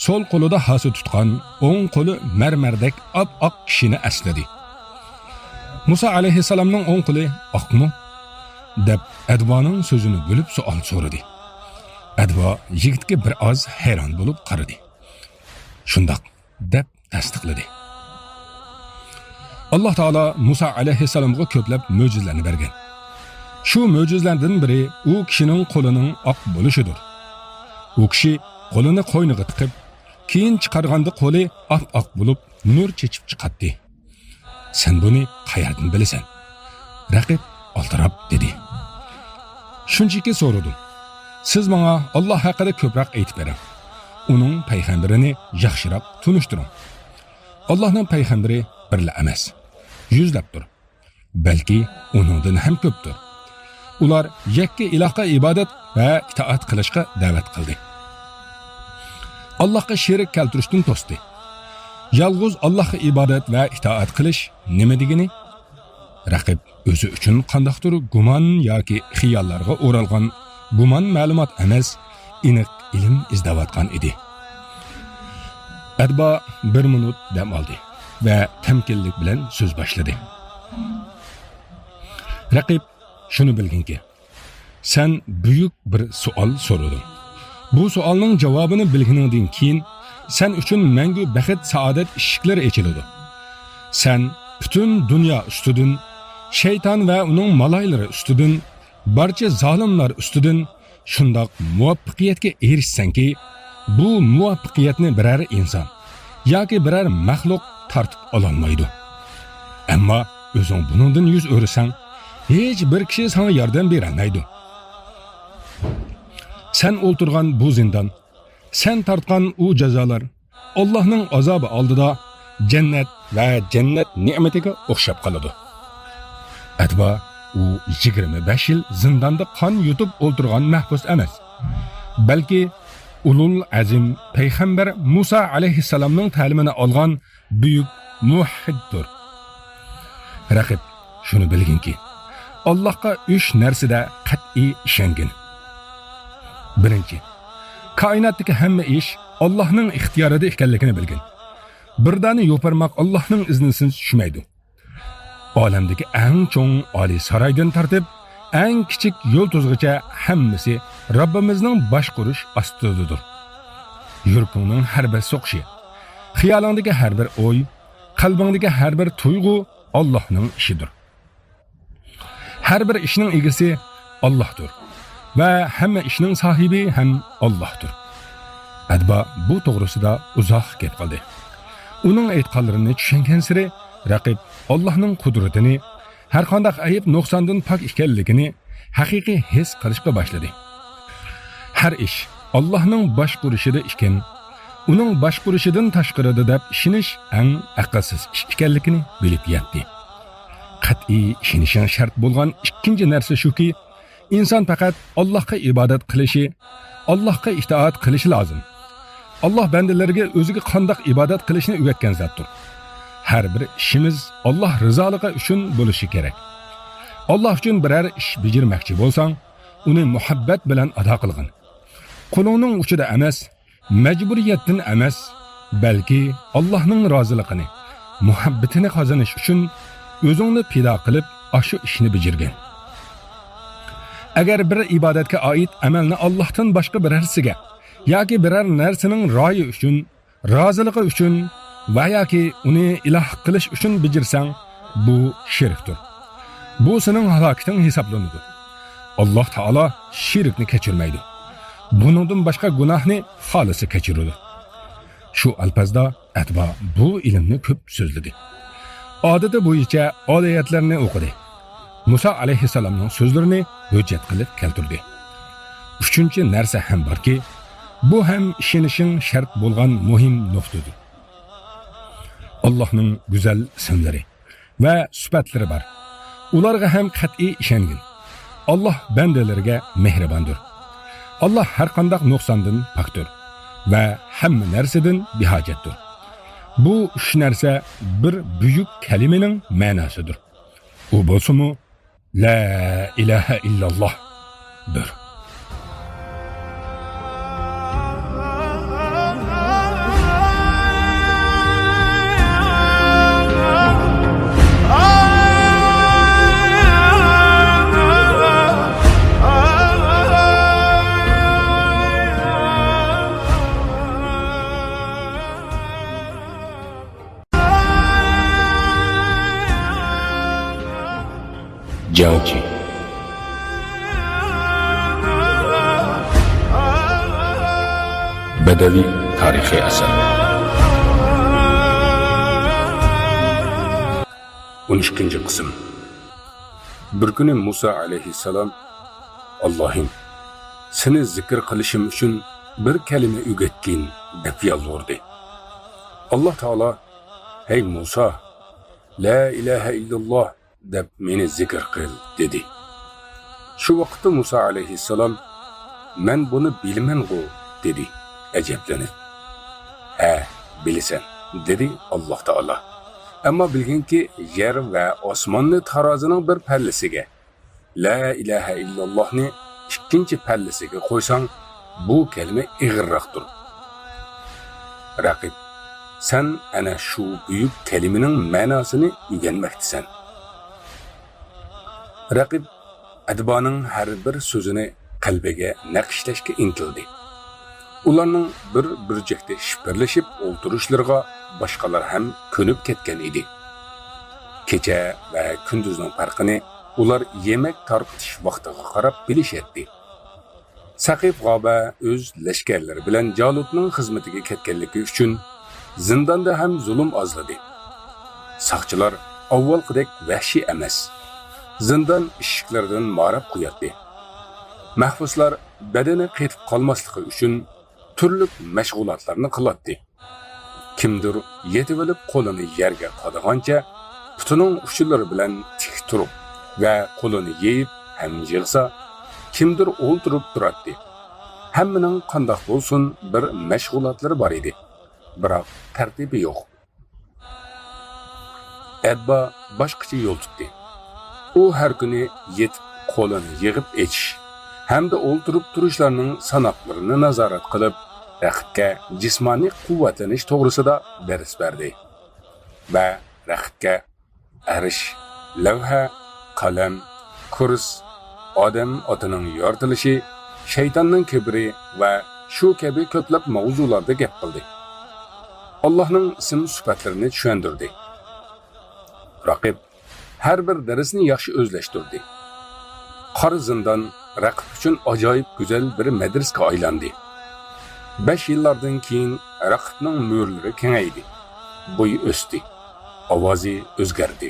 سول قولىدا ھاسا تۇتقان، ئوڭ قولى مەرمەردەك ئاپئاق كىشىنى ئەسلىدى. «مۇسا ئەلەيھىسسالامنىڭ ئوڭ قولى ئاقمۇ؟» دەپ، ئەدۋانىڭ سۆزىنى بۆلۈپ سوئال سورىدى. ئەدۋا يىگىتكە بىر ئاز ھەيران بولۇپ قارىدى. «شۇنداق» دەپ تەستىقلىدى. ئاللاھ تائالا مۇسا ئەلەيھىسسالامغا كۆپلەپ مۆجىزىلەرنى بەرگەن. شۇ مۆجىزىلەردىن بىرى ئۇ كىشىنىڭ قولىنىڭ ئاق بولۇشىدۇر. ئۇ كىشى قولىنى قوينىغا تىقىپ، كېيىن چىقارغاندا قولى ئاپئاق بولۇپ، نۇر چېچىپ چىقاتتى. «سەن بۇنى قەيەردىن بىلىسەن؟» رەقىب ئالدىراپ دېدى. «شۇنچىكى سورىدىم. سىز ماڭا ئاللاھ ھەققىدە كۆپرەك ئېيتىپ بېرىڭ. ئۇنىڭ پەيغەمبىرىنى ياخشىراق تونۇشتۇرۇڭ. ئاللاھنىڭ پەيغەمبىرى بىرلا ئەمەس، يۈزلەپتۇر. بەلكى ئۇنىڭدىن ھەم كۆپتۇر. ئۇلار يەككە ئىلاھقا ئىبادەت ۋە ئىتائەت قىلىشقا دەۋەت قىلدى. ئاللاھقا شېرىك كەلتۈرۈشتىن توستى. يالغۇز ئاللاھقا ئىبادەت ۋە ئىتائەت قىلىش نېمە دېگىنى؟» رەقىب ئۆزى ئۈچۈن قانداقتۇر گۇمان ياكى خىياللارغا ئورالغان گۇمان مەلۇمات ئەمەس، ئېنىق ئىلىم ئىزدەۋاتقان ئىدى. ئەدۋا بىر مىنۇت دەم ئالدى ۋە تەمكىنلىك بىلەن سۆز باشلىدى. رەقىب، شۇنى بىلگىنكى، سەن بۈيۈك بىر سوئال سورىدىڭ. بۇ سوئالنىڭ جاۋابىنى بىلگىنىڭدىن كېيىن، سەن ئۈچۈن مەڭگۈ بەخت-سائادەت ئىشىكلىرى ئېچىلىدۇ. سەن پۈتۈن دۇنيا ئۈستىدىن، شەيتان ۋە ئۇنىڭ مالايلىرى ئۈستىدىن، بارچە زالىملار ئۈستىدىن شۇنداق مۇۋەپپەقىيەتكە ئېرىشسەڭكى، بۇ مۇۋەپپەقىيەتنى بىرەر ئىنسان ياكى بىرەر مەخلۇق تارتىپ ئالالمايدۇ. ئەمما ئۆزۈڭ بۇنىڭدىن يۈز ئۆرۈسەڭ، ھېچ بىر كىشى ساڭا ياردەم بېرەلمەيدۇ. سەن ئولتۇرغان بۇ زىندان، سەن تارتقان ئۇ جازالار ئاللاھنىڭ ئازابى ئالدىدا جەننەت ۋە جەننەت نېمىتىگە ئوخشاپ قالىدۇ. ئەتىۋا ئۇ يىگىرمە بەش يىل زىنداندا قان يۇتۇپ ئولتۇرغان مەھبۇس ئەمەس، بەلكى ئۇلۇل ئەزىم پەيغەمبەر مۇسا ئەلەيھىسسالامنىڭ تەلىمىنى ئالغان بۈيۈك مۇۋەھھىدتۇر. رەقىب، شۇنى بىلگىنكى، ئاللاھقا ئۈچ نەرسىدە قەتئىي ئىشەنگىن. بىرىنچى، كائىناتتىكى ھەممە ئىش ئاللاھنىڭ ئىختىيارىدا ئىكەنلىكىنى بىلگىن. بىر دانە يوپۇرماق ئاللاھنىڭ ئىزنىسىز چۈشمەيدۇ. ئالەمدىكى ئەڭ چوڭ ئالىي سارايدىن تارتىپ، ئەڭ كىچىك يۇلتۇزغىچە ھەممىسى رەببىمىزنىڭ باشقۇرۇش ئاستىدىدۇر. يۈرىكىڭنىڭ ھەر بىر سوقۇشى، خىيالىڭدىكى ھەر بىر ئوي، قەلبىڭدىكى ھەر بىر تۇيغۇ ئاللاھنىڭ ئىشىدۇر. ھەر بىر ئىشنىڭ ئىگىسى ئاللاھتۇر ۋە ھەممە ئىشنىڭ ساھىبى ھەم ئاللاھتۇر. ئەتىۋا بۇ توغرىسىدا ئۇزاق گەپ قىلدى. ئۇنىڭ ئېيتقانلىرىنى چۈشەنگەنسېرى رەقىب ئاللاھنىڭ قۇدرىتىنى، ھەرقانداق ئەيىب نۇقساندىن پاك ئىكەنلىكىنى ھەقىقىي ھېس قىلىشقا باشلىدى. ھەر ئىش ئاللاھنىڭ باشقۇرۇشىدا ئىكەن، ئۇنىڭ باشقۇرۇشىدىن تاشقىرىدا دەپ ئىشىنىش ئەڭ ئەقىلسىز ئىش ئىكەنلىكىنى بىلىپ يەتتى. قەتئىي ئىشىنىشىڭ شەرت بولغان ئىككىنچى نەرسە شۇكى، ئىنسان پەقەت ئاللاھقا ئىبادەت قىلىشى، ئاللاھقا ئىتائەت قىلىشى لازىم. ئاللاھ بەندىلىرىگە ئۆزىگە قانداق ئىبادەت قىلىشنى ئۆگەتكەن زاتتۇر. ھەر بىر ئىشىمىز ئاللاھ رىزالىقى ئۈچۈن بولۇشى كېرەك. ئاللاھ ئۈچۈن بىرەر ئىش بېجىرمەكچى بولساڭ، ئۇنى مۇھەببەت بىلەن ئادا قىلغىن. قولۇڭنىڭ ئۇچىدا ئەمەس، مەجبۇرىيەتتىن ئەمەس، بەلكى ئاللاھنىڭ رازىلىقىنى، مۇھەببىتىنى قازىنىش ئۈچۈن ئۆزۈڭنى پىدا قىلىپ، ئاشۇ ئىشنى بېجىرگىن. ئەگەر بىر ئىبادەتكە ئائىت ئەمەلنى ئاللاھتىن باشقا بىرەرسىگە ياكى بىرەر نەرسىنىڭ رايى ئۈچۈن، رازىلىقى ئۈچۈن ۋە ياكى ئۇنى ئىلاھ قىلىش ئۈچۈن بېجىرسەڭ، بۇ شىركتۇر. بۇ سېنىڭ ھالاكىتىڭ ھېسابلىنىدۇ. ئاللاھ تائالا شىركنى كەچۈرمەيدۇ. بۇنىڭدىن باشقا گۇناھنى خالىسا كەچۈرىدۇ. شۇ ئەلپازدا ئەتبا بۇ ئىلىمنى كۆپ سۆزلىدى. ئادىتى بويىچە ئايەتلەرنى ئوقۇدى. مۇسا ئەلەيھىسسالامنىڭ سۆزلىرىنى ھۆججەت قىلىپ كەلتۈردى. ئۈچىنچى نەرسە ھەم باركى، بۇ ھەم ئىشىنىشىڭ شەرت بولغان مۇھىم نۇقتىدۇر. ئاللاھنىڭ گۈزەل ئىسىملىرى ۋە سۈپەتلىرى بار. ئۇلارغا ھەم قەتئىي ئىشەنگىن. ئاللاھ بەندىلىرىگە مېھرىباندۇر. ئاللاھ ھەرقانداق نۇقساندىن پاكتۇر ۋە ھەممە نەرسىدىن بىھاجەتتۇر. بۇ ئۈچ نەرسە بىر بۈيۈك كەلىمىنىڭ مەناسىدۇر. ئۇ بولسىمۇ، لا ئىلاھە ئىللاللاھدۇر. جەڭچى. بەدەۋىي تارىخىي ئەسەر. ئون ئىككىنچى قىسىم. بىر كۈنى مۇسا ئەلەيھىسسالام، ئاللاھىم، سېنى زىكىر قىلىشىم ئۈچۈن بىر كەلىمە ئۆگەتكىن، دەپ يالۋۇردى. ئاللاھ تائالا، ھەي مۇسا، لا ئىلاھە ئىللاللاھ دەپ مېنى زىكىر قىل، دېدى. شۇ ۋاقىتتا مۇسا ئەلەيھىسسالام، مەن بۇنى بىلىمەنغۇ، دېدى ئەجەبلىنىپ. ھە، بىلىسەن، دېدى ئاللاھ تائالا. ئەمما بىلگىنكى، يەر ۋە ئاسماننى تارازىنىڭ بىر پەللىسىگە، لا ئىلاھە ئىللاللاھنى ئىككىنچى پەللىسىگە قويساڭ، بۇ كەلىمە ئېغىرراقتۇر. رەقىب، سەن ئەنە شۇ بۈيۈك كەلىمىنىڭ مەناسىنى ئۆگەنمەكتىسەن. رەقىب ئەتبانىڭ ھەر بىر سۆزىنى قەلبىگە نەقىشلەشكە ئىنتىلدى. ئۇلارنىڭ بىر بۈرجەكتە شىپىرلىشىپ ئولتۇرۇشلىرىغا باشقىلار ھەم كۆنۈپ كەتكەن ئىدى. كېچە ۋە كۈندۈزنىڭ پەرقىنى ئۇلار يېمەك تارقىتىش ۋاقتىغا قاراپ بىلىشەتتى. سەقىف غابە ئۆز لەشكەرلىرى بىلەن جالۇتنىڭ خىزمىتىگە كەتكەنلىكى ئۈچۈن زىنداندا ھەم زۇلۇم ئازلىدى. ساقچىلار ئاۋۋالقىدەك ۋەھشىي ئەمەس. زىندان ئىشىكلىرىدىن ماراپ قوياتتى. مەھبۇسلار بەدىنى قېتىپ قالماسلىقى ئۈچۈن تۈرلۈك مەشغۇلاتلارنى قىلاتتى. كىمدۇر يېتىۋېلىپ قولىنى يەرگە قادىغانچە پۇتىنىڭ ئۇچلىرى بىلەن تىك تۇرۇپ ۋە قولىنى يېيىپ ھەم يىغسا، كىمدۇر ئولتۇرۇپ تۇراتتى. ھەممىنىڭ قانداق بولسۇن بىر مەشغۇلاتلىرى بار ئىدى. بىراق تەرتىپى يوق. ئەتبا باشقىچە يول تۇتتى. ئۇ ھەر كۈنى يېتىپ قولىنى يىغىپ ئېچىش ھەمدە ئولتۇرۇپ تۇرۇشلارنىڭ ساناقلىرىنى نازارەت قىلىپ، رەقىبكە جىسمانىي قۇۋۋەتلىنىش توغرىسىدا دەرس بەردى ۋە رەقىبكە ئەرش، لەۋھە، قەلەم، كۇرس، ئادەم ئاتىنىڭ يارىتىلىشى، شەيتاننىڭ كىبرى ۋە شۇ كەبى كۆپلەپ ماۋزۇلاردا گەپ قىلدى. ئاللاھنىڭ ئىسىم سۈپەتلىرىنى چۈشەندۈردى. رەقىب ھەر بىر دەرسنى ياخشى ئۆزلەشتۈردى. قارا زىندان رەقىب ئۈچۈن ئاجايىپ گۈزەل بىر مەدرىسىگە ئايلاندى. بەش يىللاردىن كېيىن رەقىبنىڭ مۈرىلىرى كېڭەيدى، بويى ئۆستى، ئاۋازى ئۆزگەردى،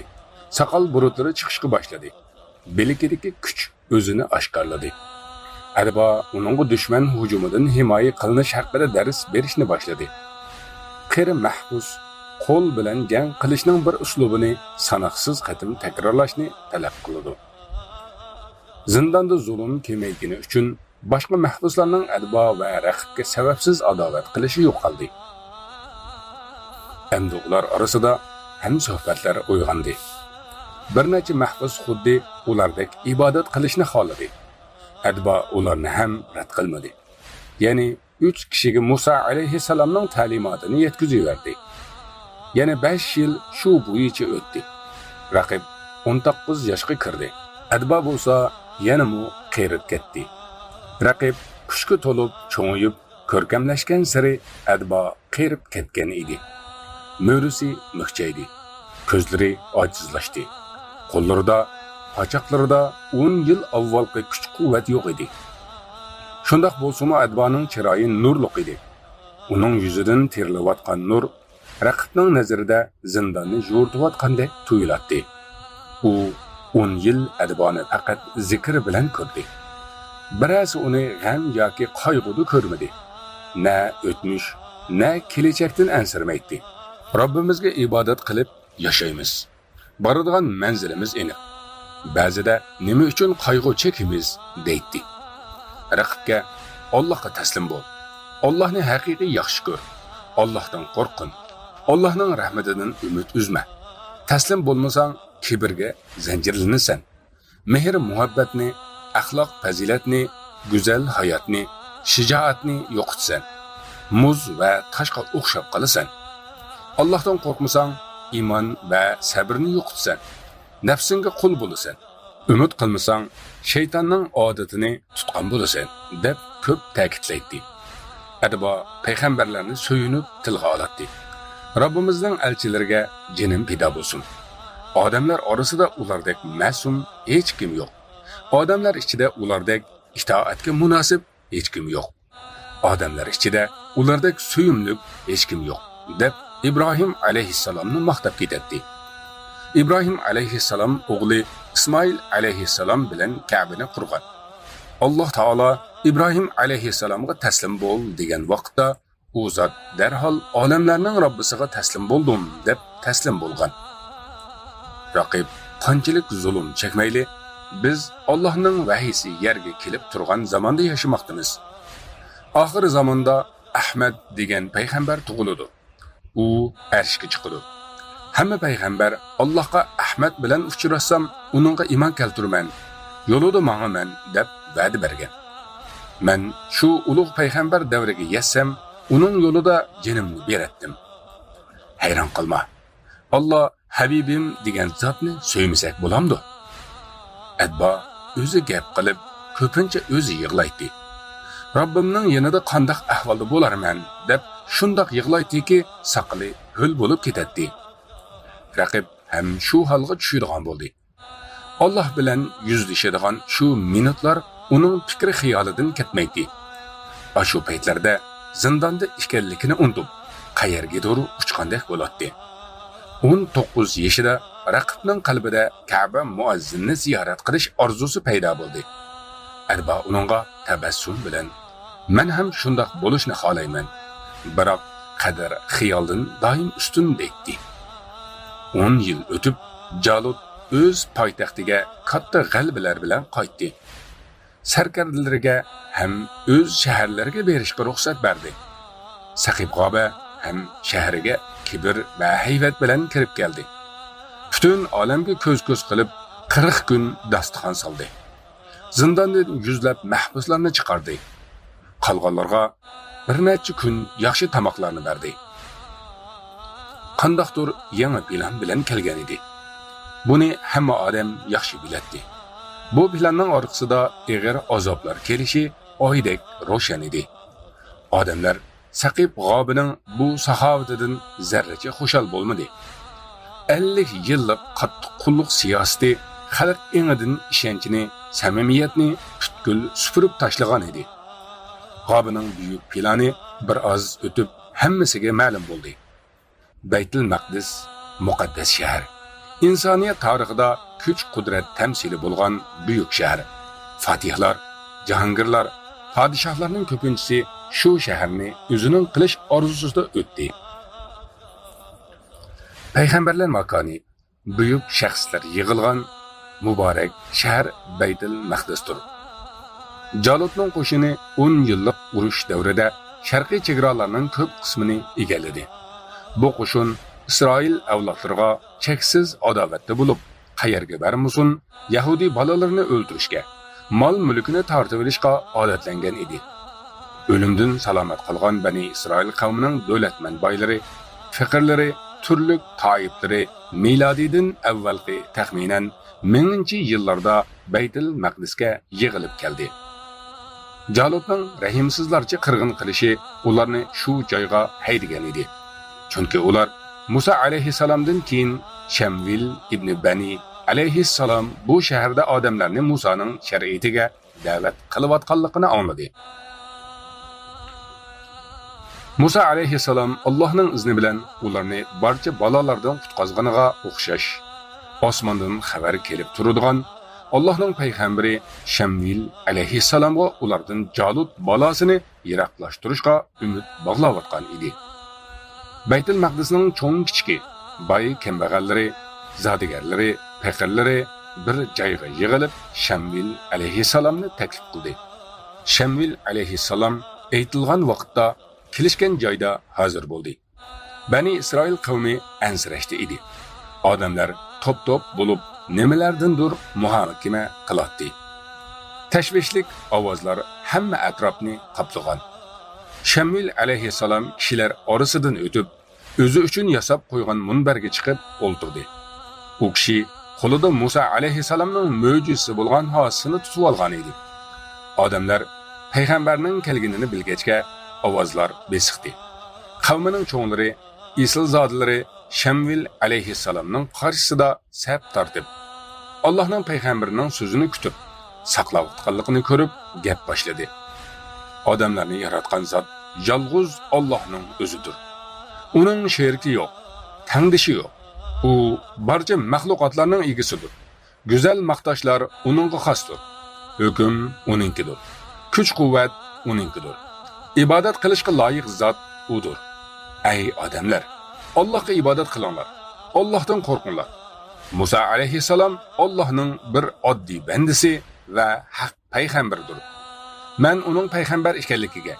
ساقال بۇرۇتلىرى چىقىشقا باشلىدى، بىلىكىدىكى كۈچ ئۆزىنى ئاشكارىلىدى. ئەتبا ئۇنىڭغا دۈشمەن ھۇجۇمىدىن ھىمايە قىلىنىش ھەققىدە دەرس بېرىشنى باشلىدى. قېرى مەھبۇس قول بىلەن جەڭ قىلىشنىڭ بىر ئۇسلۇبىنى ساناقسىز قېتىم تەكرارلاشنى تەلەپ قىلىدۇ. زىنداندا زۇلۇم كېمەيگىنى ئۈچۈن باشقا مەھبۇسلارنىڭ ئەتبا ۋە رەقىبكە سەۋەبسىز ئاداۋەت قىلىشى يوقالدى. ئەمدى ئۇلار ئارىسىدا ھەمسۆھبەتلەر ئويغاندى. بىر نەچچە مەھبۇس خۇددى ئۇلاردەك ئىبادەت قىلىشنى خالىدى. ئەتبا ئۇلارنى ھەم رەت قىلمىدى. يەنى ئۈچ كىشىگە مۇسا ئەلەيھىسسالامنىڭ تەلىماتىنى يەتكۈزۈۋەردى. يەنە بەش يىل شۇ بويىچە ئۆتتى. رەقىب ئون توققۇز ياشقا كىردى. ئەدبا بولسا يەنىمۇ قېرىپ كەتتى. رەقىب كۈچكە تولۇپ چوڭىيىپ، كۆركەملەشكەنسېرى ئەدبا قېرىپ كەتكەن ئىدى. مۈرىسى مۈكچەيدى. كۆزلىرى ئاجىزلاشتى. قوللىرىدا، پاچاقلىرىدا ئون يىل ئاۋۋالقى كۈچ-قۇۋۋەت يوق ئىدى. شۇنداق بولسىمۇ ئەدبانىڭ چىرايى نۇرلۇق ئىدى. ئۇنىڭ يۈزىدىن تېرىلىۋاتقان نۇر رەقىبنىڭ نەزىرىدە زىنداننى يورۇتۇۋاتقاندەك تۇيۇلاتتى. ئۇ ئون يىل ئەدبانى پەقەت زىكىر بىلەن كۆردى. بىرەرسى ئۇنى غەم ياكى قايغۇدا كۆرمىدى. نە ئۆتمۈش، نە كېلەچەكتىن ئەنسىرىمەيتتى. رەببىمىزگە ئىبادەت قىلىپ ياشايمىز. بارىدىغان مەنزىلىمىز ئېنىق. بەزىدە نېمە ئۈچۈن قايغۇ چېكىمىز دەيتتى. رەقىبكە، ئاللاھقا تەسلىم بول. ئاللاھنى ھەقىقىي ياخشى كۆر. ئاللاھتىن قورققىن. ئاللاھنىڭ رەھمىتىدىن ئۈمىد ئۈزمە. تەسلىم بولمىساڭ، كىبىرگە زەنجىرلىنىسەن. مېھىر-مۇھەببەتنى، ئەخلاق-پەزىلەتنى، گۈزەل ھاياتنى، شىجائەتنى يوقىتىسەن. مۇز ۋە تاشقا ئوخشاپ قالىسەن. ئاللاھتىن قورقمىساڭ، ئىمان ۋە سەبرنى يوقىتىسەن. نەپسىڭگە قۇل بولىسەن. ئۈمىد قىلمىساڭ، شەيتاننىڭ ئادىتىنى تۇتقان بولىسەن، دەپ كۆپ تەكىتلەيتتى. ئەدبا پەيغەمبەرلەرنى سۆيۈنۈپ تىلغا ئالاتتى. رەببىمىزنىڭ ئەلچىلىرىگە جېنىم پىدا بولسۇن. ئادەملەر ئارىسىدا ئۇلاردەك مەسۇم ھېچكىم يوق. ئادەملەر ئىچىدە ئۇلاردەك ئىتائەتكە مۇناسىپ ھېچكىم يوق. ئادەملەر ئىچىدە ئۇلاردەك سۆيۈملۈك ھېچكىم يوق، دەپ ئىبراھىم ئەلەيھىسسالامنى ماختاپ كېتەتتى. ئىبراھىم ئەلەيھىسسالام ئوغلى ئىسمائىل ئەلەيھىسسالام بىلەن كەبىنى قۇرغان. ئاللاھ تائالا ئىبراھىم ئەلەيھىسسالامغا تەسلىم بول دېگەن ۋاقىتتا، ئۇ زات دەرھال ئالەملەرنىڭ رەببىسىغا تەسلىم بولدۇم دەپ تەسلىم بولغان. رەقىب قانچىلىك زۇلۇم چەكمەيلى، بىز ئاللاھنىڭ ۋەھىيسى يەرگە كېلىپ تۇرغان زاماندا ياشىماقتىمىز. ئاخىر زاماندا ئەھمەد دېگەن پەيغەمبەر تۇغۇلىدۇ. ئۇ ئەرشكە چىقىدۇ. ھەممە پەيغەمبەر ئاللاھقا ئەھمەد بىلەن ئۇچراشسام، ئۇنىڭغا ئىمان كەلتۈرىمەن، يولىدا ماڭىمەن، دەپ ۋەدە بەرگەن. مەن شۇ ئۇلۇغ پەيغەمبەر دەۋرىگە يەتسەم، ئۇنىڭ يولىدا جېنىمنى بېرەتتىم. ھەيران قالما، ئاللا ھەبىبىم دېگەن زاتنى سۆيمىسەك بولامدۇ؟ ئەدبا ئۆزى گەپ قىلىپ، كۆپىنچە ئۆزى يىغلايتتى. رەببىمنىڭ يېنىدا قانداق ئەھۋالدا بولارمەن دەپ شۇنداق يىغلايتتىكى، ساقىلى ھۆل بولۇپ كېتەتتى. رەقىب ھەم شۇ ھالغا چۈشىدىغان بولدى. ئاللا بىلەن يۈزلىشىدىغان شۇ مىنۇتلار ئۇنىڭ پىكرى خىيالىدىن كەتمەيتتى. ئاشۇ پەيتلەردە زىنداندا ئىكەنلىكىنى ئۇنتۇپ، قەيەرگىدۇر ئۇچقاندەك بولاتتى. ئون توققۇز يېشىدا رەقىبنىڭ قەلبىدە كەبە مۇئەززىننى زىيارەت قىلىش ئارزۇسى پەيدا بولدى. ئەدبا ئۇنىڭغا تەبەسسۇم بىلەن، مەن ھەم شۇنداق بولۇشنى خالايمەن، بىراق قەدەر خىيالدىن دائىم ئۈستۈن دەيتتى. ئون يىل ئۆتۈپ، جالۇت ئۆز پايتەختىگە كاتتا غەلىبىلەر بىلەن قايتتى. سەركەردىلىرىگە ھەم ئۆز شەھەرلىرىگە بېرىشقا رۇخسەت بەردى. سەقىپ غابە ھەم شەھىرىگە كىبىر ۋە ھەيۋەت بىلەن كىرىپ كەلدى. پۈتۈن ئالەمگە كۆز-كۆز قىلىپ، قىرىق كۈن داستىخان سالدى. زىنداندىن يۈزلەپ مەھبۇسلارنى چىقاردى. قالغانلارغا بىر نەچچە كۈن ياخشى تاماقلارنى بەردى. قانداقتۇر يېڭى پىلان بىلەن كەلگەن ئىدى. بۇنى ھەممە ئادەم ياخشى بىلەتتى. بۇ پىلاننىڭ ئارقىسىدا ئېغىر ئازابلار كېلىشى ئايدەك روشەن ئىدى. ئادەملەر سەقىپ غابىنىڭ بۇ ساخاۋىتىدىن زەررىچە خۇشال بولمىدى. ئەللىك يىللىق قاتتىق قۇللۇق سىياسىتى خەلق ئېڭىدىن ئىشەنچنى، سەمىمىيەتنى پۈتكۈل سۈپۈرۈپ تاشلىغان ئىدى. غابىنىڭ بۈيۈك پىلانى بىر ئاز ئۆتۈپ ھەممىسىگە مەلۇم بولدى. بەيتۇل مەقدىس، مۇقەددەس شەھەر. ئىنسانىيەت تارىخىدا كۈچ-قۇدرەت تەمسىلى بولغان بۈيۈك شەھەر. فاتىھلار، جاھانگىرلار، پادىشاھلارنىڭ كۆپىنچىسى شۇ شەھەرنى ئۆزىنىڭ قىلىش ئارزۇسىدا ئۆتتى. پەيغەمبەرلەر ماكانى، بۈيۈك شەخسلەر يىغىلغان مۇبارەك شەھەر بەيتۇل مەقدىستۇر. جالۇتنىڭ قوشۇنى ئون يىللىق ئۇرۇش دەۋرىدە شەرقىي چېگرالارنىڭ كۆپ قىسمىنى ئىگىلىدى. بۇ قوشۇن ئىسرائىل ئەۋلادلىرىغا چەكسىز ئاداۋەتتە بولۇپ، قەيەرگە بارمىسۇن، يەھۇدىي بالىلىرىنى ئۆلتۈرۈشكە، مال-مۈلكىنى تارتىۋېلىشقا ئادەتلەنگەن ئىدى. ئۆلۈمدىن سالامەت قالغان بەنى ئىسرائىل قەۋمىنىڭ دۆلەتمەن بايلىرى، پېقىرلىرى، تۈرلۈك تائىپلىرى مىلادىدىن ئەۋۋەلقى تەخمىنەن مىڭىنچى يىللاردا بەيتۇل مەقدىسكە يىغىلىپ كەلدى. جالۇتنىڭ رەھىمسىزلارچە قىرغىن قىلىشى ئۇلارنى شۇ جايغا ھەيدىگەن ئىدى. چۈنكى ئۇلار مۇسا ئەلەيھىسسالامدىن كېيىن شەمۋىل ئىبنى بەنى ئەلەيھىسسالام بۇ شەھەردە ئادەملەرنى مۇسانىڭ شەرىئىتىگە دەۋەت قىلىۋاتقانلىقىنى ئاڭلىدى. مۇسا ئەلەيھىسسالام ئاللاھنىڭ ئىزنى بىلەن ئۇلارنى بارچە بالالاردىن قۇتقازغىنىغا ئوخشاش، ئاسماندىن خەۋەر كېلىپ تۇرىدىغان ئاللاھنىڭ پەيغەمبىرى شەمۋىل ئەلەيھىسسالامغا ئۇلاردىن جالۇت بالاسىنى يىراقلاشتۇرۇشقا ئۈمىد باغلاۋاتقان ئىدى. بەيتۇل مەقدىسنىڭ چوڭ-كىچىكى، باي-كەمبەغەللىرى، زادىگەرلىرى، پېقىرلىرى بىر جايغا يىغىلىپ، شەمۋىل ئەلەيھىسسالامنى تەكلىپ قىلدى. شەمۋىل ئەلەيھىسسالام ئېيتىلغان ۋاقىتتا، كېلىشكەن جايدا ھازىر بولدى. بەنى ئىسرائىل قەۋمى ئەنسىرەشتە ئىدى. ئادەملەر توپ-توپ بولۇپ، نېمىلەردىندۇر مۇھاكىمە قىلاتتى. تەشۋىشلىك ئاۋازلار ھەممە ئەتراپنى قاپلىغان. شەمۋىل ئەلەيھىسسالام كىشىلەر ئارىسىدىن ئۆتۈپ، ئۆزى ئۈچۈن ياساپ قويغان مۇنبەرگە چىقىپ ئولتۇردى. ئۇ كىشى قولىدا مۇسا ئەلەيھىسسالامنىڭ مۆجىزىسى بولغان ھاسىسىنى تۇتۇۋالغان ئىدى. ئادەملەر پەيغەمبەرنىڭ كەلگىنىنى بىلگەچكە، ئاۋازلار بېسىقتى. قەۋمىنىڭ چوڭلىرى، ئېسىلزادىلىرى شەمۋىل ئەلەيھىسسالامنىڭ قارشىسىدا سەپ تارتىپ، ئاللاھنىڭ پەيغەمبىرىنىڭ سۆزىنى كۈتۈپ، ساقلاۋاتقانلىقىنى كۆرۈپ، گەپ باشلىدى. ئادەملەرنى ياراتقان زات يالغۇز ئاللاھنىڭ ئۆزىدۇر. ئۇنىڭ شېرىكى يوق، تەڭدىشى يوق. ئۇ بارچە مەخلۇقاتلارنىڭ ئىگىسىدۇر. گۈزەل ماختاشلار ئۇنىڭغا خاستۇر. ھۆكۈم ئۇنىڭكىدۇر. كۈچ-قۇۋۋەت ئۇنىڭكىدۇر. ئىبادەت قىلىشقا لايىق زات ئۇدۇر. ئەي ئادەملەر، ئاللاھقا ئىبادەت قىلىڭلار. ئاللاھتىن قورقۇڭلار. مۇسا ئەلەيھىسسالام ئاللاھنىڭ بىر ئاددىي بەندىسى ۋە ھەق پەيغەمبىرىدۇر. مەن ئۇنىڭ پەيغەمبەر ئىكەنلىكىگە،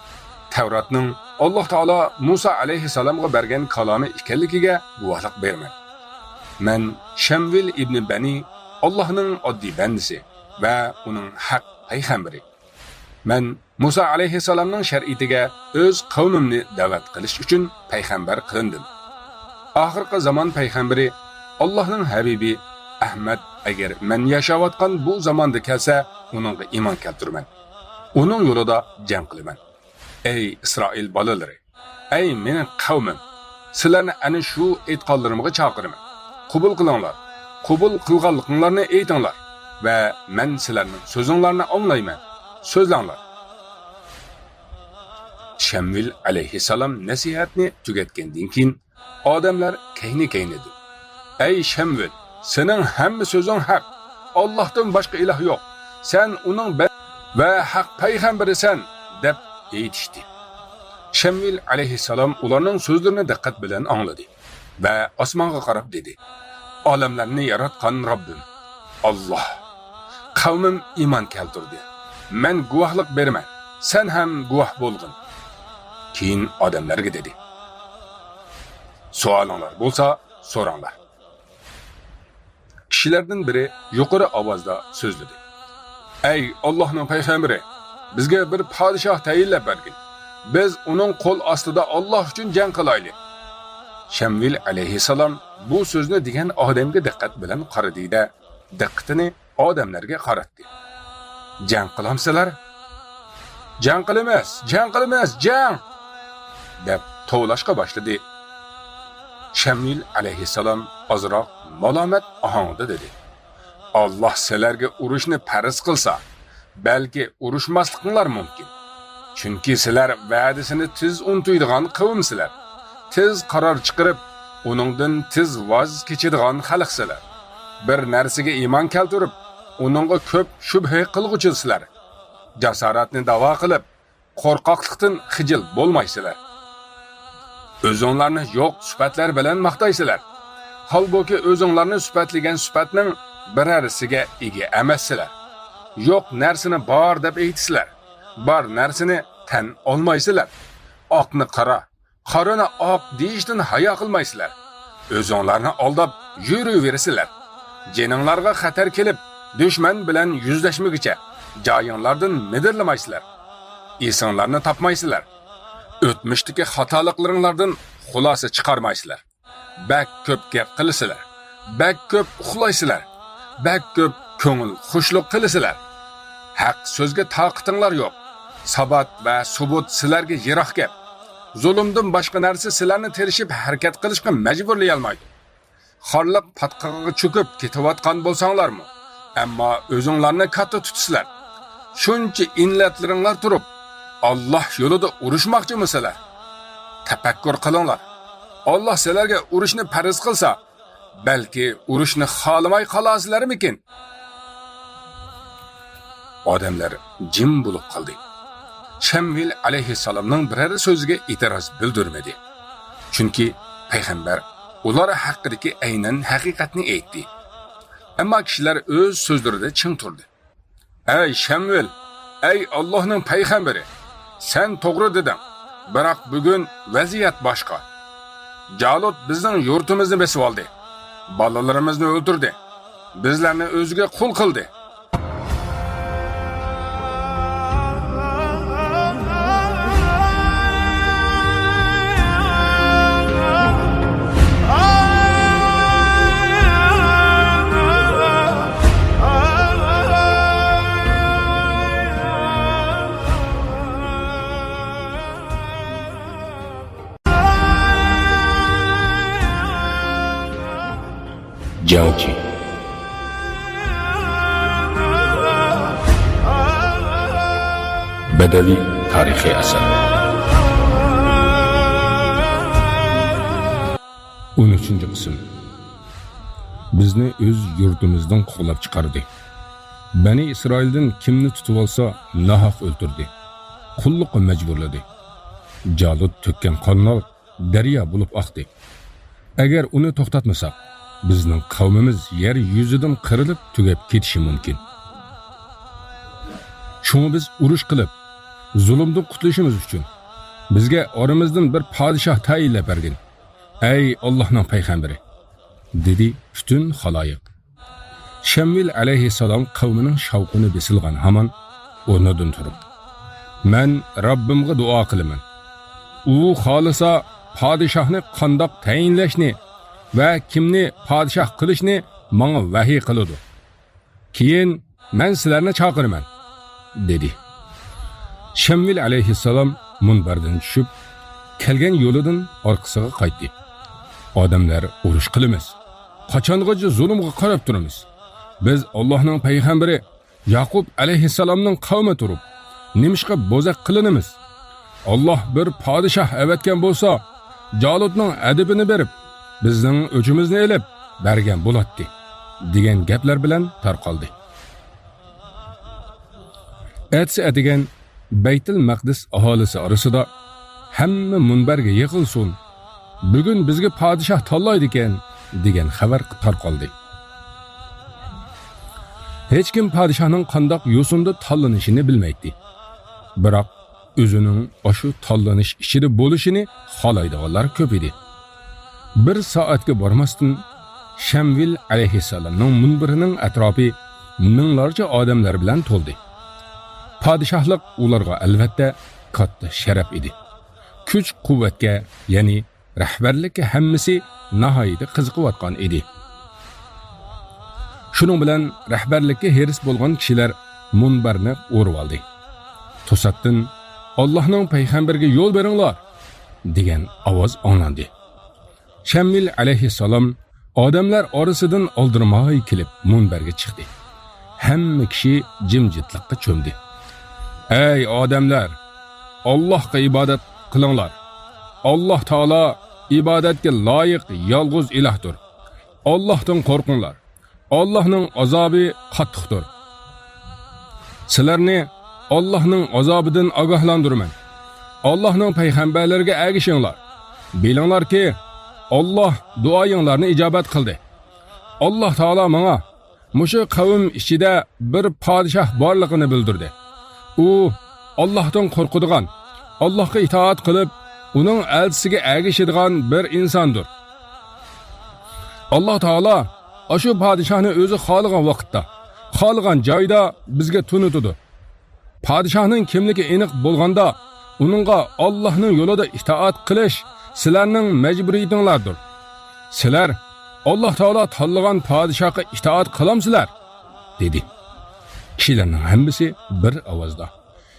تەۋراتنىڭ ئاللاھ تائالا مۇسا ئەلەيھىسسالامغا بەرگەن كالامى ئىكەنلىكىگە گۇۋاھلىق بېرىمەن. مەن شەمۋىل ئىبنى بەنى، ئاللاھنىڭ ئاددىي بەندىسى ۋە ئۇنىڭ ھەق پەيغەمبىرى. مەن مۇسا ئەلەيھىسسالامنىڭ شەرىئىتىگە ئۆز قەۋمىمنى دەۋەت قىلىش ئۈچۈن پەيغەمبەر قىلىندىم. ئاخىرقى زامان پەيغەمبىرى، ئاللاھنىڭ ھەبىبى ئەھمەد ئەگەر مەن ياشاۋاتقان بۇ زاماندا كەلسە، ئۇنىڭغا ئىمان كەلتۈرىمەن. ئۇنىڭ يولىدا جەڭ قىلىمەن. ئەي ئىسرائىل بالىلىرى! ئەي مېنىڭ قەۋمىم! سىلەرنى ئەنە شۇ ئېيتقانلىرىمغا چاقىرىمەن. قوبۇل قىلىڭلار. قوبۇل قىلغانلىقىڭلارنى ئېيتىڭلار ۋە مەن سىلەرنىڭ سۆزۈڭلارنى ئاڭلايمەن. سۆزلەڭلار. شەمۋىل ئەلەيھىسسالام نەسىھەتنى تۈگەتكەندىن كېيىن، ئادەملەر كەينى-كەينىدىن، ئەي شەمۋىل، سېنىڭ ھەممە سۆزۈڭ ھەق، ئاللاھتىن باشقا ئىلاھ يوق، سەن ئۇنىڭ بە-، ۋە ھەق پەيغەمبىرىسەن، دەپ ئېيتىشتى. شەمۋىل ئەلەيھىسسالام ئۇلارنىڭ سۆزلىرىنى دىققەت بىلەن ئاڭلىدى ۋە ئاسمانغا قاراپ دېدى: ئالەملەرنى ياراتقان رەببىم، ئاللاھ! قەۋمىم ئىمان كەلتۈردى. مەن گۇۋاھلىق بېرىمەن، سەن ھەم گۇۋاھ بولغىن. كېيىن ئادەملەرگە دېدى: سوئالىڭلار بولسا، سوراڭلار. كىشىلەردىن بىرى يۇقىرى ئاۋازدا سۆزلىدى: ئەي ئاللاھنىڭ پەيغەمبىرى، بىزگە بىر پادىشاھ تەيىنلەپ بەرگىن. بىز ئۇنىڭ قول ئاستىدا ئاللاھ ئۈچۈن جەڭ قىلايلى. شەمۋىل ئەلەيھىسسالام بۇ سۆزنى دېگەن ئادەمگە دىققەت بىلەن قارىدى-دە، دىققىتىنى ئادەملەرگە قاراتتى. جەڭ قىلامسىلەر؟ جەڭ قىلىمىز، جەڭ قىلىمىز، جەڭ! دەپ توۋلاشقا باشلىدى. شەمۇئېل ئەلەيھىسسالام ئازراق مالامەت ئاھاڭدا دېدى: ئاللاھ سىلەرگە ئۇرۇشنى پەرز قىلسا، بەلكى ئۇرۇشماسلىقىڭلار مۇمكىن. چۈنكى سىلەر ۋەدىسىنى تېز ئۇنتۇيدىغان قەۋمسىلەر. تېز قارار چىقىرىپ، ئۇنىڭدىن تېز ۋاز كېچىدىغان خەلقسىلەر. بىر نەرسىگە ئىمان كەلتۈرۈپ، ئۇنىڭغا كۆپ شۈبھە قىلغۇچىسىلەر. جاسارەتنى داۋا قىلىپ، قورقاقلىقتىن خىجىل بولمايسىلەر. ئۆزۈڭلارنى يوق سۈپەتلەر بىلەن ماختايسىلەر. ھالبۇكى، ئۆزۈڭلارنى سۈپەتلىگەن سۈپەتنىڭ بىرەرسىگە ئىگە ئەمەسسىلەر. يوق نەرسىنى بار دەپ ئېيتىسىلەر. بار نەرسىنى تەن ئالمايسىلەر. ئاقنى قارا، قارىنى ئاق دېيىشتىن ھايا قىلمايسىلەر. ئۆزۈڭلارنى ئالداپ يۈرۈۋېرىسىلەر. جېنىڭلارغا خەتەر كېلىپ، دۈشمەن بىلەن يۈزلەشمىگۈچە جايىڭلاردىن مىدىرلىمايسىلەر. ئېسىڭلارنى تاپمايسىلەر. ئۆتمۈشتىكى خاتالىقلىرىڭلاردىن خۇلاسە چىقارمايسىلەر. بەك كۆپ گەپ قىلىسىلەر، بەك كۆپ ئۇخلايسىلەر، بەك كۆپ كۆڭۈل خۇشلۇق قىلىسىلەر. ھەق سۆزگە تاقىتىڭلار يوق. سابات ۋە سۇبۇت سىلەرگە يىراق گەپ. زۇلۇمدىن باشقا نەرسە سىلەرنى تىرىشىپ ھەرىكەت قىلىشقا مەجبۇرلىيالمايدۇ. خارلىق پاتقىقىغا چۆكۈپ كېتىۋاتقان بولساڭلارمۇ، ئەمما ئۆزۈڭلارنى كاتتا تۇتىسىلەر. شۇنچە ئىللەتلىرىڭلار تۇرۇپ، ئاللاھ يولىدا ئۇرۇشماقچىمۇسىلەر؟ تەپەككۇر قىلىڭلار. ئاللاھ سىلەرگە ئۇرۇشنى پەرز قىلسا، بەلكى ئۇرۇشنى خالىماي قالارسىلەرمىكىن؟ ئادەملەر جىم بولۇپ قالدى. شەمۋىل ئەلەيھىسسالامنىڭ بىرەر سۆزىگە ئېتىراز بىلدۈرمىدى. چۈنكى پەيغەمبەر ئۇلار ھەققىدىكى ئەينەن ھەقىقەتنى ئېيتتى. ئەمما كىشىلەر ئۆز سۆزلىرىدە چىڭ تۇردى. ئەي شەمۋىل، ئەي ئاللاھنىڭ پەيغەمبىرى، سەن توغرا دېدىڭ. بىراق بۈگۈن ۋەزىيەت باشقا. جالۇت بىزنىڭ يۇرتىمىزنى بېسىۋالدى. بالىلىرىمىزنى ئۆلتۈردى. بىزلەرنى ئۆزىگە قۇل قىلدى. جەڭچى. بەدەۋى تارىخىي ئەسەر. ئون ئۈچىنچى قىسىم. بىزنى ئۆز يۇرتىمىزدىن قوغلاپ چىقاردى. بەنى ئىسرائىلدىن كىمنى تۇتۇۋالسا، ناھەق ئۆلتۈردى. قۇللۇققا مەجبۇرلىدى. جالۇت تۆككەن قانلار دەريا بولۇپ ئاقتى. ئەگەر ئۇنى توختاتمىساق، بىزنىڭ قەۋمىمىز يەر يۈزىدىن قىرىلىپ تۈگەپ كېتىشى مۇمكىن. شۇڭا بىز ئۇرۇش قىلىپ، زۇلۇمدىن قۇتۇلۇشىمىز ئۈچۈن، بىزگە ئارىمىزدىن بىر پادىشاھ تەيىنلەپ بەرگىن، ئەي ئاللاھنىڭ پەيغەمبىرى، دېدى پۈتۈن خالايىق. شەمۋىل ئەلەيھىسسالام قەۋمىنىڭ شاۋقۇنى بېسىلغان ھامان ئورنىدىن تۇرۇپ، مەن رەببىمغا دۇئا قىلىمەن. ئۇ خالىسا پادىشاھنى قانداق تەيىنلەشنى ۋە كىمنى پادىشاھ قىلىشنى ماڭا ۋەھىي قىلىدۇ. كېيىن مەن سىلەرنى چاقىرىمەن، دېدى. شەمۋىل ئەلەيھىسسالام مۇنبەردىن چۈشۈپ، كەلگەن يولىدىن ئارقىسىغا قايتتى. ئادەملەر ئۇرۇش قىلىمىز. قاچانغىچە زۇلۇمغا قاراپ تۇرىمىز؟ بىز ئاللاھنىڭ پەيغەمبىرى ياقۇپ ئەلەيھىسسالامنىڭ قەۋمى تۇرۇپ، نېمىشقا بوزەك قىلىنىمىز؟ ئاللاھ بىر پادىشاھ ئەۋەتكەن بولسا، جالۇتنىڭ ئەدىپىنى بېرىپ، بىزنىڭ ئۆچىمىزنى ئېلىپ بەرگەن بولاتتى، دېگەن گەپلەر بىلەن تارقالدى. ئەتىسى ئەتىگەن بەيتۇل مەقدىس ئاھالىسى ئارىسىدا، ھەممە مۇنبەرگە يىغىلسۇن، بۈگۈن بىزگە پادىشاھ تاللايدىكەن، دېگەن خەۋەر تارقالدى. ھېچكىم پادىشاھنىڭ قانداق يوسۇندا تاللىنىشىنى بىلمەيتتى. بىراق ئۆزىنىڭ ئاشۇ تاللىنىش ئىچىدە بولۇشىنى خالايدىغانلار كۆپ ئىدى. بىر سائەتكە بارماستىن، شەمۋىل ئەلەيھىسسالامنىڭ مۇنبىرىنىڭ ئەتراپى مىڭلارچە ئادەملەر بىلەن تولدى. پادىشاھلىق ئۇلارغا ئەلۋەتتە كاتتا شەرەپ ئىدى. كۈچ-قۇۋۋەتكە، يەنى رەھبەرلىككە ھەممىسى ناھايىتى قىزىقىۋاتقان ئىدى. شۇنىڭ بىلەن رەھبەرلىككە ھېرىس بولغان كىشىلەر مۇنبەرنى ئورىۋالدى. توساتتىن، «ئاللاھنىڭ پەيغەمبىرىگە يول بېرىڭلار!» دېگەن ئاۋاز ئاڭلاندى. شەمۋىل ئەلەيھىسسالام ئادەملەر ئارىسىدىن ئالدىرىماي كېلىپ مۇنبەرگە چىقتى. ھەممە كىشى جىمجىتلىققا چۆمدى. «ئەي ئادەملەر! ئاللاھقا ئىبادەت قىلىڭلار. ئاللاھ تائالا ئىبادەتكە لايىق يالغۇز ئىلاھتۇر. ئاللاھتىن قورقۇڭلار. ئاللاھنىڭ ئازابى قاتتىقتۇر. سىلەرنى ئاللاھنىڭ ئازابىدىن ئاگاھلاندۇرىمەن. ئاللاھنىڭ پەيغەمبەرلىرىگە ئەگىشىڭلار. بىلىڭلاركى، ئاللاھ دۇئايىڭلارنى ئىجابەت قىلدى. ئاللاھ تائالا ماڭا مۇشۇ قەۋم ئىچىدە بىر پادىشاھ بارلىقىنى بىلدۈردى. ئۇ ئاللاھتىن قورقىدىغان، ئاللاھقا ئىتائەت قىلىپ، ئۇنىڭ ئەلچىسىگە ئەگىشىدىغان بىر ئىنساندۇر. ئاللاھ تائالا ئاشۇ پادىشاھنى ئۆزى خالىغان ۋاقىتتا، خالىغان جايدا بىزگە تونۇتىدۇ. پادىشاھنىڭ كىملىكى ئېنىق بولغاندا، ئۇنىڭغا ئاللاھنىڭ يولىدا ئىتائەت قىلىش سىلەرنىڭ مەجبۇرىيىتىڭلاردۇر. سىلەر ئاللاھ تائالا تاللىغان پادىشاھقا ئىتائەت قىلامسىلەر؟ دېدى. كىشىلەرنىڭ ھەممىسى بىر ئاۋازدا،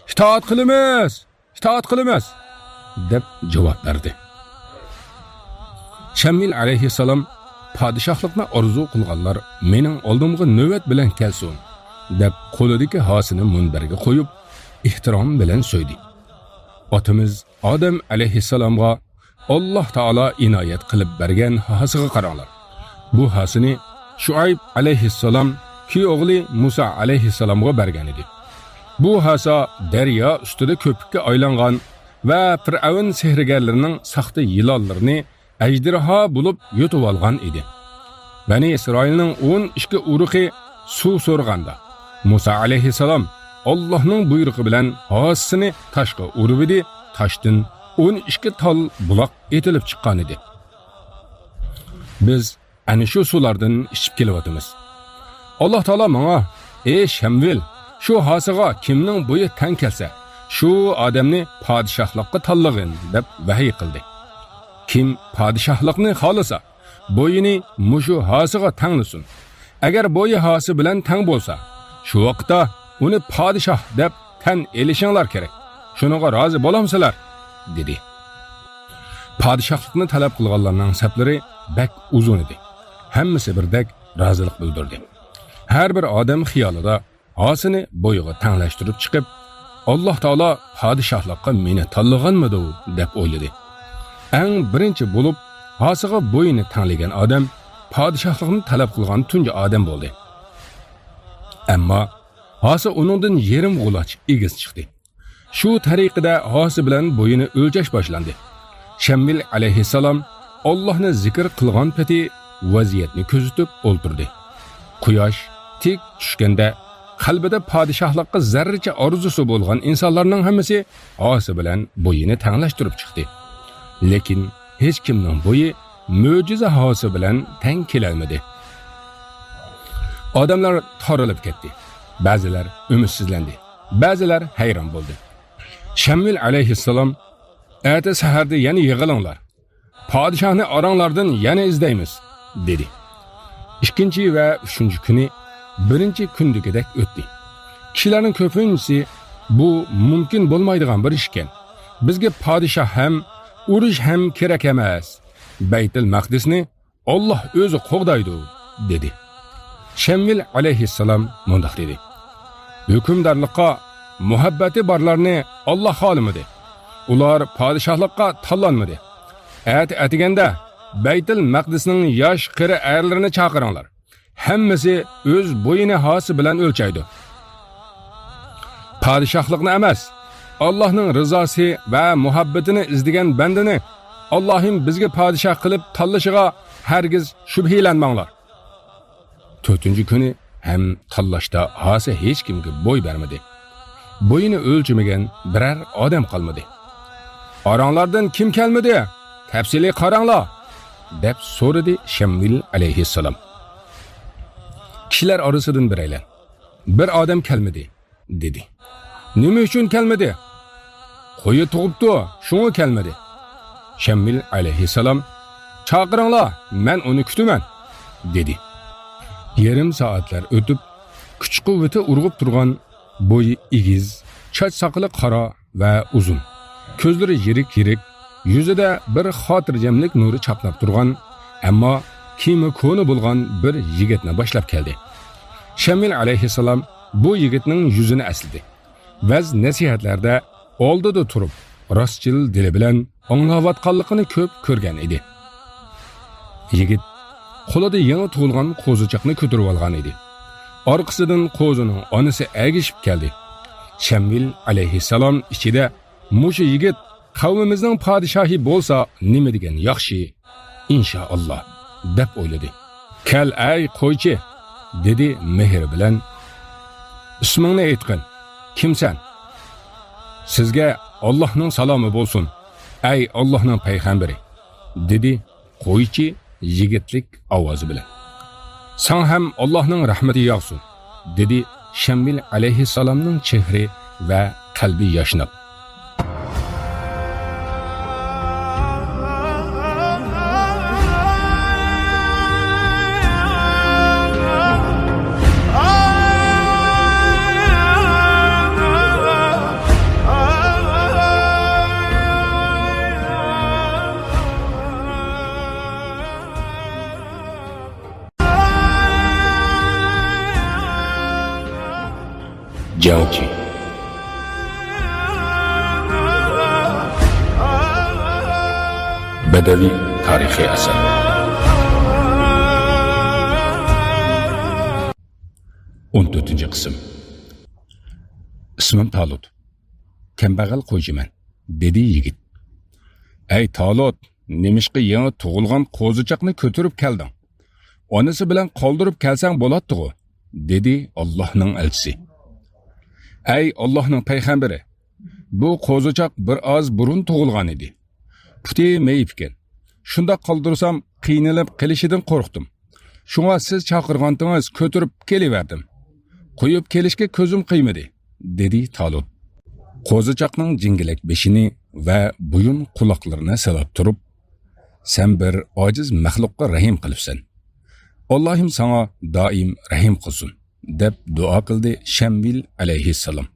ئىتائەت قىلىمىز! ئىتائەت قىلىمىز! دەپ جاۋاب بەردى. شەمۋىل ئەلەيھىسسالام، پادىشاھلىقنى ئارزۇ قىلغانلار مېنىڭ ئالدىمغا نۆۋەت بىلەن كەلسۇن! دەپ قولىدىكى ھاسىنى مۇنبەرگە قويۇپ، ئېھتىرام بىلەن سۆيدى. ئاتىمىز ئادەم ئەلەيھىسسالامغا ئاللاھ تائالا ئىنايەت قىلىپ بەرگەن ھاسىغا قاراڭلار. بۇ ھاسىنى شۇئەيب ئەلەيھىسسالام كۈيئوغلى مۇسا ئەلەيھىسسالامغا بەرگەن ئىدى. بۇ ھاسا دەريا ئۈستىدە كۆپۈككە ئايلانغان ۋە پىرئەۋن سېھىرگەرلىرىنىڭ ساختا يىلانلىرىنى ئەجدىھا بولۇپ يۇتۇۋالغان ئىدى. بەنى ئىسرائىلنىڭ ئون ئىككى ئۇرۇقى سۇ سورىغاندا، مۇسا ئەلەيھىسسالام ئاللاھنىڭ بۇيرۇقى بىلەن ھاسىسىنى تاشقا ئۇرۇۋىدى، تاشتىن ئون ئىككى تال بۇلاق ئېتىلىپ چىققانىدى. بىز ئەنە شۇ سۇلاردىن ئىچىپ كېلىۋاتىمىز. ئاللاھ تائالا ماڭا، ئى شەمۋىل، شۇ ھاسىغا كىمنىڭ بويى تەڭ كەلسە، شۇ ئادەمنى پادىشاھلىققا تاللىغىن، دەپ ۋەھىي قىلدى. كىم پادىشاھلىقنى خالىسا، بويىنى مۇشۇ ھاسىغا تەڭلىسۇن. ئەگەر بويى ھاسا بىلەن تەڭ بولسا، شۇ ۋاقىتتا ئۇنى پادىشاھ دەپ تەن ئېلىشىڭلار كېرەك. شۇنىڭغا رازى بولامسىلەر؟ دېدى. پادىشاھلىقنى تەلەپ قىلغانلارنىڭ سەپلىرى بەك ئۇزۇن ئىدى. ھەممىسى بىردەك رازىلىق بىلدۈردى. ھەر بىر ئادەم خىيالىدا ھاسىنى بويىغا تەڭلەشتۈرۈپ چىقىپ، ئاللاھ تائالا پادىشاھلىققا مېنى تاللىغانمىدۇ، دەپ ئويلىدى. ئەڭ بىرىنچى بولۇپ ھاسىغا بويىنى تەڭلىگەن ئادەم پادىشاھلىقنى تەلەپ قىلغان تۇنجى ئادەم بولدى. ئەمما ھاسا ئۇنىڭدىن يېرىم غۇلاچ ئېگىز چىقتى. شۇ تەرىقىدە ھاسا بىلەن بويىنى ئۆلچەش باشلاندى. شەمۋىل ئەلەيھىسسالام ئاللاھنى زىكىر قىلغان پېتى ۋەزىيەتنى كۆزىتىپ ئولتۇردى. قۇياش تىك چۈشكەندە، قەلبىدە پادىشاھلىققا زەررىچە ئارزۇسى بولغان ئىنسانلارنىڭ ھەممىسى ھاسا بىلەن بويىنى تەڭلەشتۈرۈپ چىقتى. لېكىن ھېچكىمنىڭ بويى مۆجىزە ھاسا بىلەن تەڭ كېلەلمىدى. ئادەملەر تارىلىپ كەتتى. بەزىلەر ئۈمىدسىزلەندى. بەزىلەر ھەيران بولدى. شەمۋىل ئەلەيھىسسالام، ئەتە سەھەردە يەنە يىغىلىڭلار. پادىشاھنى ئاراڭلاردىن يەنە ئىزدەيمىز، دېدى. ئىككىنچى ۋە ئۈچىنچى كۈنى بىرىنچى كۈندىكىدەك ئۆتتى. كىشىلەرنىڭ كۆپىنچىسى، بۇ مۇمكىن بولمايدىغان بىر ئىش ئىكەن. بىزگە پادىشاھ ھەم، ئۇرۇش ھەم كېرەك ئەمەس. بەيتۇل مەقدىسنى ئاللاھ ئۆزى قوغدايدۇ، دېدى. شەمۋىل ئەلەيھىسسالام مۇنداق دېدى: ھۆكۈمدارلىققا مۇھەببىتى بارلارنى ئاللاھ خالىمىدى. ئۇلار پادىشاھلىققا تاللانمىدى. ئەتە ئەتىگەندە بەيتۇل مەقدىسنىڭ ياش قېرى ئەرلىرىنى چاقىرىڭلار. ھەممىسى ئۆز بويىنى ھاسا بىلەن ئۆلچەيدۇ. پادىشاھلىقنى ئەمەس، ئاللاھنىڭ رىزاسى ۋە مۇھەببىتىنى ئىزدىگەن بەندىنى ئاللاھىم بىزگە پادىشاھ قىلىپ تاللىشىغا ھەرگىز شۈبھىلەنمەڭلار. تۆتىنچى كۈنى ھەم تاللاشتا ھاسا ھېچكىمگە بوي بەرمىدى. بويىنى ئۆلچىمىگەن بىرەر ئادەم قالمىدى. ئاراڭلاردىن كىم كەلمىدى؟ تەپسىلىي قاراڭلار، دەپ سورىدى شەمۋىل ئەلەيھىسسالام. كىشىلەر ئارىسىدىن بىرەيلەن، بىر ئادەم كەلمىدى، دېدى. نېمە ئۈچۈن كەلمىدى؟ قويى تۇغۇپتۇ، شۇڭا كەلمىدى. شەمۋىل ئەلەيھىسسالام، چاقىرىڭلار، مەن ئۇنى كۈتىمەن، دېدى. يېرىم سائەتلەر ئۆتۈپ، كۈچ-قۇۋۋىتى ئۇرغۇپ تۇرغان، بويى ئېگىز، چاچ-ساقىلى قارا ۋە ئۇزۇن، كۆزلىرى يىرىك-يىرىك، يۈزىدە بىر خاتىرجەملىك نۇرى چاقناپ تۇرغان، ئەمما كىيىمى كونا بولغان بىر يىگىتنى باشلاپ كەلدى. شەمۋىل ئەلەيھىسسالام بۇ يىگىتنىڭ يۈزىنى ئەسلىدى. ۋەز-نەسىھەتلەردە ئالدىدا تۇرۇپ، راستچىل دىلى بىلەن ئاڭلاۋاتقانلىقىنى كۆپ كۆرگەن ئىدى. يىگىت قولىدا يېڭى تۇغۇلغان قوزىچاقنى كۆتۈرۈۋالغان ئىدى. ئارقىسىدىن قوزىنىڭ ئانىسى ئەگىشىپ كەلدى. شەمۋىل ئەلەيھىسسالام ئىچىدە، مۇشۇ يىگىت قەۋمىمىزنىڭ پادىشاھى بولسا نېمە دېگەن ياخشى، ئىنشائاللا، دەپ ئويلىدى. كەل، ئەي قويچى، دېدى مېھرى بىلەن. ئىسمىڭنى ئېيتقىن، كىمسەن؟ سىزگە ئاللاھنىڭ سالامى بولسۇن، ئەي ئاللاھنىڭ پەيغەمبىرى، دېدى قويچى يىگىتلىك ئاۋازى بىلەن. ساڭا ھەم ئاللاھنىڭ رەھمىتى ياغسۇن، دېدى شەمۋىل ئەلەيھىسسالامنىڭ چېھرى ۋە قەلبى ياشناپ. ياڭچى. بەدەۋىي تارىخىي ئەسەر. ئون تۆتىنچى قىسىم. ئىسمىم تالۇت. كەمبەغەل قويچىمەن، دېدى يىگىت. ئەي تالۇت، نېمىشقا يېڭى تۇغۇلغان قوزىچاقنى كۆتۈرۈپ كەلدىڭ؟ ئانىسى بىلەن قالدۇرۇپ كەلسەڭ بولاتتىغۇ، دېدى ئاللاھنىڭ ئەلچىسى. ئەي ئاللاھنىڭ پەيغەمبىرى، بۇ قوزىچاق بىر ئاز بۇرۇن تۇغۇلغان ئىدى. پۇتى مېيىپ ئىكەن. شۇنداق قالدۇرسام، قىينىلىپ قېلىشىدىن قورقتۇم. شۇڭا سىز چاقىرغانتىڭىز كۆتۈرۈپ كېلىۋەردىم. قويۇپ كېلىشكە كۆزۈم قىيمىدى، دېدى تالۇت. قوزىچاقنىڭ جىڭگىلەك بېشىنى ۋە بويۇن قۇلاقلىرىنى سىلاپ تۇرۇپ، سەن بىر ئاجىز مەخلۇققا رەھىم قىلىپسەن. ئاللاھىم ساڭا دائىم رەھىم قىلسۇن، دەپ دۇئا قىلدى شەمۋىل ئەلەيھىسسالام.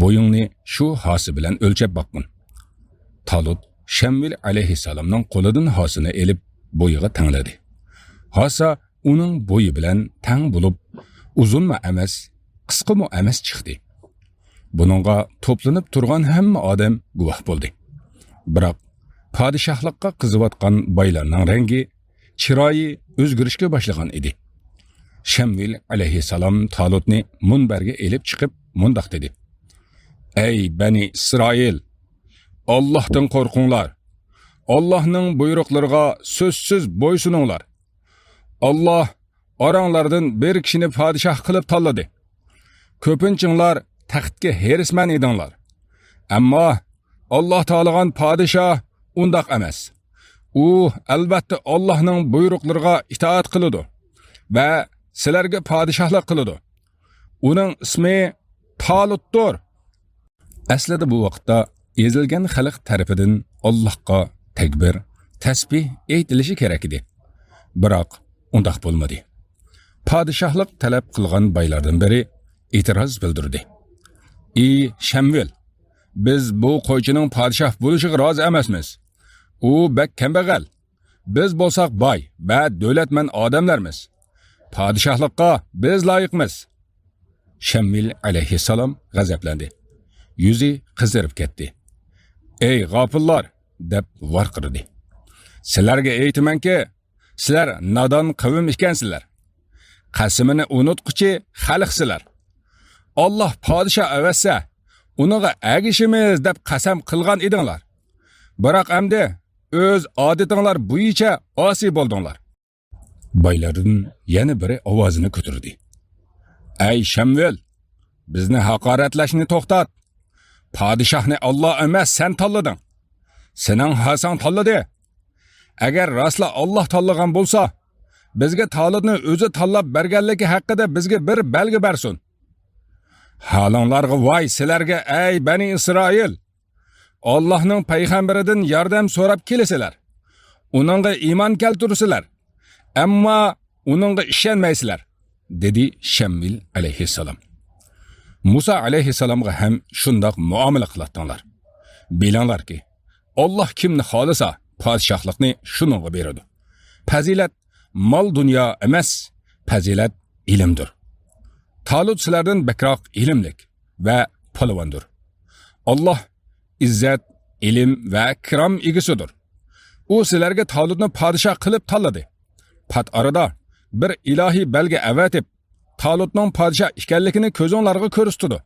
بويۇڭنى شۇ ھاسا بىلەن ئۆلچەپ باققىن. تالۇت شەمۋىل ئەلەيھىسسالامنىڭ قولىدىن ھاسىنى ئېلىپ، بويىغا تەڭلىدى. ھاسا ئۇنىڭ بويى بىلەن تەڭ بولۇپ، ئۇزۇنمۇ ئەمەس، قىسقىمۇ ئەمەس چىقتى. بۇنىڭغا توپلىنىپ تۇرغان ھەممە ئادەم گۇۋاھ بولدى. بىراق، پادىشاھلىققا قىزىۋاتقان بايلارنىڭ رەڭگى، چىرايى ئۆزگىرىشكە باشلىغان ئىدى. شەمۋىل ئەلەيھىسسالام تالۇتنى مۇنبەرگە ئېلىپ چىقىپ مۇنداق دېدى: ئەي بەنى ئىسرائىل! ئاللاھتىن قورقۇڭلار! ئاللاھنىڭ بۇيرۇقلىرىغا سۆزسىز بويسۇنۇڭلار! ئاللاھ ئاراڭلاردىن بىر كىشىنى پادىشاھ قىلىپ تاللىدى. كۆپىنچىڭلار تەختكە ھېرىسمەن ئىدىڭلار. ئەمما ئاللاھ تالىغان پادىشاھ ئۇنداق ئەمەس. ئۇ، ئەلۋەتتە، ئاللاھنىڭ بۇيرۇقلىرىغا ئىتائەت قىلىدۇ ۋە سىلەرگە پادىشاھلىق قىلىدۇ. ئۇنىڭ ئىسمى تالۇتتۇر. ئەسلىدە بۇ ۋاقىتتا ئېزىلگەن خەلق تەرىپىدىن ئاللاھقا تەكبىر، تەسبىھ ئېيتىلىشى كېرەك ئىدى. بىراق، ئۇنداق بولمىدى. پادىشاھلىق تەلەپ قىلغان بايلاردىن بىرى ئېتىراز بىلدۈردى: ئى شەمۋىل، بىز بۇ قويچىنىڭ پادىشاھ بولۇشىغا رازى ئەمەسمىز. ئۇ بەك كەمبەغەل. بىز بولساق باي ۋە دۆلەتمەن ئادەملەرمىز. پادىشاھلىققا بىز لايىقمىز. شەمۋىل ئەلەيھىسسالام غەزەپلەندى. يۈزى قىزىرىپ كەتتى. ئەي غاپىللار! دەپ ۋارقىرىدى. سىلەرگە ئېيتىمەنكى، سىلەر نادان قەۋم ئىكەنسىلەر. قەسىمىنى ئۇنۇتقۇچى خەلقسىلەر. ئاللاھ پادىشاھ ئەۋەتسە، ئۇنىڭغا ئەگىشىمىز دەپ قەسەم قىلغان ئىدىڭلار. بىراق ئەمدى ئۆز ئادىتىڭلار بويىچە ئاسىي بولدۇڭلار. بايلاردىن يەنە بىرى ئاۋازىنى كۆتۈردى. ئەي شەمۋىل! بىزنى ھاقارەتلەشنى توختات. پادىشاھنى ئاللاھ ئەمەس، سەن تاللىدىڭ. سېنىڭ ھاساڭ تاللىدى. ئەگەر راستلا ئاللاھ تاللىغان بولسا، بىزگە تالۇتنى ئۆزى تاللاپ بەرگەنلىكى ھەققىدە بىزگە بىر بەلگە بەرسۇن. ھالىڭلارغا ۋاي سىلەرگە، ئەي بەنى ئىسرائىل! ئاللاھنىڭ پەيغەمبىرىدىن ياردەم سوراپ كېلىسىلەر. ئۇنىڭغا ئىمان كەلتۈرسىلەر. ئەمما ئۇنىڭغا ئىشەنمەيسىلەر، دېدى شەمۋىل ئەلەيھىسسالام. مۇسا ئەلەيھىسسالامغا ھەم شۇنداق مۇئامىلە قىلاتتىڭلار. بىلىڭلاركى، ئاللاھ كىمنى خالىسا، پادىشاھلىقنى شۇنىڭغا بېرىدۇ. پەزىلەت مال-دۇنيا ئەمەس، پەزىلەت ئىلىمدۇر. تالۇت سىلەردىن بەكراق ئىلىملىك ۋە پالۋاندۇر. ئاللاھ ئىززەت، ئىلىم ۋە كىرام ئىگىسىدۇر. ئۇ سىلەرگە تالۇتنى پادىشاھ قىلىپ تاللىدى. پات ئارىدا بىر ئىلاھىي بەلگە ئەۋەتىپ، تالۇتنىڭ پادىشاھ ئىكەنلىكىنى كۆزۈڭلارغا كۆرسىتىدۇ.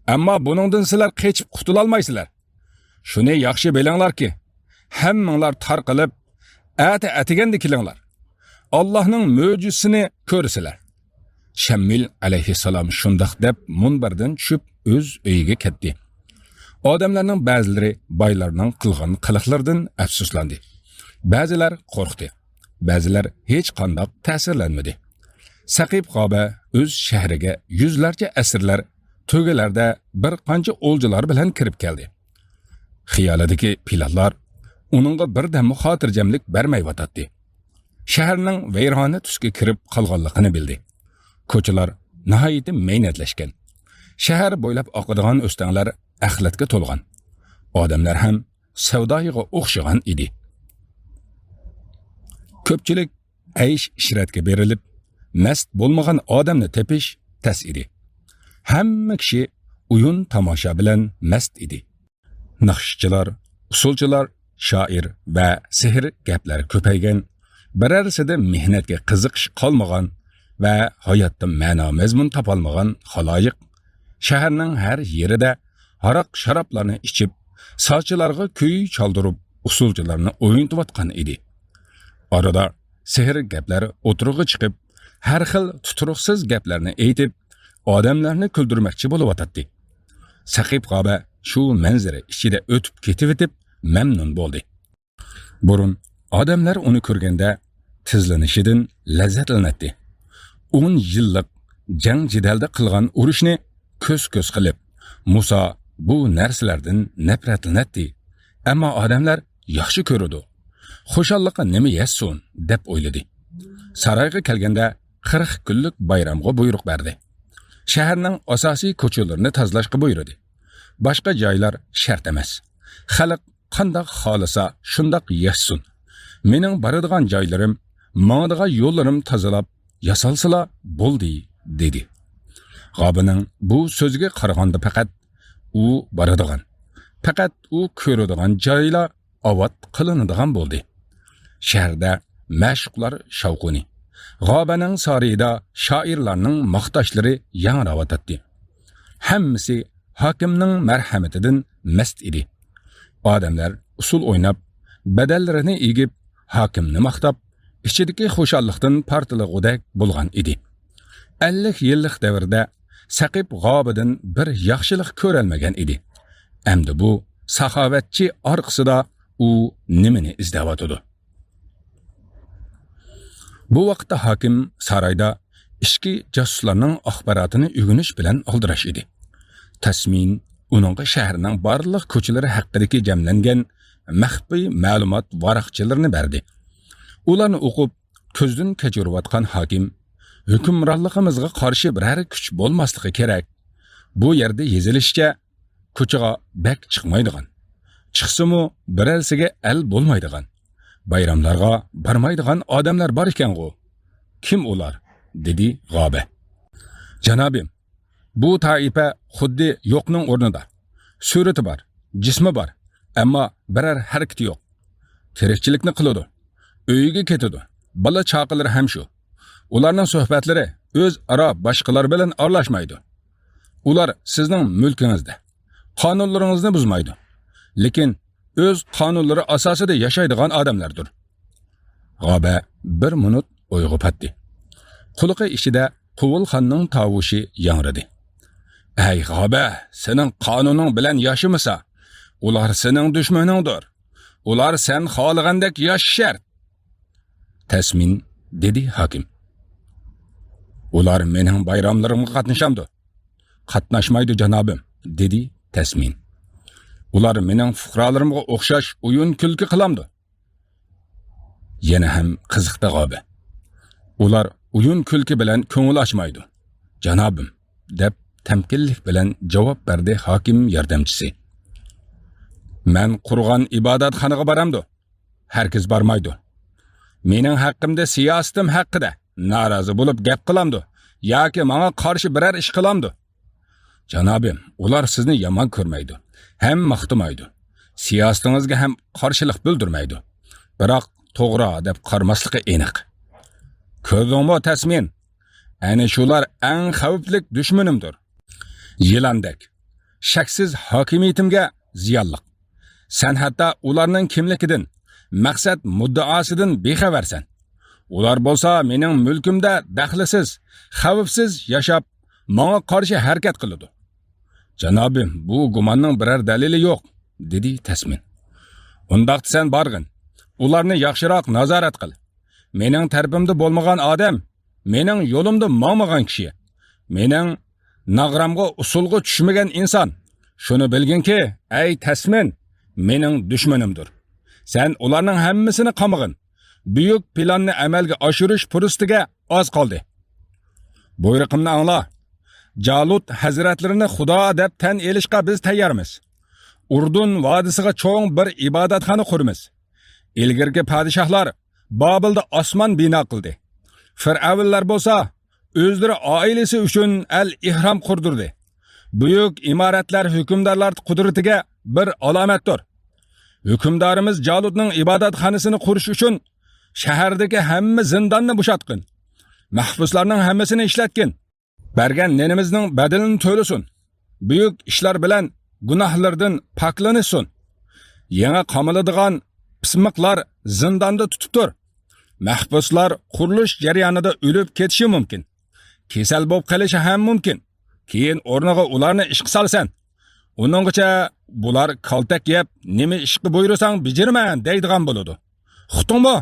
ئەمما بۇنىڭدىن سىلەر قېچىپ قۇتۇلالمايسىلەر. شۇنى ياخشى بىلىڭلاركى، ھەممىڭلار تارقىلىپ، ئەتە ئەتىگەندە كېلىڭلار. ئاللاھنىڭ مۆجىزىسىنى كۆرىسىلەر. شەمۋىل ئەلەيھىسسالام شۇنداق دەپ مۇنبەردىن چۈشۈپ ئۆز ئۆيىگە كەتتى. ئادەملەرنىڭ بەزىلىرى بايلارنىڭ قىلغان قىلىقلىرىدىن ئەپسۇسلاندى. بەزىلەر قورقتى. بەزىلەر ھېچقانداق تەسىرلەنمىدى. سەقىپ غابە ئۆز شەھىرىگە يۈزلەرچە ئەسىرلەر تۆگىلەردە بىر قانچە ئولجىلار بىلەن كىرىپ كەلدى. خىيالىدىكى پىلانلار ئۇنىڭغا بىردەممۇ خاتىرجەملىك بەرمەيۋاتاتتى. شەھەرنىڭ ۋەيرانە تۈسكە كىرىپ قالغانلىقىنى بىلدى. كوچىلار ناھايىتى مەينەتلەشكەن. شەھەر بويلاپ ئاقىدىغان ئۆستەڭلەر ئەخلەتكە تولغان. ئادەملەر ھەم سەۋدايىغا ئوخشىغان ئىدى. كۆپچىلىك ئەيش-ئىشرەتكە بېرىلىپ، مەست بولمىغان ئادەمنى تېپىش تەس ئىدى. ھەممە كىشى ئويۇن تاماشا بىلەن مەست ئىدى. ناخشىچىلار، ئۇسسۇلچىلار، شائىر ۋە سېھىر گەپلەر كۆپەيگەن، بىرەرسىدە مېھنەتكە قىزىقىش قالمىغان ۋە ھاياتتا مەنا مەزمۇن تاپالمىغان خالايىق شەھەرنىڭ ھەر يېرىدە ھاراق-شارابلارنى ئىچىپ، سازچىلارغا كۈي چالدۇرۇپ، ئۇسسۇلچىلارنى ئوينىتىۋاتقان ئىدى. ئارىدا سېھىر گەپلەر ئوتتۇرىغا چىقىپ، ھەر خىل تۇتۇرۇقسىز گەپلەرنى ئېيتىپ، ئادەملەرنى كۈلدۈرمەكچى بولۇۋاتاتتى. سەقىپ غابە شۇ مەنزىرە ئىچىدە ئۆتۈپ كېتىۋېتىپ مەمنۇن بولدى. بۇرۇن ئادەملەر ئۇنى كۆرگەندە تىزلىنىشىدىن لەززەتلىنەتتى. ئون يىللىق جەڭ-جېدەلدە قىلغان ئۇرۇشنى كۆز-كۆز قىلىپ، مۇسا بۇ نەرسىلەردىن نەپرەتلىنەتتى. ئەمما ئادەملەر ياخشى كۆرىدۇ. خۇشاللىققا نېمە يەتسۇن، دەپ ئويلىدى. سارايغا كەلگەندە قىرىق كۈنلۈك بايرامغا بۇيرۇق بەردى. شەھەرنىڭ ئاساسىي كوچىلىرىنى تازىلاشقا بۇيرۇدى. باشقا جايلار شەرت ئەمەس. خەلق قانداق خالىسا، شۇنداق ياشىسۇن. مېنىڭ بارىدىغان جايلىرىم، ماڭىدىغان يوللىرىم تازىلاپ ياسالسىلا بولدى، دېدى. غابىنىڭ بۇ سۆزىگە قارىغاندا پەقەت ئۇ بارىدىغان، پەقەت ئۇ كۆرىدىغان جايلار ئاۋات قىلىنىدىغان بولدى. شەھەردە مەشۇقلار شاۋقۇنى، غابەنىڭ سارىيىدا شائىرلارنىڭ ماختاشلىرى ياڭراۋاتاتتى. ھەممىسى ھاكىمنىڭ مەرھەمىتىدىن مەست ئىدى. ئادەملەر ئۇسسۇل ئويناپ، بەدەنلىرىنى ئېگىپ، ھاكىمنى ماختاپ، ئىچىدىكى خۇشاللىقتىن پارتلىغۇدەك بولغان ئىدى. ئەللىك يىللىق دەۋردە سەقىپ غابىدىن بىر ياخشىلىق كۆرەلمىگەن ئىدى. ئەمدى بۇ ساخاۋەتچى ئارقىسىدا ئۇ نېمىنى ئىزدەۋاتىدۇ؟ بۇ ۋاقىتتا ھاكىم سارايدا ئىچكى جاسۇسلارنىڭ ئاخباراتىنى ئۆگىنىش بىلەن ئالدىراش ئىدى. تەسمىن ئۇنىڭغا شەھەرنىڭ بارلىق كوچىلىرى ھەققىدىكى جەملەنگەن مەخپىي مەلۇمات ۋاراقچىلىرىنى بەردى. ئۇلارنى ئوقۇپ، كۆزدىن كەچۈرۈۋاتقان ھاكىم، ھۆكۈمرانلىقىمىزغا قارشى بىرەر كۈچ بولماسلىقى كېرەك. بۇ يەردە يېزىلىشىچە، كوچىغا بەك چىقمايدىغان، چىقسىمۇ بىرەرسىگە ئەل بولمايدىغان، بايراملارغا بارمايدىغان ئادەملەر بار ئىكەنغۇ. كىم ئۇلار؟ دېدى غابە. جانابىم، بۇ تائىپە خۇددى يوقنىڭ ئورنىدا. سۈرىتى بار، جىسمى بار، ئەمما بىرەر ھەرىكىتى يوق. تىرىكچىلىكنى قىلىدۇ، ئۆيىگە كېتىدۇ، بالا چاقىلىرى ھەم شۇ. ئۇلارنىڭ سۆھبەتلىرى ئۆز ئارا باشقىلار بىلەن ئارىلاشمايدۇ. ئۇلار سىزنىڭ مۈلكىڭىزدە، قانۇنلىرىڭىزنى بۇزمايدۇ، لېكىن ئۆز قانۇنلىرى ئاساسىدا ياشايدىغان ئادەملەردۇر. غابە بىر مىنۇت ئويغا پاتتى. قۇلىقى ئىچىدە قۇۋۇلخاننىڭ تاۋۇشى ياڭرىدى. ئەي غابە، سېنىڭ قانۇنۇڭ بىلەن ياشىمىسا، ئۇلار سېنىڭ دۈشمىنىڭدۇر. ئۇلار سەن خالىغاندەك ياشىشى شەرت. تەسمىن، دېدى ھاكىم. ئۇلار مېنىڭ بايراملىرىمغا قاتنىشامدۇ؟ قاتناشمايدۇ، جانابىم، دېدى تەسمىن. ئۇلار مېنىڭ پۇقرالىرىمغا ئوخشاش ئويۇن-كۈلكە قىلامدۇ؟ يەنە ھەم قىزىقتى غابە. ئۇلار ئويۇن-كۈلكە بىلەن كۆڭۈل ئاچمايدۇ، جانابىم، دەپ تەمكىنلىك بىلەن جاۋاب بەردى ھاكىم ياردەمچىسى. مەن قۇرغان ئىبادەتخانىغا بارامدۇ؟ ھەرگىز بارمايدۇ. مېنىڭ ھەققىمدە سىياسىتىم ھەققىدە نارازى بولۇپ گەپ قىلامدۇ ياكى ماڭا قارشى بىرەر ئىش قىلامدۇ؟ جانابىم، ئۇلار سىزنى يامان كۆرمەيدۇ ھەم ماختىمايدۇ. سىياسىتىڭىزگە ھەم قارشىلىق بىلدۈرمەيدۇ. بىراق توغرا دەپ قارىماسلىقى ئېنىق. كۆردۈڭمۇ، تەسمىن؟ ئەنە شۇلار ئەڭ خەۋپلىك دۈشمىنىمدۇر. يىلاندەك، شەكسىز ھاكىمىيىتىمگە زىيانلىق. سەن ھەتتا ئۇلارنىڭ كىملىكىدىن، مەقسەت مۇددىئاسىدىن بىخەۋەرسەن. ئۇلار بولسا مېنىڭ مۈلكۈمدە دەخلىسىز، خەۋپسىز ياشاپ، ماڭا قارشى ھەرىكەت قىلىدۇ. جانابىم، بۇ گۇماننىڭ بىرەر دەلىلى يوق، دېدى تەسمىن. ئۇنداقتا سەن بارغىن، ئۇلارنى ياخشىراق نازارەت قىل. مېنىڭ تەرىپىمدە بولمىغان ئادەم مېنىڭ يولۇمدا ماڭمىغان كىشى، مېنىڭ ناغرامغا، ئۇسسۇلغا چۈشمىگەن ئىنسان. شۇنى بىلگىنكى، ئەي تەسمىن، مېنىڭ دۈشمىنىمدۇر. سەن ئۇلارنىڭ ھەممىسىنى قامىغىن. بۈيۈك پىلاننى ئەمەلگە ئاشۇرۇش پۇرسىتىگە ئاز قالدى. بۇيرۇقۇمنى ئاڭلا. جالۇت ھەزرەتلىرىنى خۇدا دەپ تەن ئېلىشقا بىز تەييارمىز. ئۇردۇن ۋادىسىغا چوڭ بىر ئىبادەتخانا قۇرىمىز. ئىلگىرىكى پادىشاھلار بابىلدا ئاسمان بىنا قىلدى. فىرئەۋنلەر بولسا ئۆزلىرى ئائىلىسى ئۈچۈن ئەل ئېھرام قۇردۇردى. بۈيۈك ئىمارەتلەر ھۆكۈمدارلار قۇدرىتىگە بىر ئالامەتتۇر. ھۆكۈمدارىمىز جالۇتنىڭ ئىبادەتخانىسىنى قۇرۇش ئۈچۈن شەھەردىكى ھەممە زىنداننى بوشاتقىن. مەھبۇسلارنىڭ ھەممىسىنى ئىشلەتكىن. بەرگەن نېنىمىزنىڭ بەدىلىنى تۆلىسۇن. بۈيۈك ئىشلار بىلەن گۇناھلىرىدىن پاكلىنىشسۇن. يېڭى قامىلىدىغان پىسمىقلار زىنداندا تۇتۇپ تۇر. مەھبۇسلار قۇرۇلۇش جەريانىدا ئۆلۈپ كېتىشى مۇمكىن. كېسەل بولۇپ قېلىشى ھەم مۇمكىن. كېيىن ئورنىغا ئۇلارنى ئىشقا سالىسەن. ئۇنىڭغىچە بۇلار كالتەك يەپ، نېمە ئىشقا بۇيرۇساڭ بېجىرىمەن دەيدىغان بولىدۇ. ئۇقتۇڭمۇ؟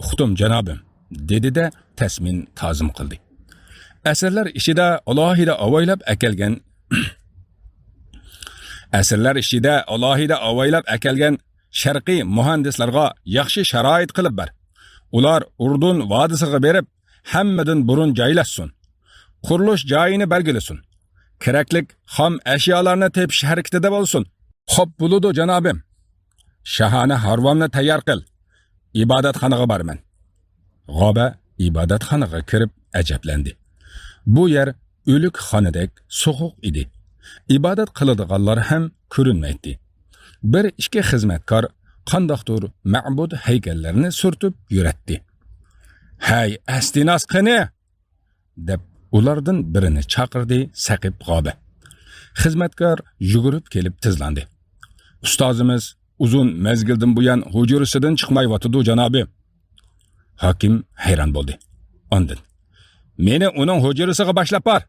ئۇقتۇم، جانابىم، دېدى-دە، تەسمىن تازىم قىلدى. ئەسىرلەر ئىچىدە ئالاھىدە ئاۋايلاپ ئەكەلگەن، ئەسىرلەر ئىچىدە ئالاھىدە ئاۋايلاپ ئەكەلگەن شەرقىي مۇھەندىسلارغا ياخشى شارائىت قىلىپ بەر. ئۇلار ئۇردۇن ۋادىسىغا بېرىپ، ھەممىدىن بۇرۇن جايلاشسۇن. قۇرۇلۇش جايىنى بەلگىلىسۇن. كېرەكلىك خام ئەشيالارنى تېپىش ھەرىكىتىدە بولسۇن. خوپ بولىدۇ، جانابىم. شاھانە ھارۋامنى تەييار قىل. ئىبادەتخانىغا بارىمەن. غابە ئىبادەتخانىغا كىرىپ ئەجەبلەندى. بۇ يەر ئۆلۈكخانىدەك سوغۇق ئىدى. ئىبادەت قىلىدىغانلار ھەم كۆرۈنمەيتتى. بىر ئىككى خىزمەتكار قانداقتۇر مەبۇد ھەيكەللىرىنى سۈرتۈپ يۈرەتتى. ھەي، ئەستىناس قېنى؟ دەپ ئۇلاردىن بىرىنى چاقىردى سەقىپ غابە. خىزمەتكار يۈگۈرۈپ كېلىپ تىزلاندى. ئۇستازىمىز ئۇزۇن مەزگىلدىن بۇيان ھۇجرىسىدىن چىقمايۋاتىدۇ، جانابىم. ھاكىم ھەيران بولدى. ئاندىن، مېنى ئۇنىڭ ھۇجرىسىغا باشلاپ بار!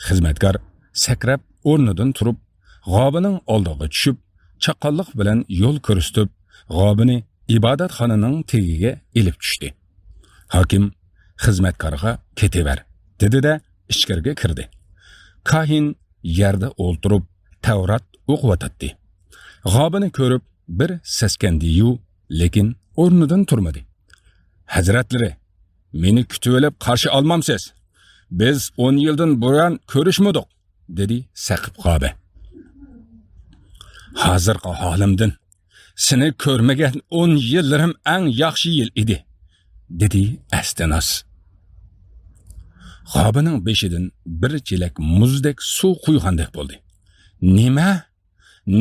خىزمەتكار سەكرەپ ئورنىدىن تۇرۇپ، غابىنىڭ ئالدىغا چۈشۈپ، چاققانلىق بىلەن يول كۆرسىتىپ، غابىنى ئىبادەتخانىنىڭ تېگىگە ئېلىپ چۈشتى. ھاكىم خىزمەتكارغا «كېتىۋەر» دېدى-دە، ئىچكىرىگە كىردى. كاھىن يەردە ئولتۇرۇپ، تەۋرات ئوقۇۋاتاتتى. غابىنى كۆرۈپ، بىر سەسكەندى-يۇ، لېكىن ئورنىدىن تۇرمىدى. «ھەزرەتلىرى، مېنى كۈتۈۋېلىپ قارشى ئالمامسىز؟ بىز ئون يىلدىن بۇيان كۆرۈشمىدۇق»، دېدى سەقىپ غابە. «ھازىرقى ھالىمدىن سېنى كۆرمىگەن ئون يىللىرىم ئەڭ ياخشى يىل ئىدى»، دېدى ئەستىناس. غابىنىڭ بېشىدىن بىر چېلەك مۇزدەك سۇ قۇيغاندەك بولدى. «نېمە؟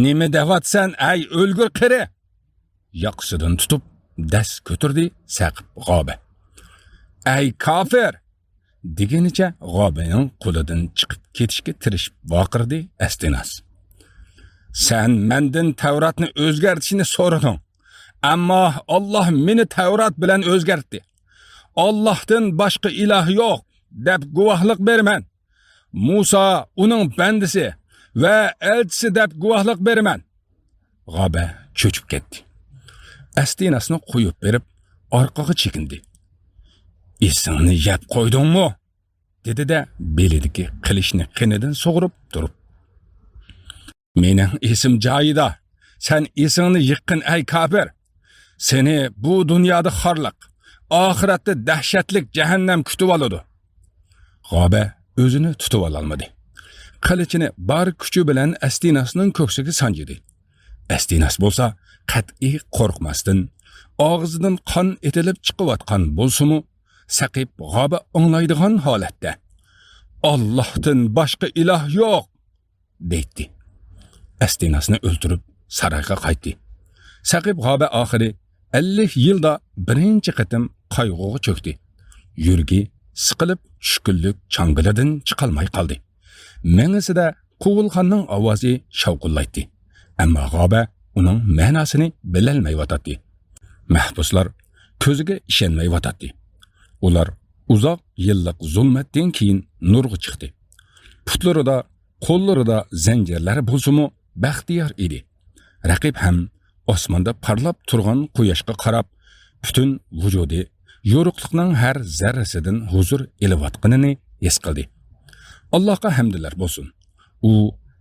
نېمە دەۋاتسەن، ئەي ئۆلگۈر قېرى؟» ياقىسىدىن تۇتۇپ دەس كۆتۈردى سەقىپ غابە. «ئەي كاپىر!» دېگىنىچە غابىنىڭ قولىدىن چىقىپ كېتىشكە تىرىشىپ ۋارقىرىدى ئەستىناس. «سەن مەندىن تەۋراتنى ئۆزگەرتىشنى سورىدىڭ، ئەمما ئاللاھ مېنى تەۋرات بىلەن ئۆزگەرتتى. ئاللاھتىن باشقا ئىلاھ يوق دەپ گۇۋاھلىق بېرىمەن. مۇسا ئۇنىڭ بەندىسى ۋە ئەلچىسى دەپ گۇۋاھلىق بېرىمەن.» غابە چۆچۈپ كەتتى. ئەستىناسنى قويۇپ بېرىپ، ئارقىغا چېكىندى. «ئېسىڭنى يەپ قويدۇڭمۇ؟» دېدى-دە، بېلىدىكى قىلىچنى قېنىدىن سۇغۇرۇپ تۇرۇپ. «مېنىڭ ئېسىم جايىدا. سەن ئېسىڭنى يىغقىن، ئەي كاپىر! سېنى بۇ دۇنيادا خارلىق، ئاخىرەتتە دەھشەتلىك جەھەننەم كۈتۈۋالىدۇ.» غابە ئۆزىنى تۇتۇۋالالمىدى. قىلىچىنى بار كۈچى بىلەن ئەستىناسنىڭ كۆكسىگە سانجىدى. ئەستىناس بولسا قەتئىي قورقماستىن، ئاغزىدىن قان ئېتىلىپ چىقىۋاتقان بولسىمۇ، سەقىپ غابە ئاڭلايدىغان ھالەتتە، «ئاللاھتىن باشقا ئىلاھ يوق!» دەيتتى. ئەستىناسنى ئۆلتۈرۈپ، سارايغا قايتتى. سەقىپ غابە ئاخىرى ئەللىك يىلدا بىرىنچى قېتىم قايغۇغا چۆكتى. يۈرىكى سىقىلىپ، چۈشكۈنلۈك چاڭگىلىدىن چىقالماي قالدى. مېڭىسىدە قوۋۇلخاننىڭ ئاۋازى شاۋقۇنلايتتى. ئەمما غابە ئۇنىڭ مەناسىنى بىلەلمەيۋاتاتتى. مەھبۇسلار كۆزىگە ئىشەنمەيۋاتاتتى. ئۇلار ئۇزاق يىللىق زۇلمەتتىن كېيىن نۇرغا چىقتى. پۇتلىرىدا، قوللىرىدا زەنجىرلەر بولسىمۇ، بەختىيار ئىدى. رەقىب ھەم ئاسماندا پارلاپ تۇرغان قۇياشقا قاراپ، پۈتۈن ۋۇجۇدى يورۇقلۇقنىڭ ھەر زەررىسىدىن ھۇزۇر ئېلىۋاتقىنىنى ھېس قىلدى. «ئاللاھقا ھەمدلەر بولسۇن. ئۇ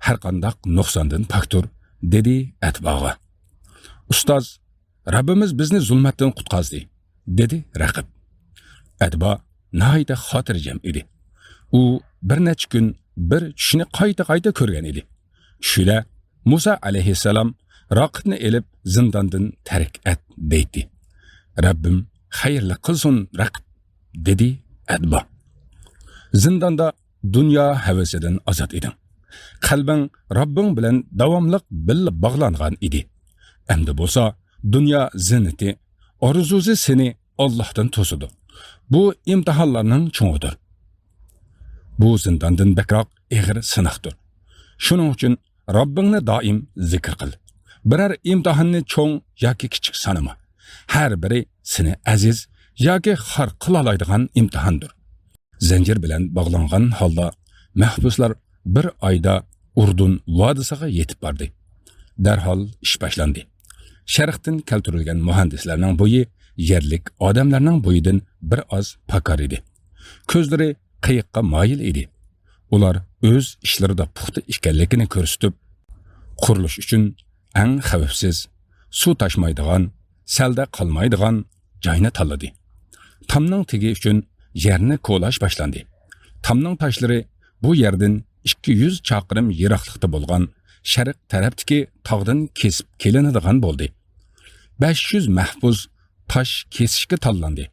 ھەرقانداق نۇقساندىن پاكتۇر»، دېدى ئەتباغا. «ئۇستاز، رەببىمىز بىزنى زۇلمەتتىن قۇتقازدى»، دېدى رەقىب. ئەتبا ناھايىتى خاتىرجەم ئىدى. ئۇ بىر نەچچە كۈن بىر چۈشنى قايتا-قايتا كۆرگەن ئىدى. چۈشىدە مۇسا ئەلەيھىسسالام رەقىبنى ئېلىپ زىنداندىن تەرك ئەت دەيتتى. «رەببىم خەيرلىك قىلسۇن، رەقىب»، دېدى ئەتبا. زىنداندا دۇنيا ھەۋىسىدىن ئازاد ئىدىڭ. قەلبىڭ رەببىڭ بىلەن داۋاملىق بىللە باغلانغان ئىدى. ئەمدى بولسا دۇنيا زىننىتى، ئارزۇسى سېنى ئاللاھتىن توسىدۇ. بۇ ئىمتىھانلارنىڭ چوڭىدۇر. بۇ زىنداندىن بەكرەك ئېغىر سىناقتۇر. شۇنىڭ ئۈچۈن رەببىڭنى دائىم زىكىر قىل. بىرەر ئىمتىھاننى چوڭ ياكى كىچىك سانىما. ھەر بىرى سېنى ئەزىز ياكى خار قىلالايدىغان ئىمتىھاندۇر. زەنجىر بىلەن باغلانغان ھالدا مەھبۇسلار بىر ئايدا ئۇردۇن ۋادىسىغا يېتىپ باردى. دەرھال ئىش باشلاندى. شەرقتىن كەلتۈرۈلگەن مۇھەندىسلەرنىڭ بويى يەرلىك ئادەملەرنىڭ بويىدىن بىر ئاز پاكار ئىدى. كۆزلىرى قېيىققا مايىل ئىدى. ئۇلار ئۆز ئىشلىرىدا پۇختا ئىكەنلىكىنى كۆرسىتىپ، قۇرۇلۇش ئۈچۈن ئەڭ خەۋپسىز، سۇ تاشمايدىغان، سەلدە قالمايدىغان جاينى تاللىدى. تامنىڭ تېگى ئۈچۈن يەرنى كولاش باشلاندى. تامنىڭ تاشلىرى بۇ يەردىن ئىككى يۈز چاقىرىم يىراقلىقتا بولغان شەرق تەرەپتىكى تاغدىن كېسىپ كېلىنىدىغان بولدى. بەش يۈز مەھبۇس تاش كېسىشكە تاللاندى.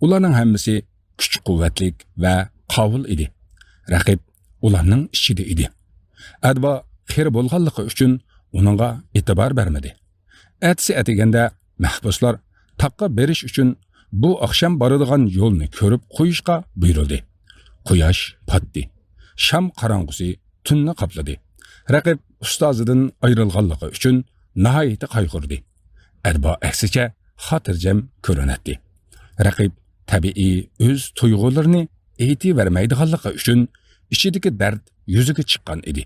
ئۇلارنىڭ ھەممىسى كۈچ-قۇۋۋەتلىك ۋە قاۋۇل ئىدى. رەقىب ئۇلارنىڭ ئىچىدە ئىدى. ئەدۋا قېرى بولغانلىقى ئۈچۈن ئۇنىڭغا ئېتىبار بەرمىدى. ئەتىسى ئەتىگەندە مەھبۇسلار تاغقا بېرىش ئۈچۈن بۇ ئاخشام بارىدىغان يولنى كۆرۈپ قويۇشقا بۇيرۇلدى. قۇياش پاتتى. شام قاراڭغۇسى تۈننى قاپلىدى. رەقىب ئۇستازىدىن ئايرىلغانلىقى ئۈچۈن ناھايىتى قايغۇردى. ئەدۋا ئەكسىچە خاتىرجەم كۆرۈنەتتى. رەقىب تەبىئىي ئۆز تۇيغۇلىرىنى ئېيتىۋەرمەيدىغانلىقى ئۈچۈن ئىچىدىكى دەرد يۈزىگە چىققان ئىدى.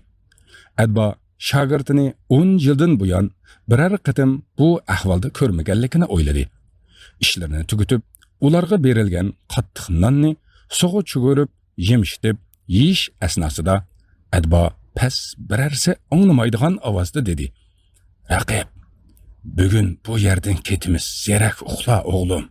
ئەدۋا شاگىرتىنى ئون يىلدىن بۇيان بىرەر قېتىم بۇ ئەھۋالدا كۆرمىگەنلىكىنى ئويلىدى. ئىشلىرىنى تۈگىتىپ، ئۇلارغا بېرىلگەن قاتتىق ناننى سۇغا چۈگۈرۈپ يېمىشتىپ يېيىش ئەسناسىدا ئەدۋا پەس، بىرەرسى ئاڭلىمايدىغان ئاۋازدا دېدى: «رەقىب، بۈگۈن بۇ يەردىن كېتىمىز، زېرەك ئۇخلا، ئوغلۇم.»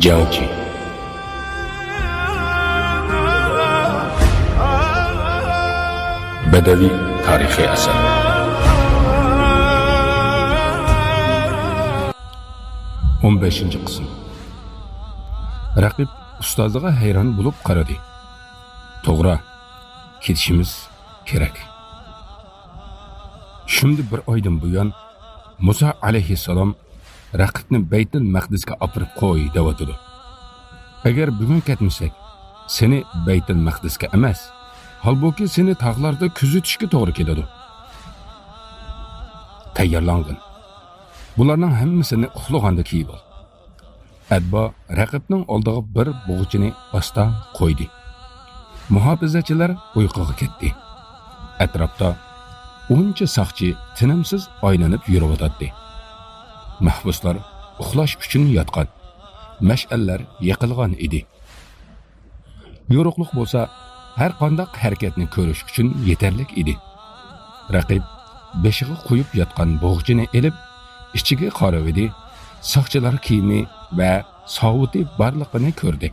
جياڭچى. بەدەۋىي تارىخىي ئەسەر. ئون بەشىنچى قىسىم. رەقىب ئۇستازىغا ھەيران بولۇپ قارىدى. توغرا، كېتىشىمىز كېرەك. شۇمدا بىر ئايدىن بۇيان مۇسا ئەلەيھىسسالام رەقىبنى بەيتۇل مەقدىسكە ئاپىرىپ قوي دەۋاتىدۇ. ئەگەر بۈگۈن كەتمىسەك، سېنى بەيتۇل مەقدىسكە ئەمەس، ھالبۇكى سېنى تاغلاردا كۆزىتىشكە توغرا كېلىدۇ. تەييارلانغىن. بۇلارنىڭ ھەممىسىنى ئۇخلىغاندا كىيىۋال. ئەدۋا رەقىبنىڭ ئالدىغا بىر بوغچىنى ئاستا قويدى. مۇھاپىزەتچىلەر ئۇيقۇغا كەتتى. ئەتراپتا ئونچە ساقچى تىنىمسىز ئايلىنىپ يۈرۈۋاتاتتى. مەھبۇسلار ئۇخلاش ئۈچۈن ياتقان. مەشئەللەر يېقىلغان ئىدى. يورۇقلۇق بولسا ھەر قانداق ھەرىكەتنى كۆرۈش ئۈچۈن يېتەرلىك ئىدى. رەقىب بېشىغا قويۇپ ياتقان بوغچىنى ئېلىپ، ئىچىگە قارىۋىدى، ساقچىلار كىيىمى ۋە ساۋۇتى بارلىقىنى كۆردى.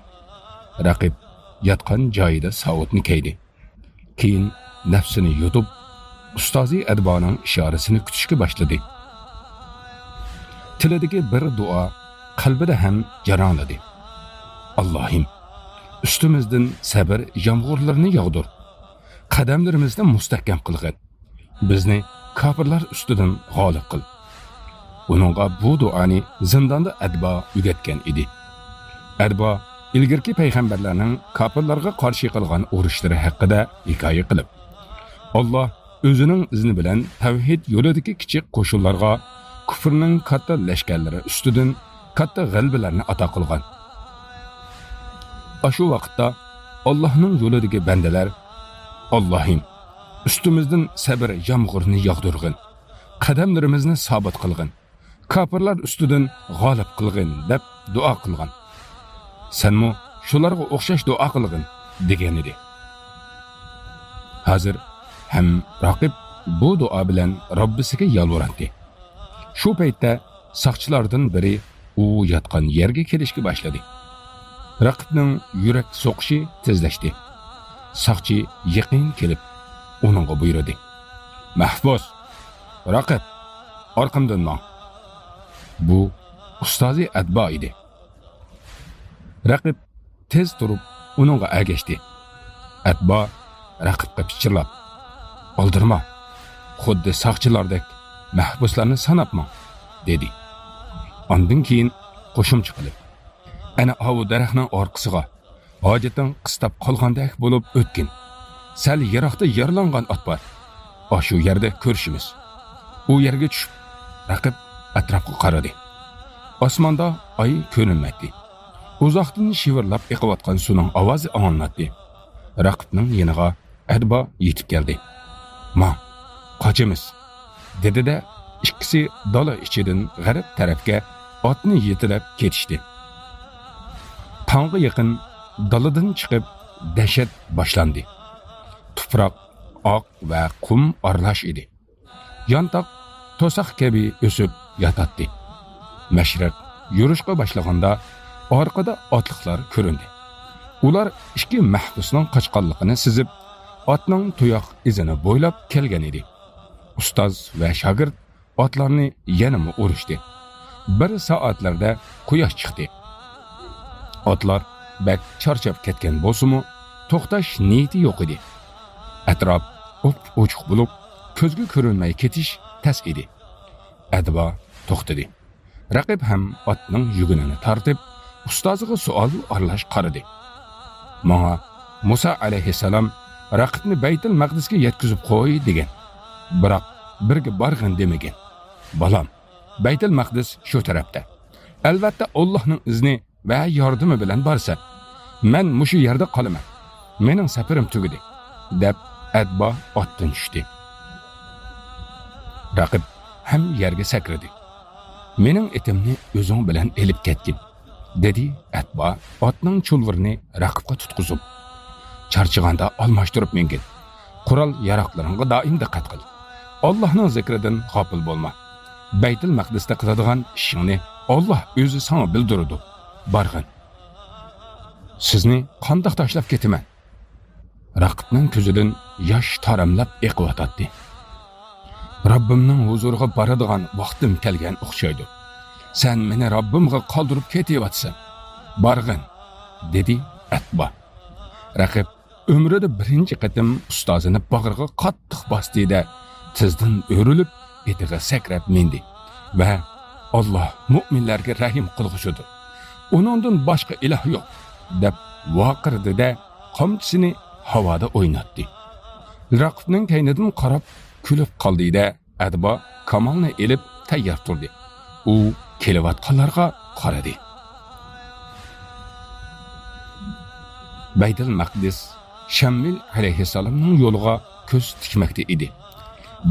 رەقىب ياتقان جايىدا ساۋۇتنى كىيدى. كېيىن نەپسىنى يۇتۇپ، ئۇستازى ئەدۋانىڭ ئىشارىسىنى كۈتۈشكە باشلىدى. تىلىدىكى بىر دۇئا قەلبىدە ھەم جاراڭلىدى. ئاللاھىم، ئۈستىمىزدىن سەبر يامغۇرلىرىنى ياغدۇر. قەدەملىرىمىزنى مۇستەھكەم قىلغىن. بىزنى كاپىرلار ئۈستىدىن غالىب قىل. ئۇنىڭغا بۇ دۇئانى زىنداندا ئەدۋا ئۆگەتكەن ئىدى. ئەدۋا ئىلگىرىكى پەيغەمبەرلەرنىڭ كاپىرلارغا قارشى قىلغان ئۇرۇشلىرى ھەققىدە ھېكايە قىلىپ، ئاللا ئۆزىنىڭ ئىزنى بىلەن تەۋھىد يولىدىكى كىچىك قوشۇنلارغا كۇفرنىڭ كاتتا لەشكەرلىرى ئۈستىدىن كاتتا غەلىبىلەرنى ئاتا قىلغان. ئاشۇ ۋاقىتتا ئاللاھنىڭ يولىدىكى بەندىلەر، ئاللاھىم، ئۈستىمىزدىن سەبر يامغۇرىنى ياغدۇرغىن، قەدەملىرىمىزنى سابىت قىلغىن، كاپىرلار ئۈستىدىن غالىب قىلغىن دەپ دۇئا قىلغان. سەنمۇ شۇلارغا ئوخشاش دۇئا قىلغىن دېگەنىدى. ھازىر ھەم رەقىب بۇ دۇئا بىلەن رەببىسىگە يالۋۇراتتى. شۇ پەيتتە ساقچىلاردىن بىرى ئۇ ياتقان يەرگە كېلىشكە باشلىدى. رەقىبنىڭ يۈرەك سوقۇشى تېزلەشتى. ساقچى يېقىن كېلىپ، ئۇنىڭغا بۇيرۇدى: «مەھبۇس، رەقىب، ئارقامدىن ماڭ.» بۇ ئۇستازى ئەتبا ئىدى. رەقىب تېز تۇرۇپ ئۇنىڭغا ئەگەشتى. ئەتبا رەقىبقە پىچىرلاپ: «ئالدىرىما، خۇددى ساقچىلاردەك مەھبۇسلارنى ساناپ ماڭ» دېدى. ئاندىن كېيىن قوشۇمچە قىلىپ: «ئەنە ئاۋۇ دەرەخنىڭ ئارقىسىغا، ھاجىتىڭ قىستاپ قالغاندەك بولۇپ ئۆتكىن. سەل يىراقتا يارىلانغان ئات بار. ئاشۇ يەردە كۆرۈشىمىز.» ئۇ يەرگە چۈشۈپ، رەقىب ئەتراپقا قارىدى. ئاسماندا ئاي كۆرۈنمەيتتى. ئۇزاقتىن شىۋىرلاپ ئېقىۋاتقان سۇنىڭ ئاۋازى ئاڭلىناتتى. رەقىبنىڭ يېنىغا ئەتبا يېتىپ كەلدى. «ماڭ، قاچىمىز!» دېدى-دە، ئىككىسى دالا ئىچىدىن غەرب تەرەپكە ئاتنى يېتىلەپ كېتىشتى. تاڭغا يېقىن دالىدىن چىقىپ، دەھشەت باشلاندى. تۇپراق ئاق ۋە قۇم ئارىلاش ئىدى. يانتاق توساق كەبى ئۆسۈپ ياتاتتى. مەشرەپ يورۇشقا باشلىغاندا، ئارقىدا ئاتلىقلار كۆرۈندى. ئۇلار ئىككى مەھبۇسنىڭ قاچقانلىقىنى سېزىپ، ئاتنىڭ تۇياق ئىزىنى بويلاپ كەلگەن ئىدى. ئۇستاز ۋە شاگىرت ئاتلارنى يەنىمۇ ئۇرۇشتى. بىر سائەتلەردە قۇياش چىقتى. ئاتلار بەك چارچاپ كەتكەن بولسىمۇ، توختاش نىيىتى يوق ئىدى. ئەتراپ ئوپئوچۇق بولۇپ، كۆزگە كۆرۈنمەي كېتىش تەس ئىدى. ئەتبا توختىدى. رەقىب ھەم ئاتنىڭ يۈگىنىنى تارتىپ، ئۇستازىغا سوئال ئارىلاش قارىدى. «ماڭا مۇسا ئەلەيھىسسالام رەقىبنى بەيتۇل مەقدىسكە يەتكۈزۈپ قوي دېگەن. بىراق بىرگە بارغىن دېمىگەن. بالام، بەيتۇل مەقدىس شۇ تەرەپتە. ئەلۋەتتە، ئاللاھنىڭ ئىزنى ۋە ياردىمى بىلەن بارىسەن. مەن مۇشۇ يەردە قالىمەن. مېنىڭ سەپىرىم تۈگىدى» دەپ، ئەتبا ئاتتىن چۈشتى. رەقىب ھەم يەرگە سەكرىدى. «مېنىڭ ئېتىمنى ئۆزۈڭ بىلەن ئېلىپ كەتكىن» دېدى ئەتبا ئاتنىڭ چۇلۋۇرىنى رەقىبقا تۇتقۇزۇپ. «چارچىغاندا ئالماشتۇرۇپ مىنگىن. قورال ياراغلىرىڭغا دائىم دىققەت قىل. ئاللاھنىڭ زىكرىدىن غاپىل بولما. بەيتۇل مەقدىستە قىلىدىغان ئىشىڭنى ئاللاھ ئۆزى ساڭا بىلدۈرىدۇ. بارغىن.» «سىزنى قانداق تاشلاپ كېتىمەن؟» رەقىبنىڭ كۆزىدىن ياش تاراملاپ ئېقىۋاتاتتى. «رەببىمنىڭ ھۇزۇرىغا بارىدىغان ۋاقتىم كەلگەن ئوخشايدۇ. سەن مېنى رەببىمغا قالدۇرۇپ كېتىۋاتىسەن. بارغىن!» دېدى ئەتبا. رەقىب ئۆمرىدە بىرىنچى قېتىم ئۇستازىنى باغرىغا قاتتىق باستى-دە، تېزدىن ئۆرۈلۈپ، ئېتىغا سەكرەپ مىندى ۋە «ئاللاھ مۆمىنلەرگە رەھىم قىلغۇچىدۇر. ئۇنىڭدىن باشقا ئىلاھ يوق» دەپ ۋارقىرىدى-دە، قامچىسىنى ھاۋادا ئويناتتى. رەقىبنىڭ كەينىدىن قاراپ كۈلۈپ قالدى-دە، ئەتبا كاماننى ئېلىپ تەييار تۇردى. ئۇ كېلىۋاتقانلارغا قارىدى. بەيتۇل مەقدىس شەمۇئېل ئەلەيھىسسالامنىڭ يولىغا كۆز تىكمەكتە ئىدى.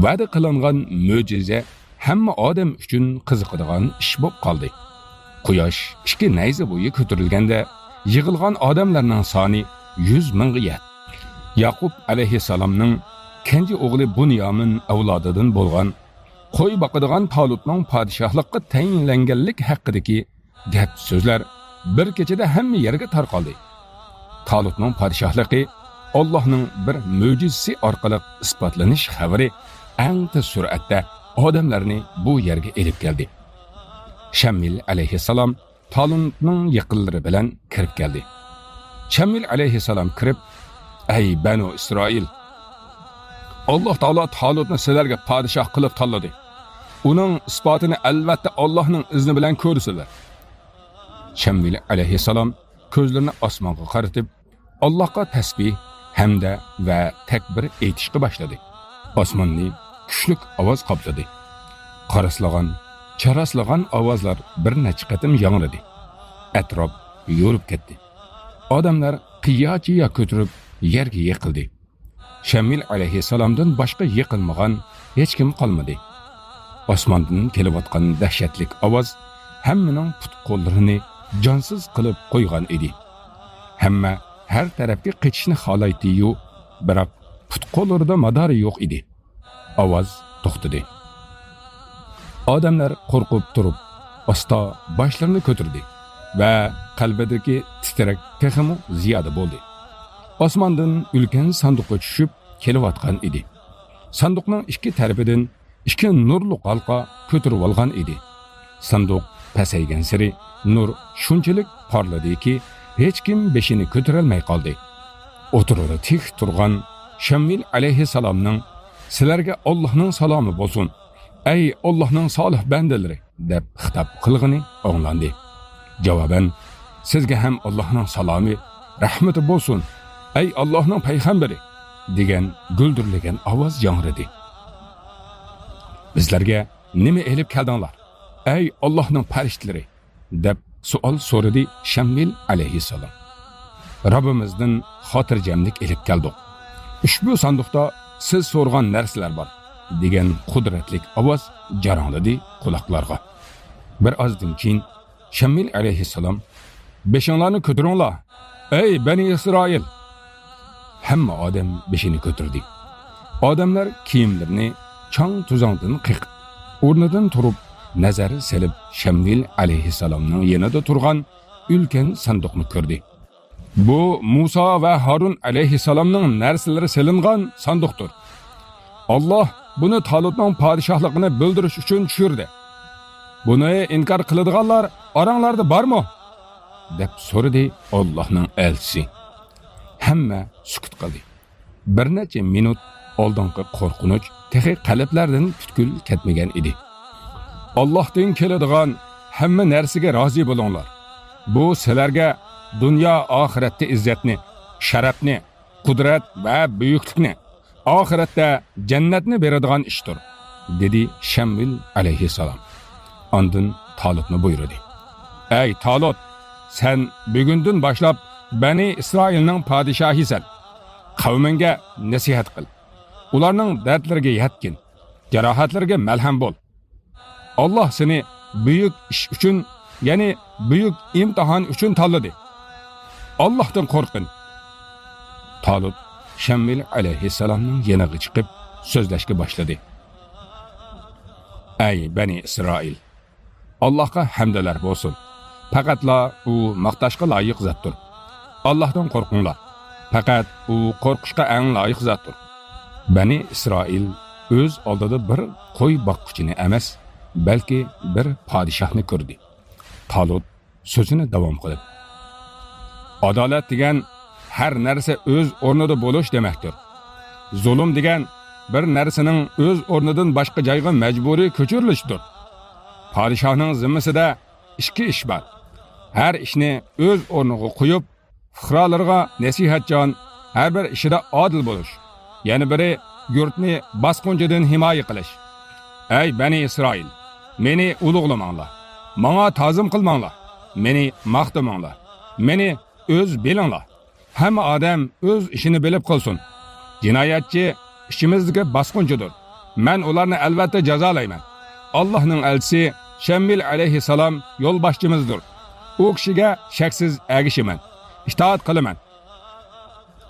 ۋەدە قىلىنغان مۆجىزە ھەممە ئادەم ئۈچۈن قىزىقىدىغان ئىش بولۇپ قالدى. قۇياش ئىككى نەيزە بويى كۆتۈرۈلگەندە، يىغىلغان ئادەملەرنىڭ سانى يۈز مىڭغا يەتتى. ياقۇپ ئەلەيھىسسالامنىڭ كەنجى ئوغلى بۇنيامىن ئەۋلادىدىن بولغان قوي باقىدىغان تالۇتنىڭ پادىشاھلىققا تەيىنلەنگەنلىك ھەققىدىكى گەپ-سۆزلەر بىر كېچىدە ھەممە يەرگە تارقالدى. تالۇتنىڭ پادىشاھلىقى ئاللاھنىڭ بىر مۆجىزىسى ئارقىلىق ئىسپاتلىنىش خەۋىرى ئەڭ تېز سۈرئەتتە ئادەملەرنى بۇ يەرگە ئېلىپ كەلدى. شەمۇئېل ئەلەيھىسسالام تالۇتنىڭ يېقىنلىرى بىلەن كىرىپ كەلدى. شەمۇئېل ئەلەيھىسسالام كىرىپ، «ئەي بەنۇ ئىسرائىل! ئاللاھ تائالا تالۇتنى سىلەرگە پادىشاھ قىلىپ تاللىدى. ئۇنىڭ ئىسپاتىنى ئەلۋەتتە ئاللاھنىڭ ئىزنى بىلەن كۆرىسىلەر.» شەمۇئېل ئەلەيھىسسالام كۆزلىرىنى ئاسمانغا قارىتىپ، ئاللاھقا تەسبىھ، ھەمدە ۋە تەكبىر ئېيتىشقا باشلىدى. ئاسماننى كۈچلۈك ئاۋاز قاپلىدى. قاراسلىغان، چاراسلىغان ئاۋازلار بىر نەچچە قېتىم ياڭرىدى. ئەتراپ يورۇپ كەتتى. ئادەملەر قىيا-چىيا كۆتۈرۈپ يەرگە يىقىلدى. شەمۇئېل ئەلەيھىسسالامدىن باشقا يىقىلمىغان ھېچكىم قالمىدى. ئاسماندىن كېلىۋاتقان دەھشەتلىك ئاۋاز ھەممىنىڭ پۇت-قوللىرىنى جانسىز قىلىپ قويغان ئىدى. ھەممە ھەر تەرەپكە قېچىشنى خالايتتى-يۇ، بىراق پۇت-قوللىرىدا مادارى يوق ئىدى. ئاۋاز توختىدى. ئادەملەر قورقۇپ تۇرۇپ، ئاستا باشلىرىنى كۆتۈردى ۋە قەلبىدىكى تىترەك تېخىمۇ زىيادە بولدى. ئاسماندىن ئۈلكەن ساندۇققا چۈشۈپ كېلىۋاتقان ئىدى. ساندۇقنىڭ ئىككى تەرىپىدىن ئىككى نۇرلۇق ھالقا كۆتۈرۈۋالغان ئىدى. ساندۇق پەسەيگەنسېرى نۇر شۇنچىلىك پارلىدىكى، ھېچكىم بېشىنى كۆتۈرەلمەي قالدى. ئوتتۇرىدا تىك تۇرغان شەممىل ئەلەيھىسسالامنىڭ، «سىلەرگە ئاللاھنىڭ سالامى بولسۇن، ئەي ئاللاھنىڭ سالىھ بەندىلىرى!» دەپ خىتاب قىلغىنى ئاڭلاندى. جاۋابەن، «سىزگە ھەم ئاللاھنىڭ سالامى، رەھمىتى بولسۇن، ئەي ئاللاھنىڭ پەيغەمبىرى!» دېگەن گۈلدۈرلىگەن ئاۋاز ياڭرىدى. «بىزلەرگە نېمە ئېلىپ كەلدىڭلار، ئەي ئاللاھنىڭ پەرىشتىلىرى؟» دەپ سوئال سورىدى شەممىل ئەلەيھىسسالام. «رەببىمىزدىن خاتىرجەملىك ئېلىپ كەلدۇق. ئۇشبۇ ساندۇقتا سىز سورىغان نەرسىلەر بار» دېگەن قۇدرەتلىك ئاۋاز جاراڭلىدى قۇلاقلارغا. بىر ئازدىن كېيىن شەممىل ئەلەيھىسسالام، «بېشىڭلارنى كۆتۈرۈڭلار، ئەي بەنى ئىسرائىل!» ھەممە ئادەم بېشىنى كۆتۈردى. ئادەملەر كىيىملىرىنى چاڭ-توزاڭدىن قېقىپ، ئورنىدىن تۇرۇپ، نەزەر سېلىپ شەممىل ئەلەيھىسسالامنىڭ يېنىدا تۇرغان ئۈلكەن ساندۇقنى كۆردى. بۇ مۇسا ۋە ھارۇن ئەلەيھىسسالامنىڭ نەرسىلىرى سېلىنغان ساندۇقتۇر. ئاللاھ بۇنى تالۇتنىڭ پادىشاھلىقىنى بىلدۈرۈش ئۈچۈن چۈشۈردى. بۇنى ئىنكار قىلىدىغانلار ئاراڭلاردا بارمۇ؟ دەپ سورىدى ئاللاھنىڭ ئەلچىسى. ھەممە سۈكۈت قىلدى. بىر نەچچە مىنۇت ئالدىنقى قورقۇنچ تېخى قەلبلەردىن پۈتكۈل كەتمىگەن ئىدى. ئاللاھتىن كېلىدىغان ھەممە نەرسىگە رازى بولۇڭلار. بۇ سىلەرگە دۇنيا ئاخىرەتتە ئىززەتنى، شەرەپنى، قۇدرەت ۋە بۈيۈكلۈكنى، ئاخىرەتتە جەننەتنى بېرىدىغان ئىشتۇر، دېدى شەممىل ئەلەيھىسسالام. ئاندىن تالۇتنى بۇيرۇدى. ئەي تالۇت، سەن بۈگۈندىن باشلاپ بەنى ئىسرائىلنىڭ پادىشاھىسەن. قەۋمىڭگە نەسىھەت قىل. ئۇلارنىڭ دەردلىرىگە يەتكىن. جاراھەتلىرىگە مەلھەم بول. ئاللاھ سېنى بۈيۈك ئىش ئۈچۈن، يەنى بۈيۈك ئىمتىھان ئۈچۈن تاللىدى. ئاللاھتىن قورققىن. تالۇت شەممىل ئەلەيھىسسالامنىڭ يېنىغا چىقىپ سۆزلەشكە باشلىدى. ئەي بەنى ئىسرائىل! ئاللاھقا ھەمدلەر بولسۇن. پەقەتلا ئۇ ماختاشقا لايىق زاتتۇر. ئاللاھتىن قورقۇڭلار. پەقەت ئۇ قورقۇشقا ئەڭ لايىق زاتتۇر. بەنى ئىسرائىل ئۆز ئالدىدا بىر قوي باققۇچىنى ئەمەس، بەلكى بىر پادىشاھنى كۆردى. تالۇت سۆزىنى داۋام قىلىپ، ئادالەت دېگەن ھەر نەرسە ئۆز ئورنىدا بولۇش دېمەكتۇر. زۇلۇم دېگەن بىر نەرسىنىڭ ئۆز ئورنىدىن باشقا جايغا مەجبۇرىي كۆچۈرۈلۈشىدۇر. پادىشاھنىڭ زىممىسىدە ئىككى ئىش بار. ھەر ئىشنى ئۆز ئورنىغا قويۇپ، پۇقرالىرىغا نەسىھەتچان، ھەر بىر ئىشىدا ئادىل بولۇش. يەنە بىرى، يۇرتنى باسقۇنچىدىن ھىمايە قىلىش. ئەي بەنى ئىسرائىل، مېنى ئۇلۇغلىماڭلار. ماڭا تازىم قىلماڭلار. مېنى ماختىماڭلار. مېنى ئۆز بىلىڭلار. ھەممە ئادەم ئۆز ئىشىنى بىلىپ قىلسۇن. جىنايەتچى ئىچىمىزدىكى باسقۇنچىدۇر. مەن ئۇلارنى ئەلۋەتتە جازالايمەن. ئاللاھنىڭ ئەلچىسى شەممىل ئەلەيھىسسالام يولباشچىمىزدۇر. ئۇ كىشىگە شەكسىز ئەگىشىمەن، ئىتائەت قىلىمەن.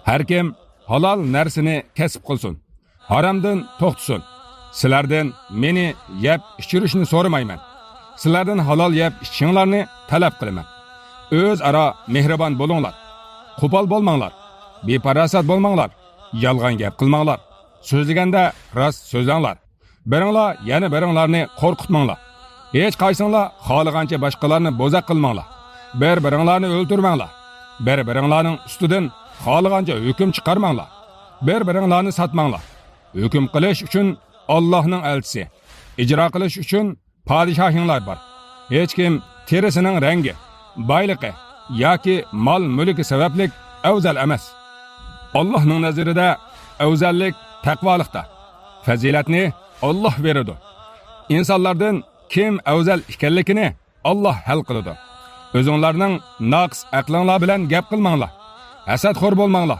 ھەركىم ھالال نەرسىنى كەسىپ قىلسۇن، ھارامدىن توختىسۇن. سىلەردىن مېنى يەپ ئىچۈرۈشنى سورىمايمەن. سىلەردىن ھالال يەپ ئىچىشىڭلارنى تەلەپ قىلىمەن. ئۆزئارا مېھرىبان بولۇڭلار. قوپال بولماڭلار. بىپاراسەت بولماڭلار. يالغان گەپ قىلماڭلار. سۆزلىگەندە راست سۆزلەڭلار. بىرىڭلار يەنە بىرىڭلارنى قورقۇتماڭلار. ھېچقايسىڭلار خالىغانچە باشقىلارنى بوزەك قىلماڭلار. بىر-بىرىڭلارنى ئۆلتۈرمەڭلار. بىر-بىرىڭلارنىڭ ئۈستىدىن خالىغانچە ھۆكۈم چىقارماڭلار. بىر-بىرىڭلارنى ساتماڭلار. ھۆكۈم قىلىش ئۈچۈن ئاللاھنىڭ ئەلچىسى، ئىجرا قىلىش ئۈچۈن پادىشاھىڭلار بار. ھېچكىم تېرىسىنىڭ رەڭگى، بايلىقى ياكى مال-مۈلكى سەۋەبلىك ئەۋزەل ئەمەس. ئاللاھنىڭ نەزىرىدە ئەۋزەللىك تەقۋالىقتا. پەزىلەتنى ئاللاھ بېرىدۇ. ئىنسانلاردىن كىم ئەۋزەل ئىكەنلىكىنى ئاللاھ ھەل قىلىدۇ. ئۆزۈڭلارنىڭ ناقىس ئەقلىڭلار بىلەن گەپ قىلماڭلار. ھەسەتخور بولماڭلار.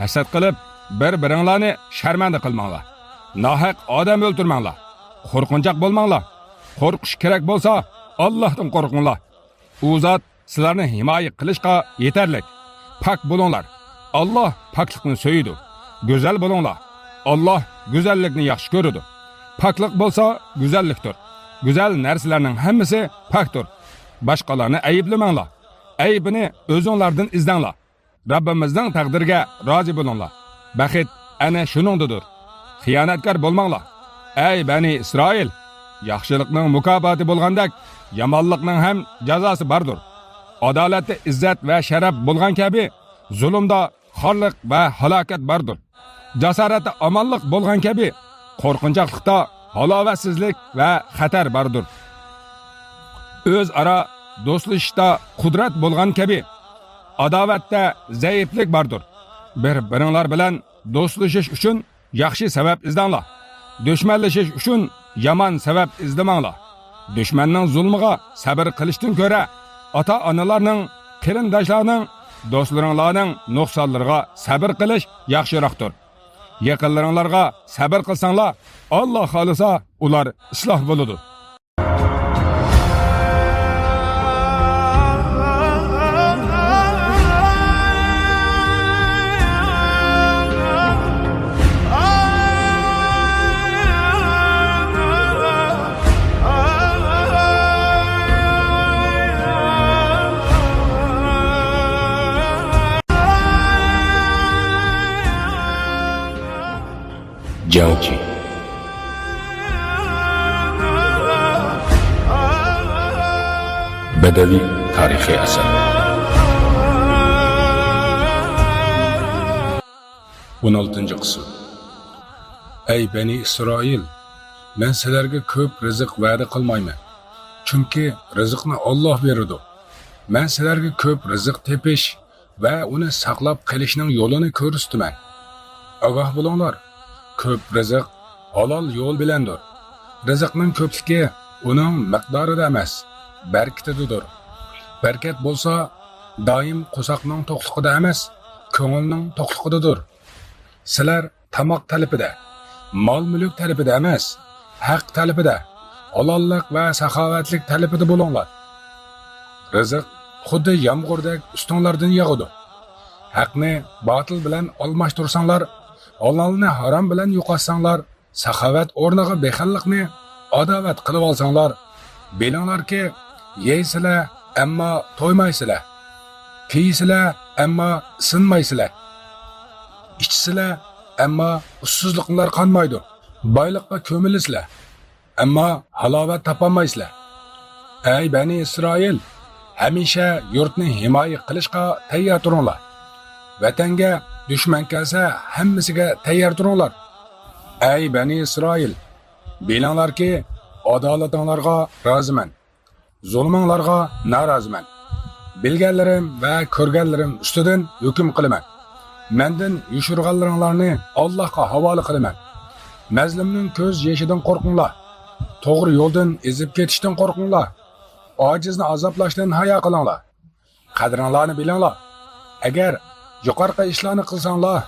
ھەسەت قىلىپ، بىر-بىرىڭلارنى شەرمەندە قىلماڭلار. ناھەق ئادەم ئۆلتۈرمەڭلار. قورقۇنچاق بولماڭلار. قورقۇش كېرەك بولسا، ئاللاھتىن قورقۇڭلار. ئۇ زات سىلەرنى ھىمايە قىلىشقا يېتەرلىك. پاك بولۇڭلار. ئاللاھ پاكلىقنى سۆيىدۇ. گۈزەل بولۇڭلار. ئاللاھ گۈزەللىكنى ياخشى كۆرىدۇ. پاكلىق بولسا گۈزەللىكتۇر. گۈزەل نەرسىلەرنىڭ ھەممىسى پاكتۇر. باشقىلارنى ئەيىبلىمەڭلار. ئەيىبىنى ئۆزۈڭلاردىن ئىزدەڭلار. رەببىمىزنىڭ تەقدىرىگە رازى بولۇڭلار. بەخت ئەنە شۇنىڭدىدۇر. خىيانەتكار بولماڭلار. ئەي بەنى ئىسرائىل! ياخشىلىقنىڭ مۇكاپاتى بولغاندەك، يامانلىقنىڭ ھەم جازاسى باردۇر. ئادالەتتە ئىززەت ۋە شەرەپ بولغان كەبى، زۇلۇمدا خارلىق ۋە ھالاكەت باردۇر. جاسارەتتە ئامانلىق بولغان كەبى، قورقۇنچاقلىقتا ھالاۋەتسىزلىك ۋە خەتەر باردۇر. ئۆزئارا دوستلىشىشتا قۇدرەت بولغان كەبى، ئاداۋەتتە زەئىپلىك باردۇر. بىر-بىرىڭلار بىلەن دوستلىشىش ئۈچۈن ياخشى سەۋەب ئىزدەڭلار. دۈشمەنلىشىش ئۈچۈن يامان سەۋەب ئىزدىمەڭلار. دۈشمەننىڭ زۇلمىغا سەۋر قىلىشتىن كۆرە، ئاتا-ئانىلارنىڭ، قېرىنداشلارنىڭ، دوستلىرىڭلارنىڭ نۇقسانلىرىغا سەۋر قىلىش ياخشىراقتۇر. يېقىنلىرىڭلارغا سەۋر قىلساڭلار، ئاللا خالىسا، ئۇلار ئىسلاھ بولىدۇ. جەڭچى. بەدەۋى تارىخىي ئەسەر. ئون ئالتىنچى قىسىم. ئەي بەنى ئىسرائىل، مەن سىلەرگە كۆپ رىزىق ۋەدە قىلمايمەن. چۈنكى رىزىقنى ئاللا بېرىدۇ. مەن سىلەرگە كۆپ رىزىق تېپىش ۋە ئۇنى ساقلاپ قېلىشنىڭ يولىنى كۆرسىتىمەن. ئاگاھ بولۇڭلار، كۆپ رىزىق ھالال يول بىلەندۇر. رىزىقنىڭ كۆپلۈكى ئۇنىڭ مىقدارىدا ئەمەس، بەرىكىتىدىدۇر. بەرىكەت بولسا دائىم قورساقنىڭ توقلۇقىدا ئەمەس، كۆڭۈلنىڭ توقلۇقىدىدۇر. سىلەر تاماق تەلىپىدە، مال-مۈلۈك تەلىپىدە ئەمەس، ھەق تەلىپىدە، ھالاللىق ۋە ساخاۋەتلىك تەلىپىدە بولۇڭلار. رىزىق خۇددى يامغۇردەك ئۈستۈڭلاردىن ياغىدۇ. ھەقنى باتىل بىلەن ئالماشتۇرساڭلار، ھالالنى ھارام بىلەن يوقاتساڭلار، ساخاۋەت ئورنىغا بېخىللىقنى ئاداۋەت قىلىۋالساڭلار، بىلىڭلاركى، يەيسىلە، ئەمما تويمايسىلە. كىيىسىلە، ئەمما ئىسسىنمايسىلە. ئىچىسىلە، ئەمما ئۇسسۇزلۇقلار قانمايدۇ. بايلىققا كۆمۈلىسىلە، ئەمما ھالاۋەت تاپالمايسىلە. ئەي بەنى ئىسرائىل، ھەمىشە يۇرتنى ھىمايە قىلىشقا تەييار تۇرۇڭلار. ۋەتەنگە دۈشمەن كەلسە، ھەممىسىگە تەييار تۇرۇڭلار. ئەي بەنى ئىسرائىل، بىلىڭلاركى، ئادالىتىڭلارغا رازىمەن. زۇلۇمۇڭلارغا نارازىمەن. بىلگەنلىرىم ۋە كۆرگەنلىرىم ئۈستىدىن ھۆكۈم قىلىمەن. مەندىن يوشۇرغانلىرىڭلارنى ئاللاھقا ھاۋالە قىلىمەن. مەزلۇمنىڭ كۆز يېشىدىن قورقۇڭلار. توغرا يولدىن ئېزىپ كېتىشتىن قورقۇڭلار. ئاجىزنى ئازابلاشتىن ھايا قىلىڭلار. قەدرىڭلارنى بىلىڭلار. ئەگەر يۇقىرىقى ئىشلارنى قىلساڭلار،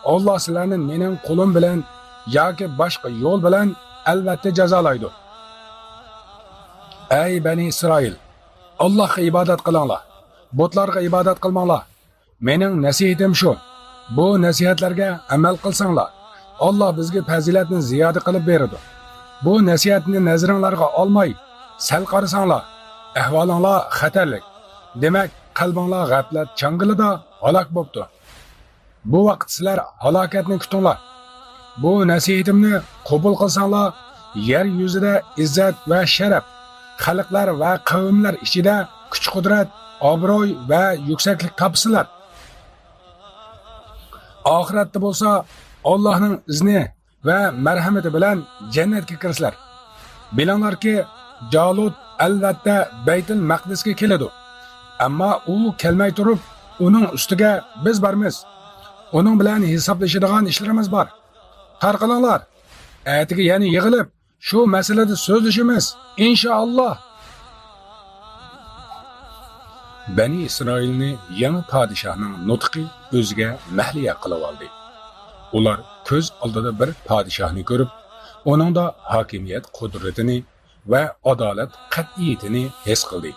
ئاللا سىلەرنى مېنىڭ قولۇم بىلەن ياكى باشقا يول بىلەن ئەلۋەتتە جازالايدۇ. ئەي بەنى ئىسرائىل، ئاللاھقا ئىبادەت قىلىڭلار، بۇتلارغا ئىبادەت قىلماڭلار. مېنىڭ نەسىھىتىم شۇ، بۇ نەسىھەتلەرگە ئەمەل قىلساڭلار، ئاللا بىزگە پەزىلەتنى زىيادە قىلىپ بېرىدۇ. بۇ نەسىھەتنى نەزىرىڭلارغا ئالماي، سەل قارىساڭلار، ئەھۋالىڭلار خەتەرلىك. دېمەك، قەلبىڭلار غەپلەت چاڭگىلىدا ھالاك بوپتۇ. بۇ ۋاقىت سىلەر ھالاكەتنى كۈتۈڭلار. بۇ نەسىھىتىمنى قوبۇل قىلساڭلار، يەر يۈزىدە ئىززەت ۋە شەرەپ، خەلقلەر ۋە قەۋملەر ئىچىدە كۈچ-قۇدرەت، ئابرۇي ۋە يۈكسەكلىك تاپىسىلەر. ئاخىرەتتە بولسا ئاللاھنىڭ ئىزنى ۋە مەرھەمىتى بىلەن جەننەتكە كىرىسىلەر. بىلىڭلاركى، جالۇت ئەلۋەتتە بەيتۇل مەقدىسكە كېلىدۇ. ئەمما ئۇ كەلمەي تۇرۇپ، ئۇنىڭ ئۈستىگە بىز بارمىز. ئۇنىڭ بىلەن ھېسابلىشىدىغان ئىشلىرىمىز بار. تارقىلىڭلار. ئەتىگە يەنە يىغىلىپ، شۇ مەسىلىدە سۆزلىشىمىز، ئىنشائاللا. بەنى ئىسرائىلنى يېڭى پادىشاھنىڭ نۇتقى ئۆزىگە مەھلىيا قىلىۋالدى. ئۇلار كۆز ئالدىدا بىر پادىشاھنى كۆرۈپ، ئۇنىڭدا ھاكىمىيەت قۇدرىتىنى ۋە ئادالەت قەتئىيىتىنى ھېس قىلدى.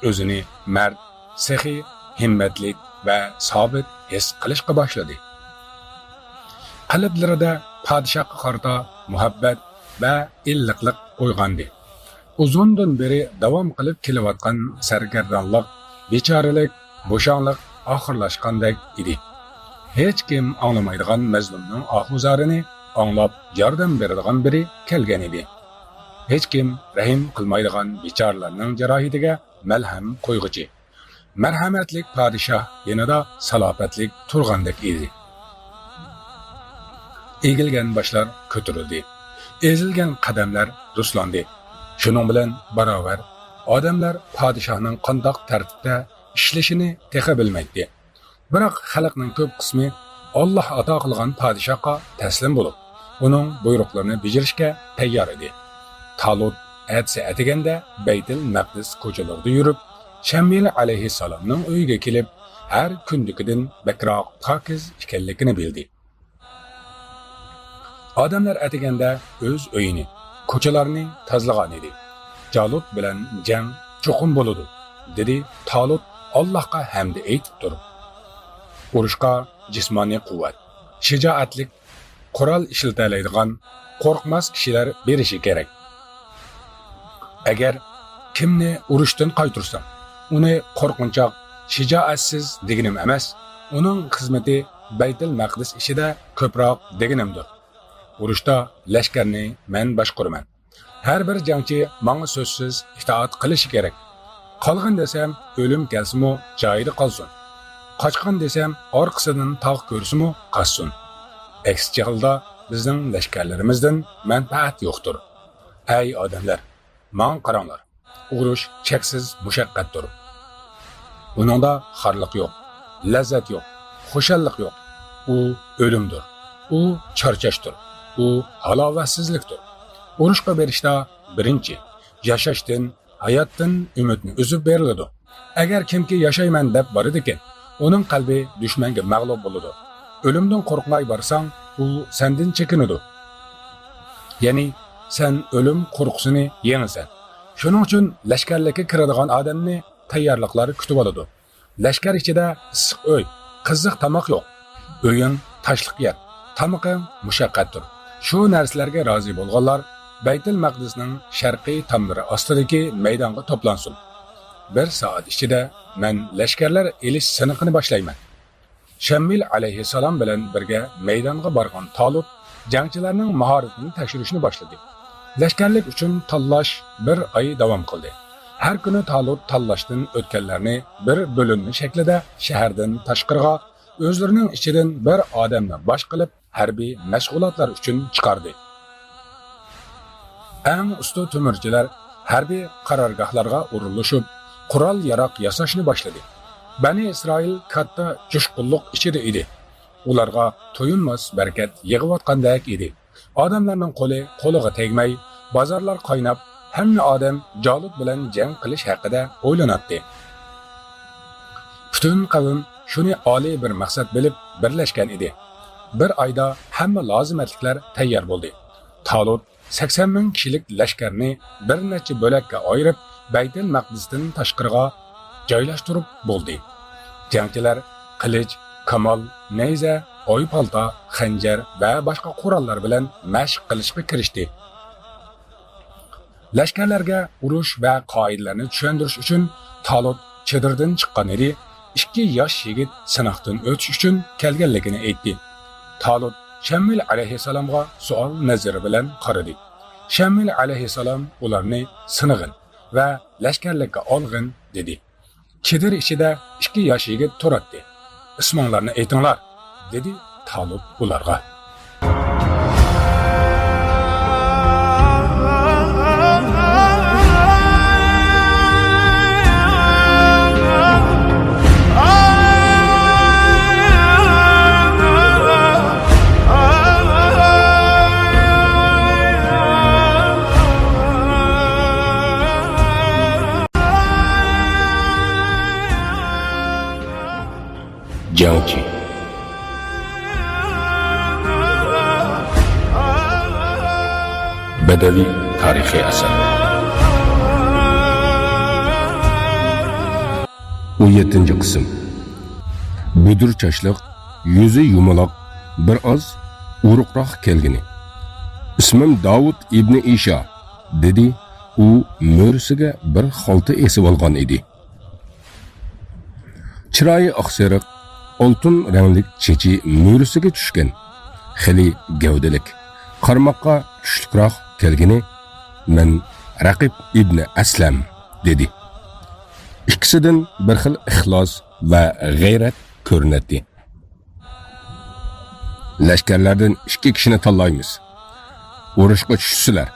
ئۆزىنى مەرد، سېخىي، ھىممەتلىك ۋە سابىت ھېس قىلىشقا باشلىدى. قەلبلىرىدە پادىشاھقا قارىتا مۇھەببەت ۋە ئىللىقلىق ئويغاندى. ئۇزۇندىن بېرى داۋام قىلىپ كېلىۋاتقان سەرگەردانلىق، بىچارىلىك، بوشاڭلىق ئاخىرلاشقاندەك ئىدى. ھېچكىم ئاڭلىمايدىغان مەزلۇمنىڭ ئاھۇ-زارىنى ئاڭلاپ ياردەم بېرىدىغان بىرى كەلگەن ئىدى. ھېچكىم رەھىم قىلمايدىغان بىچارىلەرنىڭ جاراھىتىگە مەلھەم قويغۇچى. مەرھەمەتلىك پادىشاھ يېنىدا سالاپەتلىك تۇرغاندەك ئىدى. ئېگىلگەن باشلار كۆتۈرۈلدى. ئېزىلگەن قەدەملەر رۇسلاندى. شۇنىڭ بىلەن باراۋەر، ئادەملەر پادىشاھنىڭ قانداق تەرتىپتە ئىشلىشىنى تېخى بىلمەيتتى. بىراق خەلقنىڭ كۆپ قىسمى ئاللاھ ئاتا قىلغان پادىشاھقا تەسلىم بولۇپ، ئۇنىڭ بۇيرۇقلىرىنى بېجىرىشكە تەييار ئىدى. تالۇت ئەتىسى ئەتىگەندە بەيتىل مەقدىس كوچىلىرىدا يۈرۈپ، شەمۇئېل ئەلەيھىسسالامنىڭ ئۆيىگە كېلىپ، ھەر كۈندىكىدىن بەكرەك پاكىز ئىكەنلىكىنى بىلدى. ئادەملەر ئەتىگەندە ئۆز ئۆيىنى، كوچىلارنى تازىلىغانىدى. جالۇت بىلەن جەڭ چوقۇم بولىدۇ، دېدى تالۇت ئاللاھقا ھەمدە ئېيتىپ تۇرۇپ. ئۇرۇشقا جىسمانىي قۇۋۋەت، شىجائەتلىك، قورال ئىشلىتەلەيدىغان، قورقماس كىشىلەر بېرىشى كېرەك. ئەگەر كىمنى ئۇرۇشتىن قايتۇرسام، ئۇنى قورقۇنچاق، شىجائەتسىز دېگىنىم ئەمەس، ئۇنىڭ خىزمىتى بەيتىل مەقدىس ئىچىدە كۆپرەك دېگىنىمدۇر. ئۇرۇشتا لەشكەرنى مەن باشقۇرىمەن. ھەر بىر جەڭچى ماڭا سۆزسىز ئىتائەت قىلىشى كېرەك. قالغىن دېسەم، ئۆلۈم كەلسىمۇ جايىدا قالسۇن. قاچقىن دېسەم، ئارقىسىدىن تاغ كۆرسىمۇ قاچسۇن. ئەكسىچە ھالدا بىزنىڭ لەشكەرلىرىمىزدىن مەنپەئەت يوقتۇر. ئەي ئادەملەر، ماڭا قاراڭلار. ئۇرۇش چەكسىز مۇشەققەتتۇر. ئۇنىڭدا خارلىق يوق، لەززەت يوق، خۇشاللىق يوق. ئۇ ئۆلۈمدۇر. ئۇ چارچاشتۇر. ئۇ ھالاۋەتسىزلىكتۇر. ئۇرۇشقا بېرىشتا بىرىنچى، ياشاشتىن، ھاياتتىن ئۈمىدنى ئۈزۈپ بېرىلىدۇ. ئەگەر كىمكى ياشايمەن دەپ بارىدىكەن، ئۇنىڭ قەلبى دۈشمەنگە مەغلۇپ بولىدۇ. ئۆلۈمدىن قورقماي بارساڭ، ئۇ سەندىن چېكىنىدۇ. يەنى سەن ئۆلۈم قورقۇسىنى يېڭىسەن. شۇنىڭ ئۈچۈن لەشكەرلىككە كىرىدىغان ئادەمنى تەييارلىقلار كۈتۈۋالىدۇ. لەشكەر ئىچىدە ئىسسىق ئۆي، قىزىق تاماق يوق. ئۆيۈڭ تاشلىق يەر، تامىقىڭ مۇشەققەتتۇر. شۇ نەرسىلەرگە رازى بولغانلار بەيتۇل مەقدىسنىڭ شەرقىي تاملىرى ئاستىدىكى مەيدانغا توپلانسۇن. بىر سائەت ئىچىدە مەن لەشكەرلەر ئېلىش سىنىقىنى باشلايمەن. شەمۇئېل ئەلەيھىسسالام بىلەن بىرگە مەيدانغا بارغان تالۇت جەڭچىلەرنىڭ ماھارىتىنى تەكشۈرۈشنى باشلىدى. لەشكەرلىك ئۈچۈن تاللاش بىر ئاي داۋام قىلدى. ھەر كۈنى تالۇت تاللاشتىن ئۆتكەنلەرنى بىر بۆلۈنمە شەكلىدە شەھەردىن تاشقىرىغا، ئۆزلىرىنىڭ ئىچىدىن بىر ئادەمنى باش قىلىپ، ھەربىي مەشغۇلاتلار ئۈچۈن چىقاردى. ئەڭ ئۇستا تۆمۈرچىلەر ھەربىي قارارگاھلارغا ئورۇنلىشىپ، قورال-ياراغ ياساشنى باشلىدى. بەنى ئىسرائىل كاتتا جۇشقۇنلۇق ئىچىدە ئىدى. ئۇلارغا تويۇنماس بەرىكەت يېغىۋاتقاندەك ئىدى. ئادەملەرنىڭ قولى قولىغا تەگمەي، بازارلار قايناپ، ھەممە ئادەم جالۇت بىلەن جەڭ قىلىش ھەققىدە ئويلىناتتى. پۈتۈن قەۋم شۇنى ئالىي بىر مەقسەت بىلىپ بىرلەشكەن ئىدى. بىر ئايدا ھەممە لازىمەتلىكلەر تەييار بولدى. تالۇت سەكسەن مىڭ كىشىلىك لەشكەرنى بىر نەچچە بۆلەككە ئايرىپ، بەيتۇل مەقدىستىن تاشقىرىغا جايلاشتۇرۇپ بولدى. جەڭچىلەر قىلىچ، كامال، نەيزە، ئويپالتا، خەنجەر ۋە باشقا قوراللار بىلەن مەشىق قىلىشقا كىرىشتى. لەشكەرلەرگە ئۇرۇش ۋە قائىدىلەرنى چۈشەندۈرۈش ئۈچۈن تالۇت چېدىردىن چىققان ئىدى. ئىككى ياش يىگىت سىناقتىن ئۆتۈش ئۈچۈن كەلگەنلىكىنى ئېيتتى. تالۇت شەمۇئېل ئەلەيھىسسالامغا سوئال نەزىرى بىلەن قارىدى. شەمۇئېل ئەلەيھىسسالام ئۇلارنى سىنىغىن ۋە لەشكەرلىككە ئالغىن دېدى. چېدىر ئىچىدە ئىككى ياش يىگىت تۇراتتى. ئىسمىڭلارنى ئېيتىڭلار، دېدى تالۇت ئۇلارغا. جەڭچى. بەدەۋىي تارىخىي ئەسەر. ئون يەتتىنچى قىسىم. بۈدۈر چاچلىق، يۈزى يۇمىلاق، بىر ئاز ئورۇقراق كەلگىنى. «ئىسمىم داۋۇت ئىبنى ئىشا»، دېدى. ئۇ مۈرىسىگە بىر خالتا ئېسىۋالغان ئىدى. چىرايى ئاقسېرىق، ئالتۇن رەڭلىك چېچى مۈرىسىگە چۈشكەن، خېلى گەۋدىلىك، قارىماققا كۈچلۈكراق كەلگىنى، «مەن رەقىب ئىبنى ئەسلەم» دېدى. ئىككىسىدىن بىر خىل ئىخلاس ۋە غەيرەت كۆرۈنەتتى. «لەشكەرلەردىن ئىككى كىشىنى تاللايمىز. ئۇرۇشقا چۈشىسىلەر»،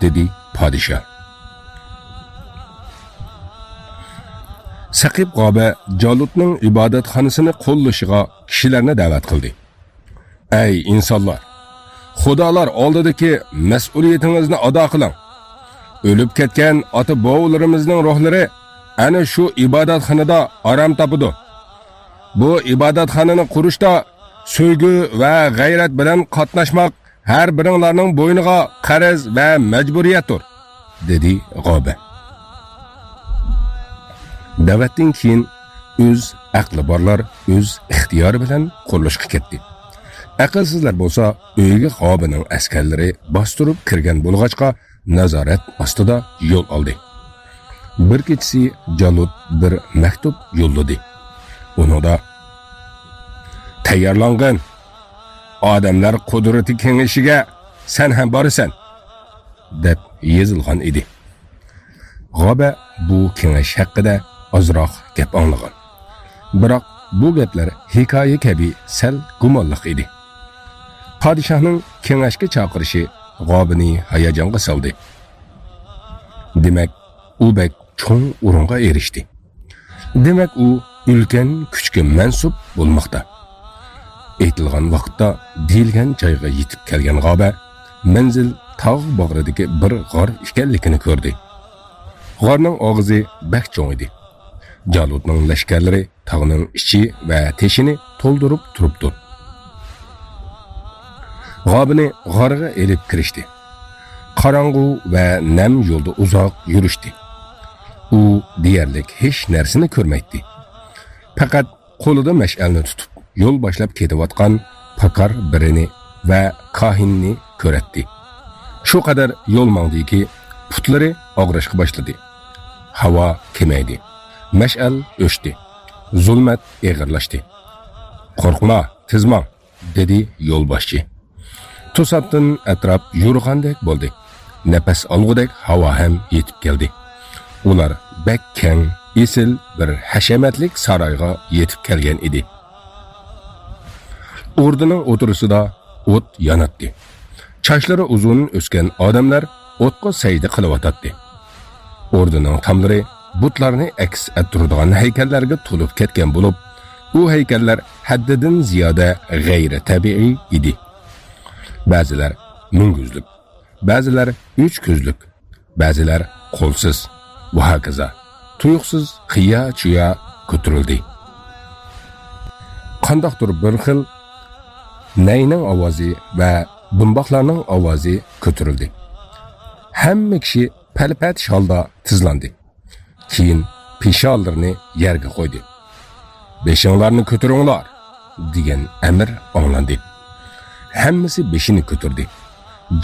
دېدى پادىشاھ. سەقىپ غابە جالۇتنىڭ ئىبادەتخانىسىنى قوللىشىغا كىشىلەرنى دەۋەت قىلدى. «ئەي ئىنسانلار! خۇدالار ئالدىدىكى مەسئۇلىيىتىڭىزنى ئادا قىلىڭ. ئۆلۈپ كەتكەن ئاتا-بوۋىلىرىمىزنىڭ روھلىرى ئەنە شۇ ئىبادەتخانىدا ئارام تاپىدۇ. بۇ ئىبادەتخانىنى قۇرۇشتا سۆيگۈ ۋە غەيرەت بىلەن قاتناشماق ھەر بىرىڭلارنىڭ بوينىغا قەرز ۋە مەجبۇرىيەتتۇر»، دېدى غابە. دەۋەتتىن كېيىن ئۆز ئەقلى بارلار ئۆز ئىختىيارى بىلەن قۇرۇلۇشقا كەتتى. ئەقىلسىزلەر بولسا ئۆيگە غابىنىڭ ئەسكەرلىرى باستۇرۇپ كىرگەن بولغاچقا، نازارەت ئاستىدا يول ئالدى. بىر كېچىسى جالۇت بىر مەكتۇپ يوللىدى. ئۇنىڭدا، «تەييارلانغىن! ئادەملەر قۇدرىتى كېڭىشىگە سەن ھەم بارىسەن» دەپ يېزىلغان ئىدى. غابە بۇ كېڭەش ھەققىدە ئازراق گەپ ئاڭلىغان. بىراق بۇ گەپلەر ھېكايە كەبى سەل گۇمانلىق ئىدى. پادىشاھنىڭ كېڭەشكە چاقىرىشى غابىنى ھاياجانغا سالدى. دېمەك، ئۇ بەك چوڭ ئورۇنغا ئېرىشتى. دېمەك، ئۇ ئۈلكەن كۈچكە مەنسۇپ بولماقتا. ئېيتىلغان ۋاقىتتا دېيىلگەن جايغا يېتىپ كەلگەن غابە مەنزىل تاغ باغرىدىكى بىر غار ئىكەنلىكىنى كۆردى. غارنىڭ ئاغزى بەك چوڭ ئىدى. جالۇتنىڭ لەشكەرلىرى تاغنىڭ ئىچى ۋە تېشىنى تولدۇرۇپ تۇرۇپتۇ. غابىنى غارغا ئېلىپ كىرىشتى. قاراڭغۇ ۋە نەم يولدا ئۇزاق يۈرۈشتى. ئۇ دېيەرلىك ھېچ نەرسىنى كۆرمەيتتى. پەقەت قولىدا مەشئەلنى تۇتۇپ يول باشلاپ كېتىۋاتقان پاكار بىرىنى ۋە كاھىننى كۆرەتتى. شۇ قەدەر يول ماڭدىكى، پۇتلىرى ئاغرىشقا باشلىدى. ھاۋا كېمەيدى. مەشئەل ئۆچتى. زۇلمەت ئېغىرلاشتى. «قورقما، تېز ماڭ!» دېدى يولباشچى. توساتتىن ئەتراپ يورۇغاندەك بولدى. نەپەس ئالغۇدەك ھاۋا ھەم يېتىپ كەلدى. ئۇلار بەك كەڭ، ئېسىل بىر ھەشەمەتلىك سارايغا يېتىپ كەلگەن ئىدى. ئوردىنىڭ ئوتتۇرىسىدا ئوت ياناتتى. چاچلىرى ئۇزۇن ئۆسكەن ئادەملەر ئوتقا سەجدە قىلىۋاتاتتى. ئوردىنىڭ تاملىرى بۇتلارنى ئەكس ئەتتۈرىدىغان ھەيكەللەرگە تولۇپ كەتكەن بولۇپ، ئۇ ھەيكەللەر ھەددىدىن زىيادە غەيرىي تەبىئىي ئىدى. بەزىلەر مۈڭگۈزلۈك، بەزىلەر ئۈچ كۆزلۈك، بەزىلەر قولسىز ۋە ھاكازا تۇيۇقسىز قىيا-چۇيا كۆتۈرۈلدى. قانداقتۇر بىر خىل نەينىڭ ئاۋازى ۋە دۇمباقلارنىڭ ئاۋازى كۆتۈرۈلدى. ھەممە كىشى پەلىپەتىش ھالدا تىزلاندى. كېيىن پېشانىلىرىنى يەرگە قويدى. «بېشىڭلارنى كۆتۈرۈڭلار!» دېگەن ئەمىر ئاڭلاندى. ھەممىسى بېشىنى كۆتۈردى.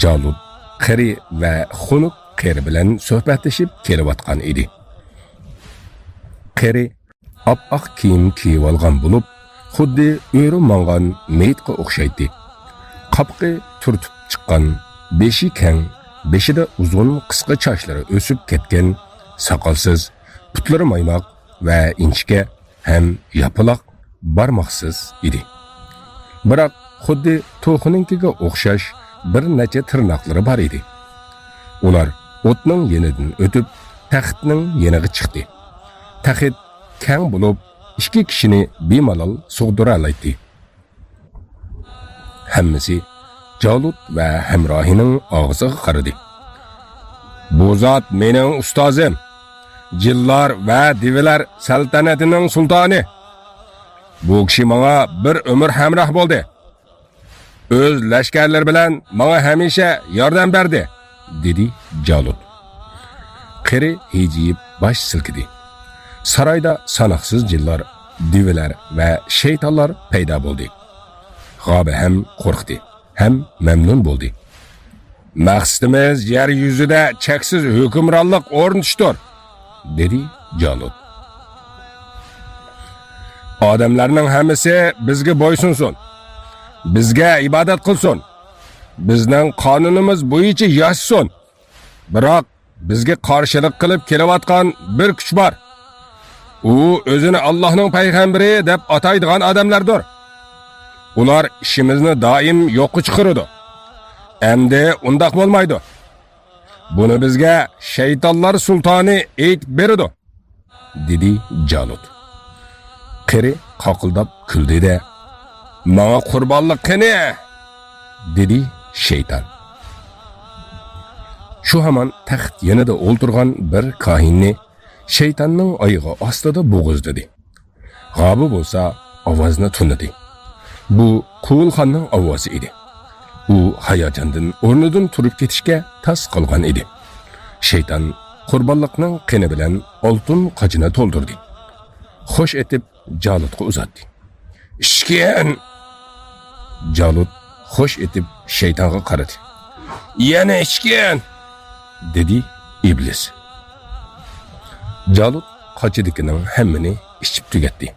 جالۇت قېرى ۋە خۇنۇك قېرى بىلەن سۆھبەتلىشىپ كېلىۋاتقان ئىدى. قېرى ئاپئاق كىيىم كىيىۋالغان بولۇپ، خۇددى ئۆرە ماڭغان مېيىتقا ئوخشايتتى. قاپىقى تۈرتۈپ چىققان، بېشى كەڭ، بېشىدا ئۇزۇن قىسقا چاچلىرى ئۆسۈپ كەتكەن، ساقالسىز، پۇتلىرى مايماق ۋە ئىنچىكە ھەم ياپىلاق، بارماقسىز ئىدى. بىراق خۇددى توخۇنىڭكىگە ئوخشاش بىر نەچچە تىرناقلىرى بار ئىدى. ئۇلار ئوتنىڭ يېنىدىن ئۆتۈپ، تەختنىڭ يېنىغا چىقتى. تەخت كەڭ بولۇپ، ئىككى كىشىنى بىمالال سىغدۇرالايتتى. ھەممىسى جالۇت ۋە ھەمراھىنىڭ ئاغزىغا قارىدى. «بۇ زات مېنىڭ ئۇستازىم، جىنلار ۋە دېۋىلەر سەلتەنىتىنىڭ سۇلتانى. بۇ كىشى ماڭا بىر ئۆمۈر ھەمراھ بولدى. ئۆز لەشكەرلىرى بىلەن ماڭا ھەمىشە ياردەم بەردى»، دېدى جالۇت. قېرى ھىجىيىپ باش سىلكىدى. سارايدا ساناقسىز جىنلار، دېۋىلەر ۋە شەيتانلار پەيدا بولدى. غابە ھەم قورقتى. ھەم مەمنۇن بولدى. «مەقسىتىمىز يەر يۈزىدە چەكسىز ھۆكۈمرانلىق ئورنىتىشتۇر»، دېدى جالۇت. «ئادەملەرنىڭ ھەممىسى بىزگە بويسۇنسۇن، بىزگە ئىبادەت قىلسۇن، بىزنىڭ قانۇنىمىز بويىچە ياشىسۇن. بىراق بىزگە قارشىلىق قىلىپ كېلىۋاتقان بىر كۈچ بار. ئۇ ئۆزىنى ئاللاھنىڭ پەيغەمبىرى دەپ ئاتايدىغان ئادەملەردۇر. ئۇلار ئىشىمىزنى دائىم يوققا چىقىرىدۇ. ئەمدى ئۇنداق بولمايدۇ. بۇنى بىزگە شەيتانلار سۇلتانى ئېيتىپ بېرىدۇ»، دېدى جالۇت. قېرى قاقىلداپ كۈلدى-دە، «ماڭا قۇربانلىق قېنى؟» دېدى شەيتان. شۇ ھامان تەخت يېنىدا ئولتۇرغان بىر كاھىننى شەيتاننىڭ ئايىغى ئاستىدا بوغۇزلىدى. غابى بولسا ئاۋازنى تونۇدى. بۇ قۇۋلخاننىڭ ئاۋازى ئىدى. ئۇ ھاياجاندىن ئورنىدىن تۇرۇپ كېتىشكە تاس قالغان ئىدى. شەيتان قۇربانلىقنىڭ قېنى بىلەن ئالتۇن قاچىنى تولدۇردى. خوش ئېتىپ جالۇتقا ئۇزاتتى. «ئىچكىن!» جالۇت خوش ئېتىپ شەيتانغا قارىدى. «يەنە ئىچكىن!» دېدى ئىبلىس. جالۇت قاچىدىكىنىڭ ھەممىنى ئىچىپ تۈگەتتى.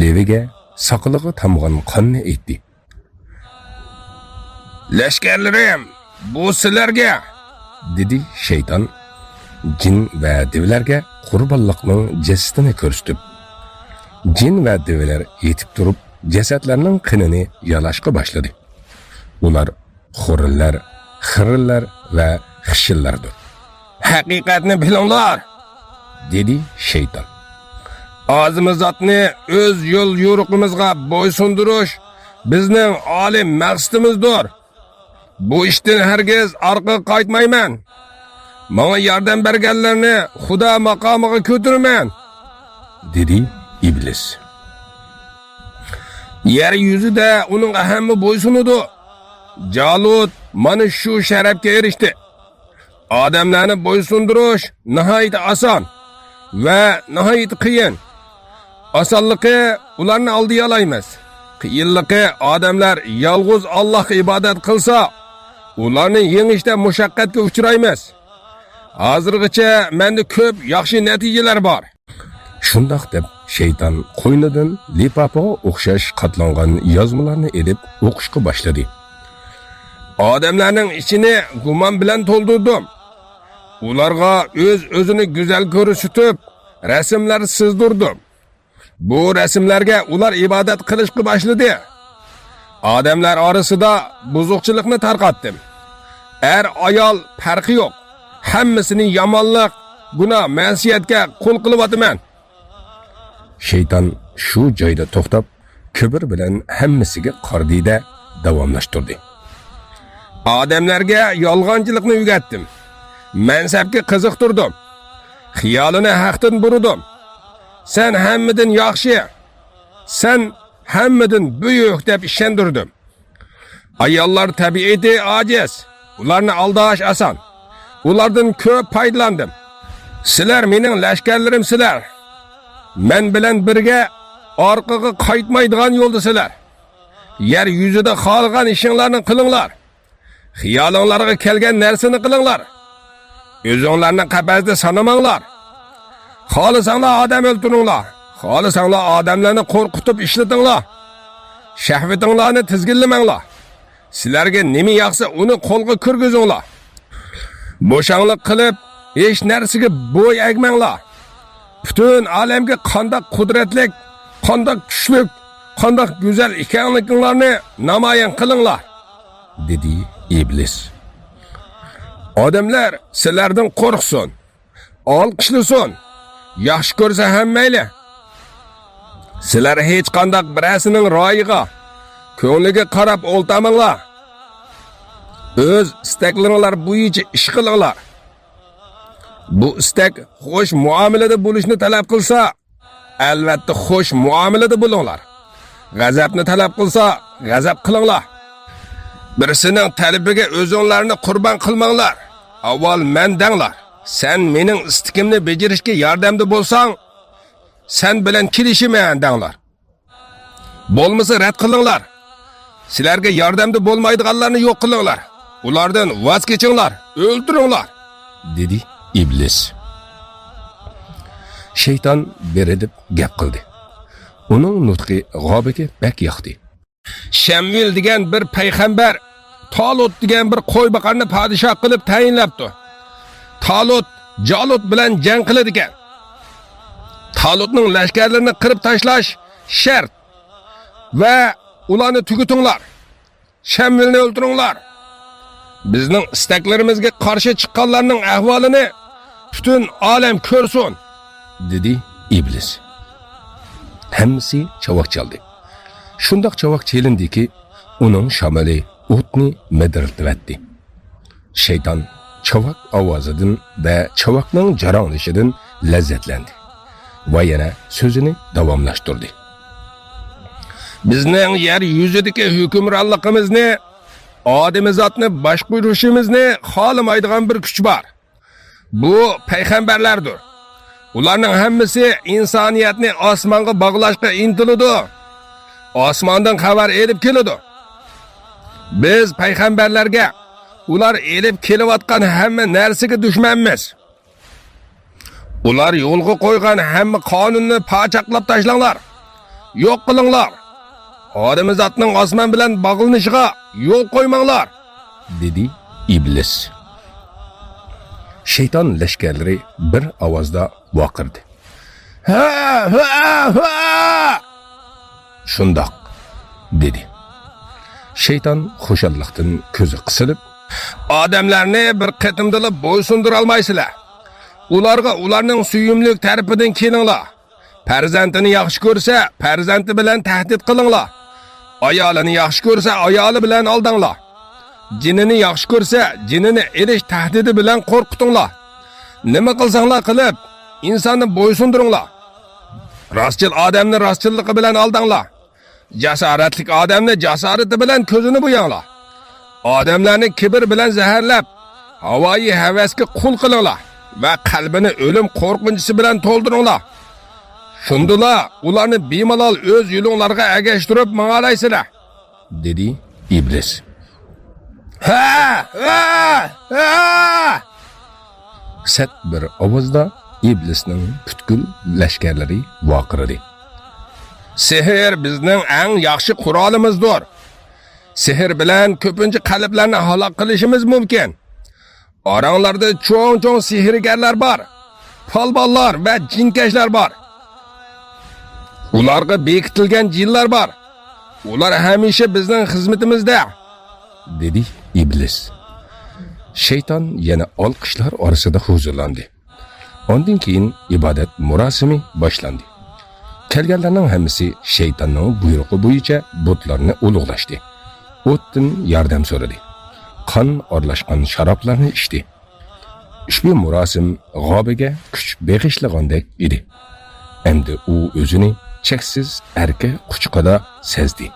لېۋىگە ساقىلىغا تامغان قاننى ئېيتتى. «لەشكەرلىرىم، بۇ سىلەرگە!» دېدى شەيتان جىن ۋە دېۋىلەرگە قۇربانلىقنىڭ جەسىتىنى كۆرسىتىپ. جىن ۋە دېۋىلەر يېتىپ تۇرۇپ، جەسەتلەرنىڭ قېنىنى يالاشقا باشلىدى. ئۇلار خورىللار، خىرىللار ۋە خىشىللاردۇر. «ھەقىقەتنى بىلىڭلار!» دېدى شەيتان. «ئازىمىزاتنى ئۆز يول يورۇقىمىزغا بويسۇندۇرۇش بىزنىڭ ئالىي مەقسىتىمىزدۇر. بۇ ئىشتىن ھەرگىز ئارقىغا قايتمايمەن. ماڭا ياردەم بەرگەنلەرنى خۇدا ماقامىغا كۆتۈرىمەن»، دېدى ئىبلىس. «يەر يۈزىدە ئۇنىڭغا ھەممە بويسۇنىدۇ. جالۇت مانا شۇ شەرەپكە ئېرىشتى. ئادەملەرنى بويسۇندۇرۇش ناھايىتى ئاسان ۋە ناھايىتى قىيىن. ئاسانلىقى، ئۇلارنى ئالدىيالايمىز. قىيىنلىقى، ئادەملەر يالغۇز ئاللاھقا ئىبادەت قىلسا، ئۇلارنى يېڭىشتە مۇشەققەتكە ئۇچرايمىز. ھازىرغىچە مەندە كۆپ ياخشى نەتىجىلەر بار.» شۇنداق دەپ، شەيتان قوينىدىن لىپاپىغا ئوخشاش قاتلانغان يازمىلارنى ئېلىپ ئوقۇشقا باشلىدى. «ئادەملەرنىڭ ئىچىنى گۇمان بىلەن تولدۇردۇم. ئۇلارغا ئۆز-ئۆزىنى گۈزەل كۆرسىتىپ، رەسىملەر سىزدۇردۇم. بۇ رەسىملەرگە ئۇلار ئىبادەت قىلىشقا باشلىدى. ئادەملەر ئارىسىدا بۇزۇقچىلىقنى تارقاتتىم. ئەر-ئايال پەرقى يوق. ھەممىسىنى يامانلىق، گۇناھ، مەسىيەتكە قۇل قىلىۋاتىمەن.» شەيتان شۇ جايدا توختاپ، كىبىر بىلەن ھەممىسىگە قارىدى-دە، داۋاملاشتۇردى. «ئادەملەرگە يالغانچىلىقنى ئۆگەتتىم. مەنسەپكە قىزىقتۇردۇم. خىيالىنى ھەقتىن بۇرىدىم. سەن ھەممىدىن ياخشى، سەن ھەممىدىن بۈيۈك دەپ ئىشەندۈردۈم. ئاياللار تەبىئىتى ئاجىز، ئۇلارنى ئالداش ئاسان. ئۇلاردىن كۆپ پايدىلاندىم. سىلەر مېنىڭ لەشكەرلىرىمسىلەر. مەن بىلەن بىرگە ئارقىغا قايتمايدىغان يولدىسىلەر. يەر يۈزىدە خالىغان ئىشىڭلارنى قىلىڭلار. خىيالىڭلارغا كەلگەن نەرسىنى قىلىڭلار. ئۆزۈڭلارنى قەپەستە سانىماڭلار. خالىساڭلار ئادەم ئۆلتۈرۈڭلار. خالىساڭلار ئادەملەرنى قورقۇتۇپ ئىشلىتىڭلار. شەھۋىتىڭلارنى تىزگىنلىمەڭلار. سىلەرگە نېمە ياقسا، ئۇنى قولغا كىرگۈزۈڭلار. بوشاڭلىق قىلىپ، ھېچ نەرسىگە بوي ئەگمەڭلار. پۈتۈن ئالەمگە قانداق قۇدرەتلىك، قانداق كۈچلۈك، قانداق گۈزەل ئىكەنلىكىڭلارنى نامايان قىلىڭلار»، دېدى ئىبلىس. «ئادەملەر سىلەردىن قورقسۇن، ئالقىشلىسۇن، ياخشى كۆرسە ھەم مەيلى. سىلەر ھېچقانداق بىرەرسىنىڭ رايىغا، كۆڭلىگە قاراپ ئولتۇرماڭلار. ئۆز ئىستەكلىرىڭلار بويىچە ئىش قىلىڭلار. بۇ ئىستەك خوش مۇئامىلىدە بولۇشنى تەلەپ قىلسا، ئەلۋەتتە خوش مۇئامىلىدە بولۇڭلار. غەزەپنى تەلەپ قىلسا، غەزەپ قىلىڭلار. بىرسىنىڭ تەلىپىگە ئۆزۈڭلارنى قۇربان قىلماڭلار. ئاۋۋال مەن دەڭلار. سەن مېنىڭ ئىستىكىمنى بېجىرىشكە ياردەمدە بولساڭ، سەن بىلەن كېلىشىمەن دەڭلار. بولمىسا رەت قىلىڭلار. سىلەرگە ياردەمدە بولمايدىغانلارنى يوق قىلىڭلار. ئۇلاردىن ۋاز كېچىڭلار، ئۆلتۈرۈڭلار!» دېدى ئىبلىس. شەيتان بىرىدىپ گەپ قىلدى. ئۇنىڭ نۇتقى غابىگە بەك ياقتى. شەمۇئېل دېگەن بىر پەيغەمبەر تالۇت دېگەن بىر قوي باقارنى پادىشاھ قىلىپ تەيىنلەپتۇ. تالۇت جالۇت بىلەن جەڭ قىلىدىكەن. تالۇتنىڭ لەشكەرلىرىنى قىرىپ تاشلاش شەرت ۋە ئۇلارنى تۈگىتىڭلار. شەمۇئېلنى ئۆلتۈرۈڭلار. بىزنىڭ ئىستەكلىرىمىزگە قارشى چىققانلارنىڭ ئەھۋالىنى پۈتۈن ئالەم كۆرسۇن، دېدى ئىبلىس. ھەممىسى چاۋاك چالدى. شۇنداق چاۋاك چېلىندىكى، ئۇنىڭ شامىلى ئوتنى مىدىرلىتىۋەتتى. شەيتان چاۋاك ئاۋازىدىن ۋە چاۋاكنىڭ جاراڭلىشىدىن لەززەتلەندى ۋە يەنە سۆزىنى داۋاملاشتۇردى. بىزنىڭ يەر يۈزىدىكى ھۆكۈمرانلىقىمىزنى، ئادىمىزاتنى باشقۇرۇشىمىزنى خالىمايدىغان بىر كۈچ بار. بۇ پەيغەمبەرلەردۇر. ئۇلارنىڭ ھەممىسى ئىنسانىيەتنى ئاسمانغا باغلاشقا ئىنتىلىدۇ. ئاسماندىن خەۋەر ئېلىپ كېلىدۇ. بىز پەيغەمبەرلەرگە ئۇلار ئېلىپ كېلىۋاتقان ھەممە نەرسىگە دۈشمەنمىز. ئۇلار يولغا قويغان ھەممە قانۇننى پاچاقلاپ تاشلاڭلار. يوق قىلىڭلار. ئادىمىزاتنىڭ ئاسمان بىلەن باغلىنىشىغا يول قويماڭلار، دېدى ئىبلىس. شەيتان لەشكەرلىرى بىر ئاۋازدا ۋارقىرىدى. ھە، ھە، ھە! شۇنداق، دېدى. شەيتان خۇشاللىقتىن كۆزى قىسىلىپ، ئادەملەرنى بىر قېتىمدىلا بويسۇندۇرالمايسىلەر. ئۇلارغا ئۇلارنىڭ سۆيۈملۈك تەرىپىدىن كېلىڭلار. پەرزەنتىنى ياخشى كۆرسە، پەرزەنتى بىلەن تەھدىت قىلىڭلار. ئايالىنى ياخشى كۆرسە، ئايالى بىلەن ئالداڭلار. جېنىنى ياخشى كۆرسە، جېنىنى ئېلىش تەھدىتى بىلەن قورقۇتۇڭلار. نېمە قىلساڭلار قىلىپ، ئىنساننى بويسۇندۇرۇڭلار. راستچىل ئادەمنى راستچىللىقى بىلەن ئالداڭلار. جاسارەتلىك ئادەمنى جاسارىتى بىلەن كۆزىنى بوياڭلار. ئادەملەرنى كىبىر بىلەن زەھەرلەپ، ھاۋايى ھەۋەسكە قۇل قىلىڭلار ۋە قەلبىنى ئۆلۈم قورقۇنچىسى بىلەن تولدۇرۇڭلار. شۇندىلا ئۇلارنى بىمالال ئۆز يولۇڭلارغا ئەگەشتۈرۈپ ماڭالايسىلەر، دېدى ئىبلىس. ھە! ھە! ھە! سەت بىر ئاۋازدا ئىبلىسنىڭ پۈتكۈل لەشكەرلىرى ۋارقىرىدى. سېھىر بىزنىڭ ئەڭ ياخشى قورالىمىزدۇر. سېھىر بىلەن كۆپىنچە قەلبلەرنى ھالاك قىلىشىمىز مۇمكىن. ئاراڭلاردا چوڭ-چوڭ سېھىرگەرلەر بار، پالۋانلار ۋە جىنكەشلەر بار. ئۇلارغا بېكىتىلگەن جىنلار بار. ئۇلار ھەمىشە بىزنىڭ خىزمىتىمىزدە، دېدى ئىبلىس. شەيتان يەنە ئالقىشلار ئارىسىدا ھۇزۇرلاندى. ئاندىن كېيىن ئىبادەت مۇراسىمى باشلاندى. كەلگەنلەرنىڭ ھەممىسى شەيتاننىڭ بۇيرۇقى بويىچە بۇتلارنى ئۇلۇغلاشتى. ئوتتىن ياردەم سورىدى. قان ئارىلاشقان شارابلارنى ئىچتى. ئۇشبۇ مۇراسىم غابىگە كۈچ بېغىشلىغاندەك ئىدى. ئەمدى ئۇ ئۆزىنى چەكسىز ئەركە قۇچىقىدا سەزدى.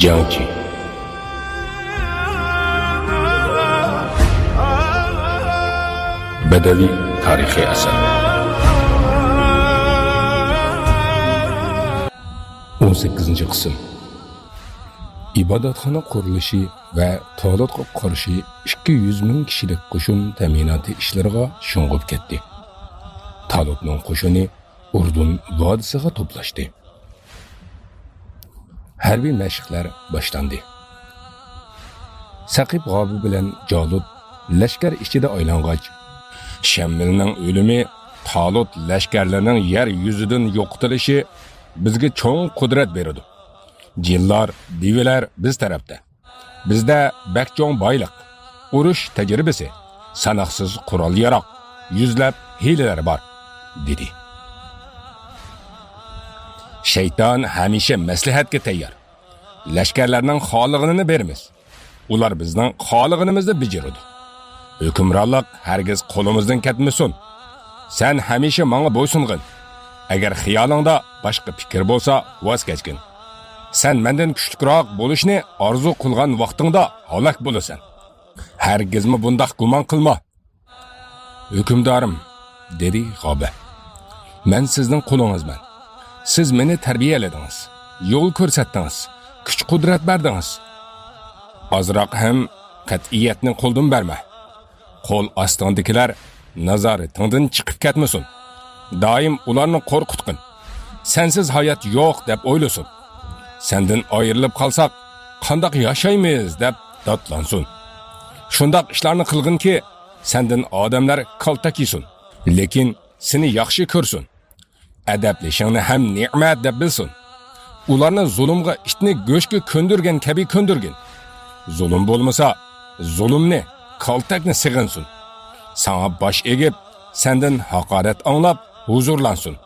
جەڭچى. بەدەۋىي تارىخىي ئەسەر. ئون سەككىزىنچى قىسىم. ئىبادەتخانا قۇرۇلۇشى ۋە تالۇتقا قارشى ئىككى يۈز مىڭ كىشىلىك قوشۇن تەمىناتى ئىشلىرىغا شۇڭغۇپ كەتتى. تالۇتنىڭ قوشۇنى ئۇردۇن ۋادىسىغا توپلاشتى. ھەربىي مەشىقلەر باشلاندى. سەقىپ غابى بىلەن جالۇت لەشكەر ئىچىدە ئايلانغاچ، شەممىلنىڭ ئۆلۈمى، تالۇت لەشكەرلىرىنىڭ يەر يۈزىدىن يوقىتىلىشى بىزگە چوڭ قۇدرەت بېرىدۇ. جىنلار، دېۋىلەر بىز تەرەپتە. بىزدە بەك چوڭ بايلىق، ئۇرۇش تەجرىبىسى، ساناقسىز قورال-ياراغ، يۈزلەپ ھىيلىلەر بار، دېدى. شەيتان ھەمىشە مەسلىھەتكە تەييار. لەشكەرلەرنىڭ خالىغىنىنى بېرىمىز. ئۇلار بىزنىڭ خالىغىنىمىزنى بېجىرىدۇ. ھۆكۈمرانلىق ھەرگىز قولىمىزدىن كەتمىسۇن. سەن ھەمىشە ماڭا بويسۇنغىن. ئەگەر خىيالىڭدا باشقا پىكىر بولسا، ۋاز كەچكىن. سەن مەندىن كۈچلۈكرەك بولۇشنى ئارزۇ قىلغان ۋاقتىڭدا ھالاك بولىسەن. ھەرگىزمۇ بۇنداق گۇمان قىلما. ھۆكۈمدارىم، دېدى غابە، مەن سىزنىڭ قۇلىڭىزمەن. سىز مېنى تەربىيەلىدىڭىز، يول كۆرسەتتىڭىز، كۈچ-قۇدرەت بەردىڭىز. ئازراق ھەم قەتئىيەتنى قولدىن بەرمە. قول ئاستىڭدىكىلەر نازارىتىڭدىن چىقىپ كەتمىسۇن. دائىم ئۇلارنى قورقۇتقىن. سەنسىز ھايات يوق دەپ ئويلىسۇن. سەندىن ئايرىلىپ قالساق، قانداق ياشايمىز دەپ داتلانسۇن. شۇنداق ئىشلارنى قىلغىنكى، سەندىن ئادەملەر كالتەك يېسۇن، لېكىن سېنى ياخشى كۆرسۇن. ئەدەپلىشىڭنى ھەم نېمەت دەپ بىلسۇن. ئۇلارنى زۇلۇمغا ئىتنى گۆشكە كۆندۈرگەن كەبى كۆندۈرگىن. زۇلۇم بولمىسا، زۇلۇمنى، كالتەكنى سېغىنسۇن. ساڭا باش ئېگىپ، سەندىن ھاقارەت ئاڭلاپ ھۇزۇرلانسۇن.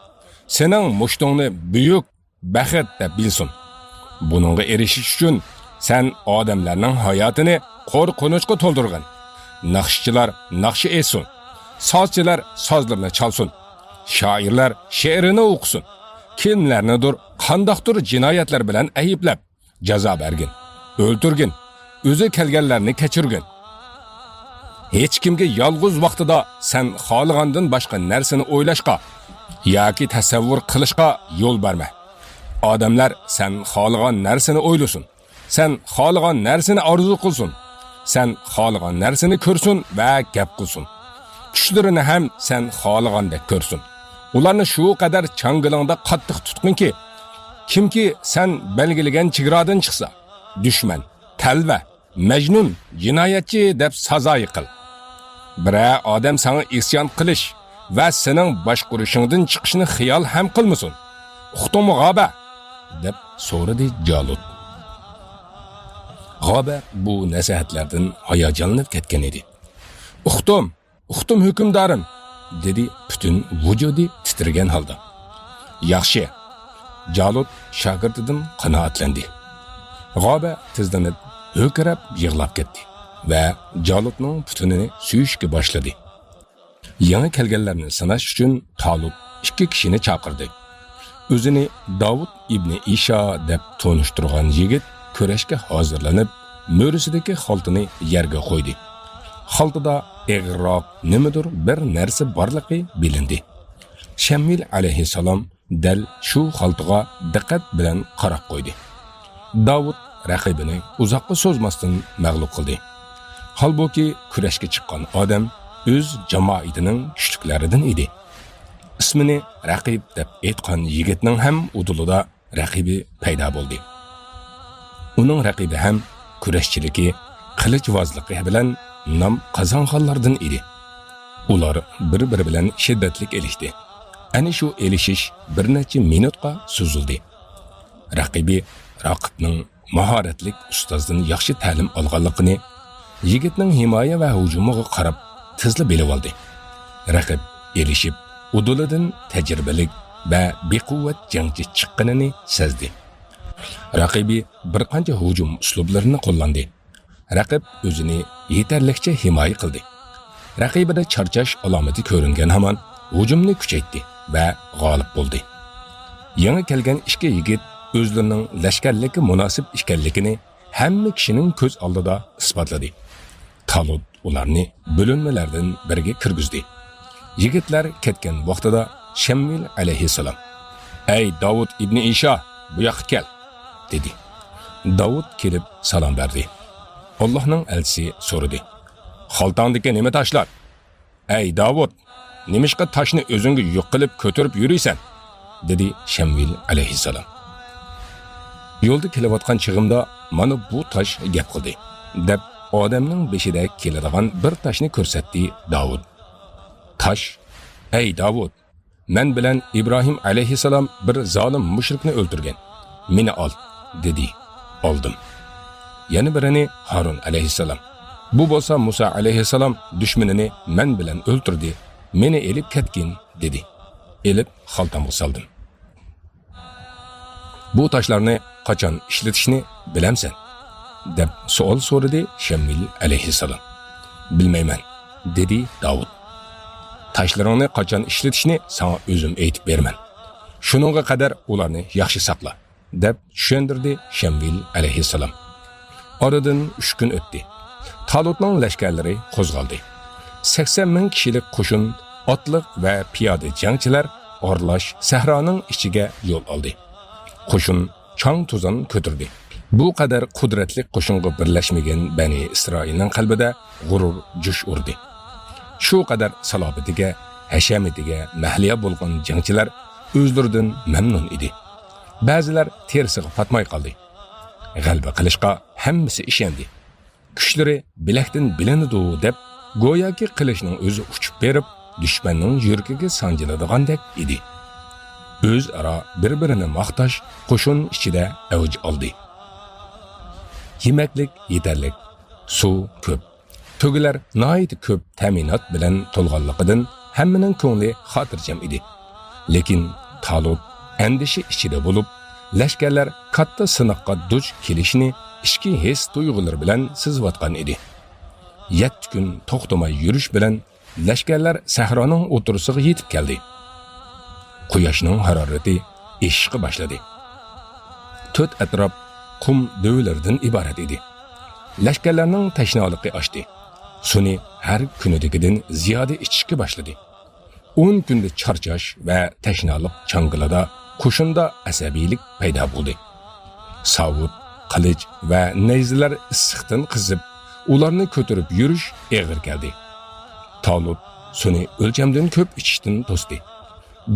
سېنىڭ مۇشتۇڭنى بۈيۈك بەخت دەپ بىلسۇن. بۇنىڭغا ئېرىشىش ئۈچۈن سەن ئادەملەرنىڭ ھاياتىنى قورقۇنچقا تولدۇرغىن. ناخشىچىلار ناخشا ئېيتسۇن. سازچىلار سازلىرىنى چالسۇن. شائىرلار شېئىرىنى ئوقۇسۇن. كىملەرنىدۇر قانداقتۇر جىنايەتلەر بىلەن ئەيىبلەپ، جازا بەرگىن، ئۆلتۈرگىن، ئۆزى كەلگەنلەرنى كەچۈرگىن. ھېچكىمگە يالغۇز ۋاقتىدا سەن خالىغاندىن باشقا نەرسىنى ئويلاشقا ياكى تەسەۋۋۇر قىلىشقا يول بەرمە. ئادەملەر سەن خالىغان نەرسىنى ئويلىسۇن. سەن خالىغان نەرسىنى ئارزۇ قىلسۇن. سەن خالىغان نەرسىنى كۆرسۇن ۋە گەپ قىلسۇن. چۈشلىرىنى ھەم سەن خالىغاندەك كۆرسۇن. ئۇلارنى شۇ قەدەر چاڭگىلىڭدا قاتتىق تۇتقىنكى، كىمكى سەن بەلگىلىگەن چېگرادىن چىقسا، دۈشمەن، تەلۋە، مەجنۇن، جىنايەتچى دەپ سازايى قىل. بىرەر ئادەم ساڭا ئىسيان قىلىش ۋە سېنىڭ باشقۇرۇشۇڭدىن چىقىشنى خىيال ھەم قىلمىسۇن. ئۇقتۇڭمۇ، غابە؟ دەپ سورىدى جالۇت. غابە بۇ نەسىھەتلەردىن ھاياجانلىنىپ كەتكەن ئىدى. ئۇقتۇم، ئۇقتۇم، ھۆكۈمدارىم، دېدى پۈتۈن ۋۇجۇدى تىترىگەن ھالدا. ياخشى. جالۇت شاگىرتىدىن قانائەتلەندى. غابە تېزلىنىپ ھۆركىرەپ يىغلاپ كەتتى ۋە جالۇتنىڭ پۇتىنى سۆيۈشكە باشلىدى. يېڭى كەلگەنلەرنى سىناش ئۈچۈن تالۇت ئىككى كىشىنى چاقىردى. ئۆزىنى داۋۇت ئىبنى ئىشا دەپ تونۇشتۇرغان يىگىت كۈرەشكە ھازىرلىنىپ، مۈرىسىدىكى خالتىنى يەرگە قويدى. خالتىدا ئېغىرراق نېمىدۇر بىر نەرسە بارلىقى بىلىندى. شەمۇئېل ئەلەيھىسسالام دەل شۇ خالتىغا دىققەت بىلەن قاراپ قويدى. داۋۇت رەقىبىنى ئۇزاققا سوزماستىن مەغلۇپ قىلدى. ھالبۇكى، كۈرەشكە چىققان ئادەم ئۆز جامائىتىنىڭ كۈچلۈكلىرىدىن ئىدى. ئىسمىنى رەقىب دەپ ئېيتقان يىگىتنىڭ ھەم ئۇدۇلىدا رەقىبى پەيدا بولدى. ئۇنىڭ رەقىبى ھەم كۈرەشچىلىكى، قىلىچۋازلىقى بىلەن نام قازانغانلاردىن ئىدى. ئۇلار بىر-بىرى بىلەن شىددەتلىك ئېلىشتى. ئەنە شۇ ئېلىشىش بىر نەچچە مىنۇتقا سوزۇلدى. رەقىبى راقىبنىڭ ماھارەتلىك ئۇستازدىن ياخشى تەلىم ئالغانلىقىنى، يىگىتنىڭ ھىمايە ۋە ھۇجۇمىغا قاراپ تېزلا بىلىۋالدى. رەقىب ئېلىشىپ، ئۇدۇلىدىن تەجرىبىلىك ۋە بىقۇۋۋەت جەڭچى چىققىنىنى سەزدى. رەقىبى بىر قانچە ھۇجۇم ئۇسلۇبلىرىنى قوللاندى. رەقىب ئۆزىنى يېتەرلىكچە ھىمايە قىلدى. رەقىبىدە چارچاش ئالامىتى كۆرۈنگەن ھامان ھۇجۇمنى كۈچەيتتى ۋە غالىب بولدى. يېڭى كەلگەن ئىككى يىگىت ئۆزلىرىنىڭ لەشكەرلىككە مۇناسىپ ئىكەنلىكىنى ھەممە كىشىنىڭ كۆز ئالدىدا ئىسپاتلىدى. تالۇت ئۇلارنى بۆلۈنمىلەردىن بىرىگە كىرگۈزدى. يىگىتلەر كەتكەن ۋاقتىدا شەمۇئېل ئەلەيھىسسالام، «ئەي داۋۇت ئىبنى ئىشا، بۇ ياققا كەل!» دېدى. داۋۇت كېلىپ سالام بەردى. ئاللاھنىڭ ئەلچىسى سورىدى، «خالتاڭدىكى نېمە تاشلار؟» «ئەي داۋۇت، نېمىشقا تاشنى ئۆزۈڭگە يۈك قىلىپ كۆتۈرۈپ يۈرىسەن؟» دېدى شەمۇئېل ئەلەيھىسسالام. «يولدا كېلىۋاتقان چېغىمدا مانا بۇ تاش گەپ قىلدى» دەپ، ئادەمنىڭ بېشىدەك كېلىدىغان بىر تاشنى كۆرسەتتى داۋۇت. تاش، «ئەي داۋۇت، مەن بىلەن ئىبراھىم ئەلەيھىسسالام بىر زالىم مۇشرىكنى ئۆلتۈرگەن. مېنى ئال» دېدى. ئالدىم. يەنە بىرىنى ھارۇن ئەلەيھىسسالام. بۇ بولسا مۇسا ئەلەيھىسسالام دۈشمىنىنى مەن بىلەن ئۆلتۈردى. مېنى ئېلىپ كەتكىن دېدى. ئېلىپ خالتامغا سالدىم. «بۇ تاشلارنى قاچان ئىشلىتىشنى بىلەمسەن؟» دەپ سوئال سورىدى شەمۇئېل ئەلەيھىسسالام. «بىلمەيمەن. دېدى داۋۇت. تاشلىرىڭنى قاچان ئىشلىتىشنى ساڭا ئۆزۈم ئېيتىپ بېرىمەن. شۇنىڭغا قەدەر ئۇلارنى ياخشى ساقلا، دەپ چۈشەندۈردى شەمۇئېل ئەلەيھىسسالام. ئارىدىن ئۈچ كۈن ئۆتتى. تالۇتنىڭ لەشكەرلىرى قوزغالدى. سەكسەن مىڭ كىشىلىك قوشۇن، ئاتلىق ۋە پىيادە جەڭچىلەر ئارىلاش سەھرانىڭ ئىچىگە يول ئالدى. قوشۇن چاڭ-توزان كۆتۈردى. بۇ قەدەر قۇدرەتلىك قوشۇنغا بىرلەشمىگەن بەنى ئىسرائىلنىڭ قەلبىدە غۇرۇر جۇش ئۇردى. شۇ قەدەر سالاپىتىگە، ھەشەمىتىگە مەھلىيا بولغان جەڭچىلەر ئۆزلىرىدىن مەمنۇن ئىدى. بەزىلەر تېرىسىغا پاتماي قالدى. غەلىبە قىلىشقا ھەممىسى ئىشەندى. كۈچلىرى بىلەكتىن بىلىنىدۇ دەپ، گوياكى قىلىچنىڭ ئۆزى ئۇچۇپ بېرىپ، دۈشمەننىڭ يۈرىكىگە سانجىلىدىغاندەك ئىدى. ئۆزئارا بىر-بىرىنى ماختاش قوشۇن ئىچىدە ئەۋج ئالدى. يېمەكلىك يېتەرلىك، سۇ كۆپ. تۆگىلەر ناھايىتى كۆپ تەمىنات بىلەن تولغانلىقىدىن ھەممىنىڭ كۆڭلى خاتىرجەم ئىدى. لېكىن تالۇت ئەندىشە ئىچىدە بولۇپ، لەشكەرلەر كاتتا سىناققا دۇچ كېلىشىنى ئىچكى ھېس تۇيغۇلىرى بىلەن سېزىۋاتقان ئىدى. يەتتە كۈن توختىماي يۈرۈش بىلەن لەشكەرلەر سەھرانىڭ ئوتتۇرىسىغا يېتىپ كەلدى. قۇياشنىڭ ھارارىتى ئېشىشقا باشلىدى. تۆت ئەتراپ قۇم دۆۋىلىرىدىن ئىبارەت ئىدى. لەشكەرلەرنىڭ تەشنالىقى ئاشتى. سۇنى ھەر كۈنىدىكىدىن زىيادە ئىچىشكە باشلىدى. ئون كۈندە چارچاش ۋە تەشنالىق چاڭگىلىدا قوشۇندا ئەسەبىيلىك پەيدا بولدى. ساۋۇت، قىلىچ ۋە نەيزىلەر ئىسسىقتىن قىزىپ، ئۇلارنى كۆتۈرۈپ يۈرۈش ئېغىر كەلدى. تالۇت سۇنى ئۆلچەمدىن كۆپ ئىچىشتىن توستى.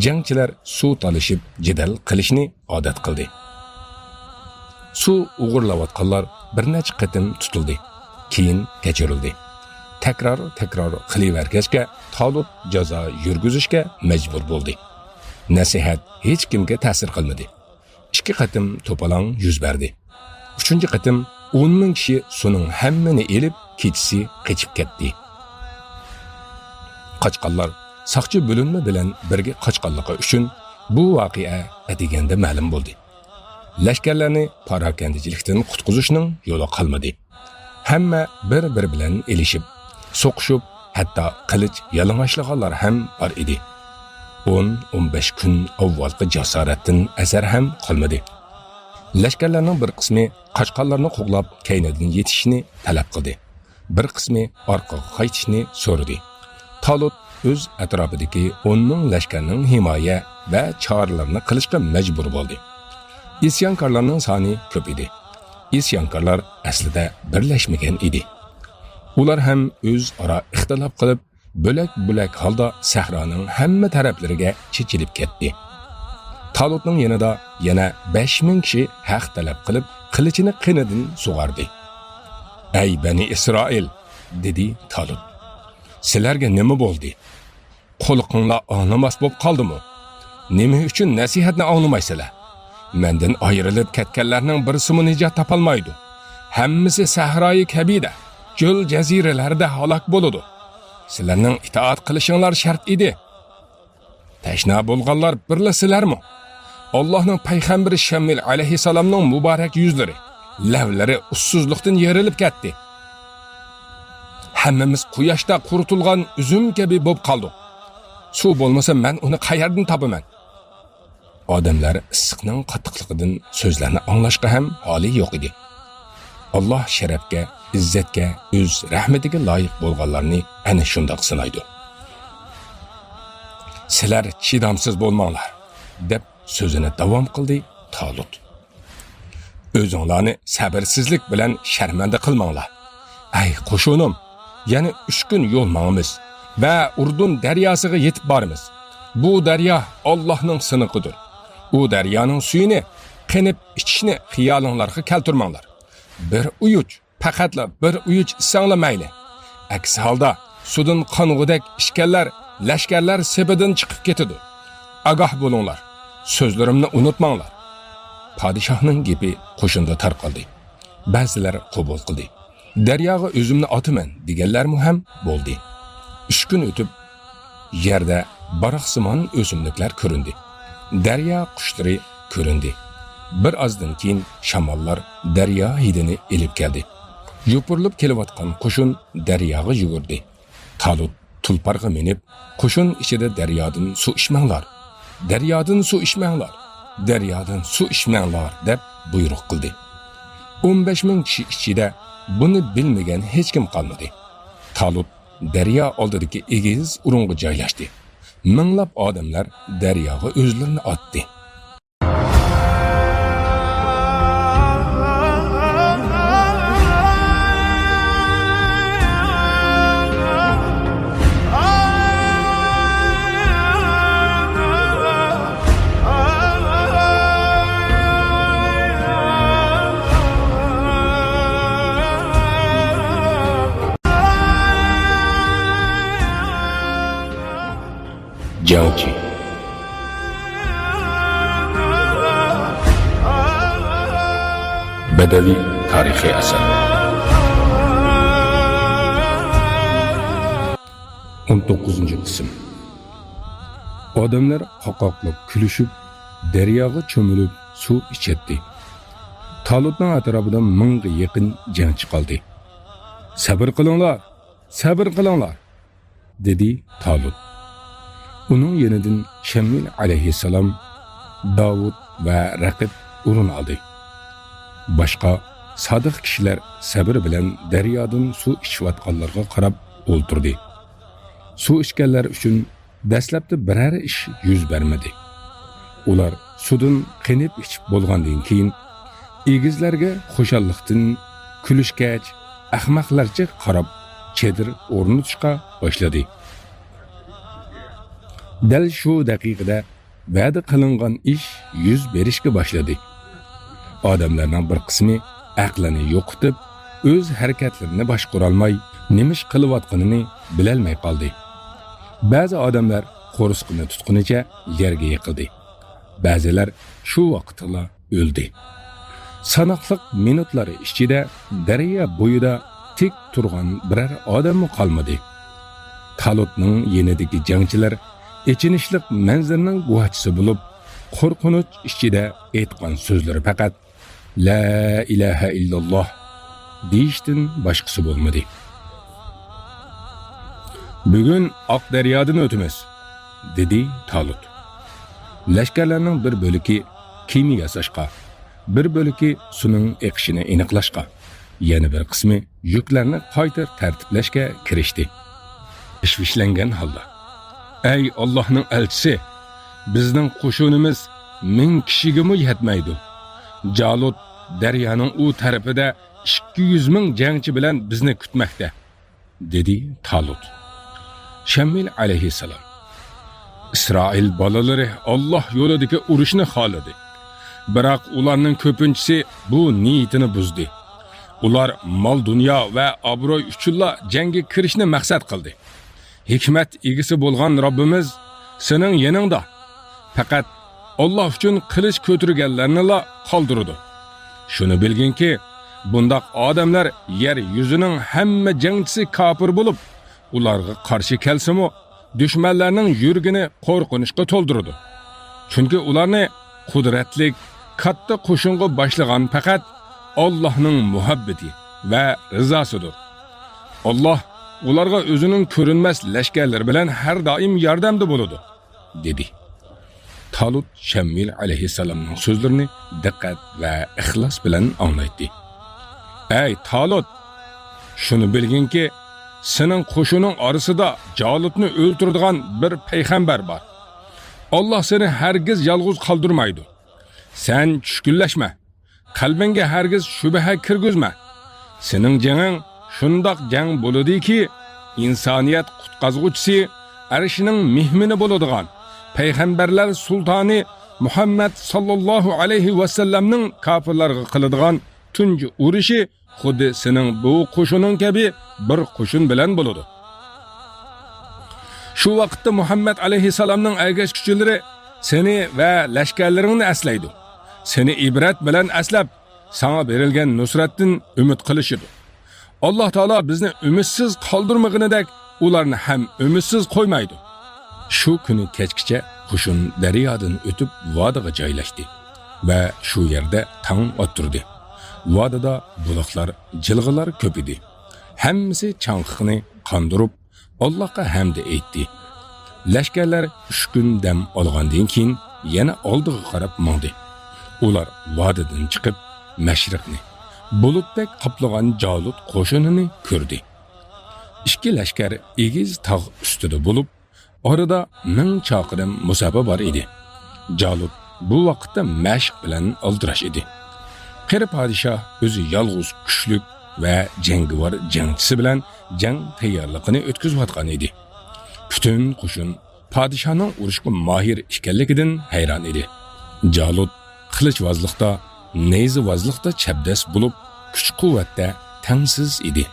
جەڭچىلەر سۇ تالىشىپ جېدەل قىلىشنى ئادەت قىلدى. سۇ ئوغرىلاۋاتقانلار بىر نەچچە قېتىم تۇتۇلدى، كېيىن كەچۈرۈلدى. تەكرار-تەكرار قىلىۋەرگەچكە، تالۇت جازا يۈرگۈزۈشكە مەجبۇر بولدى. نەسىھەت ھېچكىمگە تەسىر قىلمىدى. ئىككى قېتىم توپىلاڭ يۈز بەردى. ئۈچىنچى قېتىم ئون مىڭ كىشى سۇنىڭ ھەممىنى ئېلىپ، كېچىسى قېچىپ كەتتى. قاچقانلار ساقچى بۆلۈنمە بىلەن بىرگە قاچقانلىقى ئۈچۈن بۇ ۋەقە ئەتىگەندە مەلۇم بولدى. لەشكەرلەرنى پاراكەندىچىلىكتىن قۇتقۇزۇشنىڭ يولى قالمىدى. ھەممە بىر-بىرى بىلەن ئېلىشىپ، سوقۇشۇپ، ھەتتا قىلىچ يالىڭاچلىغانلار ھەم بار ئىدى. ئون، ئون بەش كۈن ئاۋۋالقى جاسارەتتىن ئەسەر ھەم قالمىدى. لەشكەرلەرنىڭ بىر قىسمى قاچقانلارنى قوغلاپ، كەينىدىن يېتىشىشنى تەلەپ قىلدى. بىر قىسمى ئارقىغا قايتىشنى سورىدى. تالۇت ئۆز ئەتراپىدىكى ئون مىڭ لەشكەرنىڭ ھىمايە ۋە چارىلىرىنى قىلىشقا مەجبۇر بولدى. ئىسيانكارلارنىڭ سانى كۆپ ئىدى. ئىسيانكارلار ئەسلىدە بىرلەشمىگەن ئىدى. ئۇلار ھەم ئۆزئارا ئىختىلاپ قىلىپ، بۆلەك-بۆلەك ھالدا سەھرانىڭ ھەممە تەرەپلىرىگە چېچىلىپ كەتتى. تالۇتنىڭ يېنىدا يەنە بەش مىڭ كىشى ھەق تەلەپ قىلىپ، قىلىچىنى قېنىدىن سۇغاردى. «ئەي بەنى ئىسرائىل!» دېدى تالۇت. «سىلەرگە نېمە بولدى؟ قۇلىقىڭلار ئاڭلىماس بولۇپ قالدىمۇ؟ نېمە ئۈچۈن نەسىھەتنى ئاڭلىمايسىلەر؟ مەندىن ئايرىلىپ كەتكەنلەرنىڭ بىرسىمۇ نىجات تاپالمايدۇ. ھەممىسى سەھرايى كەبىدە، چۆل جەزىرىلەردە ھالاك بولىدۇ. سىلەرنىڭ ئىتائەت قىلىشىڭلار شەرت ئىدى. تەشنا بولغانلار بىرلا سىلەرمۇ؟ ئاللاھنىڭ پەيغەمبىرى شەمۇئېل ئەلەيھىسسالامنىڭ مۇبارەك يۈزلىرى، لەۋلىرى ئۇسسۇزلۇقتىن يېرىلىپ كەتتى. ھەممىمىز قۇياشتا قۇرۇتۇلغان ئۈزۈم كەبى بولۇپ قالدۇق. سۇ بولمىسا، مەن ئۇنى قەيەردىن تاپىمەن؟» ئادەملەر ئىسسىقنىڭ قاتتىقلىقىدىن سۆزلەرنى ئاڭلاشقا ھەم ھالى يوق ئىدى. ئاللاھ شەرەپكە، ئىززەتكە، ئۆز رەھمىتىگە لايىق بولغانلارنى ئەنە شۇنداق سىنايدۇ. «سىلەر چىدامسىز بولماڭلار»، دەپ سۆزىنى داۋام قىلدى تالۇت. «ئۆزۈڭلارنى سەبرسىزلىك بىلەن شەرمەندە قىلماڭلار. ئەي قوشۇنۇم، يەنە ئۈچ كۈن يول ماڭىمىز ۋە ئۇردۇن دەرياسىغا يېتىپ بارىمىز. بۇ دەريا ئاللاھنىڭ سىنىقىدۇر. ئۇ دەريانىڭ سۈيىنى قېنىپ ئىچىشنى خىيالىڭلارغا كەلتۈرمەڭلار. بىر ئۇيۇچ، پەقەتلا بىر ئۇيۇچ ئىچسەڭلار مەيلى. ئەكسى ھالدا سۇدىن قانغۇدەك ئىچكەنلەر لەشكەرلەر سېپىدىن چىقىپ كېتىدۇ. ئاگاھ بولۇڭلار، سۆزلىرىمنى ئۇنتۇماڭلار.» پادىشاھنىڭ گېپى قوشۇندا تارقالدى. بەزىلەر قوبۇل قىلدى. «دەرياغا ئۆزۈمنى ئاتىمەن» دېگەنلەرمۇ ھەم بولدى. ئۈچ كۈن ئۆتۈپ، يەردە باراقسىمان ئۆسۈملۈكلەر كۆرۈندى. دەريا قۇشلىرى كۆرۈندى. بىر ئازدىن كېيىن شاماللار دەريا ھىدىنى ئېلىپ كەلدى. يوپۇرۇلۇپ كېلىۋاتقان قوشۇن دەرياغا يۈگۈردى. تالۇت تۇلپارغا مىنىپ، قوشۇن ئىچىدە دەريادىن سۇ ئىچمەڭلار، دەريادىن سۇ ئىچمەڭلار، دەريادىن سۇ ئىچمەڭلار دەپ بۇيرۇق قىلدى. ئون بەش مىڭ كىشى ئىچىدە بۇنى بىلمىگەن ھېچكىم قالمىدى. تالۇت دەريا ئالدىدىكى ئېگىز ئورۇنغا جايلاشتى. مىڭلاپ ئادەملەر دەرياغا ئۆزلىرىنى ئاتتى. جەڭچى. بەدەۋىي تارىخىي ئەسەر. ئون توققۇزىنچى قىسىم. ئادەملەر قاقاقلاپ كۈلۈشۈپ، دەرياغا چۆمۈلۈپ سۇ ئىچەتتى. تالۇتنىڭ ئەتراپىدا مىڭغا يېقىن جەڭچى قالدى. سەبرى قىلىڭلار، سەبرى قىلىڭلار! دېدى تالۇت. ئۇنىڭ يېنىدىن شەممىل ئەلەيھىسسالام، داۋۇت ۋە رەقىب ئورۇن ئالدى. باشقا سادىق كىشىلەر سەبرى بىلەن دەريادىن سۇ ئىچىۋاتقانلارغا قاراپ ئولتۇردى. سۇ ئىچكەنلەر ئۈچۈن دەسلەپتە بىرەر ئىش يۈز بەرمىدى. ئۇلار سۇدىن قېنىپ ئىچىپ بولغاندىن كېيىن، ئېگىزلەرگە خۇشاللىقتىن كۈلۈشكەچ، ئەخمەقلەرچە قاراپ چېدىر ئورنىتىشقا باشلىدى. دەل شۇ دەقىقىدە ۋەدە قىلىنغان ئىش يۈز بېرىشكە باشلىدى. ئادەملەرنىڭ بىر قىسمى ئەقلىنى يوقىتىپ، ئۆز ھەرىكەتلىرىنى باشقۇرالماي، نېمە ئىش قىلىۋاتقىنىنى بىلەلمەي قالدى. بەزى ئادەملەر قورسىقىنى تۇتقىنىچە يەرگە يىقىلدى. بەزىلەر شۇ ۋاقىتتىلا ئۆلدى. ساناقلىق مىنۇتلار ئىچىدە دەريا بويىدا تىك تۇرغان بىرەر ئادەممۇ قالمىدى. تالۇتنىڭ يېنىدىكى جەڭچىلەر ئېچىنىشلىق مەنزىرىنىڭ گۇۋاھچىسى بولۇپ، قورقۇنچ ئىچىدە ئېيتقان سۆزلىرى پەقەت «لا ئىلاھە ئىللاللا» دېيىشتىن باشقىسى بولمىدى. «بۈگۈن ئاق دەريادىن ئۆتىمىز»، دېدى تالۇت. لەشكەرلەرنىڭ بىر بۆلىكى كېمە ياساشقا، بىر بۆلىكى سۇنىڭ ئېقىشىنى ئېنىقلاشقا، يەنە بىر قىسمى يۈكلەرنى قايتا تەرتىپلەشكە كىرىشتى. تەشۋىشلەنگەن ھالدا، «ئەي ئاللاھنىڭ ئەلچىسى، بىزنىڭ قوشۇنىمىز مىڭ كىشىگىمۇ يەتمەيدۇ. جالۇت دەريانىڭ ئۇ تەرىپىدە ئىككى يۈز مىڭ جەڭچى بىلەن بىزنى كۈتمەكتە»، دېدى تالۇت. شەممىل ئەلەيھىسسالام، «ئىسرائىل بالىلىرى ئاللاھ يولىدىكى ئۇرۇشنى خالىدى. بىراق ئۇلارنىڭ كۆپىنچىسى بۇ نىيىتىنى بۇزدى. ئۇلار مال-دۇنيا ۋە ئابرۇي ئۈچۈنلا جەڭگە كىرىشنى مەقسەت قىلدى. ھېكمەت ئىگىسى بولغان رەببىمىز سېنىڭ يېنىڭدا. پەقەت ئاللاھ ئۈچۈن قىلىچ كۆتۈرگەنلەرنىلا قالدۇرىدۇ. شۇنى بىلگىنكى، بۇنداق ئادەملەر يەر يۈزىنىڭ ھەممە جەڭچىسى كاپىر بولۇپ، ئۇلارغا قارشى كەلسىمۇ، دۈشمەنلەرنىڭ يۈرىكىنى قورقۇنچقا تولدۇرىدۇ. چۈنكى ئۇلارنى قۇدرەتلىك، كاتتا قوشۇنغا باشلىغان پەقەت ئاللاھنىڭ مۇھەببىتى ۋە رىزاسىدۇر. ئاللاھ ئۇلارغا ئۆزىنىڭ كۆرۈنمەس لەشكەرلىرى بىلەن ھەر دائىم ياردەمدە بولىدۇ»، دېدى. تالۇت شەممىل ئەلەيھىسسالامنىڭ سۆزلىرىنى دىققەت ۋە ئىخلاس بىلەن ئاڭلايتتى. «ئەي تالۇت! شۇنى بىلگىنكى، سېنىڭ قوشۇنۇڭ ئارىسىدا جالۇتنى ئۆلتۈرىدىغان بىر پەيغەمبەر بار. ئاللاھ سېنى ھەرگىز يالغۇز قالدۇرمايدۇ. سەن چۈشكۈنلەشمە. قەلبىڭگە ھەرگىز شۈبھە كىرگۈزمە. سېنىڭ جېڭىڭ شۇنداق جەڭ بولىدۇكى، ئىنسانىيەت قۇتقازغۇچىسى، ئەرشنىڭ مېھمىنى بولىدىغان، پەيغەمبەرلەر سۇلتانى مۇھەممەد ساللاللاھۇ ئەلەيھى ۋەسەللەمنىڭ كاپىرلارغا قىلىدىغان تۇنجى ئۇرۇشى خۇددى سېنىڭ بۇ قوشۇنۇڭ كەبى بىر قوشۇن بىلەن بولىدۇ. شۇ ۋاقىتتا مۇھەممەد ئەلەيھىسسالامنىڭ ئەگەشكۈچىلىرى سېنى ۋە لەشكەرلىرىڭنى ئەسلەيدۇ. سېنى ئىبرەت بىلەن ئەسلەپ، ساڭا بېرىلگەن نۇسرەتتىن ئۈمىد قىلىشىدۇ. ئاللاھ تائالا بىزنى ئۈمىدسىز قالدۇرمىغىنىدەك، ئۇلارنى ھەم ئۈمىدسىز قويمايدۇ.» شۇ كۈنى كەچكىچە قوشۇن دەريادىن ئۆتۈپ، ۋادىغا جايلاشتى ۋە شۇ يەردە تاڭ ئاتتۇردى. ۋادىدا بۇلاقلار، جىلغىلار كۆپ ئىدى. ھەممىسى چاڭقىقنى قاندۇرۇپ، ئاللاغا ھەمدە ئېيتتى. لەشكەرلەر ئۈچ كۈن دەم ئالغاندىن كېيىن يەنە ئالدىغا قاراپ ماڭدى. ئۇلار ۋادىدىن چىقىپ، مەشرىقنى، بۇلۇتتەك قاپلىغان جالۇت قوشۇنىنى كۆردى. ئىككى لەشكەر ئېگىز تاغ ئۈستىدە بولۇپ، ئارىدا مىڭ چاقىرىم مۇساپە بار ئىدى. جالۇت بۇ ۋاقىتتا مەشىق بىلەن ئالدىراش ئىدى. قېرى پادىشاھ ئۆزى يالغۇز كۈچلۈك ۋە جەڭگىۋار جەڭچىسى بىلەن جەڭ تەييارلىقىنى ئۆتكۈزۈۋاتقان ئىدى. پۈتۈن قوشۇن پادىشاھنىڭ ئۇرۇشقا ماھىر ئىكەنلىكىدىن ھەيران ئىدى. جالۇت قىلىچۋازلىقتا، نەيزىۋازلىقتا چەبدەس بولۇپ، كۈچ-قۇۋۋەتتە تەڭسىز ئىدى.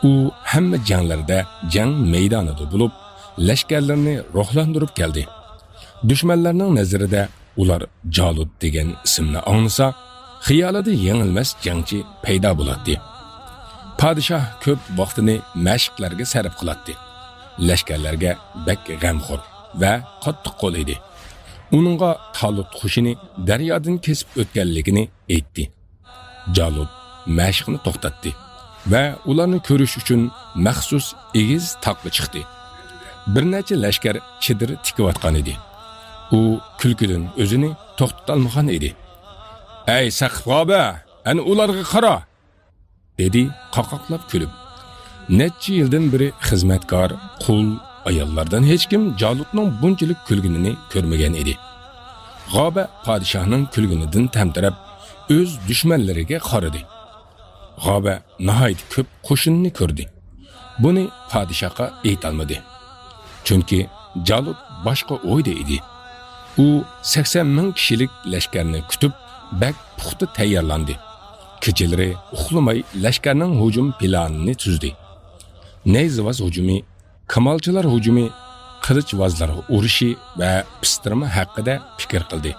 ئۇ ھەممە جەڭلەردە جەڭ مەيدانىدا بولۇپ، لەشكەرلىرىنى روھلاندۇرۇپ كەلدى. دۈشمەنلەرنىڭ نەزىرىدە ئۇلار جالۇت دېگەن ئىسىمنى ئاڭلىسا، خىيالىدا يېڭىلمەس جەڭچى پەيدا بولاتتى. پادىشاھ كۆپ ۋاقتىنى مەشىقلەرگە سەرپ قىلاتتى. لەشكەرلەرگە بەك غەمخور ۋە قاتتىق قول ئىدى. ئۇنىڭغا تالۇت قوشۇنى دەريادىن كېسىپ ئۆتكەنلىكىنى ئېيتتى. جالۇت مەشىقنى توختاتتى ۋە ئۇلارنى كۆرۈش ئۈچۈن مەخسۇس ئېگىز تاغقا چىقتى. بىر نەچچە لەشكەر چېدىر تىكىۋاتقان ئىدى. ئۇ كۈلكىدىن ئۆزىنى توختىتالمىغان ئىدى. «ئەي سەقىپ غابە، ئەنە ئۇلارغا قارا!» دېدى قاقاقلاپ كۈلۈپ. نەچچە يىلدىن بېرى خىزمەتكار، قۇل، ئاياللاردىن ھېچكىم جالۇتنىڭ بۇنچىلىك كۈلگىنىنى كۆرمىگەن ئىدى. غابە پادىشاھنىڭ كۈلگىنىدىن تەمتىرەپ، ئۆز دۈشمەنلىرىگە قارىدى. غابە ناھايىتى كۆپ قوشۇننى كۆردى. بۇنى پادىشاھقا ئېيتالمىدى. چۈنكى جالۇت باشقا ئويدا ئىدى. ئۇ سەكسەن مىڭ كىشىلىك لەشكەرنى كۈتۈپ، بەك پۇختا تەييارلاندى. كېچىلىرى ئۇخلىماي لەشكەرنىڭ ھۇجۇم پىلانىنى تۈزدى. نەيزىۋاز ھۇجۇمى، كامالچىلار ھۇجۇمى، قىلىچۋازلار ئۇرۇشى ۋە پىستىرما ھەققىدە پىكىر قىلدى.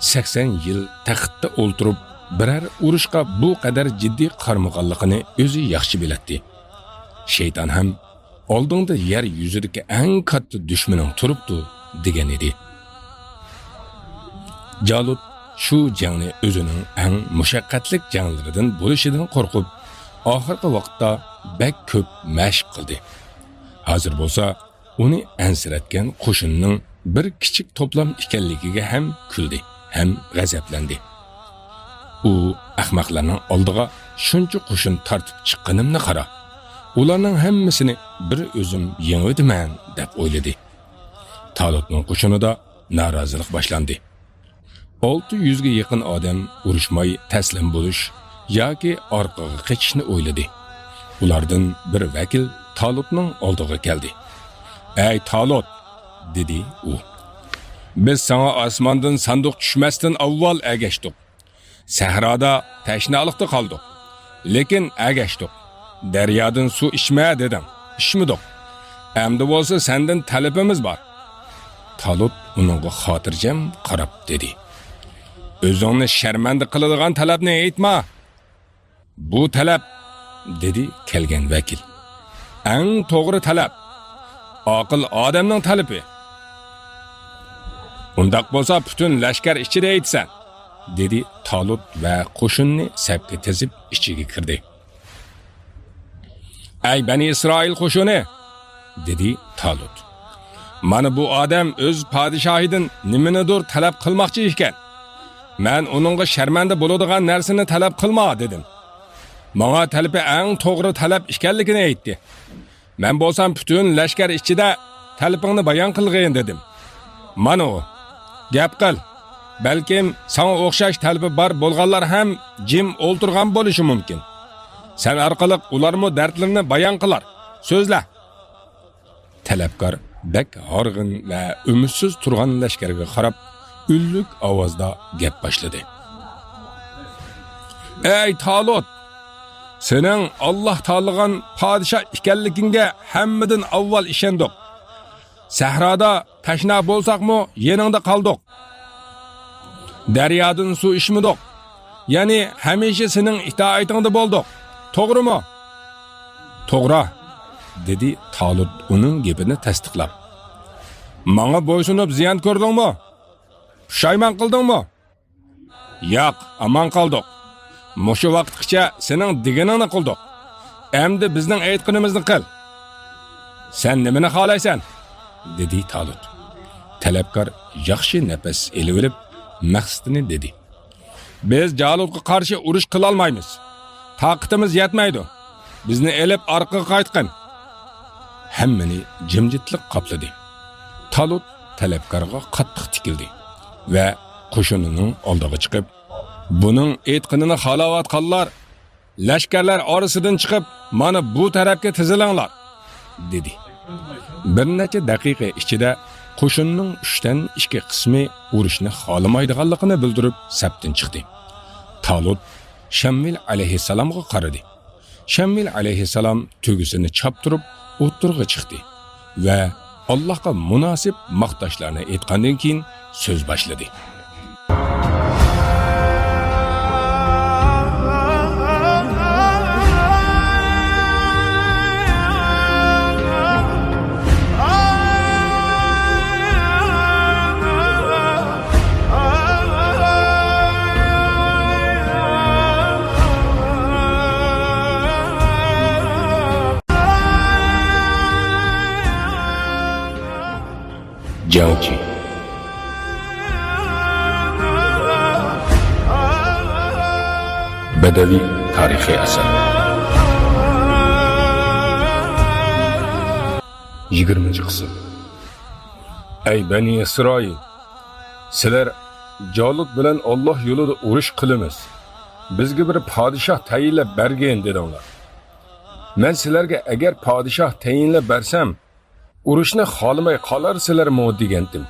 سەكسەن يىل تەختتە ئولتۇرۇپ، بىرەر ئۇرۇشقا بۇ قەدەر جىددىي قارىمىغانلىقىنى ئۆزى ياخشى بىلەتتى. شەيتان ھەم «ئالدىڭدا يەر يۈزىدىكى ئەڭ كاتتا دۈشمىنىڭ تۇرۇپتۇ» دېگەن ئىدى. جالۇت شۇ جەڭنى ئۆزىنىڭ ئەڭ مۇشەققەتلىك جەڭلىرىدىن بولۇشىدىن قورقۇپ، ئاخىرقى ۋاقىتتا بەك كۆپ مەشىق قىلدى. ھازىر بولسا ئۇنى ئەنسىرەتكەن قوشۇننىڭ بىر كىچىك توپلام ئىكەنلىكىگە ھەم كۈلدى، ھەم غەزەپلەندى. ئۇ ئەخمەقلەرنىڭ ئالدىغا شۇنچە قوشۇن تارتىپ چىققىنىمنى قارا، ئۇلارنىڭ ھەممىسىنى بىر ئۆزۈم يېڭىۋىدىمەن، دەپ ئويلىدى. تالۇتنىڭ قوشۇنىدا نارازىلىق باشلاندى. ئالتە يۈزگە يېقىن ئادەم ئۇرۇشماي تەسلىم بولۇش ياكى ئارقىغا قېچىشنى ئويلىدى. ئۇلاردىن بىر ۋەكىل تالۇتنىڭ ئالدىغا كەلدى. «ئەي تالۇت!» دېدى ئۇ. «بىز ساڭا ئاسماندىن ساندۇق چۈشمەستىن ئاۋۋال ئەگەشتۇق. سەھرادا تەشنالىقتا قالدۇق. لېكىن ئەگەشتۇق. دەريادىن سۇ ئىچمە دېدىڭ. ئىچمىدۇق. ئەمدى بولسا سەندىن تەلىپىمىز بار.» تالۇت ئۇنىڭغا خاتىرجەم قاراپ دېدى: «ئۆزۈڭنى شەرمەندە قىلىدىغان تەلەپنى ئېيتما.» «بۇ تەلەپ،» دېدى كەلگەن ۋەكىل، «ئەڭ توغرا تەلەپ. ئاقىل ئادەمنىڭ تەلىپى.» «ئۇنداق بولسا پۈتۈن لەشكەر ئىچىدە ئېيتىسەن.» دېدى تالۇت ۋە قوشۇننى سەپكە تىزىپ ئىچىگە كىردى. «ئەي بەنى ئىسرائىل قوشۇنى!» دېدى تالۇت. «مانا بۇ ئادەم ئۆز پادىشاھىدىن نېمىنىدۇر تەلەپ قىلماقچى ئىكەن. مەن ئۇنىڭغا شەرمەندە بولىدىغان نەرسىنى تەلەپ قىلما دېدىم. ماڭا تەلىپى ئەڭ توغرا تەلەپ ئىكەنلىكىنى ئېيتتى. مەن بولسام پۈتۈن لەشكەر ئىچىدە تەلىپىڭنى بايان قىلغىن دېدىم. مانا ئۇ. گەپ قىل. بەلكىم ساڭا ئوخشاش تەلىپى بار بولغانلار ھەم جىم ئولتۇرغان بولۇشى مۇمكىن. سەن ئارقىلىق ئۇلارمۇ دەردلىرىنى بايان قىلار. سۆزلە.» تەلەپكار بەك ھارغىن ۋە ئۈمىدسىز تۇرغان لەشكەرگە قاراپ، ئۈنلۈك ئاۋازدا گەپ باشلىدى. «ئەي تالۇت! سېنىڭ ئاللا تاللىغان پادىشاھ ئىكەنلىكىڭگە ھەممىدىن ئاۋۋال ئىشەندۇق. سەھرادا تەشنا بولساقمۇ يېنىڭدا قالدۇق. دەريادىن سۇ ئىچمىدۇق. يەنى ھەمىشە سېنىڭ ئىتائىتىڭدە بولدۇق. توغرىمۇ؟» «توغرا،» دېدى تالۇت ئۇنىڭ گېپىنى تەستىقلاپ. «ماڭا بويسۇنۇپ زىيان كۆردۈڭمۇ؟ پۇشايمان قىلدىڭمۇ؟» «ياق، ئامان قالدۇق. مۇشۇ ۋاقىتقىچە سېنىڭ دېگىنىڭنى قىلدۇق. ئەمدى بىزنىڭ ئېيتقىنىمىزنى قىل. سەن نېمىنى خالايسەن؟ دېدى تالۇت. تەلەپكار ياخشى نەپەس ئېلىۋېلىپ، مەقسىتىنى دېدى. بىز جالۇتقا قارشى ئۇرۇش قىلالمايمىز. تاقىتىمىز يەتمەيدۇ. بىزنى ئېلىپ ئارقىغا قايتقىن. ھەممىنى جىمجىتلىق قاپلىدى. تالۇت تەلەپكارغا قاتتىق تىكىلدى ۋە قوشۇنىنىڭ ئالدىغا چىقىپ، بۇنىڭ ئېيتقىنىنى خالاۋاتقانلار لەشكەرلەر ئارىسىدىن چىقىپ، مانا بۇ تەرەپكە تىزىلىڭلار، دېدى. بىر نەچچە دەقىقە ئىچىدە قوشۇننىڭ ئۈچتىن ئىككى قىسمى ئۇرۇشنى خالىمايدىغانلىقىنى بىلدۈرۈپ سەپتىن چىقتى. تالۇت شەمۋىل ئەلەيھىسسالامغا قارىدى. شەمۋىل ئەلەيھىسسالام تۆگىسىنى چاپتۇرۇپ ئوتتۇرىغا چىقتى ۋە ئاللاھقا مۇناسىپ ماختاشلارنى ئېيتقاندىن كېيىن سۆز باشلىدى. جەڭچى. بەدەۋىي تارىخىي ئەسەر. يىگىرمىنچى قىسىم. ئەي بەنى ئىسرائىل! سىلەر جالۇت بىلەن ئاللاھ يولىدا ئۇرۇش قىلىمىز، بىزگە بىر پادىشاھ تەيىنلەپ بەرگىن دېدىڭلار. مەن سىلەرگە ئەگەر پادىشاھ تەيىنلەپ بەرسەم، ئۇرۇشنى خالىماي قالارسىلەرمۇ دېگەنتىم.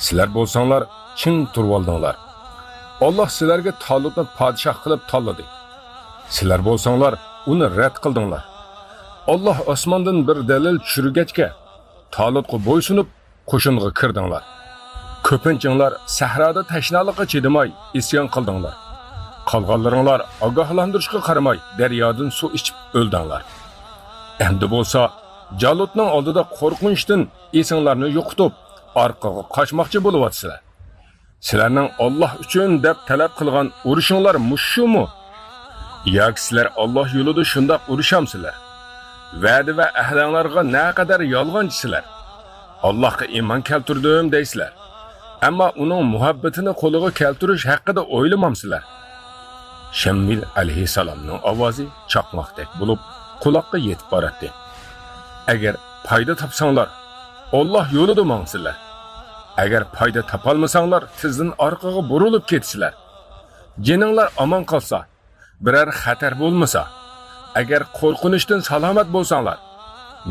سىلەر بولساڭلار چىڭ تۇرۇۋالدىڭلار. ئاللاھ سىلەرگە تالۇتنى پادىشاھ قىلىپ تاللىدى. سىلەر بولساڭلار ئۇنى رەت قىلدىڭلار. ئاللاھ ئاسماندىن بىر دەلىل چۈشۈرگەچكە، تالۇتقا بويسۇنۇپ، قوشۇنغا كىردىڭلار. كۆپىنچىڭلار سەھرادا تەشنالىققا چىدىماي ئىسيان قىلدىڭلار. قالغانلىرىڭلار ئاگاھلاندۇرۇشقا قارىماي دەريادىن سۇ ئىچىپ ئۆلدۈڭلار. ئەمدى بولسا جالۇتنىڭ ئالدىدا قورقۇنچتىن ئېسىڭلارنى يوقىتىپ، ئارقىغا قاچماقچى بولۇۋاتىسىلەر. سىلەرنىڭ ئاللاھ ئۈچۈن دەپ تەلەپ قىلغان ئۇرۇشۇڭلار مۇشۇمۇ؟ ياكى سىلەر ئاللاھ يولىدا شۇنداق ئۇرۇشامسىلەر؟ ۋەدە ۋە ئەھدىڭلارغا نەقەدەر يالغانچىسىلەر! ئاللاھقا ئىمان كەلتۈردۈم دەيسىلەر، ئەمما ئۇنىڭ مۇھەببىتىنى قولغا كەلتۈرۈش ھەققىدە ئويلىمامسىلەر؟ شەمۋىل ئەلەيھىسسالامنىڭ ئاۋازى چاقماقتەك بولۇپ، قۇلاققا يېتىپ باراتتى. ئەگەر پايدا تاپساڭلار، ئاللاھ يولىدا ماڭسىلەر. ئەگەر پايدا تاپالمىساڭلار، تېزدىن ئارقىغا بۇرۇلۇپ كېتىسىلەر. جېنىڭلار ئامان قالسا، بىرەر خەتەر بولمىسا، ئەگەر قورقۇنچتىن سالامەت بولساڭلار،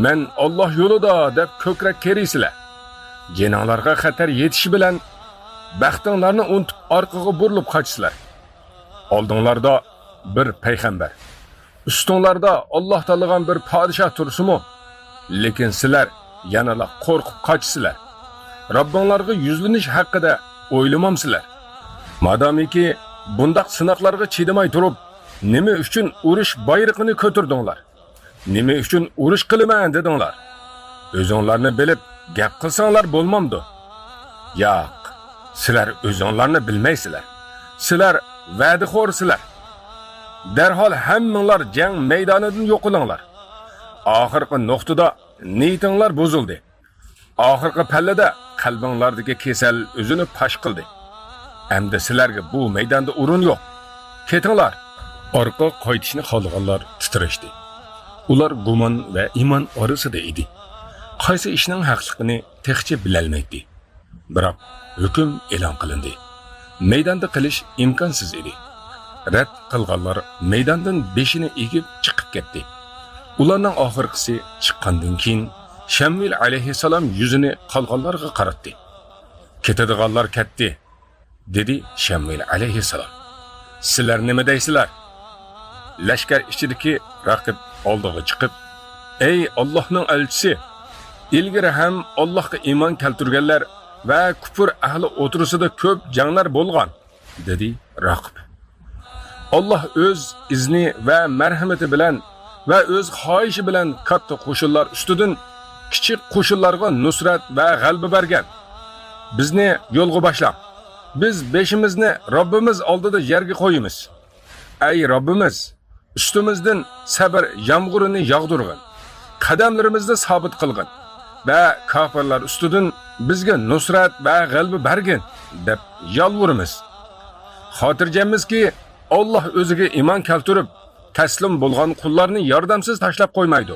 مەن ئاللاھ يولىدا دەپ كۆكرەك كېرىيسىلەر. جېنىڭلارغا خەتەر يېتىشى بىلەن، بەختىڭلارنى ئۇنتۇپ، ئارقىغا بۇرۇلۇپ قاچىسىلەر. ئالدىڭلاردا بىر پەيغەمبەر، ئۈستۈڭلاردا ئاللاھ تاللىغان بىر پادىشاھ تۇرسىمۇ، لېكىن سىلەر يەنىلا قورقۇپ قاچىسىلەر. رەببىڭلارغا يۈزلىنىش ھەققىدە ئويلىمامسىلەر؟ مادامىكى بۇنداق سىناقلارغا چىدىماي تۇرۇپ، نېمە ئۈچۈن ئۇرۇش بايرىقىنى كۆتۈردۈڭلار؟ نېمە ئۈچۈن ئۇرۇش قىلىمەن دېدىڭلار؟ ئۆزۈڭلارنى بىلىپ گەپ قىلساڭلار بولمامدۇ؟ ياق، سىلەر ئۆزۈڭلارنى بىلمەيسىلەر. سىلەر ۋەدىخورسىلەر. دەرھال ھەممىڭلار جەڭ مەيدانىدىن يوقىلىڭلار. ئاخىرقى نۇقتىدا نىيىتىڭلار بۇزۇلدى. ئاخىرقى پەللىدە قەلبىڭلاردىكى كېسەل ئۆزىنى پاش قىلدى. ئەمدى سىلەرگە بۇ مەيداندا ئورۇن يوق. كېتىڭلار! ئارقا قايتىشنى خالىغانلار تىترەشتى. ئۇلار گۇمان ۋە ئىمان ئارىسىدا ئىدى. قايسى ئىشنىڭ ھەقلىقىنى تېخىچە بىلەلمەيتتى. بىراق، ھۆكۈم ئېلان قىلىندى. مەيداندا قېلىش ئىمكانسىز ئىدى. رەت قىلغانلار مەيداندىن بېشىنى ئېگىپ چىقىپ كەتتى. ئۇلارنىڭ ئاخىرقىسى چىققاندىن كېيىن، شەمۇئېل ئەلەيھىسسالام يۈزىنى قالغانلارغا قاراتتى. كېتىدىغانلار كەتتى، دېدى شەمۇئېل ئەلەيھىسسالام. سىلەر نېمە دەيسىلەر؟ لەشكەر ئىچىدىكى راقىب ئالدىغا چىقىپ، ئەي ئاللاھنىڭ ئەلچىسى! ئىلگىرى ھەم ئاللاھقا ئىمان كەلتۈرگەنلەر ۋە كۇپۇر ئەھلى ئوتتۇرىسىدا كۆپ جەڭلەر بولغان، دېدى راقىب. ئاللاھ ئۆز ئىزنى ۋە مەرھىمىتى بىلەن ۋە ئۆز خاھىشى بىلەن كاتتا قوشۇنلار ئۈستىدىن كىچىك قوشۇنلارغا نۇسرەت ۋە غەلىبە بەرگەن. بىزنى يولغا باشلاڭ. بىز بېشىمىزنى رەببىمىز ئالدىدا يەرگە قويىمىز. ئەي رەببىمىز، ئۈستىمىزدىن سەبر يامغۇرىنى ياغدۇرغىن. قەدەملىرىمىزنى سابىت قىلغىن ۋە كاپىرلار ئۈستىدىن بىزگە نۇسرەت ۋە غەلىبە بەرگىن، دەپ يالۋۇرىمىز. خاتىرجەممىزكى، ئاللاھ ئۆزىگە ئىمان كەلتۈرۈپ، تەسلىم بولغان قۇللارنى ياردەمسىز تاشلاپ قويمايدۇ.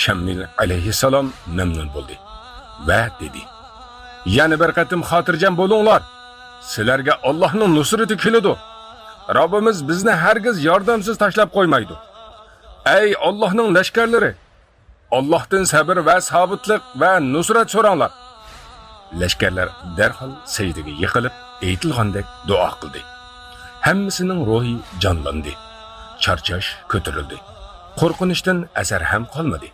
شەممىل ئەلەيھىسسالام مەمنۇن بولدى ۋە دېدى: يەنە بىر قېتىم خاتىرجەم بولۇڭلار، سىلەرگە ئاللاھنىڭ نۇسرىتى كېلىدۇ. رەببىمىز بىزنى ھەرگىز ياردەمسىز تاشلاپ قويمايدۇ. ئەي ئاللاھنىڭ لەشكەرلىرى، ئاللاھتىن سەبر ۋە سابىتلىق ۋە نۇسرەت سوراڭلار. لەشكەرلەر دەرھال سەجدىگە يىقىلىپ، ئېيتىلغاندەك دۇئا قىلدى. ھەممىسىنىڭ روھى جانلاندى. چارچاش كۆتۈرۈلدى. قورقۇنچتىن ئەسەر ھەم قالمىدى.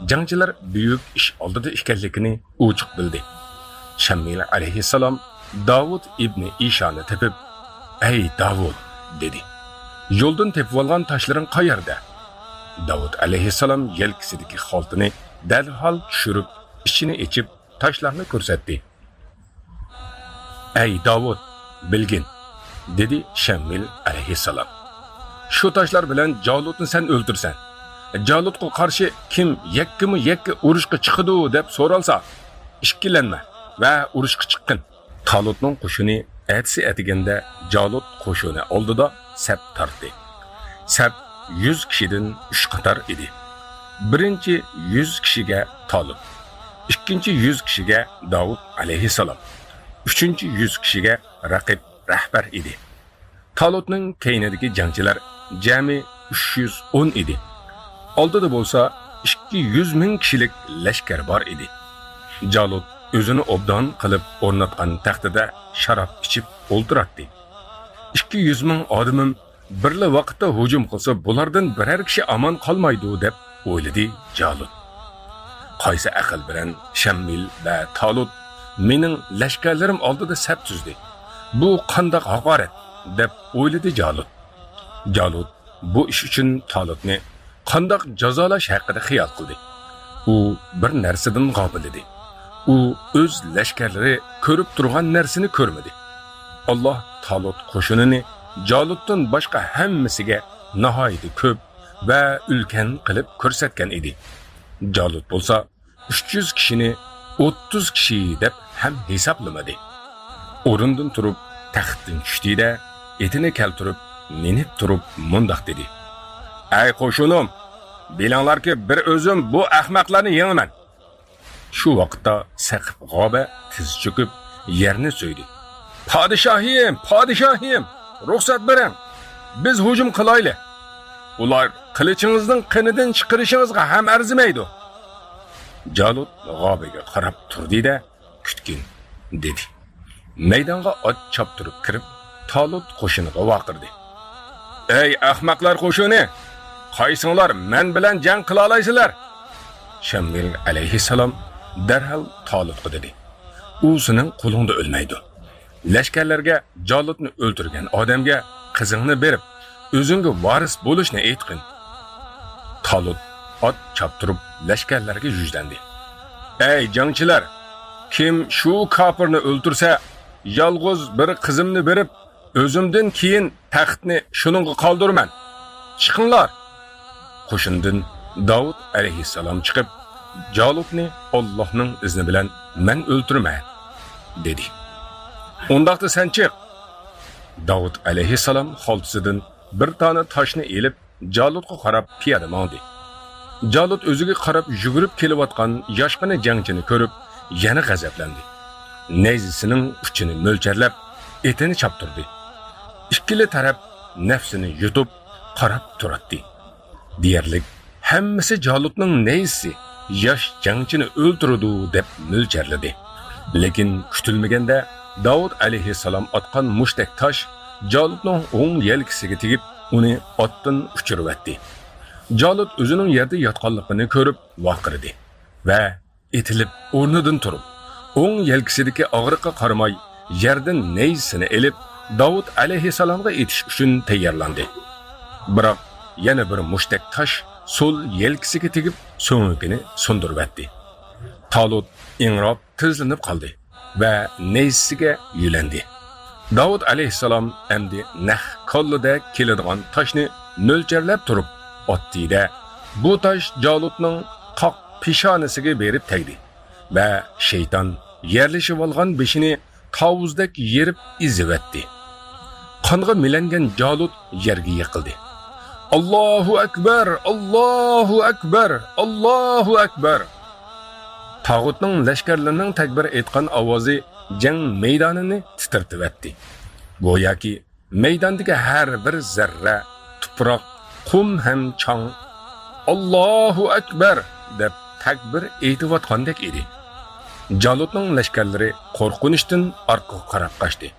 جەڭچىلەر بۈيۈك ئىش ئالدىدا ئىكەنلىكىنى ئوچۇق بىلدى. شەممىل ئەلەيھىسسالام داۋۇت ئىبنى ئىشانى تېپىپ، ئەي داۋۇت، دېدى، يولدىن تېپىۋالغان تاشلىرىڭ قەيەردە؟ داۋۇت ئەلەيھىسسالام يەلكىسىدىكى خالتىنى دەرھال چۈشۈرۈپ، ئىچىنى ئېچىپ، تاشلارنى كۆرسەتتى. ئەي داۋۇت، بىلگىن، دېدى شەممىل ئەلەيھىسسالام. شۇ تاشلار بىلەن جالۇتنى سەن ئۆلتۈرىسەن. جالۇتقا قارشى كىم يەككىمۇ يەككە ئۇرۇشقا چىقىدۇ دەپ سورالسا، ئىككىلەنمە ۋە ئۇرۇشقا چىققىن. تالۇتنىڭ قوشۇنى ئەتىسى ئەتىگەندە جالۇت قوشۇنى ئالدىدا سەپ تارتتى. سەپ يۈز كىشىدىن ئۈچ قاتار ئىدى. بىرىنچى يۈز كىشىگە تالۇت، ئىككىنچى يۈز كىشىگە داۋۇت ئەلەيھىسسالام، ئۈچىنچى يۈز كىشىگە رەقىب رەھبەر ئىدى. تالۇتنىڭ كەينىدىكى جەڭچىلەر جەمئىي ئۈچ يۈز ئون ئىدى. ئالدىدا بولسا ئىككى يۈز مىڭ كىشىلىك لەشكەر بار ئىدى. جالۇت ئۆزىنى ئوبدان قىلىپ ئورناتقان تەختىدە شاراب ئىچىپ ئولتۇراتتى. ئىككى يۈز مىڭ ئادىمىم بىرلا ۋاقىتتا ھۇجۇم قىلسا، بۇلاردىن بىرەر كىشى ئامان قالمايدۇ، دەپ ئويلىدى جالۇت. قايسى ئەقىل بىلەن شەممىل ۋە تالۇت مېنىڭ لەشكەرلىرىم ئالدىدا سەپ تۈزدى؟ بۇ قانداق ھاقارەت، دەپ ئويلىدى جالۇت. جالۇت بۇ ئىش ئۈچۈن تالۇتنى قانداق جازالاش ھەققىدە خىيال قىلدى. ئۇ بىر نەرسىدىن غاپىل ئىدى. ئۇ ئۆز لەشكەرلىرى كۆرۈپ تۇرغان نەرسىنى كۆرمىدى. ئاللاھ تالۇت قوشۇنىنى جالۇتتىن باشقا ھەممىسىگە ناھايىتى كۆپ ۋە ئۈلكەن قىلىپ كۆرسەتكەن ئىدى. جالۇت بولسا ئۈچ يۈز كىشىنى ئوتتۇز كىشى دەپ ھەم ھېسابلىمىدى. ئورنىدىن تۇرۇپ، تەختتىن چۈشتى-دە، ئېتىنى كەلتۈرۈپ، مىنىپ تۇرۇپ مۇنداق دېدى: ئەي قوشۇنۇم، بىلىڭلاركى، بىر ئۆزۈم بۇ ئەخمەقلەرنى يېڭىمەن. شۇ ۋاقىتتا سەقىپ غابە تىز چۆكۈپ، يەرنى سۆيدى. پادىشاھىم، پادىشاھىم، رۇخسەت بېرىڭ، بىز ھۇجۇم قىلايلى. ئۇلار قىلىچىڭىزنىڭ قېنىدىن چىقىرىشىڭىزغا ھەم ئەرزىمەيدۇ. جالۇت غابىگە قاراپ تۇردى-دە، كۈتكىن، دېدى. مەيدانغا ئات چاپتۇرۇپ كىرىپ، تالۇت قوشۇنىغا ۋارقىرىدى: ئەي ئەخمەقلەر قوشۇنى! قايسىڭلار مەن بىلەن جەڭ قىلالايسىلەر؟ شەممىل ئەلەيھىسسالام دەرھال تالۇتقا دېدى: ئۇ سېنىڭ قولۇڭدا ئۆلمەيدۇ. لەشكەرلەرگە جالۇتنى ئۆلتۈرگەن ئادەمگە قىزىڭنى بېرىپ، ئۆزۈڭگە ۋارىس بولۇشنى ئېيتقىن. تالۇت ئات چاپتۇرۇپ لەشكەرلەرگە يۈزلەندى: ئەي جەڭچىلەر! كىم شۇ كاپىرنى ئۆلتۈرسە، يالغۇز بىر قىزىمنى بېرىپ، ئۆزۈمدىن كېيىن تەختنى شۇنىڭغا قالدۇرىمەن. چىقىڭلار! قوشۇندىن داۋۇت ئەلەيھىسسالام چىقىپ، جالۇتنى ئاللاھنىڭ ئىزنى بىلەن مەن ئۆلتۈرىمەن، دېدى. ئۇنداقتا سەن چىق! داۋۇت ئەلەيھىسسالام خالتىسىدىن بىر دانە تاشنى ئېلىپ، جالۇتقا قاراپ پىيادە ماڭدى. جالۇت ئۆزىگە قاراپ يۈگۈرۈپ كېلىۋاتقان ياشقىنە جەڭچىنى كۆرۈپ، يەنە غەزەپلەندى. نەيزىسىنىڭ ئۇچىنى مۆلچەرلەپ، ئېتىنى چاپتۇردى. ئىككىلا تەرەپ نەپسىنى يۇتۇپ قاراپ تۇراتتى. دېيەرلىك ھەممىسى جالۇتنىڭ نەيزىسى ياش جەڭچىنى ئۆلتۈرىدۇ دەپ مۆلچەرلىدى. لېكىن كۈتۈلمىگەندە داۋۇت ئەلەيھىسسالام ئاتقان مۇشتەك تاش جالۇتنىڭ ئوڭ يەلكىسىگە تېگىپ، ئۇنى ئاتتىن ئۇچۇرۇۋەتتى. جالۇت ئۆزىنىڭ يەردە ياتقانلىقىنى كۆرۈپ ۋارقىرىدى ۋە ئېتىلىپ ئورنىدىن تۇرۇپ، ئوڭ يەلكىسىدىكى ئاغرىققا قارىماي، يەردىن نەيزىسىنى ئېلىپ، داۋۇت ئەلەيھىسسالامغا ئېتىش ئۈچۈن تەييارلاندى. بىراق يەنە بىر مۇشتەك تاش سول يەلكىسىگە تېگىپ، سۆڭىكىنى سۇندۇرۇۋەتتى. تالۇت ئىڭراپ تىزلىنىپ قالدى ۋە نەيزىسىگە يۆلەندى. داۋۇت ئەلەيھىسسالام ئەمدى نەق كاللىدەك كېلىدىغان تاشنى مۆلچەرلەپ تۇرۇپ ئاتتى-دە، بۇ تاش جالۇتنىڭ قاق پېشانىسىگە بېرىپ تەگدى ۋە شەيتان يەرلىشىۋالغان بېشىنى تاۋۇزدەك يېرىپ ئېزىۋەتتى. قانغا مىلەنگەن جالۇت يەرگە يىقىلدى. «ئاللاھۇ ئەكبەر! ئاللاھۇ ئەكبەر! ئاللاھۇ ئەكبەر!» تاغۇتنىڭ لەشكەرلىرىنىڭ تەكبىر ئېيتقان ئاۋازى جەڭ مەيدانىنى تىترىتىۋەتتى. گوياكى مەيداندىكى ھەر بىر زەررە، تۇپراق، قۇم ھەم چاڭ «ئاللاھۇ ئەكبەر» دەپ تەكبىر ئېيتىۋاتقاندەك ئىدى. جالۇتنىڭ لەشكەرلىرى قورقۇنچتىن ئارقىغا قاراپ قاچتى.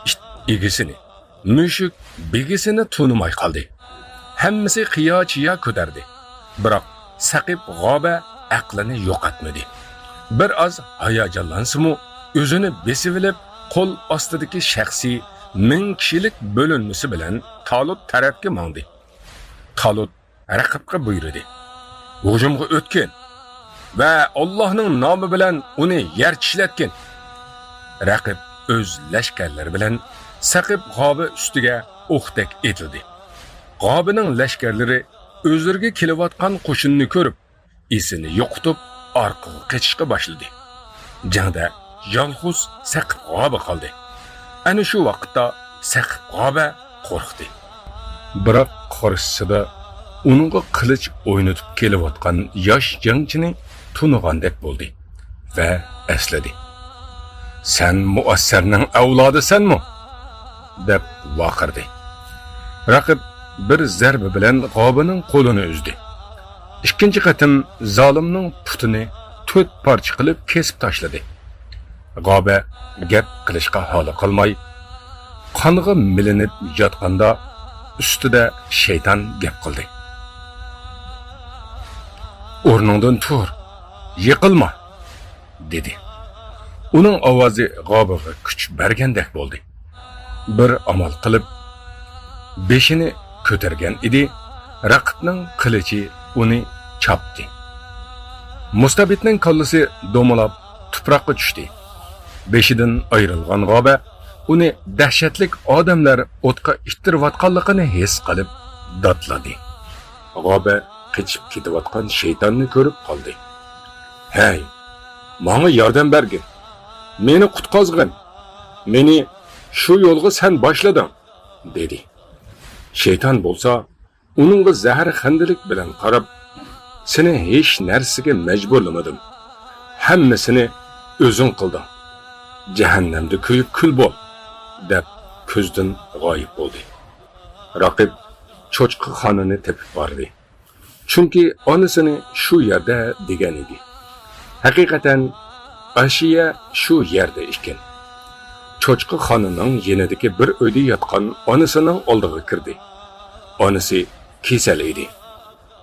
ئىت ئىگىسىنى، مۈشۈك بىگىسىنى تونۇماي قالدى. ھەممىسى قىيا-چىيا كۆتەردى. بىراق سەقىپ غابە ئەقلىنى يوقاتمىدى. بىر ئاز ھاياجانلانسىمۇ، ئۆزىنى بېسىۋېلىپ، قول ئاستىدىكى شەخسىي مىڭ كىشىلىك بۆلۈنمىسى بىلەن تالۇت تەرەپكە ماڭدى. تالۇت رەقىبكە بۇيرۇدى: «ھۇجۇمغا ئۆتكىن ۋە ئاللاھنىڭ نامى بىلەن ئۇنى يەر چىشلەتكىن!» رەقىب ئۆز لەشكەرلىرى بىلەن سەقىپ غابە ئۈستىگە ئوقتەك ئېتىلدى. غابىنىڭ لەشكەرلىرى ئۆزلىرىگە كېلىۋاتقان قوشۇننى كۆرۈپ، ئېسىنى يوقىتىپ، ئارقىغا قېچىشقا باشلىدى. جەڭدە يالغۇز سەقىپ غابە قالدى. ئەنە شۇ ۋاقىتتا سەقىپ غابە قورقتى. بىراق قارشىسىدا ئۇنىڭغا قىلىچ ئوينىتىپ كېلىۋاتقان ياش جەڭچىنى تونۇغاندەك بولدى ۋە ئەسلىدى. «سەن مۇئەسسەرنىڭ ئەۋلادىسەنمۇ؟» دەپ ۋارقىرىدى. رەقىب بىر زەربە بىلەن غابىنىڭ قولىنى ئۈزدى. ئىككىنچى قېتىم زالىمنىڭ پۇتىنى تۆت پارچە قىلىپ كېسىپ تاشلىدى. غابە گەپ قىلىشقا ھالى قالماي، قانغا مىلىنىپ ياتقاندا، ئۈستىدە شەيتان گەپ قىلدى. «ئورنۇڭدىن تۇر، يىقىلما!» دېدى. ئۇنىڭ ئاۋازى غابىغا كۈچ بەرگەندەك بولدى. بىر ئامال قىلىپ، بېشىنى كۆتۈرگەن ئىدى، رەقىبنىڭ قىلىچى ئۇنى چاپتى. مۇستەبىتنىڭ كاللىسى دومىلاپ تۇپراققا چۈشتى. بېشىدىن ئايرىلغان غابە ئۇنى دەھشەتلىك ئادەملەر ئوتقا ئىتتىرىۋاتقانلىقىنى ھېس قىلىپ داتلىدى. غابە قېچىپ كېتىۋاتقان شەيتاننى كۆرۈپ قالدى. «ھەي، ماڭا ياردەم بەرگىن! مېنى قۇتقازغىن! مېنى شۇ يولغا سەن باشلىدىڭ!» دېدى. شەيتان بولسا ئۇنىڭغا زەھەر-خەندىلىك بىلەن قاراپ، «سېنى ھېچ نەرسىگە مەجبۇرلىمىدىم. ھەممىسىنى ئۆزۈڭ قىلدىڭ. جەھەننەمدە كۆيۈپ كۈل بول!» دەپ كۆزدىن غايىب بولدى. رەقىب چوچقا خانىنى تېپىپ باردى. چۈنكى ئانىسىنى شۇ يەردە دېگەن ئىدى. ھەقىقەتەن ئەشىيە شۇ يەردە ئىكەن. چوچقا خانىنىڭ يېنىدىكى بىر ئۆيدە ياتقان ئانىسىنىڭ ئالدىغا كىردى. ئانىسى كېسەل ئىدى.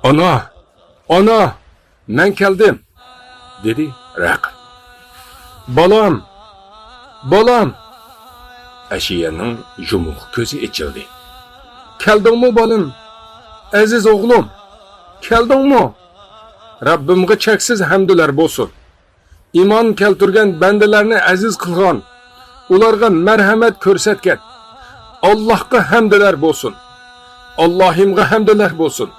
«ئانا! ئانا! مەن كەلدىم!» دېدى رەقىب. «بالام! بالام!» ئەشىيەنىڭ يۇمۇق كۆزى ئېچىلدى. «كەلدىڭمۇ، بالىم؟ ئەزىز ئوغلۇم، كەلدىڭمۇ؟ رەببىمغا چەكسىز ھەمدلەر بولسۇن. ئىمان كەلتۈرگەن بەندىلەرنى ئەزىز قىلغان، ئۇلارغا مەرھەمەت كۆرسەتكەن ئاللاھقا ھەمدلەر بولسۇن. ئاللاھىمغا ھەمدلەر بولسۇن.»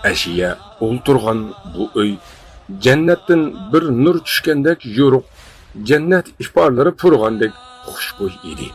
ئەشىيە ئولتۇرغان بۇ ئۆي جەننەتتىن بىر نۇر چۈشكەندەك يورۇق، جەننەت ئىپارلىرى پۇرىغاندەك خۇشبۇي ئىدى.